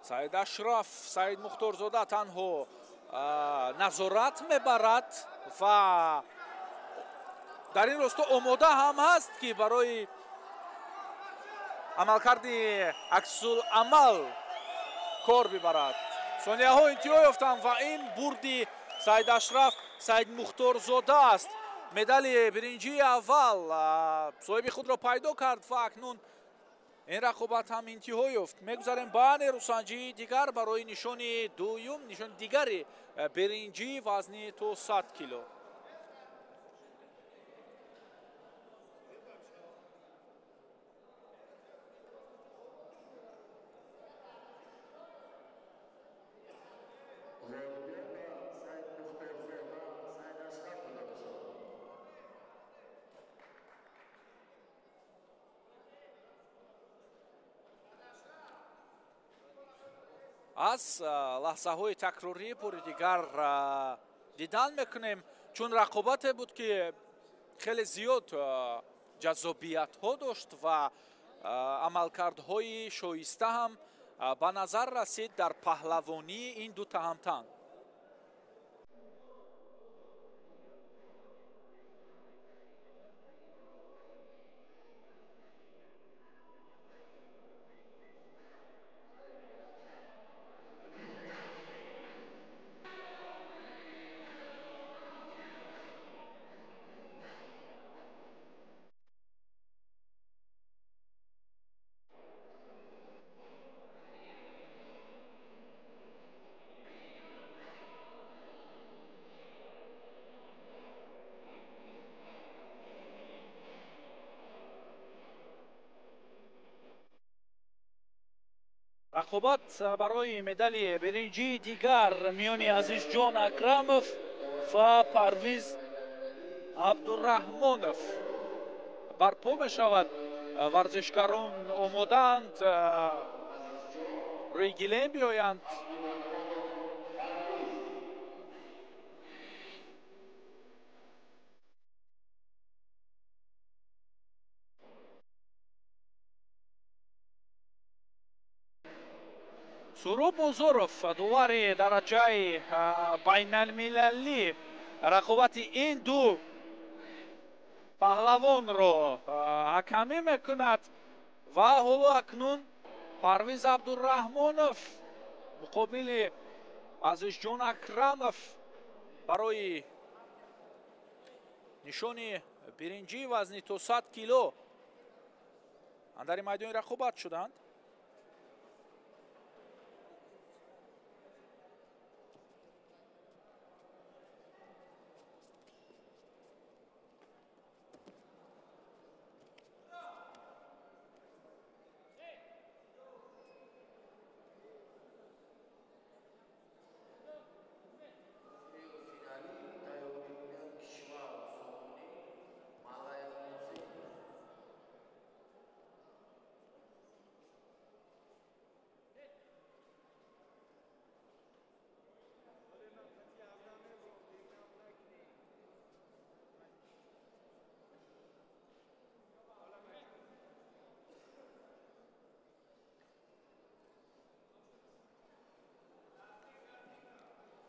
Саид Ашраф, Саид Мухторзода танҳо Назорат мебарад ва дар ин росто омода ҳам ҳаст, ки барои амалкарди аксуламал кор бибарад. Сонияҳо интиҳо ёфтанд ва ин бурди Саидашраф Саидмухторзода аст. Медали биринҷии аввал соҳиби худро пайдо кард ва акнун ин рақобат ҳам интиҳо ёфт. Мегузарем ба нерӯсанҷии дигар барои нишони дуюм, нишони дигари биринҷӣ вазни то 100 кило. Аз лаҳзаҳои такрорӣ бори дигар дидан мекунем, чун рақобате буд, ки хеле зиёд ҷаззобиятҳо дошт ва амалкардҳои шоиста ҳам ба назар расид дар паҳлавонии ин ду таҳамтан. Рақобат барои медали биринҷии дигар миёни Азизҷон Акрамов ва Парвиз Абдураҳмонов барпо мешавад. Варзишгарон омодаанд рӯи гилем биёянд. Суроб Бозоров, довари дараҷаи байналмилалӣ, рақобати ин ду паҳлавонро ҳакамӣ мекунад ва ҳоло акнун Парвиз Абдураҳмонов муқобили Азизҷон Акрамов барои нишони биринҷӣ вазни то 100 кило андари майдони рақобат шуданд.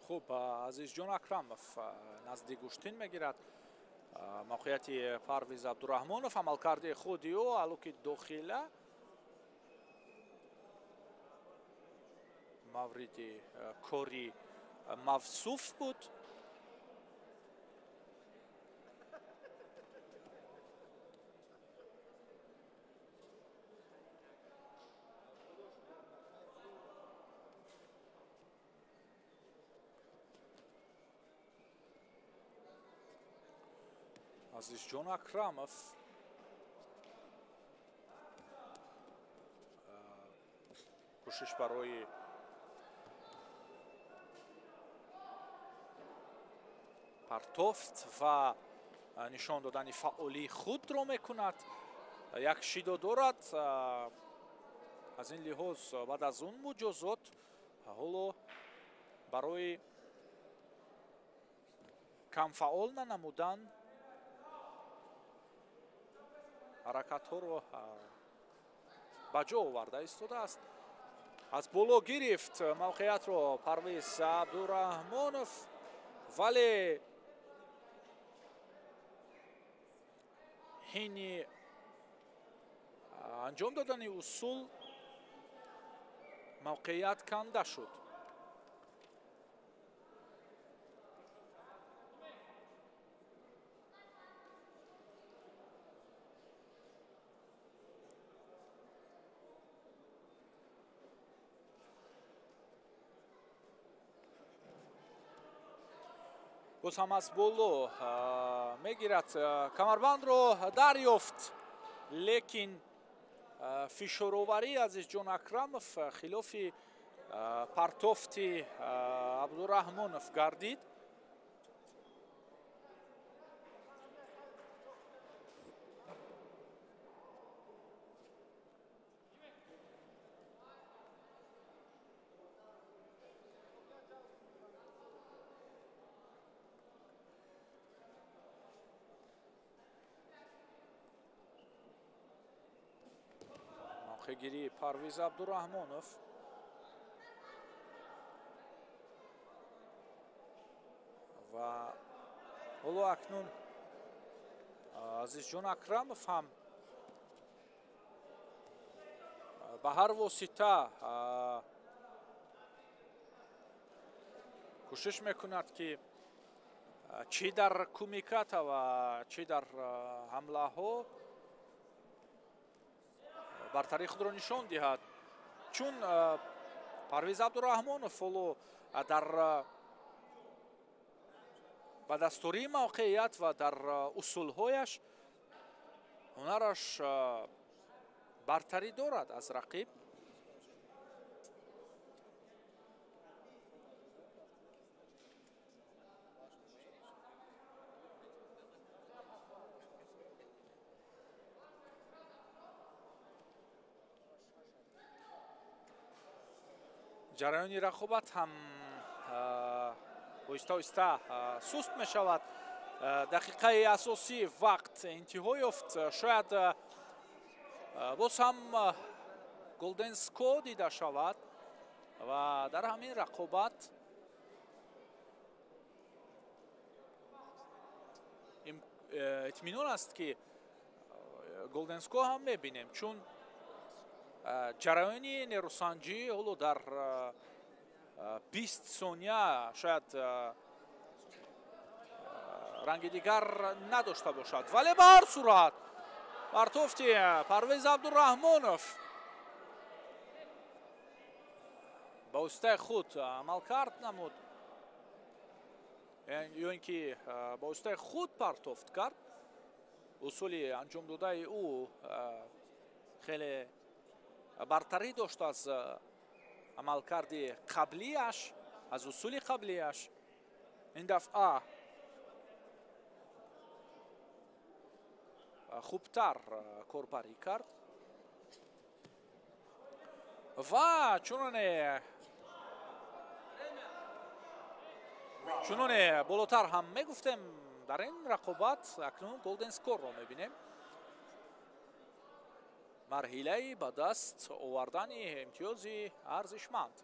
Хуб, Азизҷон Акрамов назди гӯштин мегирад. Мавқеияти Парвиз Абдураҳмонов, амалкарди худи ӯ алуки дохила мавриди кори мавсуф буд. Азизҷон Акрамов кӯшиш барои партофт ва нишон додани фаъолии худро мекунад. Як шидо дорад. Аз ин лиҳоз баъд аз он муҷозот ҳоло барои камфаъол нанамудан ҳаракатҳоро ба ҷо оварда истодааст. Аз боло гирифт мавқеиятро Парвиз Абдураҳмонов, вале ҳини анҷом додани усул мавқеият канда шуд. Боз ҳам аз боло мегирад камарбандро, дарёфт, лекин фишороварии Азизҷон Акрамов хилофи партофти Абдураҳмонов гардид. Мавқеъгирии Парвиз Абдураҳмонов. Ва ҳоло акнун Азизҷон Акрамов ҳам ба ҳар восита кӯшиш мекунад, ки чӣ дар кумиката ва чӣ дар ҳамлаҳо бартарии худро нишон диҳад, чун Парвиз Абдураҳмонов ҳоло дар ба дастурии мавқеият ва дар усулҳояш ҳунараш бартарӣ дорад аз рақиб. Ҷараёни рақобат ҳам оҳиста оҳиста суст мешавад. Дақиқаи асосӣ вақт интиҳо ёфт. Шояд боз ҳам голден ско дида шавад ва дар ҳамин рақобат итминон аст, ки голден ско ҳам мебинем, чун ҷараёни нерӯсанҷӣ ҳоло дар 20 сония шояд ранги дигар надошта бошад, вале ба ҳар сурат партофти Парвиз Абдураҳмонов ба воситаи худ амалкард намуд, ё ин ки ба воситаи худ партофт кард. Усули анҷомдодаи ӯ хеле бартарӣ дошт аз амалкарди қаблиаш, аз усули қаблиаш. Ин дафъа хубтар корбарӣ кард ва чуноне болотар ҳам мегуфтем, дар ин рақобат акнун голден скорро мебинем. Марҳилаи ба даст овардани имтиёзи арзишманд.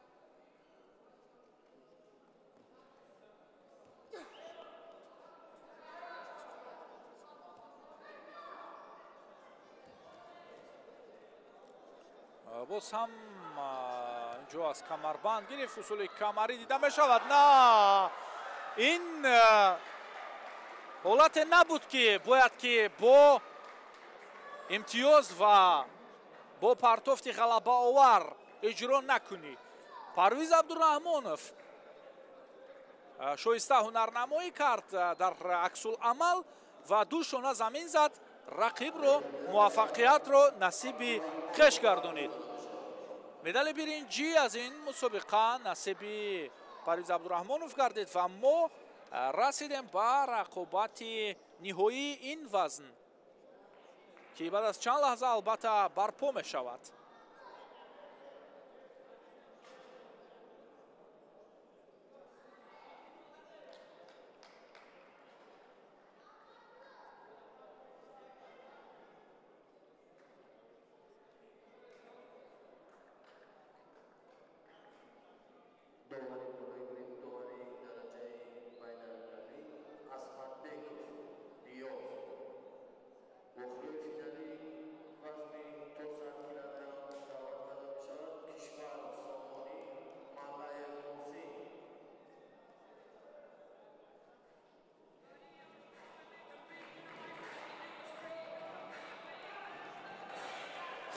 Боз ҳам инҷо аз камарбанд гирифт, усули камарӣ дида мешавад. На, ин ҳолате набуд, ки бояд ки бо имтиёз ва бо партофти ғалабаовар иҷро накунӣ. Парвиз Абдураҳмонов шоиста ҳунарнамоӣ кард дар аксуламал ва ду шона замин зад, рақибро муваффақиятро насиби хеш гардонид. Медали биринҷӣ аз ин мусобиқа насиби Парвиз Абдураҳмонов гардид ва мо расидем ба рақобати ниҳоии ин вазн, ки баъд аз чанд лаҳза албатта барпо мешавад.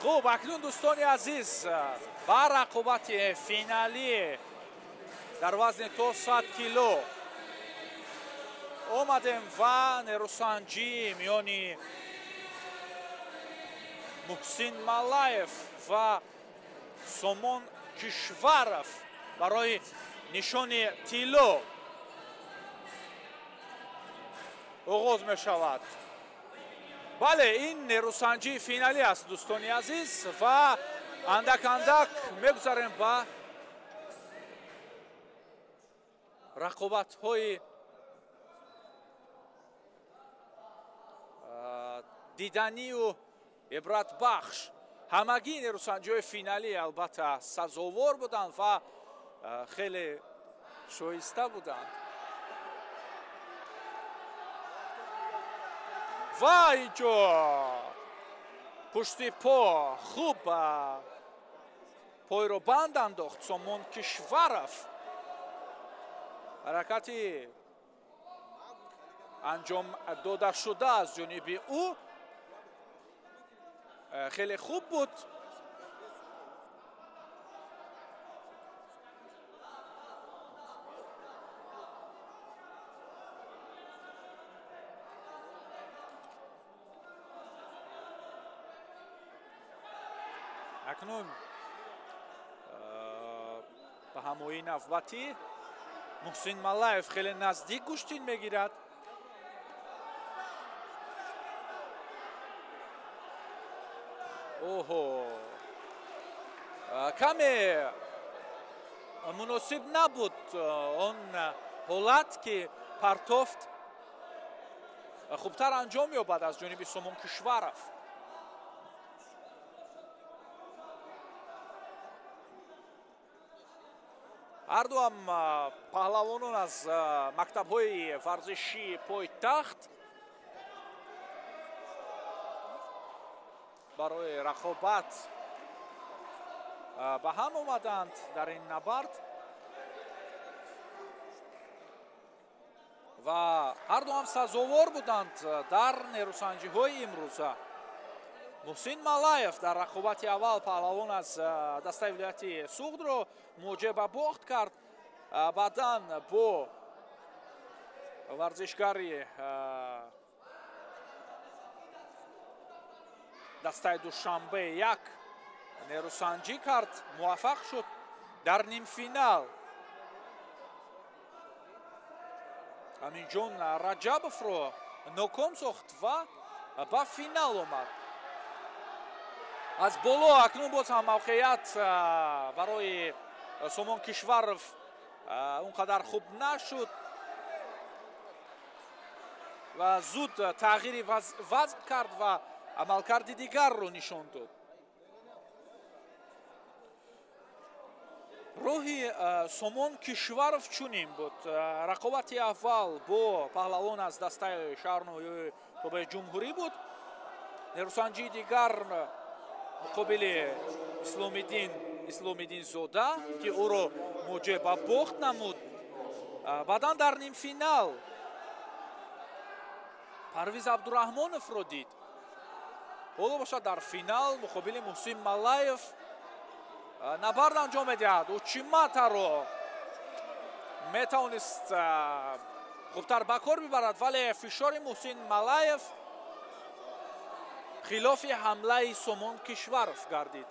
Хуб, акнун дӯстони азиз, ба рақобати финалӣ дар вазни то 100 кило омадем ва нерӯсанҷӣ миёни Муҳсин Малаев ва Сомон Кишваров барои нишони тилло оғоз мешавад. Бале, ин нерӯсанҷии финалӣ аст, дӯстони азиз, ва андак-андак мегузарем ба рақобатҳои диданию ибратбахш. Ҳамагӣ нерӯсанҷиҳои финалӣ албатта сазовор буданд ва хеле шоиста буданд. Ва инҷо пушти по хуб пойро банд андохт Сомон Кишваров. Ҳаракати анҷом додашуда аз ҷониби ӯ хеле хуб буд. Акнун ба ҳамоии навбатӣ Муҳсин Малаев хеле наздик гӯштин мегирад. Оҳо, каме муносиб набуд он ҳолат, ки партофт хубтар анҷом ёбад аз ҷониби Сомон Кишваров. Ҳардуам паҳлавонон аз мактабҳои варзишии пойтахт барои рақобат ба ҳам омаданд дар ин набард ва ҳардуам сазовор буданд дар нерӯсанҷиҳои имрӯза. Муҳсин Малаев дар рақобати аввал паҳлавон аз дастаи вилояти Суғдро муоҷиа ба бохт кард. Баъдан бо варзишгари дастаи Душанбе як нерӯсанҷӣ кард, муваффақ шуд дар нимфинал. Аминҷон Раҷабовро ноком сохт ва ба финал омад. Аз боло акнун боз ҳам мавқеият барои Сомон Кишваров он қадар хуб нашуд ва зуд тағйири вазн кард ва амалкарди дигарро нишон дод. Роҳи Сомон Кишваров чунин буд. Рақобати аввал бо паҳлавон аз дастаи шаҳрноҳияи тобеи ҷумҳурӣ буд. Нерӯсанҷии дигар муқобили Исломиддинзода, ки ӯро муоҷиа ба бохт намуд. Баъдан дар нимфинал Парвиз Абдураҳмоновро дид. Ҳоло бошад дар финал муқобили Муҳсин Малаев набард анҷом медиҳад. Ӯ чиматаро метавонист хубтар ба кор бибарад, вале фишори Муҳсин Малаев хилофи ҳамлаи Сомон Кишваров гардид.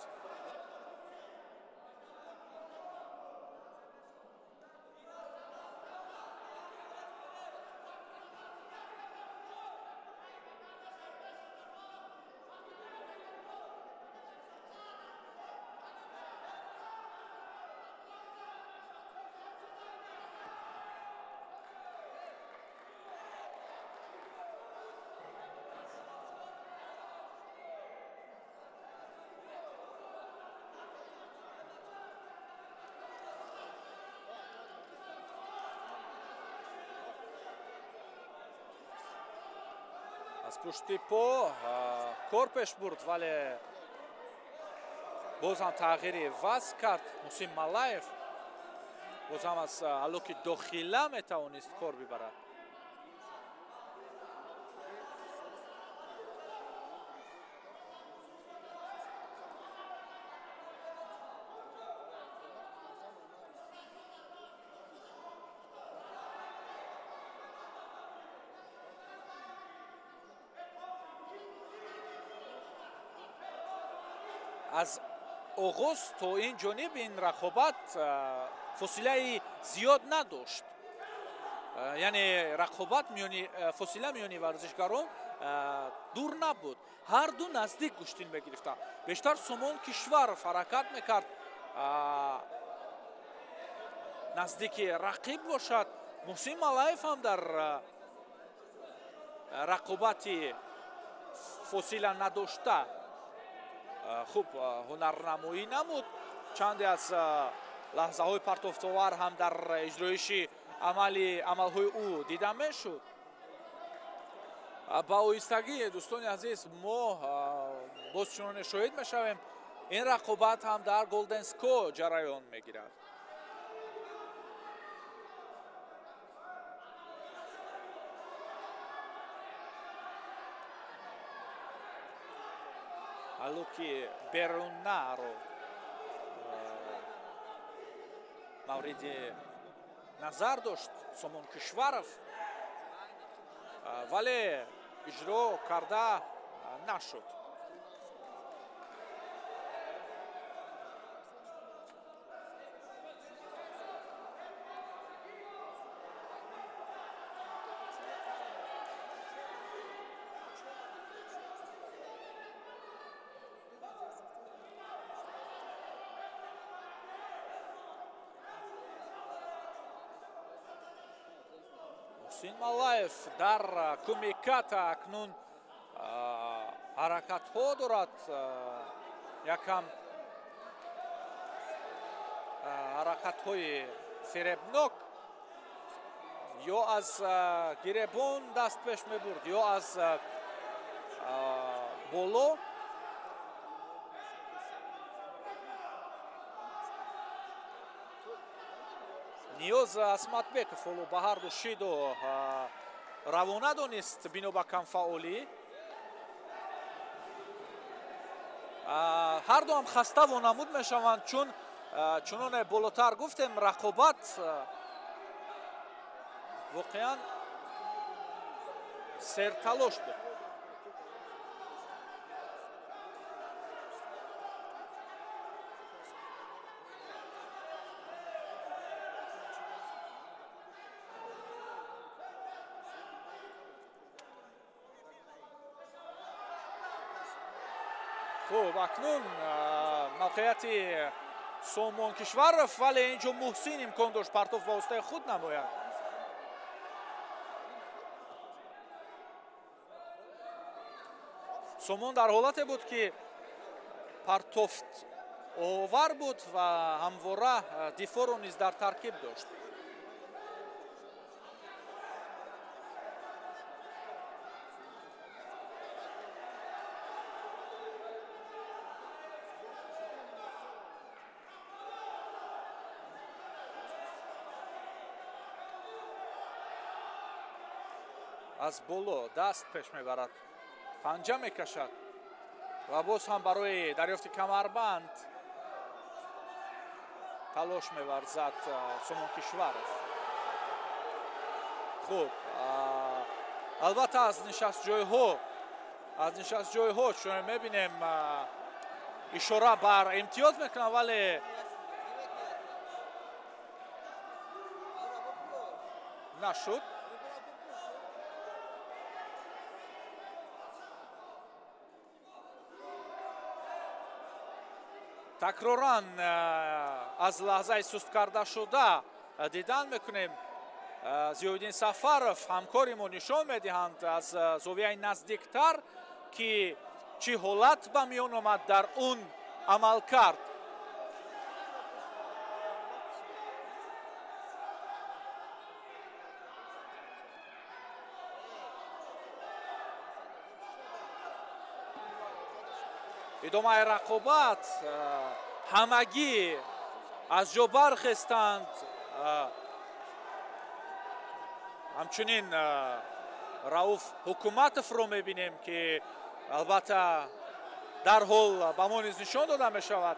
Аз пушти по кор пеш бурд, вале боз ҳам тағйири вазн кард Муҳсин Малаев. Боз ҳам аз алоки дохила метавонист кор бибарад. Аз оғоз то ин ҷониб ин рақобат фосилаи зиёд надошт. Яъне рақобат миёни фосила миёни варзишгарон дур набуд. Ҳар ду наздик гӯштин мегирифтанд. Бештар Сомон Кишваров ҳаракат мекард наздики рақиб бошад. Муҳсин Маллаев ҳам дар рақобати фосила надошта хуб ҳунарнамоӣ намуд. Чанде аз лаҳзаҳои партофтовар ҳам дар иҷроиши амалҳои ӯ дида мешуд. Ба оҳистагӣ, дӯстони азиз, мо боз чуноне шоҳид мешавем, ин рақобат ҳам дар Golden Score ҷараён мегирад. Аллоки берунаро мавриди назар дошт Сомон Кишваров, вале иҷро карда нашуд. Муҳсин Маллаев дар кумиката акнун ҳаракатҳо дорад. Якам ҳаракатҳои фиребнок, ё аз гиребон даст пеш мебурд, ё аз боло. Ниёз Асматбеков ҳоло ба ҳарду шиду равона донист бино ба камфаъолӣ. Ҳарду ҳам хаста вонамуд мешаванд, чун чуноне болотар гуфтем, рақобат воқеан серталош буд. Хуб, акнун мавқеияти Сомон Кишваров, вале инҷо Муҳсин имкон дошт партоф ба воситаи худ намояд. Сомон дар ҳолате буд, ки партофт овар буд ва ҳамвора дифоъро низ дар таркиб дошт. Аз боло даст пеш мебарад, панҷа мекашад ва боз ҳам барои дарёфти камарбанд талош меварзад Сомон Кишваров. Хуб, албатта аз нишастҷойҳо чун мебинем ишора бар имтиёз мекунад, вале нашуд. Такроран аз лаҳзаи суст карда шуда дидан мекунем. Зиёиддин Сафаров ҳамкори мо нишон медиҳанд аз зовияи наздиктар, ки чӣ ҳолат ба миён омад дар он амал кард. Идомаи рақобат, ҳамагӣ аз ҷо бархестанд. Ҳамчунин Рауф Ҳукуматовро мебинем, ки албатта дарҳол ба мо низ нишон дода мешавад.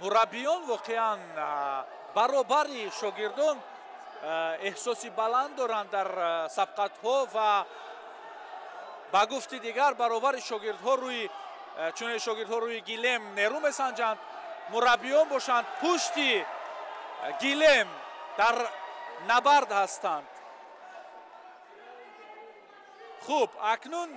Мураббиён воқеан баробари шогирдон эҳсоси баланд доранд дар сабқатҳо ва ба гуфти дигар баробари шогирдҳо рӯи чунин шогирдҳо рӯи гилем нерӯ месанҷанд, мураббиён бошанд пушти гилем дар набард ҳастанд. Хуб, акнун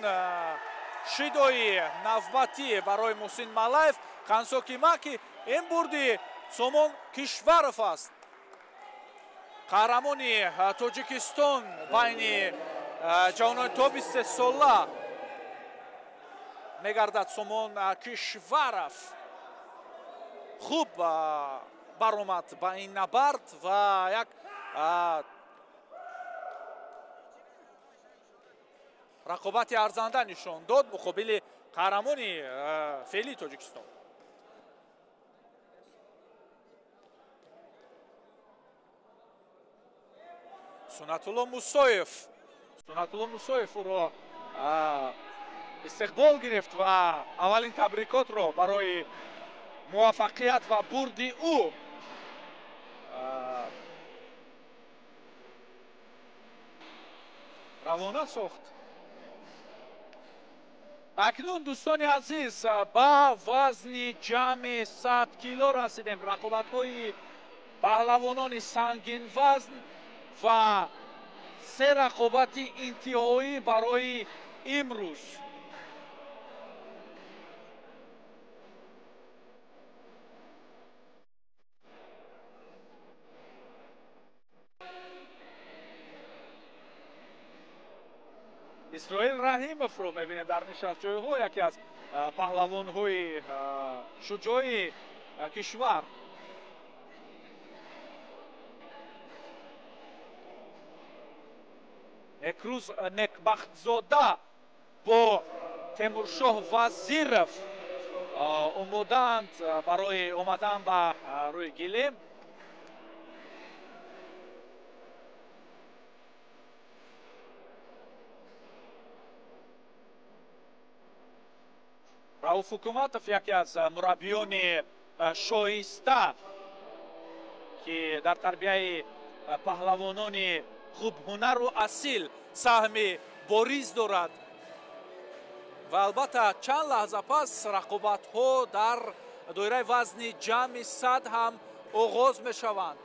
шидои навбатӣ барои Муҳсин Малаев Хансоки Маки ин бурди Сомон Кишваров аст. Қаҳрамони Тоҷикистон байни ҷавонони то 23 сола мегардад Сомон Кишваров. Хуб баромад ба ин набард ва як рақобати арзанда нишон дод муқобили қаҳрамони феълии Тоҷикистон. Сунатулло Мусоев ӯро истиқбол гирифт ва аввалин табрикотро барои муваффақият ва бурди ӯ равона сохт. Акнун дӯстони азиз ба вазни ҷамъи 100 кило расидем. Рақобатҳои паҳлавонони сангинвазн ва се рақобати интиҳоӣ барои имрӯз. Исроил Раҳимовро мебинем дар нишастҷойҳо, яке аз паҳлавонҳои шуҷои кишвар. Некрӯз Некбахтзода бо Темуршоҳ Вазиров омодаанд барои омадан ба рӯи гилем. Рауф Ҳукуматов яке аз мураббиёни шоиста, ки дар тарбияи паҳлавонони хубҳунару асил саҳми бориз дорад. Ва албатта чанд лаҳза пас рақобатҳо дар доираи вазни ҷамъи 100 ҳам оғоз мешаванд.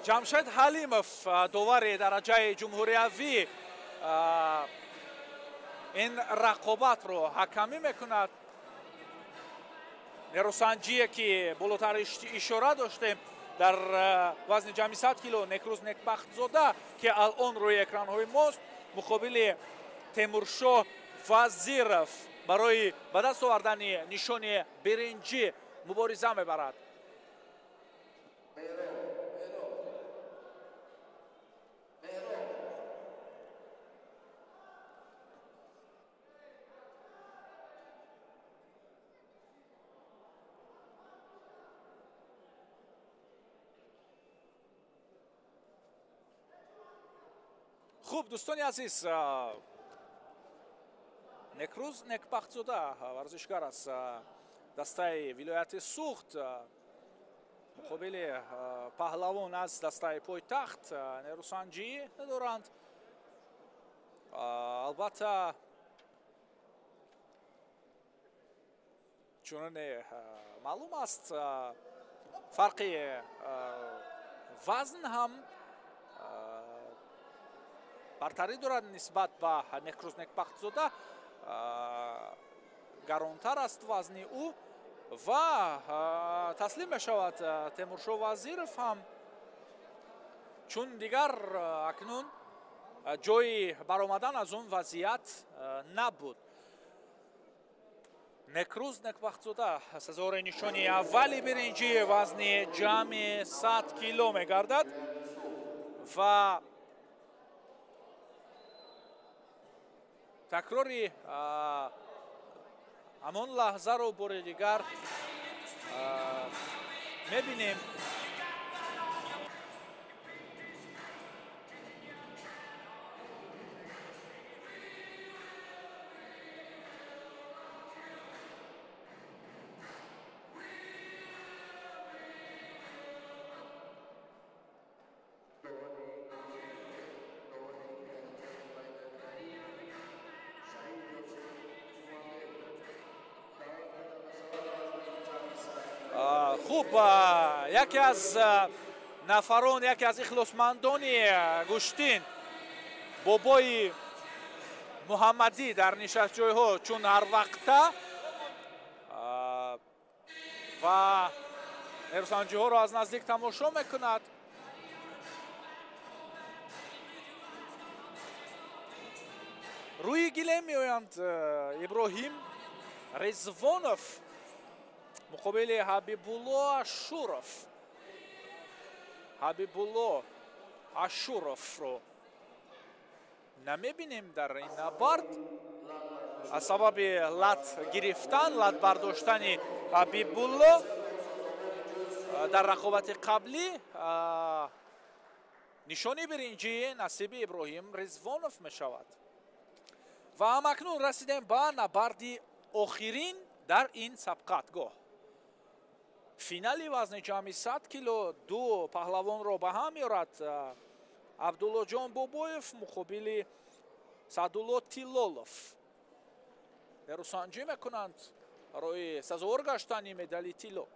Ҷамшед Ҳалимов довари дараҷаи ҷумҳуриявӣ ин рақобатро ҳакамӣ мекунад. Нерӯсанҷие ки болотар ишора доштем дар вазни ҷамъи 100 кило Некрӯз Некбахтзода, ки алон рӯи экранҳои мост, муқобили Темуршоҳ Вазиров барои ба даст овардани нишони биринҷӣ мубориза мебарад. Хуб, дӯстони азиз, Некрӯз Некбахтзода варзишгар аз дастаи вилояти Суғд муқобили паҳлавон аз дастаи пойтахт нерӯсанҷӣ доранд. Албатта чуноне маълум аст, фарқи вазн ҳам бартарӣ дорад нисбат ба Некрӯз Некбахтзода. Гаронтар аст вазни ӯ ва таслим мешавад Темуршоҳ Вазиров ҳам, чун дигар акнун ҷои баромадан аз он вазъият набуд. Некрӯз Некбахтзода сазовори нишони аввали биринҷӣ вазни ҷамъи 100 кило мегардад ва такрори ҳамон лаҳзаро бори дигар мебинем. Хуб, яке аз нафарон, яке аз ихлосмандони гӯштин Бобои Муҳаммадӣ дар нишастҷойҳо чун ҳар вақта ва нерӯсанҷиҳоро аз наздик тамошо мекунад. Рӯи гилем меоянд Иброҳим Резвонов муқобили Ҳабибулло Ашуров. Ҳабибулло Ашуровро намебинем дар ин набард аз сабаби лат гирифтан, лат бардоштани Ҳабибулло дар рақобати қаблӣ нишони биринҷӣ насиби Иброҳим Резвонов мешавад. Ва ҳамакнун расидем ба набарди охирин дар ин сабқатгоҳ. Финали вазни ҷамъи 100 кило ду паҳлавонро ба ҳам меорад. Абдуллоҷон Бобоев муқобили Саъдулло Тиллолов. Нерӯсанҷӣ мекунанд барои сазовор гаштани медали тилло.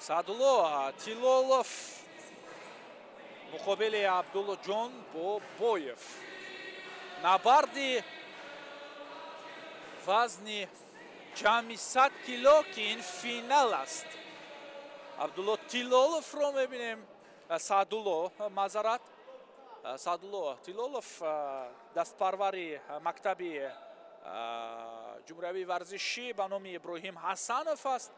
Саъдулло Тиллолов муқобили Абдуллоҷон Бобоев. Набарди вазни ҷамъи 100 кило, ки ин финал аст. Абдулло Тиллоловро мебинем. Саъдулло, маъзарат, Саъдулло Тиллолов дастпарвари мактаби ҷумҳуриявии варзишӣ ба номи Иброҳим Ҳасанов аст.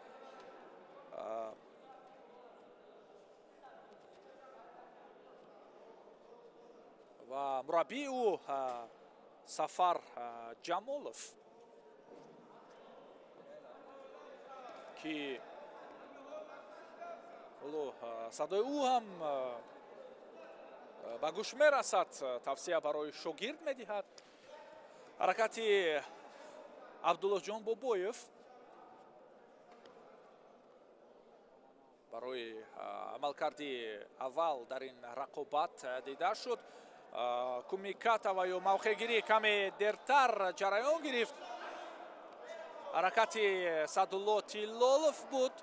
Ва мураббии ӯ Сафар Ҷамолов, ки ҳоло садои ӯ ҳам ба гӯш мерасад, тавсия барои шогирд медиҳад. Ҳаракати Абдуллоҷон Бобоев барои амалкарди аввал дар ин рақобат дида шуд. Кумиката ва ё мавқеъгирӣ каме дертар ҷараён гирифт. Ҳаракати Саъдулло Тиллолов буд.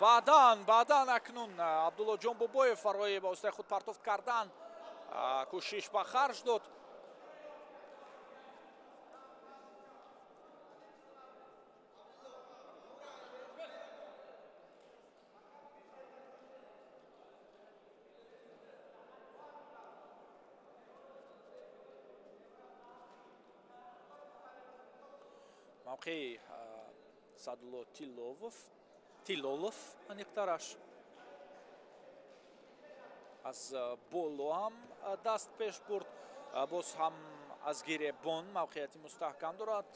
Баъдан акнун Абдуллоҷон Бобоев барои ба воситаи худ партофт кардан кӯшиш ба харҷ дод. Мавқеи Саъдулло Тиллолов аниқтараш аз боло ҳам даст пеш бурд, боз ҳам аз гиребон мавқеияти мустаҳкам дорад.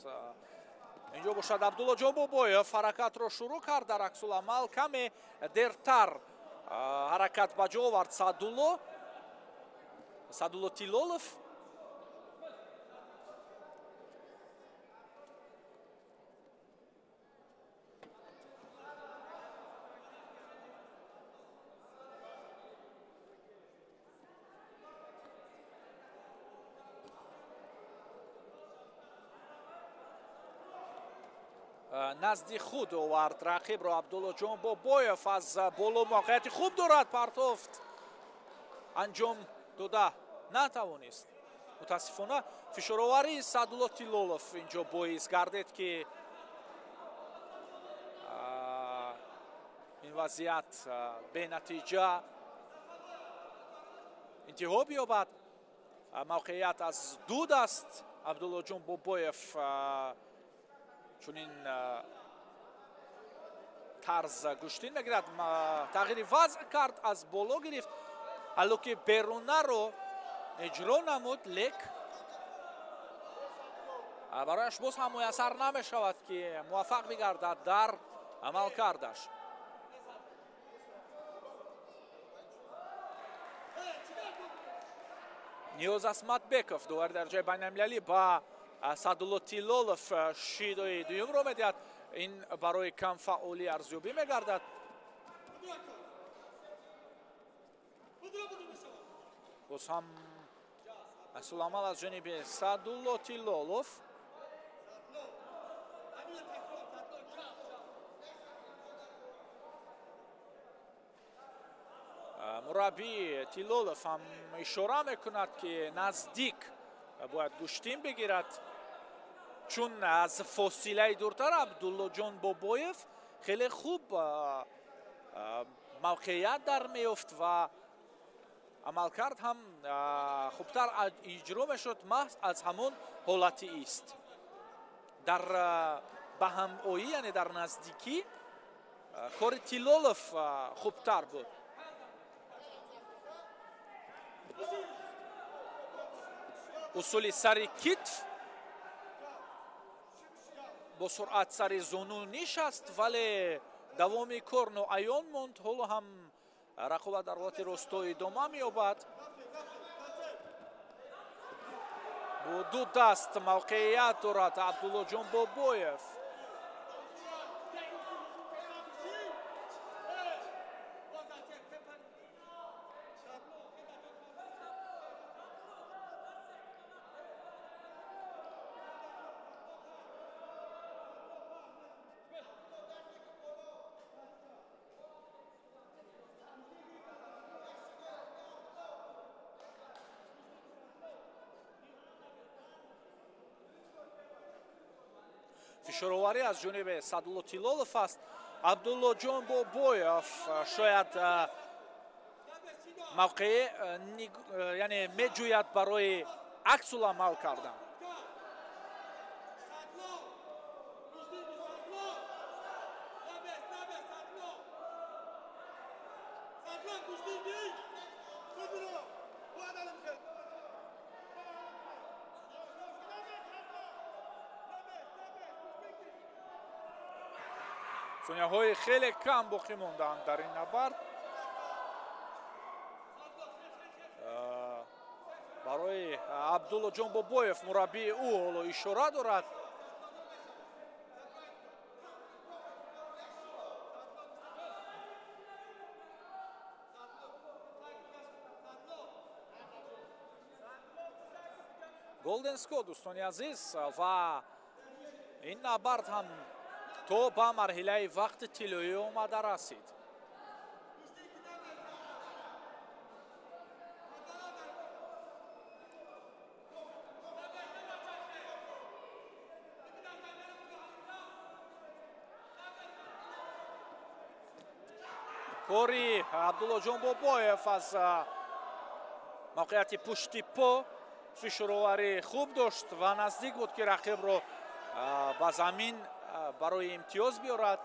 Инҷо бошад Абдуллоҷон Бобоев ҳаракатро шурӯъ кард, дар аксуламал каме дертар ҳаракат ба ҷо овард Саъдулло Тиллолов. Назди худ овард рақибро Абдуллоҷон Бобоев. Аз боло мавқеияти хуб дорад, партофт анҷом дода натавонист. Мутаассифона, фишороварии Саъдулло Тиллолов инҷо боис гардид, ки ин вазъият бенатиҷа интиҳо биёбад. Мавқеият аз ду даст Абдуллоҷон Бобоев чунин тарз гӯштин мегирад, тағйири вазъ кард, аз боло гирифт, ҳалло ки берунаро иҷро намуд, лек барояш боз ҳам муяссар намешавад, ки муваффақ бигардад дар амалкардаш. Ниёз Асматбеков, довари дараҷаи байналмилалӣ, ба Саъдулло Тиллолов шидои дуюмро медиҳад. Ин барои камфаъолӣ арзёбӣ мегардад. Боз ҳам асуламал аз ҷониби Саъдулло Тиллолов. Мураббӣ Тиллолов ҳам ишора мекунад, ки наздик бояд гӯштин бигирад, чун аз фосилаи дуртар Абдуллоҷон Бобоев хеле хуб мавқеият дар меёфт ва амалкард ҳам хубтар иҷро мешуд маҳз аз ҳамон ҳолати ист. Дар ба ҳамоӣ, яъне дар наздикӣ, кори Тиллолов хубтар буд. Усули сари китф бо суръат сари зону нишаст, вале давоми кор ноаён монд. Ҳоло ҳам рақобат дар ҳолати росто идома меёбад. Бо ду даст мавқеият дорад Абдуллоҷон Бобоев. Фишороварӣ аз ҷониби Саъдулло Тиллолов аст. Абдуллоҷон Бобоев шояд мавқеъ, яъне меҷӯяд барои аксуламал кардан. Сонияҳои хеле кам боқӣ монданд дар ин набард. Барои Абдуллоҷон Бобоев мураббии ӯ ҳоло ишора дорад. Голден Ско, дӯстони азиз, ва ин набард ҳам то ба марҳилаи вақти тиллоӣ омада расид. Кори Абдуллоҷон Бобоев аз мавқеияти пушти по фишороварӣ хуб дошт ва наздик буд, ки рақибро ба замин барои имтиёз биёрад.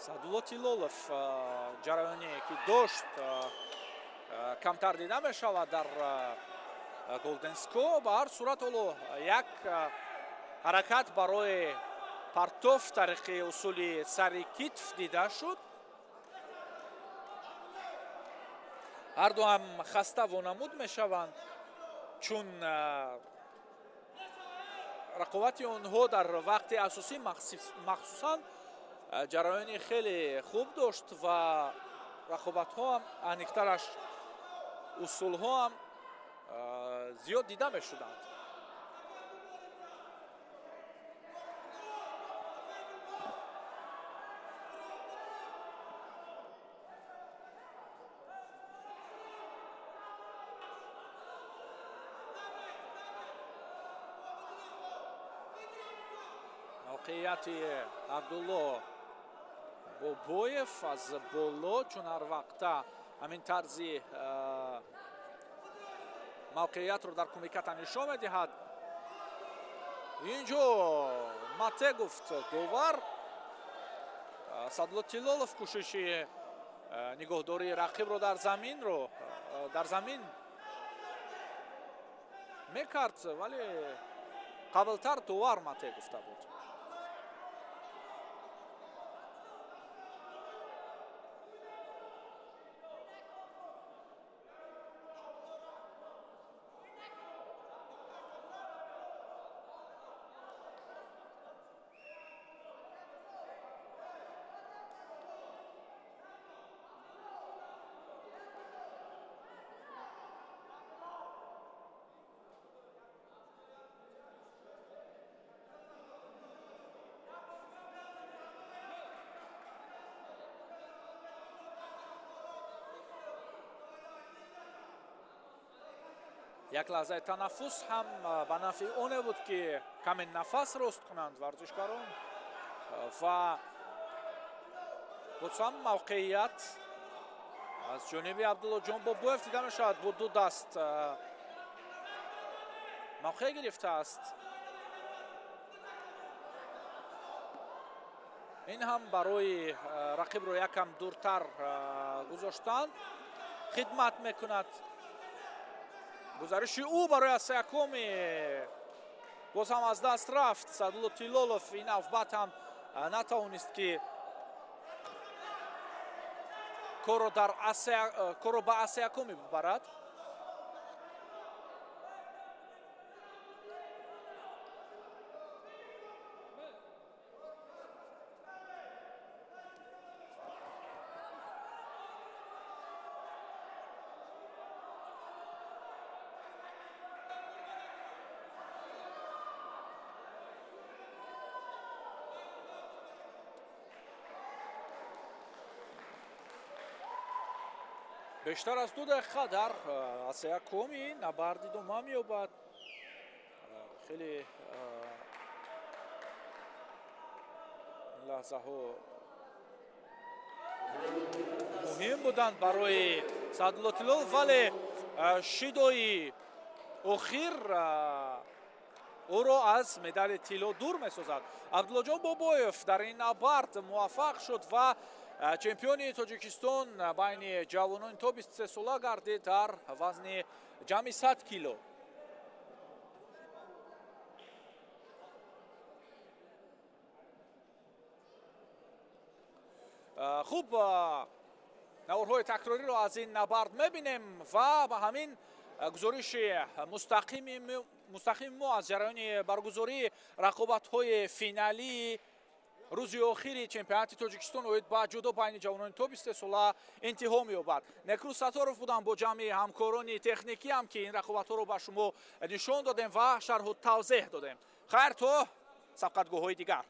Саъдулло Тиллолов ҷараёне ки дошт камтар дида мешавад дар Голден Ско. Ба ҳар сурат, ҳоло як ҳаракат барои партоф тариқи усули сари китф дида шуд. Ҳарду ҳам хаста вонамуд мешаванд, чун Рақобати онҳо дар вақти асосӣ махсусан ҷараёни хеле хуб дошт ва рақобатҳо ҳам аниқтараш усулҳо ҳам зиёд дида мешуданд. Мавқеияти Абдулло Бобоев аз боло, чун ҳар вақта ҳамин тарзи мавқеиятро дар кумиката нишон медиҳад. Инҷо мате гуфт довар. Саъдулло Тиллолов кӯшиши нигоҳдории рақибро дар замин мекард, вале қаблтар довар мате гуфта буд. Як лаҳзаи танаффус ҳам ба нафъи оне буд, ки каме нафас рост кунанд варзишгарон ва боз ҳам мавқеият аз ҷониби Абдуллоҷон Бобоев дида мешавад. Бо ду даст мавқеъ гирифтааст. Ин ҳам барои рақибро якам дуртар гузоштан хидмат мекунад. Гузариши ӯ барои асякоми боз ҳам аз даст рафт. Саъдулло Тиллолов ин навбат ҳам натавонист, ки корро ба асякоми бибарад. Бештар аз 2 дақиқа дар асякоми набард идома меёбад. Хеле лаҳзаҳо муҳим буданд барои Саъдулло Тиллолов, вале шидои охир ӯро аз медали тилло дур месозад. Абдуллоҷон Бобоев дар ин набард муваффақ шуд ва чемпиони Тоҷикистон байни ҷавонони то 23 сола гардид дар вазни ҷамъи 100 кило. Хуб, наворҳои такрориро аз ин набард мебинем ва ба ҳамин гузориши мустақими мо аз ҷараёни баргузории рақобатҳои финалии рӯзи охири чемпионати Тоҷикистон оид ба ҷудо байни ҷавонони то 23 сола интиҳо меёбад. Некрӯз Сатторов будам бо ҷамъи ҳамкорони техникиам, ки ин рақобатҳоро ба шумо нишон додем ва шарҳу тавзеҳ додем. Хайр то сабқатгоҳҳои дигар.